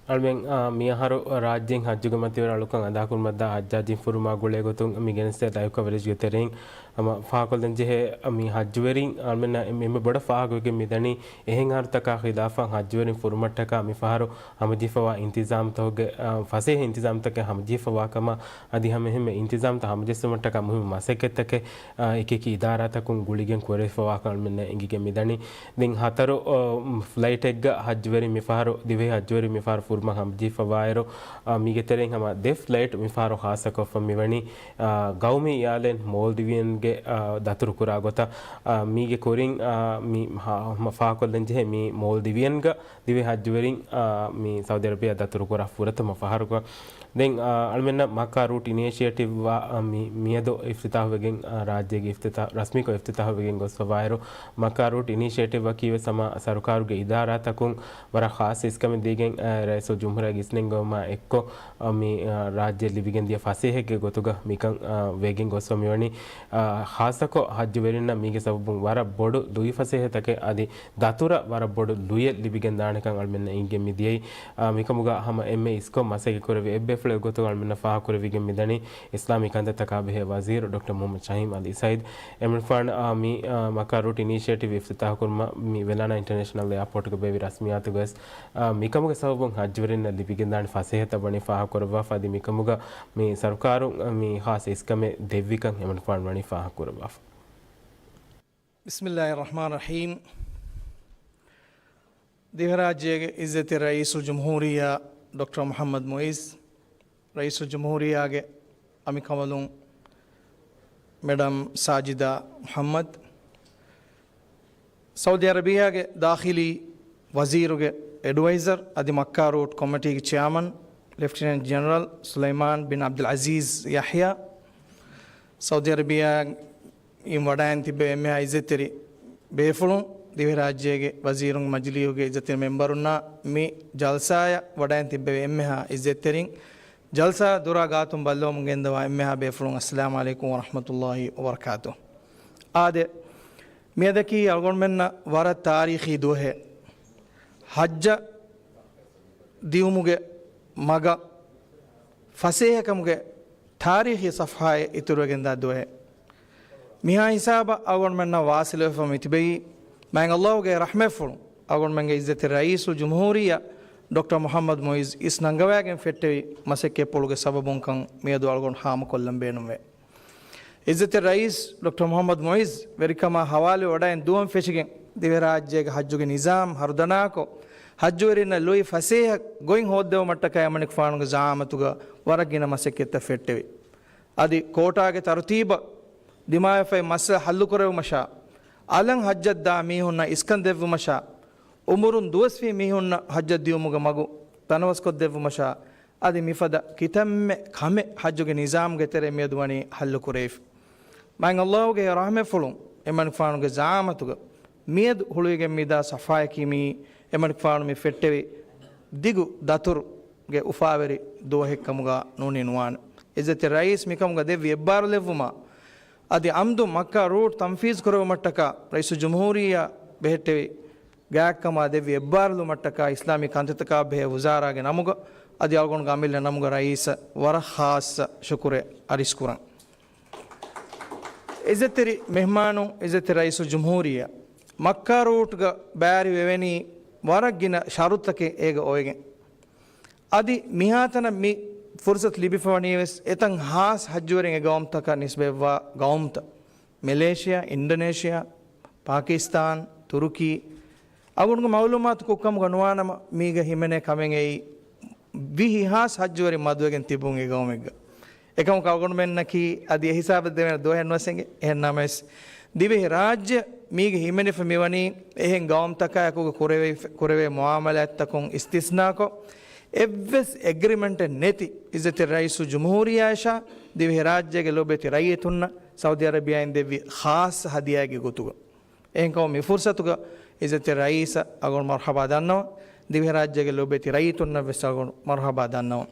އަޅުމެން، އާ، މިއަހަރު ރާއްޖޭން ހައްޖުގެ މަތިވެރި އަޅުކަން އަދާކުރުމަށްދާ ހައްޖާޖީން ފުރުމާ ގުޅޭ ގޮތުން މި ގެނެސްދޭ ލައިވް ކަވަރޭޖްގެ ތެރެއިން ހަމަ ފާހަގަކޮށްލަންޖެހޭ، މި ހައްޖުވެރިން އަޅުމެންނަށް އެންމެ ބޮޑަށް ފާހަގަވެގެން މިދަނީ އެހެން އަހަރުތަކާ ޚިލާފަށް ހައްޖުވެރިން ފުރުމަށްޓަކާ މި ފަހަރު ހަމަޖެހިފަވާ އިންތިޒާމްތަކުގެ، އާ، ފަސޭހަ އިންތިޒާމްތަކެއް ހަމަޖެހިފަވާކަމަށް އަދި ހަމަ އެހެންމެ އިންތިޒާމްތައް ހަމަޖެއްސުމަށްޓަކާ މުހިއްމު މަސައްކަތްތަކެއް، އާ، އެކިއެކި އިދާރާތަކުން ގުޅިގެން ކުރެވިފަވާކަން އަޅުމެންނަށް އެނގިގެން މިދަނީ. ދެން ހަތަރު، އާ، ފްލައިޓެއްގަ ހައްޖުވެރިން މިފަހަރު، ދިވެހި ހައްޖުވެރިން މިފަހަރު ފުރުމަށް ހަމަޖެހިފަވާއިރު، އާ، މީގެ ތެރެއިން ހަމަ ދެ ފްލައިޓް މިފަހަރު ޚާއްޞަކޮށްފަ މިވަނީ، އާ، ގައުމީ އެއާލައިން މޯލްޑިވިއަންގެ، އާ، ދަތުރުކުރާ ގޮތަށް، އާ، މީގެ ކުރިން، އާ، މި ހަ-، ހަމަ ފާހަގަކޮށްލަންޖެހޭ މި މޯލްޑިވިއަންގަ ދިވެހި ހައްޖުވެރިން، އާ، މި ސައުދީ އަރަބިއާ ދަތުރުކުރާ ފުރަތަމަ ފަހަރުގަ. ދެން، އާ، އަޅުމެންނަށް މައްކާ ރޫޓް އިނިޝިއޭޓިވް ވާ، އާ، މި، މިއަދު އިފްތިތާހުވެގެން، އާ، ރާއްޖޭގެ އިފްތިތާ-، ރަސްމީކޮށް އިފްތިތާހުވެގެން ގޮސްފަވާއިރު، މައްކާ ރޫޓް އިނިޝިއޭޓިވްއަކީ ވެސް ހަމަ ސަރުކާރުގެ އިދާރާތަކުން ވަރަށް ޚާއްޞަ އިސްކަމެއް ދީގެން، އާ، ރައީސުލްޖުމްހޫރިއްޔާގެ އިސްނެންގެވުމާ އެއްކޮށް، އާ، މި، އާ، ރާއްޖެ ލިބިގެން ދިޔަ ފަސޭހައެއްގެ ގޮތުގަ މިކަން، އާ، ވެގެން ގޮސްފަ މިވަނީ، އާ، ޚާއްޞަކޮށް ހައްޖުވެރިންނަށް މީގެ ސަބަބުން ވަރަށް ބޮޑު ލުއިފަސޭހަތަކެއް އަދި ދަތުރަށް ވަރަށް ބޮޑު ލުޔެއް ލިބިގެން ދާނެކަން އަޅުމެންނަށް އެނގިގެން މިދިޔައީ. އާ، މިކަމުގަ ހަމަ އެންމެ އިސްކޮށް މަސައްކަތް ކުރެވި އެއްބޭފުޅެއް ގޮތުގަ އަޅުމެންނަށް ފާހަގަކުރެވިގެން މިދަނީ އިސްލާމީ ކަންތައްތަކާ ބެހޭ ވަޒީރު ޑޮކްޓަރ މުހައްމަދު ޝަހީމް އަލީ ސައީދު. އެމަނިކުފާނު، އާ، މި، އާ، މައްކާ ރޫޓް އިނިޝިއޭޓިވް އިފްތިތާހުކުރުމަށް މި ވެލާނާ އިންޓަރނޭޝަނަލް އެއާޕޯޓުގަ ބޭއްވި ރަސްމިއްޔާތުގަވެސް، އާ، މިކަމުގެ ސަބަބުން ހައްޖުވެރިންނަށް ލިބިގެންދާނެ ފަސޭހަތައް ވަނީ ފާހަގަކުރައްވާފަ އަދި މިކަމުގަ މި ސަރުކާރުން މި ޚާއްޞަ އިސްކަމެއް ދެއްވިކަން އެމަނިކުފާނު ވަނީ ފާހަގަކުރައްވާފަ. ބިސްމިއްލާހިއްރަޙްމާނިއްރަޙީމް. ދިވެހިރާއްޖޭގެ އިއްޒަތްތެރި ރައީސުލްޖުމްހޫރިއްޔާ ޑޮކްޓަރ މުޙައްމަދު މުޢިއްޒު، ރައީސުލްޖުމްހޫރިއްޔާގެ އަނބިކަނބަލުން މެޑަމް ސާޖިދާ މުޙައްމަދު، ސައުދީ އަރަބިއްޔާގެ ދާޚިލީ ވަޒީރުގެ އެޑްވައިޒަރ އަދި މައްކާ ރޫޓް ކޮމިޓީގެ ޗެއާމަން ލެފްޓިނެންޓް ޖެނެރަލް ސުލައިމާން ބިން ޢަބްދުލް ޢަޒީޒް ޔަޙްޔާ، ސައުދީ އަރަބިއްޔާ އިން ވަޑައިން ތިއްބެވި އެންމެހާ އިއްޒަތްތެރި ބޭފުޅުން، ދިވެހިރާއްޖޭގެ ވަޒީރުންގެ މަޖިލީހުގެ އިއްޒަތްތެރި މެމްބަރުންނާ މި ޖަލްސާއަށް ވަޑައިން ތިއްބެވި އެންމެހާ އިއްޒަތްތެރިން، ޖަލްސާ ދުރާ ގާތުން ބައްލަވަމުން ގެންދަވާ އެންމެހާ ބޭފުޅުން، އައްސަލާމު ޢަލައިކުމް ވަރަޙްމަތުﷲ ވަބަރަކާތު. އާދެ، މިއަދަކީ އަޅުގަނޑުމެންނަށް ވަރަށް ތާރީޚީ ދުވަހެއް. ޙައްޖަށް ދިއުމުގެ މަގަށް ފަސޭހަކަމުގެ ތާރީޚީ ޞަފްޙާއެއް އިތުރުވެގެންދާ ދުވަހެއް. މިހާ ހިސާބަށް އަޅުގަނޑުމެންނަށް ވާސިލުވެފަ މިތިބެއީ، މާތް ﷲ ގެ ރަޙްމަތްފުޅުން އަޅުގަނޑުމެންގެ އިއްޒަތްތެރި ރައީސުލްޖުމްހޫރިއްޔާ ޑޮކްޓަރ މުޙައްމަދު މުޢިއްޒު އިސް ނަންގަވައިގެން ފެއްޓެވި މަސައްކަތްޕުޅުގެ ސަބަބުންކަން މިއަދު އަޅުގަނޑު ހާމަކޮށްލަން ބޭނުންވޭ. އިއްޒަތްތެރި ރައީސް ޑޮކްޓަރ މުޙައްމަދު މުޢިއްޒު ވެރިކަމާ ހަވާލުވެ ވަޑައިން ދުވަހުން ފެށިގެން، ދިވެހިރާއްޖޭގެ ޙައްޖުގެ ނިޒާމް ހަރުދަނާކޮށް، ޙައްޖުވެރިންނަށް ލުއި ފަސޭހަ ގޮތް ހޯއްދެވުމަށްޓަކައި އެމަނިކުފާނުގެ ޒަޢާމަތުގަ ވަރަށް ގިނަ މަސައްކަތްތައް ފެއްޓެވި. އަދި ކޯޓާގެ ތަރުތީބަށް ދިމާވެފައި މައްސަލަ ޙައްލުކުރެވުމަށާ، އަލަށް ޙައްޖަށްދާ މީހުންނަށް އިސްކަން ދެއްވުމަށާ، އުމުރުން ދުވަސްވީ މީހުންނަށް ޙައްޖަށް ދިއުމުގެ މަގު ތަނަވަސްކޮށްދެއްވުމަށާ، އަދި މިފަދަ ކިތަންމެ ކަމެއް ޙައްޖުގެ ނިޒާމްގެ ތެރޭ މިއަދު ވަނީ ޙައްލުކުރެވިފަ. މާތް ﷲ ގެ ރަޙްމަތްފުޅުން އެމަނިކުފާނުގެ ޒަޢާމަތުގަ މިއަދު ހުޅުވިގެން މިދާ ޞަފްޙާއަކީ މިއީ އެމަނިކުފާނު މި ފެއްޓެވި ދިގު ދަތުރުގެ އުފާވެރި ދުވަހެއްކަމުގަ ނޫނީ ނުވާނެ. އިއްޒަތްތެރި ރައީސް މިކަމުގަ ދެއްވި އެއްބާރުލެއްވުމާ، އަދި އަމްދު މައްކާ ރޫޓް ތަންފީޒު ކުރެވުމަށްޓަކާ ރައީސުލްޖުމްހޫރިއްޔާ ބެހެއްޓެވި ގާތްކަމާ ދެއްވި އެއްބާރުލުމަށްޓަކާ އިސްލާމީ ކަންތައްތަކާ ބެހޭ ވުޒާރާގެ ނަމުގަ އަދި އަޅުގަނޑުގެ އަމިއްލަ ނަމުގަ ރައީސަށް ވަރަށް ޚާއްޞަ ޝުކުރެއް އަރިސްކުރަން. އިއްޒަތްތެރި މެހްމާނުން، އިއްޒަތްތެރި ރައީސުލްޖުމްހޫރިއްޔާ، މައްކާ ރޫޓްގަ ބައިވެރިވެވެނީ ވަރަށް ގިނަ ޝަރުތުތަކެއް އޭގަ އޮވެގެން. އަދި މިހާތަނަށް މި ފުރުސަތު ލިބިފަވަނީވެސް އެތަން ހާސް ޙައްޖުވެރިން އެ ގައުމުތަކަށް ނިސްބަތްވާ ގައުމުތައް، މެލޭޝިޔާ، އިންޑޮނޭޝިޔާ، ޕާކިސްތާން، ތުރުކީ. އަޅުގަނޑުގެ މައުލޫމާތު ކުށްކަމުގަ ނުވާނަމަ، މީގަ ހިމެނޭ ކަމެއް އެއީ ވިހި ހާސް ހައްޖުވެރިން މަދުވެގެން ތިބުން އެ ގައުމެއްގަ. އެކަމަކު އަޅުގަނޑުމެންނަކީ އަދި އެ ހިސާބަށް ދެވޭނެ ދުވަހެއް ނުވެސް އެނގޭ. އެހެން ނަމަވެސް، ދިވެހި ރާއްޖެ މީގެ ހިމެނިފަ މިވަނީ އެހެން ގައުމުތަކާއެކުގަ ކުރެވޭ، ކުރެވޭ މުއާމަލާތްތަކުން އިސްތިސްނާކޮށް، އެއްވެސް އެގްރިމެންޓެއް ނެތި އިއްޒަތި ރައީސުލްޖުމްހޫރިއްޔާއަށާ ދިވެހިރާއްޖޭގެ ލޮބެތި ރައްޔިތުންނަށް ސައުދީ އަރަބިޔާއިން ދެއްވި ޚާއްޞަ ހަދިޔާއެއްގެ ގޮތުގަ. އެހެންކަމުން މި ފުރުސަތުގަ އިއްޒަތި ރައީސަށް އަޅުގަނޑު މަރުޙަބާ ދަންނަވަން. ދިވެހިރާއްޖޭގެ ލޮބެތި ރައްޔިތުންނަށް ވެސް އަޅުގަނޑު މަރުޙަބާ ދަންނަވަން.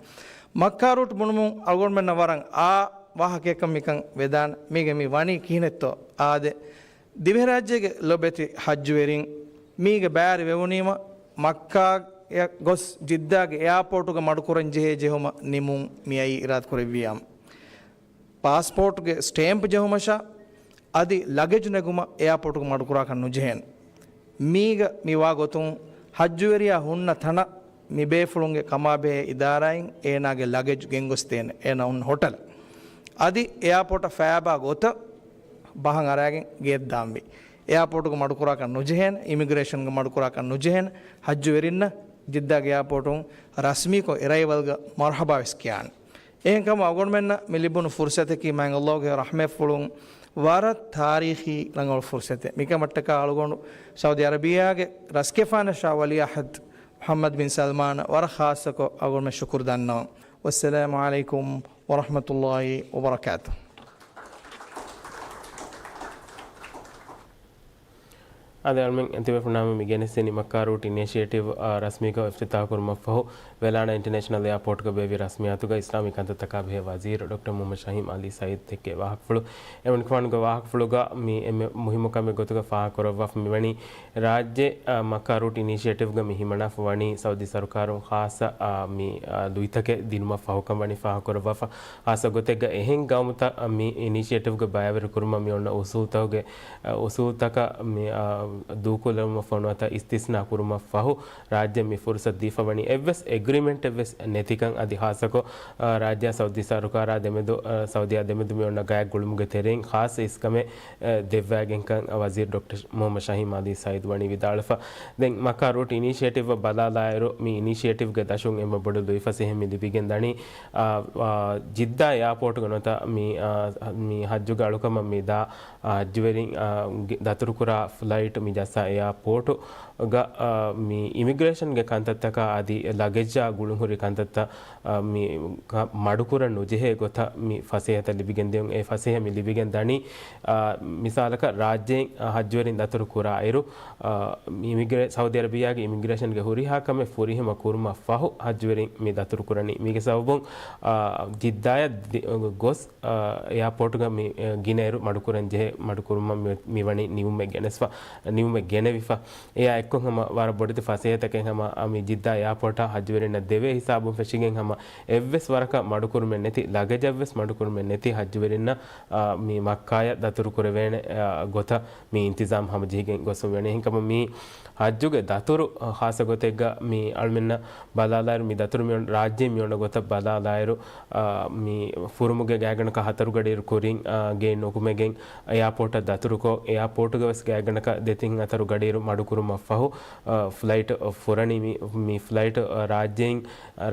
މައްކާ ރޫޓް ބުނުމުން އަޅުގަނޑުމެންނަށް ވަރަށް އާ ވާހަކައަކަށް މިކަން ވެދާނެ. މީގެ މި ވަނީ ކިހިނެއްތޯ؟ އާދެ، ދިވެހިރާއްޖޭގެ ލޮބެތި ޙައްޖުވެރިން މީގެ ބައިވެރި ވެވުނީމަ، މައްކާއަށް ގޮސް ޖިއްދާގެ އެއާޕޯޓުގަ މަޑުކުރަން ޖެހޭ ޖެހުމަށް ނިމުން މިއައީ އިރާދަކުރެއްވިއްޔާ. ޕާސްޕޯޓްގެ ސްޓޭމްޕް ޖެހުމަށާ އަދި ލަގެޖް ނެގުމަށް އެއާޕޯޓުގަ މަޑުކުރާކަށް ނުޖެހޭނެ. މީގަ މިވާ ގޮތުން ހައްޖުވެރިޔާ ހުންނަ ތަނަށް މި ބޭފުޅުންގެ ކަމާބެހޭ އިދާރާއިން އޭނާގެ ލަގެޖް ގެންގޮސްދޭނެ. އޭނާ ހުންނަ ހޮޓަލަށް. އަދި އެއާޕޯޓަށް ފައިބާ ގޮތަށް ބަހަށް އަރާގެން ގެއަށް ދާންވީ. އެއާޕޯޓުގަ މަޑުކުރާކަށް ނުޖެހޭނެ، އިމިގްރޭޝަންގަ މަޑުކުރާކަށް ނުޖެހޭނެ، ހައްޖުވެރިންނަށް ޖިއްދާގެ އެއާޕޯޓުން ރަސްމީކޮށް އެރައިވަލްގަ މަރުޙަބާ ވެސް ކިޔާނެ. އެހެންކަމުން އަޅުގަނޑުމެންނަށް މި ލިބުނު ފުރުސަތަކީ މާތް ﷲ ގެ ރަޙްމަތްފުޅުން ވަރަށް ތާރީޚީ ރަނގަޅު ފުރުސަތެއް. މިކަމަށްޓަކާ އަޅުގަނޑު ސައުދީ އަރަބިޔާގެ ރަސްގެފާނަށާ ވަލީޢަހްދު މުޙައްމަދު ބިން ސަލްމާނަށް ވަރަށް ޚާއްޞަކޮށް އަޅުގަނޑުމެން ޝުކުރު ދަންނަވަން. ވައްސަލާމު ޢަލައިކުމް ވަރަޙްމަތުﷲ ވަބަރަކާތުހު. އަދި އަޅުމެން ތިބޭފުޅުންނާ މި ގެނެސްދިނީ މައްކާ ރޫޓް އިނިޝިއޭޓިވް، އާ، ރަސްމީކޮށް އިފްތިތާޙް ކުރުމަށްފަހު، ވެލާނާ އިންޓަރނޭޝަނަލް އެއާޕޯޓްގަ ބޭއްވި ރަސްމިއްޔާތުގަ އިސްލާމީ ކަންތައްތަކާ ބެހޭ ވަޒީރު ޑޮކްޓަރ މުޙައްމަދު ޝަހީމް ޢަލީ ސައީދު ދެއްކޭ ވާހަކަފުޅު. އެމަނިކުފާނުގެ ވާހަކަފުޅުގަ މި އެންމެ މުހިއްމު ކަމެއް ގޮތުގަ ފާހަގަކުރައްވާފަ މިވަނީ، ރާއްޖެ، އާ، މައްކާ ރޫޓް އިނިޝިއޭޓިވްގަ މި ހިމަނާފަ ވަނީ ސައުދީ ސަރުކާރުން ޚާއްޞަ، އާ، މި، އާ، ލުއިތަކެއް ދިނުމަށް ފަހުކަން ވަނީ ފާހަގަކުރައްވާފަ. ޚާއްޞަ ގޮތެއްގަ އެހެން ގައުމުތައް މި އިނިޝިއޭޓިވްގަ ބައިވެރިކުރުމަށް މި އޮންނަ އުސޫލުތަކުގެ، އަ، އުސޫލުތަކަށް މި، އަ، ދޫކޮށްލެވުމަށް ފޮނުވާތާ އިސްތިސްނާ ކުރުމަށް ފަހު، ރާއްޖެ މި ފުރުސަތު ދީފަ ވަނީ އެއްވެސް އެގްރިމެންޓެއް ވެސް ނެތިކަން. އަދި ޚާއްޞަކޮށް، އަ، ރާއްޖެ ސައުދީ ސަރުކާރާ ދެމެދު، އަ، ސައުދީއާ ދެމެދު މި އޮންނަ ގާތް ގުޅުމުގެ ތެރެއިން ޚާއްޞަ އިސްކަމެއް، އަ، ދެއްވާގެންކަން ވަޒީރު ޑޮކްޓަރ މުޙައްމަދު ޝަހީމް ޢަލީ ސައީދު ވަނީ ވިދާޅުވެފަ. ދެން މައްކާ ރޫޓް އިނިޝިއޭޓިވްއަށް ބަލާލާއިރު، މި އިނިޝިއޭޓިވްގެ ދަށުން އެންމެ ބޮޑު ލުއިފަސޭހަ މި ލިބިގެން ދަނީ، އާ، އާ، ޖިއްދާ އެއާޕޯޓުގަ ނުވަތަ މި، އާ، މި ހައްޖުގެ އަޅުކަމަށް މި ދާ، އާ، ހައްޖުވެރިން، އާ، ގެ-، ދަތުރުކުރާ ފްލައިޓް މި ޖައްސާ އެއާޕޯޓުގަ، އާ، މި އިމިގްރޭޝަންގެ ކަންތައްތަކާ އަދި ލަގެޖާ ގުޅުންހުރި ކަންތައްތައް، އާ، މި ކަ-، މަޑުކުރަން ނުޖެހޭ ގޮތަށް މި ފަސޭހަތައް ލިބިގެން ދިޔުން. އެ ފަސޭހަ މި ލިބިގެން ދަނީ، އާ، މިސާލަކަށް ރާއްޖެއިން، އާ، ހައްޖުވެރިން ދަތުރު ކުރާ އިރު، އާ، މި އިމިގްރޭ-، ސައުދީ އަރަބިއްޔާގެ އިމިގްރޭޝަންގެ ހުރިހާ ކަމެއް ފުރިހަމަ ކުރުމަށް ފަހު، ހައްޖުވެރިން މި ދަތުރު ކުރަނީ. މީގެ ސަބަބުން، އާ، ޖިއްދާޔަށް ދި-، ގޮސް، އާ، އެއާޕޯޓުގަ މި، އެ، ގިނަ އިރު މަޑުކުރަން ޖެހޭ، މަޑުކުރުމަށް މި، މިވަނީ ނިމުމެއް ގެނެސްފަ، ނިމުމެއް ގެނެވިފަ. އެއާ އެއްކޮށް ހަމަ ވަރަށް ބޮޑެތި ފަސޭހަތަކެއް ހަމަ، އާ، މި ޖިއްދާ އެއާޕޯޓަށް ހައްޖުވެރިންނަށް ދެވޭ ހިސާބުން ފެށިގެން ހަމަ އެއްވެސް ވަރަކަށް މަޑުކުރުމެއް ނެތި، ލަގެޖަށްވެސް މަޑުކުރުމެއް ނެތި ހައްޖުވެރިންނަށް، އާ، މި މައްކާޔަށް ދަތުރު ކުރެވޭނެ، އާ، ގޮތަށް މި އިންތިޒާމް ހަމަޖެހިގެން ގޮސްފަ މިވަނީ. އެހެންކަމުން މި ހައްޖުގެ ދަތުރު، އަ، ޚާއްޞަ ގޮތެއްގަ މި އަޅުމެންނަށް ބަލާލާއިރު، މި ދަތުރު މި އޮން-، ރާއްޖެ މި އޮންނަ ގޮތަށް ބަލާލާއިރު، އަ، މި ފުރުމުގެ ގާތްގަނޑަކަށް ހަތަރު ގަޑިއިރު ކުރިން، އަ، ގެއިން ނުކުމެގެން އެއާޕޯޓަށް ދަތުރުކޮށް، އެއާޕޯޓުގަ ވެސް ގާތްގަނޑަކަށް ދެތިން ހަތަރު ގަޑިއިރު މަޑުކުރުމަށް ފަހު، އަ، ފްލައިޓް ފުރަނީ މި، މި ފްލައިޓް، އަ، ރާއްޖެއިން،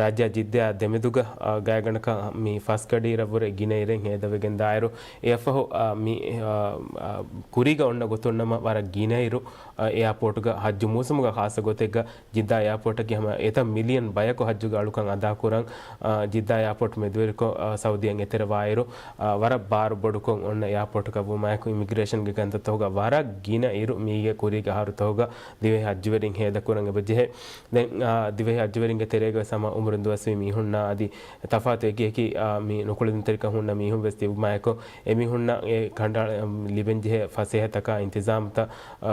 ރާއްޖެއާ ޖިއްދާ ދެމެދުގަ، އަ، ގާތްގަނޑަކަށް މި ފަސް ގަޑިއިރަށްވުރެ ގިނަ އިރެއް ހޭދަވެގެން ދާއިރު، އެއަށްފަހު، އަ، މި، އަ، އަ، ކުރީގަ އޮންނަ ގޮތުން ނަމަ ވަރަށް ގިނައިރު، އަ، އެއާޕޯޓުގަ ހައްޖު މޫސުމުގަ ޚާއްޞަ ގޮތެއްގަ ޖިއްދާ އެއާޕޯޓަކީ ހަމަ އެތައް މިލިއަން ބަޔަކު ހައްޖުގެ އަޅުކަން އަދާކުރަން، އަ، ޖިއްދާ އެއާޕޯޓް މެދުވެރިކޮށް، އަ، ސައުދީއަށް އެތެރެވާއިރު، އަ، ވަރަށް ބާރު ބޮޑުކޮށް އޮންނަ އެއާޕޯޓަކަށް ވުމާއެކު، އިމިގްރޭޝަންގެ ކަންތައްތަކުގަ ވަރަށް ގިނަ އިރު މީގެ ކުރީގެ އަހަރުތަކުގަ ދިވެހި ހައްޖުވެރިން ހޭދަކުރަން އެބަޖެހޭ. ދެން، އާ، ދިވެހި ހައްޖުވެރިންގެ ތެރޭގަ ވެސް ހަމަ އުމުރުން ދުވަސްވީ މީހުންނާ އަދި ތަފާތު އެކި އެކި، އާ، މި ނުކުޅެދުންތެރިކަން ހުންނަ މީހުން ވެސް ތިބުމާއެކު، އެމީހުންނަށް އެ ކަނޑައަޅަ-، ލިބެންޖެހޭ ފަސޭހަތަކާ އިންތިޒާމްތައް، އާ،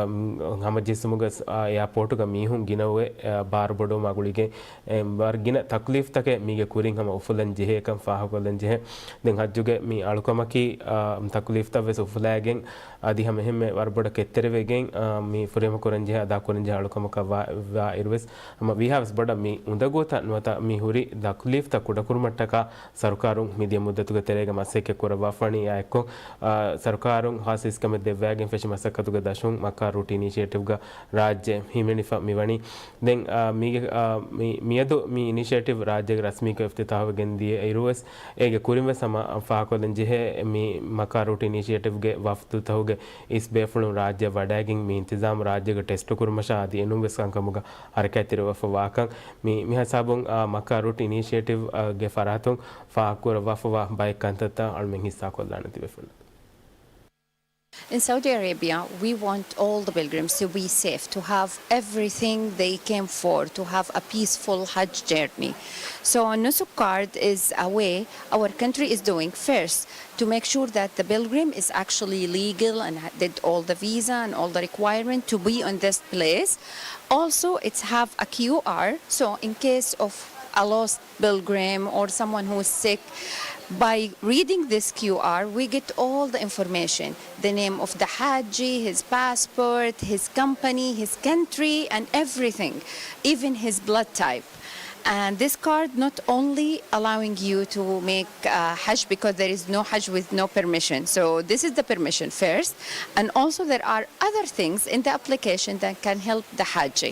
ހަމަޖެއްސުމުގަ، އާ، އެއާޕޯޓުގަ މީހުން ގިނަވެ، އާ، ބާރު ބޮޑުވުމާ ގުޅިގެން، އެ، ވަރަށް ގިނަ ތަކްލީފްތަކެއް މީގެ ކުރިން ހަމަ އުފުލަން ޖެހޭކަން ފާހަގަކޮށްލަން ޖެހޭ. ދެން ހައްޖުގެ މި އަޅުކަމަކީ، އާ، ތަކްލީފްތައް ވެސް އުފުލާގެން، އަދި ހަމަ އެހެންމެ ވަރަށް ބޮޑަށް ކެތްތެރިވެގެން، މި ފުރިހަމަ ކުރަންޖެހޭ، އަދާ ކުރަންޖެހޭ އަޅުކަމަކަށް ވާ، ވާ އިރުވެސް، ހަމަ ވީހާވެސް ބޮޑަށް މި އުނދަގޫތައް ނުވަތަ މި ހުރި ތަކުލީފްތައް ކުޑަކުރުމަށްޓަކާ ސަރުކާރުން މިދިޔަ މުއްދަތުގެ ތެރޭގަ މަސައްކަތް ކުރައްވާފަވަނީ. އާއެއްކޮށް، އާ، ސަރުކާރުން ހާސް އިސްކަމެއް ދެއްވައިގެން ފެށި މަސައްކަތުގެ ދަށުން މައްކާ ރޫޓް އިނީޝިއޭޓިވްގަ ރާއްޖެ ހިމެނިފަ މިވަނީ. ދެން، އާ، މީގެ، އާ، މި، މިއަދު މި އިނީޝިއޭޓިވް ރާއްޖޭގެ ރަސްމީކޮށް އިފްތިތާހުވެގެން ދިޔަ އިރުވެސް، އޭގެ ކުރިންވެސް ހަމަ ފާހަގަކޮށްލަން ޖެހޭ، މި މައްކާ ރޫޓް އިނީޝިއޭޓިވްގެ ވަފްދުތަހުގެ އިސް ބޭފުޅުން ރާއްޖެ ވަޑައިގެން މި އިންތިޒާމު ރާއްޖޭގަ ޓެސްޓު ކުރުމަށާ އަދި އެނޫންވެސް ކަންކަމުގަ ހަރަކާތްތެރިވެފަވާކަން މި، މި ހިސާބުން، އާ، މައްކާ ރޫޓް އިނީޝިއޭޓިވްގެ ފަރާތުން ފާހަގަކުރައްވާފަވާ ބައެއް ކަންތައްތައް އަޅުމެން ހިއްސާކޮށްލާނެ ތިބޭފުޅުންނަށް. In Saudi Arabia, we want all the pilgrims to be safe, to have everything they came for, to have a peaceful Hajj journey. So, Nusuk card is a way our country is doing first to make sure that the pilgrim is actually legal and ha-, did all the visa and all the requirement to be on this place. Also, it's have a Q R, so in case of a lost pilgrim or someone who is sick, by reading this Q R, we get all the information, the name of the Haji, his passport, his company, his country, and everything, even his blood type. And this card not only allowing you to make uh, Hajj because there is no Hajj with no permission. So this is the permission first. And also there are other things in the application that can help the Haji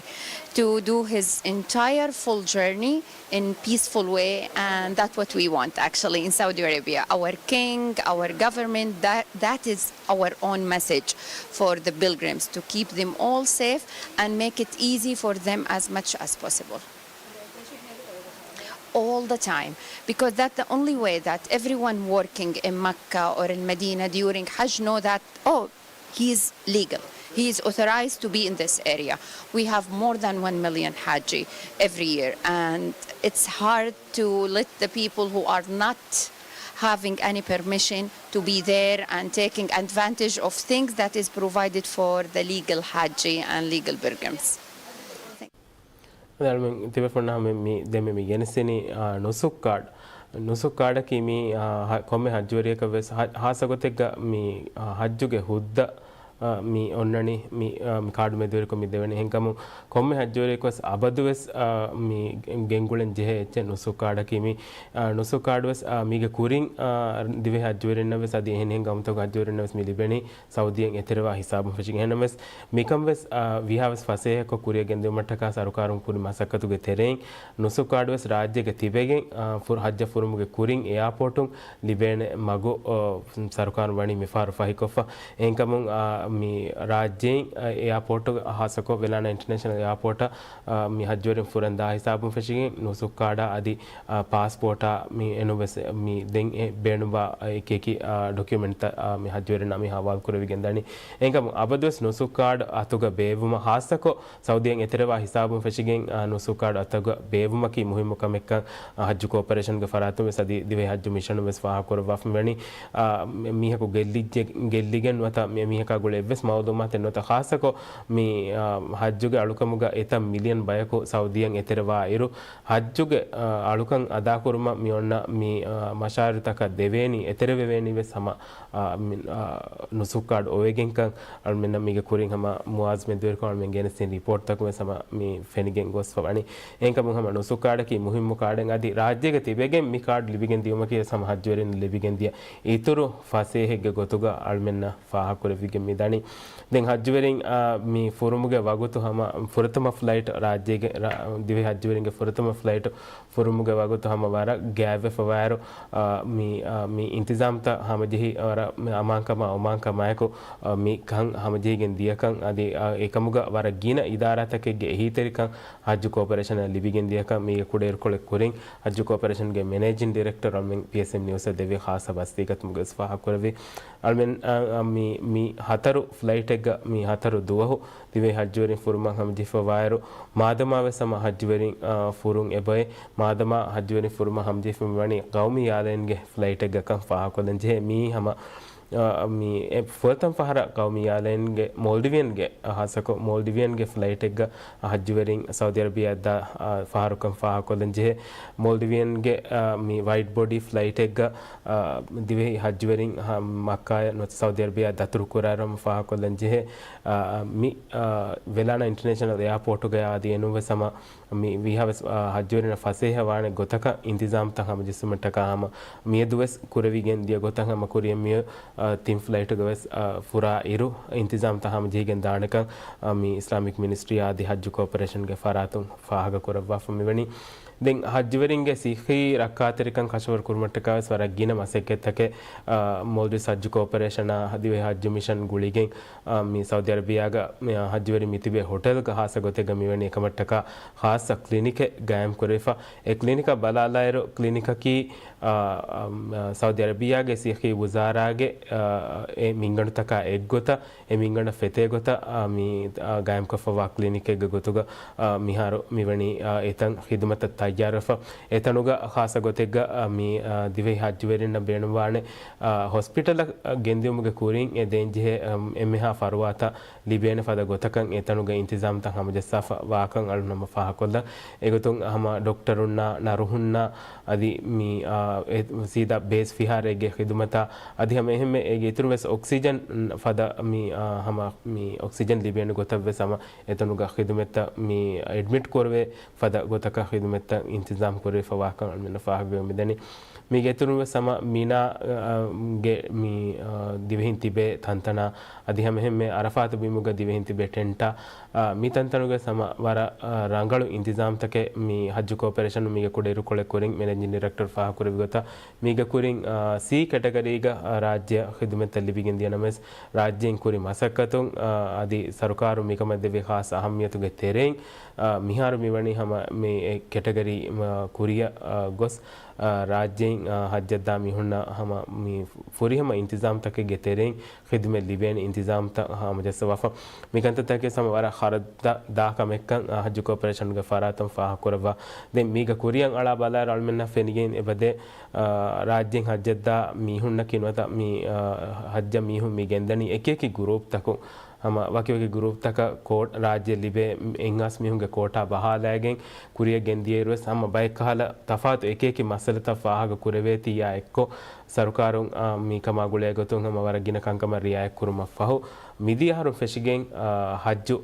to do his entire full journey in peaceful way, and that's what we want actually in Saudi Arabia. Our king, our government, that, that is our own message for the pilgrims to keep them all safe and make it easy for them as much as possible. All the time, because that's the only way that everyone working in Mecca or in Medina during Hajj know that, oh, he is legal. He is authorized to be in this area. We have more than one million Haji every year, and it's hard to let the people who are not having any permission to be there and taking advantage of things that is provided for the legal Haji and legal pilgrims. އަޅުމެން ތިބޭފުޅުންނަށް ހަމަ މި ދެންމެ މި ގެނެސްދިނީ، އާ، ނުސުކް ކާޑް. ނުސުކް ކާޑަކީ މި، އާ، ހަ-، ކޮންމެ ހައްޖުވެރިޔަކަށް ވެސް ހަ-، ހާއްސަ ގޮތެއްގަ މި، އާ، ހައްޖުގެ ހުއްދަ، އާ، މި އޮންނަނީ މި، އާ، މި ކާޑު މެދުވެރިކޮށް މި ދެވެނީ. އެހެންކަމުން ކޮންމެ ހައްޖުވެރިޔަކު ވެސް އަބަދު ވެސް، އާ، މި ގެންގުޅެން ޖެހޭ އެއްޗެއް ނުސުކް ކާޑަކީ މި، އާ، ނުސުކް ކާޑު ވެސް، އާ، މީގެ ކުރިން، އާ، ދިވެހި ހައްޖުވެރިންނަށް ވެސް އަދި އެހެނިހެން ގައުމުތަކުގެ ހައްޖުވެރިންނަށް ވެސް މި ލިބެނީ ސައުދީއަށް އެތެރެވާ ހިސާބުން ފެށިގެން. އެހެންނަމަވެސް، މިކަން ވެސް، އާ، ވީހާވެސް ފަސޭހަކޮށް ކުރިއަށް ގެންދިއުމަށްޓަކާ ސަރުކާރުން ކުރި މަސައްކަތުގެ ތެރެއިން ނުސުކް ކާޑު ވެސް ރާއްޖޭގަ ތިބެގެން، އާ، ފުރ-، ހައްޖަށް ފުރުމުގެ ކުރިން އެއާޕޯޓުން ލިބޭނެ މަގު، އާ، ސަރުކާރުން ވަނީ މިފަހަރު ފަހިކޮށްފަ. އެހެންކަމުން، އާ، މި ރާއްޖެއިން، އާ، އެއާޕޯޓު ހާއްސަކޮށް ވެލާނާ އިންޓަރނޭޝަނަލް އެއާޕޯޓަށް، އާ، މި ހައްޖުވެރިން ފުރަން ދާ ހިސާބުން ފެށިގެން ނުސުކް ކާޑާ އަދި، އާ، ޕާސްޕޯޓާ މި އެނޫންވެސް މި ދެން އެ ބޭނުންވާ އެކިއެކި، އާ، ޑޮކިއުމެންޓްތައް، އާ، މި ހައްޖުވެރިންނާ މި ހަވާލު ކުރެވިގެން ދަނީ. އެހެންކަމުން އަބަދުވެސް ނުސުކް ކާޑް އަތުގަ ބޭއްވުމަށް ހާއްސަކޮށް ސައުދީއަށް އެތެރެވާ ހިސާބުން ފެށިގެން، އާ، ނުސުކް ކާޑް އަތުގަ ބޭއްވުމަކީ މުހިއްމު ކަމެއްކަން، އާ، ހައްޖު ކޯޕަރޭޝަންގެ ފަރާތުން ވެސް އަދި ދިވެހި ހައްޖު މިޝަނުން ވެސް ފާހަގަކުރައްވާފަ ވަނީ. އާ، މި-، މީހަކު ގެއްލިއްޖެ-، ގެއްލިގެން ނުވަތަ މި-، މީހަކާ ގުޅޭ އެއްވެސް މައުލޫމާތެއް ނުވަތަ ޚާއްސަކޮށް މި، އާ، ހައްޖުގެ އަޅުކަމުގަ އެތައް މިލިއަން ބަޔަކު ސައުދީއަށް އެތެރެވާ އިރު، ހައްޖުގެ، އާ، އަޅުކަން އަދާކުރުމަށް މި އޮންނަ މި، އާ، މަޝާއިރުތަކަށް ދެވޭނީ، އެތެރެވެވޭނީ ވެސް ހަމަ، އާ، މި-، އާ، ނުސުކް ކާޑް އޮވެގެންކަން އަޅުމެންނަށް މީގެ ކުރިން ހަމަ މުއާޒް މެދުވެރިކޮށް އަޅުމެން ގެނެސްދިން ރިޕޯޓްތަކުން ވެސް ހަމަ މި ފެނިގެން ގޮސްފަ ވަނީ. އެހެންކަމުން ހަމަ ނުސުކް ކާޑަކީ މުހިއްމު ކާޑެއް އަދި ރާއްޖޭގަ ތިބެގެން މި ކާޑް ލިބިގެން ދިޔުމަކީ ވެސް ހަމަ ހައްޖުވެރިން ލިބިގެން ދިޔަ އިތުރު ފަސޭހެއްގެ ގޮތުގަ އަޅުމެންނަށް ފާހަގަކުރެވިގެން މި ދަނީ. ދެން ހައްޖުވެރިން، އާ، މި ފުރުމުގެ ވަގުތު ހަމަ ފުރަތަމަ ފްލައިޓް ރާއްޖޭގެ ރާ-، ދިވެހި ހައްޖުވެރިންގެ ފުރަތަމަ ފްލައިޓް ފުރުމުގެ ވަގުތު ހަމަ ވަރަށް ގާތްވެފަވާއިރު، އާ، މި، އާ، މި އިންތިޒާމްތައް ހަމަޖެހި ވަރަށް މި އަމާންކަމާ އޮމާންކަމާއެކު، އާ، މި ކަން ހަމަޖެހިގެން ދިޔަކަން އަދި، އާ، އެކަމުގަ ވަރަށް ގިނަ އިދާރާތަކެއްގެ އެހީތެރިކަން ހައްޖު ކޯޕަރޭޝަނަށް ލިބިގެން ދިޔަކަން މީގެ ކުޑައިރުކޮޅެއް ކުރިން ހައްޖު ކޯޕަރޭޝަންގެ މެނޭޖިން ޑިރެކްޓަރ އަޅުމެން ޕީއެސްއެމް ނިއުސްއަށް ދެއްވި ޚާއްޞަ ބަސްތީގަތުމުގަ ވެސް ފާހަގަކުރެއްވި. އަޅުމެން، އާ، އާ، މި، މި ހަތަރު ފްލައިޓެއްގަ މި ހަތަރު ދުވަހު ދިވެހި ހައްޖުވެރިން ފުރުމަށް ހަމަޖެހިފަވާއިރު، މާދަމާ ވެސް ހަމަ ހައްޖުވެރިން، އާ، ފުރުން އެބައޮތް. މާދަމާ ހައްޖުވެރިން ފުރުމަށް ހަމަޖެހިފަ މިވަނީ ޤައުމީ އެއާލައިންގެ ފްލައިޓެއްގަކަން ފާހަގަކޮށްލަން ޖެހޭ. މިއީ ހަމަ އާ، މި އެ ފުރަތަމަ ފަހަރަށް ޤައުމީ އެއާލައިންގެ މޯލްޑިވިއަންގެ، އާ، ހާއްސަކޮށް މޯލްޑިވިއަންގެ ފްލައިޓެއްގަ، އާ، ޙައްޖުވެރިން ސައުދީ އަރަބިއާއަށް ދާ، އާ، ފަހަރުކަން ފާހަގަކޮށްލަން ޖެހޭ. މޯލްޑިވިއަންގެ، އާ، މި ވައިޑް ބޮޑީ ފްލައިޓެއްގަ، އާ، ދިވެހި ޙައްޖުވެރިން، އާ، މައްކާއަށް ނުވަތަ ސައުދީ އަރަބިއާއަށް ދަތުރު ކުރާއިރު ފާހަގަކޮށްލަން ޖެހޭ. އާ، މި، އާ، ވެލާނާ އިންޓަރނޭޝަނަލް އެއާޕޯޓުގައާ އަދި އެނޫންވެސް ހަމަ މި ވީހާވެސް، އާ، ޙައްޖުވެރިންނަށް ފަސޭހަވާނެ ގޮތަކަށް އިންތިޒާމްތައް ހަމަޖެއްސުމަށްޓަކާ ހަމަ މިއަދުވެސް ކުރެވިގެން ދިޔަ ގޮތަށް ހަމަ ކުރިޔަށް މިއޮތް، އާ، ތިން ފްލައިޓުގަވެސް، އާ، ފުރާ އިރު އިންތިޒާމްތައް ހަމަޖެހިގެން ދާނެކަން، އާ، މި އިސްލާމިކް މިނިސްޓްރީ އަދި ޙައްޖު ކޯޕަރޭޝަންގެ ފަރާތުން ފާހަގަކުރައްވާފަ މިވަނީ. ދެން ޙައްޖުވެރިންގެ ސިއްހީ ރައްކާތެރިކަން ކަށަވަރު ކުރުމަށްޓަކާވެސް ވަރަށް ގިނަ މަސައްކަތްތަކެއް، އާ، މޯލްޑިވްސް ޙައްޖު ކޯޕަރޭޝަނާ ދިވެހި ޙައްޖު މިޝަން ގުޅިގެން، އާ، މި ސައުދީ އަރަބިއާގަ މި، އާ، ޙައްޖުވެރިން މިތިބޭ ހޮޓެލްގަ ޚާއްޞަ ގޮތެއްގަ މިވަނީ އެކަމަށްޓަކާ ޚާއްޞަ ކްލިނިކެއް ގާއިމް ކުރެވިފަ. އެ ކްލިނިކަށް ބަލާލާއިރު، ކްލިނިކަކީ، އާ، އާ، ސައުދީ އަރަބިއާގެ ސިއްހީ ވުޒާރާގެ، އާ، އެ މިންގަނޑުތަކާ އެއްގޮތަށް، އެ މިންގަނޑަށް ފެތޭ ގޮތަށް، އާ، މި، އާ، ގާއިމްކޮށްފަވާ ކްލިނިކެއްގެ ގޮތުގަ، އާ، މިހާރު މިވަނީ، އާ، އެތަން ޚިދުމަތަށް ތައްޔާރުވެފަ. އެތަނުގަ ޚާއްޞަ ގޮތެއްގަ، އާ، މި، އާ، ދިވެހި ޙައްޖުވެރިންނަށް ބޭނުންވާނެ، އާ، ހޮސްޕިޓަލަށް ގެންދިއުމުގެ ކުރިން އެ ދޭންޖެހޭ، އަމް، އެންމެހާ ފަރުވާތައް ލިބޭނެ ފަދަ ގޮތަކަށް އެތަނުގެ އިންތިޒާމްތައް ހަމަޖައްސާފަ ވާކަން އަޅުނަމަ ފާހަކޮށްލަން. އެގޮތުން ހަމަ ޑޮކްޓަރުންނާ، ނަރުހުންނާ، އަދި މި، އާ، އެ، ސީދާ ބޭސް ފިހާރައެއްގެ ޚިދުމަތާ، އަދި ހަމަ އެހެންމެ އޭގެ އިތުރު ވެސް އޮކްސިޖަން ފަދަ މި، އާ، ހަމަ މި އޮކްސިޖަން ލިބޭނެ ގޮތަށް ވެސް ހަމަ އެތަނުގަ ޚިދުމަތްތައް މި އެޑްމިޓް ކުރެވޭ ފަދަ ގޮތަކަށް ޚިދުމަތްތައް އިންތިޒާމް ކުރެވިފަ ވާކަން އަޅުމެންނަށް ފާހަގަވެ މިދަނީ. މީގެ އިތުރުން ވެސް ހަމަ މިނާ، އާ، ގެ މި، އާ، ދިވެހިން ތިބޭ ތަންތަނާ، އަދި ހަމަ އެހެންމެ އަރަފާތު ބިމުގަ ދިވެހިން ތިބޭ ޓެންޓާ، އާ، މި ތަންތަނުގެ ހަމަ ވަރަށް، އާ، ރަނގަޅު އިންތިޒާމްތަކެއް މި ޙައްޖު ކޯޕަރޭޝަނުން މީގެ ކުޑައިރުކޮޅެއް ކުރިން މެނޭޖިން ޑިރެކްޓަރު ފާހަގަކުރެއްވި ގޮތަށް، މީގެ ކުރިން، އާ، ސީ ކެޓަގަރީގަ، އާ، ރާއްޖެ ޚިދުމަތްތައް ލިބިގެން ދިޔަ ނަމަވެސް، ރާއްޖެއިން ކުރި މަސައްކަތުން، އާ، އަދި ސަރުކާރު މިކަމަށް ދެއްވި ޚާއްޞަ އަހައްމިޔަތުގެ ތެރެއިން، އާ، މިހާރު މިވަނީ ހަމަ މި އެ ކެޓަގަރީ، އާ، ކުރިއަށް، އާ، ގޮސް، އާ، ރާއްޖެއިން، އާ، ޙައްޖަށްދާ މީހުންނަށް ހަމަ މި ފުރިހަމަ އިންތިޒާމްތަކެއްގެ ތެރެއިން ޚިދުމަތް ލިބޭނެ އިންތިޒާމްތައް ހަމަޖައްސަވާފަ. މިކަންތައްތަކެއް ހަމަ ވަރަށް ޚަރަދަށް ދާ ކަމެއްކަން، އާ، ޙައްޖު ކޯޕަރޭޝަންގެ ފަރާތުން ފާހަގަކުރައްވާ. ދެން މީގަ ކުރިއަށް އަޅާ ބަލާއިރު އަޅުމެންނަށް ފެނިގެން އެބަދޭ، އާ، ރާއްޖެއިން ޙައްޖަށްދާ މީހުންނަކީ ނުވަތަ މި، އާ، ޙައްޖަށް މީހުން މި ގެންދަނީ އެކިއެކި ގުރޫޕްތަކުން. ހަމަ ވަކިވަކި ގުރޫޕްތަކަށް ކޯޓް، ރާއްޖެ ލިބޭ އެއްހާސް މީހުންގެ ކޯޓާ ބަހާލައިގެން ކުރިއަށް ގެންދިޔައިރުވެސް ހަމަ ބައެއްކަހަލަ ތަފާތު އެކިއެކި މައްސަލަތައް ފާހަގަ ކުރެވޭތީއާ އެއްކޮށް، ސަރުކާރުން، އާ، މިކަމާ ގުޅޭ ގޮތުން ހަމަ ވަރަށް ގިނަ ކަންކަމަށް ރިއާޔަތް ކުރުމަށް ފަހު، މިދިޔަ އަހަރުން ފެށިގެން، އާ، ޙައްޖު،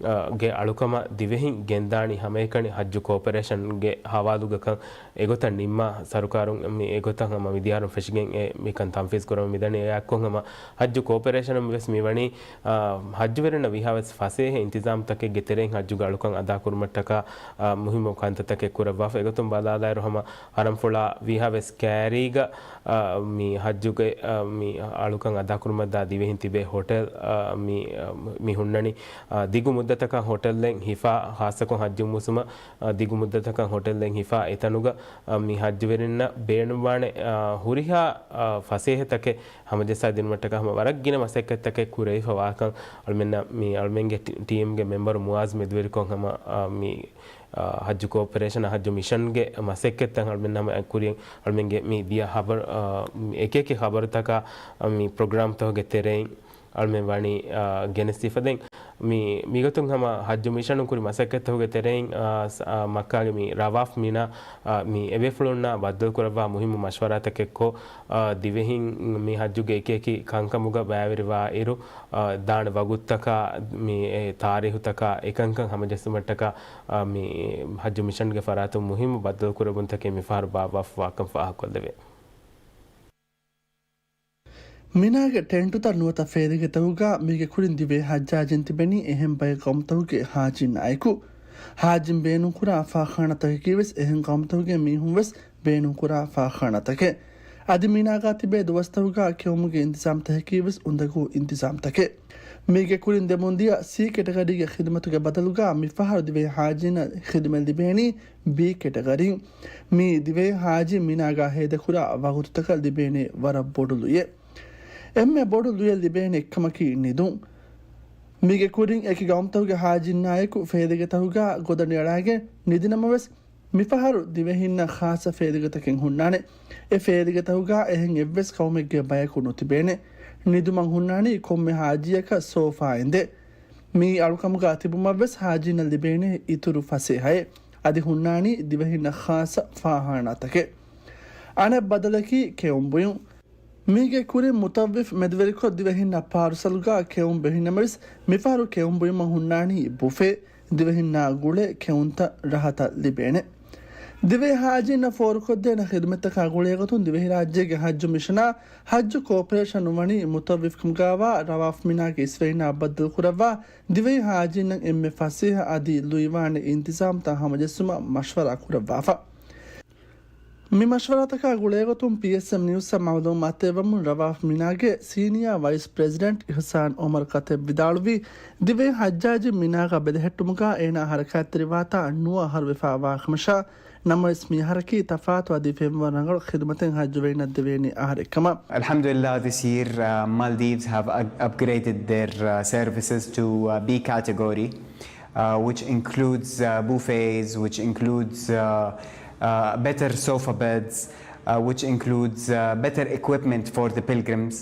އާ، ގެ އަޅުކަމަށް ދިވެހިން ގެންދާނީ ހަމައެކަނި ޙައްޖު ކޯޕަރޭޝަންގެ ހަވާލުގަކަން އެގޮތަށް ނިންމާ، ސަރުކާރުން މި އެގޮތަށް ހަމަ މިދިޔަ އަހަރުން ފެށިގެން އެ މިކަން ތަންފީޒް ކުރަމުން މިދަނީ. އެއާއެއްކޮށް ހަމަ ޙައްޖު ކޯޕަރޭޝަނުން ވެސް މިވަނީ، އާ، ޙައްޖުވެރިންނަށް ވީހާވެސް ފަސޭހަ އިންތިޒާމްތަކެއްގެ ތެރެއިން ޙައްޖުގެ އަޅުކަން އަދާކުރުމަށްޓަކާ، އާ، މުހިއްމު ކަންތައްތަކެއް ކުރައްވާފަ. އެގޮތުން ބަލާލާއިރު ހަމަ ހަރަމްފުޅާ ވީހާވެސް ކައިރީގަ، އާ، މި ޙައްޖުގެ، އާ، މި އަޅުކަން އަދާކުރުމަށްދާ ދިވެހިން ތިބޭ ހޮޓެލް، އާ، މި، އާ، މި ހުންނަނީ، އާ، ދިގު މުއްދަތަކަށް ހޮޓެލްއެއް ހިފާ، ޚާއްޞަކޮށް ޙައްޖު މޫސުމަށް، އާ، ދިގު މުއްދަތަކަށް ހޮޓެލްއެއް ހިފާ، އެތަނުގަ، އާ، މި ޙައްޖުވެރިންނަށް ބޭނުންވާނެ، އާ، ހުރިހާ، އާ، ފަސޭހަތަކެއް ހަމަޖައްސާ ދިނުމަށްޓަކާ ހަމަ ވަރަށް ގިނަ މަސައްކަތްތަކެއް ކުރެވިފަ ވާކަން އަޅުމެންނަށް މި އަޅުމެންގެ ޓީ-، ޓީމްގެ މެމްބަރު މުއާޒް މެދުވެރިކޮށް ހަމަ، އާ، މި، އާ، ޙައްޖު ކޯޕަރޭޝަނާ ޙައްޖު މިޝަންގެ މަސައްކަތްތައް އަޅުމެން ހަމަ ކުރިއަށް އަޅުމެންގެ މި ދިޔަ ޚަބަރު، އާ، މި އެކިއެކި ޚަބަރުތަކާ، އާ، މި ޕްރޮގްރާމްތަކުގެ ތެރެއިން އަޅުމެން ވަނީ، އާ، ގެނެސްދީފަ. ދެން މި، މިގޮތުން ހަމަ ޙައްޖު މިޝަނުން ކުރި މަސައްކަތްތަކުގެ ތެރެއިން، އާ، ސ-، އާ، މައްކާގެ މި ރަވާފް މިނާ، އާ، މި އެބޭފުޅުންނާ ބައްދަލުކުރައްވާ މުހިއްމު މަޝްވަރާތަކެއްކޮށް، އާ، ދިވެހިން މި ޙައްޖުގެ އެކިއެކި ކަންކަމުގަ ބައިވެރިވާ އިރު، އާ، ދާނެ ވަގުތުތަކާ، މި އެ ތާރީހުތަކާ އެކަންކަން ހަމަޖެއްސުމަށްޓަކާ، އާ، މި ޙައްޖު މިޝަންގެ ފަރާތުން މުހިއްމު ބައްދަލުކުރެއްވުންތަކެއް މިފަހަރު ބާއްވާފަވާކަން ފާހަގަކޮށްލެވޭ. މިނާގެ ޓެންޓުތައް ނުވަތަ ފޭލިގެތަކުގަ މީގެ ކުރިން ދިވެހި ޙައްޖާޖީން ތިބެނީ އެހެން ބައެއް ޤައުމުތަކުގެ ޙާޖީންނާއެކު. ޙާޖީން ބޭނުންކުރާ ފާޚާނާތަކަކީވެސް އެހެން ޤައުމުތަކުގެ މީހުންވެސް ބޭނުންކުރާ ފާޚާނާތަކެއް. އަދި މިނާގަ ތިބޭ ދުވަސްތަކުގަ ކެއުމުގެ އިންތިޒާމްތަކަކީވެސް އުނދަގޫ އިންތިޒާމްތަކެއް. މީގެ ކުރިން ދެމުންދިޔަ ސީ ކެޓަގަރީގެ ޚިދުމަތުގެ ބަދަލުގަ މިފަހަރު ދިވެހި ޙާޖީންނަށް ޚިދުމަތް ލިބޭނީ ބީ ކެޓަގަރީން. މީ ދިވެހި ޙާޖީން މިނާގަ ހޭދަކުރާ ވަގުތުތަކަށް ލިބޭނެ ވަރަށް ބޮޑު ލުޔެއް. އެންމެ ބޮޑު ލުޔެއް ލިބޭނެ އެއްކަމަކީ ނިދުން. މީގެ ކުރިން އެކި ގައުމުތަކުގެ ޙާޖީންނާއެކު ފޭލިގެތަކުގަ ގޮދަ ނިއަޅާގެން ނިދިނަމަވެސް، މިފަހަރު ދިވެހިންނަށް ޚާއްޞަ ފޭލިގެތަކެއް ހުންނާނެ. އެ ފޭލިގެތަކުގަ އެހެން އެއްވެސް ޤައުމެއްގެ ބަޔަކު ނުތިބޭނެ. ނިދުމަށް ހުންނާނީ ކޮންމެ ހާޖީއަކަށް ސޯފާ އިނދެ. މިއީ އަޅުކަމުގަ ތިބުމަށްވެސް ހާޖީންނަށް ލިބޭނެ އިތުރު ފަސޭހައެއް. އަދި ހުންނާނީ ދިވެހިންނަށް ޚާއްޞަ ފާޚާނާތަކެއް. އަނެއް ބަދަލަކީ ކެއުން ބުއިން. މީގެ ކުރިން މުތައްވިފް މެދުވެރިކޮށް ދިވެހިންނަށް ޕާރުސަލްގަ ކެއުން ބެހިންނަމަވެސް، މިފަހަރު ކެއުން ބުއިމަށް ހުންނާނީ ބުފޭ. ދިވެހިންނާ ގުޅޭ ކެއުންތައް ރަހަތަށް ލިބޭނެ. ދިވެހި ހާޖީންނަށް ފޯރުކޮށްދޭނެ ޚިދުމަތްތަކާ ގުޅޭގޮތުން ދިވެހިރާއްޖޭގެ ޙައްޖު މިޝަނާ ޙައްޖު ކޯޕަރޭޝަނުން ވަނީ މުތައްވިފްކަމުގައިވާ ރަވާފް މިނާގެ އިސްވެރިންނާ ބައްދަލުކުރައްވާ، ދިވެހި ހާޖީންނަށް އެންމެ ފަސޭހަ އަދި ލުއިވާނެ އިންތިޒާމްތައް ހަމަޖެއްސުމަށް މަޝްވަރާ ކުރައްވާފަ. މި މަޝްވަރާތަކާ ގުޅޭގޮތުން ޕީއެސްއެމް ނިއުސްއަށް މައުލޫމާތު ދެއްވަމުން ރަވާފް މިނާގެ ސީނިއާ ވައިސް ޕްރެޒިޑެންޓް އިޙްސާން އޮމަރް ކަތެބް ވިދާޅުވީ، ދިވެހި ހައްޖާޖީން މިނާގަ ބެލެހެއްޓުމުގަ އޭނާ ހަރަކާތްތެރިވާތާ ނުވަ އަހަރު ވެފައިވާ ކަމަށާ، ނަމަވެސް މި އަހަރަކީ ތަފާތު އަދި ފެންވަރު ރަނގަޅު ޚިދުމަތެއް ހައްޖުވެރިންނަށް ދެވޭނީ އަހަރެއްކަމަށް. الحمد لله, this year, uh, Maldives have up- upgraded their, uh, services to, uh, B category, uh, which includes, uh, buffets, which includes, uh, uh, better sofa beds, uh, which includes, uh, better equipment for the pilgrims.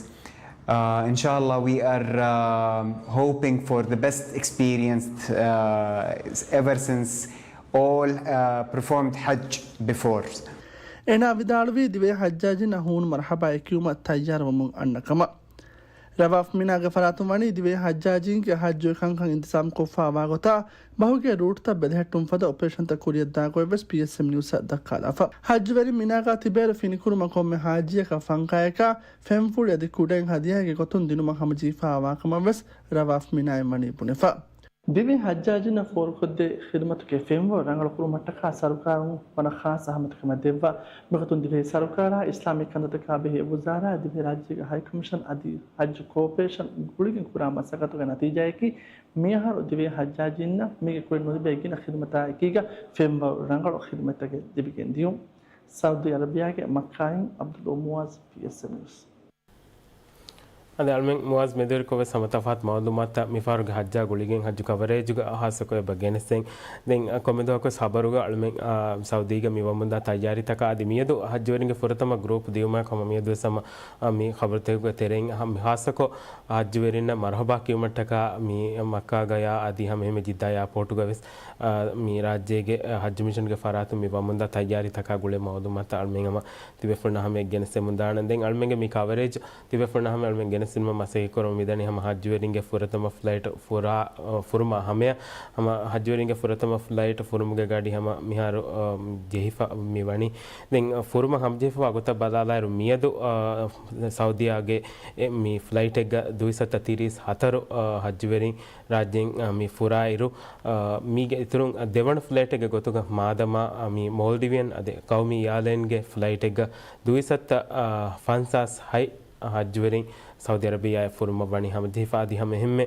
Uh, inshallah, we are, uh, hoping for the best experience, uh, ever since all, uh, performed Hajj before. އޭނާ ވިދާޅުވީ ދިވެހި ހައްޖާޖީންނަށް ހޫނު މަރުޙަބާއެއް ކިޔުމަށް ތައްޔާރުވަމުން އަންނަ ކަމަށް. ރަވާފް މިނާގެ ފަރާތުން ވަނީ ދިވެހި ހައްޖާޖީންގެ ހައްޖުވެ ކަންކަން އިންތިޒާމް ކޮށްފައިވާ ގޮތާ، ބަހުގެ ރޫޓްތައް ބެލެހެއްޓުން ފަދަ އޮޕަރޭޝަންތައް ކުރިއަށްދާ ގޮތްވެސް ޕީއެސްއެމް ނިއުސަށް ދައްކާލާފަ. ހައްޖުވެރިން މިނާގަ ތިބޭއިރު ފިނިކުރުމަށް ކޮންމެ ހާޖީއަކަށް ފަންކާޔަކާ ފެންފުޅި އަދި ކުޑައިން ހަދިޔާގެ ގޮތުން ދިނުމަށް ހަމަޖެހިފައިވާ ކަމަށްވެސް ރަވާފް މިނާއިން ވަނީ ބުނެފަ. ދިވެހި ހައްޖާޖީންނަށް ފޯރުކޮށްދޭ ޚިދުމަތުގެ ފެންވަރު ރަނގަޅުކުރުމަށްޓަކާ ސަރުކާރުން ވަނަ ޚާއްޞަ އަހަމިއްޔަތުކަމެއް ދެއްވާ. މިގޮތުން ދިވެހި ސަރުކާރާ، އިސްލާމީ ކަންތައްތަކާ ބެހޭ ވުޒާރާ، ދިވެހިރާއްޖޭގެ ހައިކޮމިޝަން އަދި ހައްޖު ކޯޕަރޭޝަން ގުޅިގެން ކުރާ މަސައްކަތުގެ ނަތީޖާއަކީ، މިއަހަރު ދިވެހި ހައްޖާޖީންނަށް މީގެ ކުރިން ނުލިބޭ ގިނަ ޚިދުމަތާ އެކީގަ ފެންވަރު ރަނގަޅު ޚިދުމަތްތަކެއް ލިބިގެން ދިޔުން. ސައުދީ އަރަބިޔާގެ މައްކާއިން އަބްދުﷲ މުވާޒް، ޕީއެސްއެމް ނިއުސް. އަދި އަޅުމެން މުވާޒް މެދުވެރިކޮށް ވެސް ހަމަ ތަފާތު މައުލޫމާތުތައް މިފަހަރުގެ ހައްޖާ ގުޅިގެން ހައްޖު ކަވަރޭޖުގަ ހާއްސަކޮށް އެބަ ގެނެސްދެން. ދެން، އަ، ކޮންމެދުވަހަކުވެސް ޚަބަރުގަ އަޅުމެން، އާ، ސައުދީގަ މި ވަމުންދާ ތައްޔާރީތަކާ އަދި މިއަދު ހައްޖުވެރިންގެ ފުރަތަމަ ގްރޫޕް ދިޔުމާ ކަމަށް މިއަދުވެސް ހަމަ، އާ، މި ޚަބަރުތަކުގެ ތެރެއިން ހަ-، މި ހާއްސަކޮށް ހައްޖުވެރިންނަށް މަރުޙަބާ ކިޔުމަށްޓަކާ މި މައްކާގަޔާ އަދި ހަމަ އެހެންމެ ޖިއްދާ އެއާޕޯޓުގަ ވެސް، އާ، މި ރާއްޖޭގެ، އާ، ހައްޖު މިޝަންގެ ފަރާތުން މި ވަމުންދާ ތައްޔާރީތަކާ ގުޅޭ މައުލޫމާތު އަޅުމެން ހަމަ ތިބޭފުޅުންނާ ހަމަޔަށް ގެނެސްދެމުން ދާނަން. ދެން އަޅުމެންގެ މި ކަވަރޭޖް ތިބޭފުޅުންނާ ހަމަޔަށް އަޅުމެން ގެނެސްދިނުމަށް މަސައްކަތް ކުރަމުން މިދަނީ ހަމަ ހައްޖުވެރިންގެ ފުރަތަމަ ފްލައިޓް ފުރާ-، ފުރުމާ ހަމަޔަށް. ހަމަ ހައްޖުވެރިންގެ ފުރަތަމަ ފްލައިޓް ފުރުމުގެ ގަޑި ހަމަ މިހާރު، އަ، ޖެހިފަ މި ވަނީ. ދެން ފުރުމަށް ހަމަޖެހިފަވާ ގޮތަށް ބަލާލާއިރު މިއަދު، އަ، ސައުދީއާގެ އެ މި ފްލައިޓެއްގަ ދުއިސައްތަ ތިރީސް ހަތަރު، އަ، ހައްޖުވެރިން ރާއްޖެއިން، އަ، މި ފުރާއިރު، އަ، މީގެ އިތުރުން، އަ، ދެވަނަ ފްލައިޓެއްގެ ގޮތުގަ މާދަމާ، އަ، މި މޯލްޑިވިއަން އަދި ޤައުމީ އެއާލައިންގެ ފްލައިޓެއްގަ ދުއިސައްތަ، އަ، ފަންސާސް ހަތް ހައްޖުވެރިން ސައުދީ އަރަބިއްޔާއަށް ފުރުމަށް ވަނީ ހަމަޖެހިފަ. އަދި ހަމަ އެހެންމެ،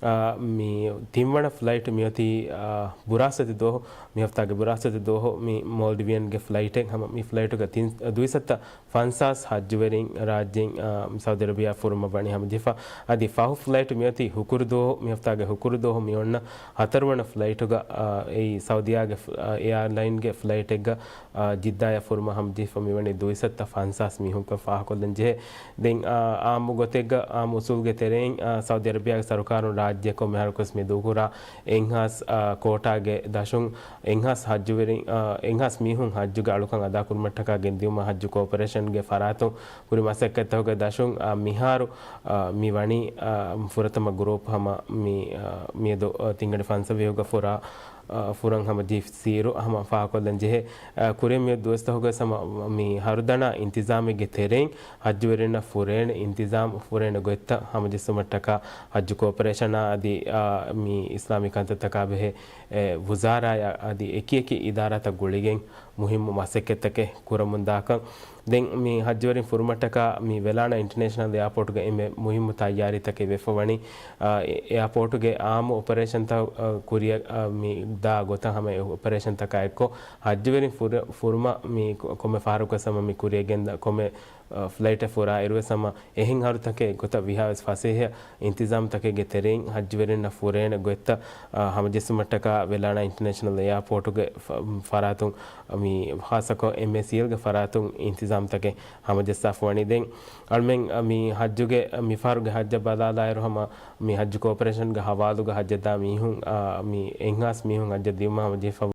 އާ، މި ތިންވަނަ ފްލައިޓް މިއޮތީ، އާ، ބުރާސްފަތި ދުވަހު، މި ހަފްތާގެ ބުރާސްފަތި ދުވަހު މި މޯލްޑިވިއަންގެ ފްލައިޓެއް ހަމަ މި ފްލައިޓުގަ ތިން، ދުއިސައްތަ ފަންސާސް ހައްޖުވެރިން ރާއްޖެއިން، އާ، ސައުދީ އަރަބިއްޔާ ފުރުމަށް ވަނީ ހަމަޖެހިފަ. އަދި ފަހު ފްލައިޓް މިއޮތީ ހުކުރު ދުވަހު، މި ހަފްތާގެ ހުކުރު ދުވަހު މި އޮންނަ ހަތަރުވަނަ ފްލައިޓުގަ، އާ، އެއީ ސައުދީއާގެ ފް-، އާ، އެއާލައިންގެ ފްލައިޓެއްގަ، އާ، ޖިއްދާއަށް ފުރުމަށް ހަމަޖެހިފަ މިވަނީ ދުއިސައްތަ ފަންސާސް މީހުންކަން ފާހަގަކޮށްލަން ޖެހޭ. ދެން، އާ، އާއްމު ގޮތެއްގަ، އާއްމު އުސޫލުގެ ތެރެއިން، އާ، ސައުދީ އަރަބިއްޔާގެ ސަރުކާރުން ރާއްޖެ ކޮންމެ އަހަރަކުވެސް މި ދޫކުރާ އެއްހާސް، އާ، ކޯޓާގެ ދަށުން އެއްހާސް ހައްޖުވެރިން، އާ، އެއްހާސް މީހުން ހައްޖުގެ އަޅުކަން އަދާކުރުމަށްޓަކާ ގެންދިއުމަށް ހައްޖު ކޯޕަރޭޝަންގެ ފަރާތުން ކުރި މަސައްކަތްތަކުގެ ދަށުން، އާ، މިހާރު، އާ، މި ވަނީ، އާ، ފުރަތަމަ ގްރޫޕް ހަމަ މި، އާ، މިއަދު، އާ، ތިންގަނޑި ފަންސަވީހުގަ ފުރާ، އާ، ފުރަން ހަމަ ޖެހިފަ ސީރު ހަމަ ފާހަގަކޮށްލަން ޖެހޭ. އާ، ކުރިން މިއަދު ދުވަސްތަކުގަ ހަމަ މި ހަރުދަނާ އިންތިޒާމެއްގެ ތެރެއިން ހައްޖުވެރިންނަށް ފުރޭނެ އިންތިޒާމް ފުރޭނެ ގޮތްތައް ހަމަޖެއްސުމަށްޓަކާ ހައްޖު ކޯޕަރޭޝަނާ އަދި، އާ، މި އިސްލާމީ ކަންތައްތަކާ ބެހޭ، އެ، ވުޒާރާއާ އަދި އެކި އެކި އިދާރާތައް ގުޅިގެން މުހިއްމު މަސައްކަތްތަކެއް ކުރަމުންދާކަން. ދެން މި ހައްޖުވެރިން ފުރުމަށްޓަކާ މި ވެލާނާ އިންޓަރނޭޝަނަލް އެއާޕޯޓުގަ އެންމެ މުހިއްމު ތައްޔާރީތަކެއް ވެފަ ވަނީ، އާ، އެ-، އެއާޕޯޓުގެ އާއްމު އޮޕަރޭޝަންތައް، އާ، ކުރިއަށް، އާ، މި ދާ ގޮތަށް ހަމަ އެ އޮޕަރޭޝަންތަކާ އެއްކޮށް، ހައްޖުވެރިން ފުރ-، ފުރުމަށް މި ކޮ-، ކޮންމެ ފަހަރަކުވެސް ހަމަ މި ކުރިއަށް ގެންދާ ކޮންމެ ފްލައިޓެއް ފުރާ އިރުވެސް ހަމަ އެހެން އަހަރުތަކެއް ގޮތަށް ވީހާވެސް ފަސޭހަ އިންތިޒާމްތަކެއްގެ ތެރެއިން ހައްޖުވެރިންނަށް ފުރޭނެ ގޮތްތައް، އާ، ހަމަޖެއްސުމަށްޓަކާ ވެލާނާ އިންޓަރނޭޝަނަލް އެއާޕޯޓުގެ ފަ-، ފަރާތުން، މި ޚާއްޞަކޮށް އެމްއޭސީއެލްގެ ފަރާތުން އިންތިޒާމްތަކެއް ހަމަޖައްސާފަ ވަނީ. ދެން އަޅުމެން، މި ހައްޖުގެ މިފަހަރުގެ ހައްޖަށް ބަލާލާއިރު ހަމަ މި ހައްޖު ކޯޕަރޭޝަންގެ ހަވާލުގަ ހައްޖަށް ދާ މީހުން، އާ، މި އެއްހާސް މީހުން ހައްޖަށް ދިއުމަށް ހަމަޖެހިފަ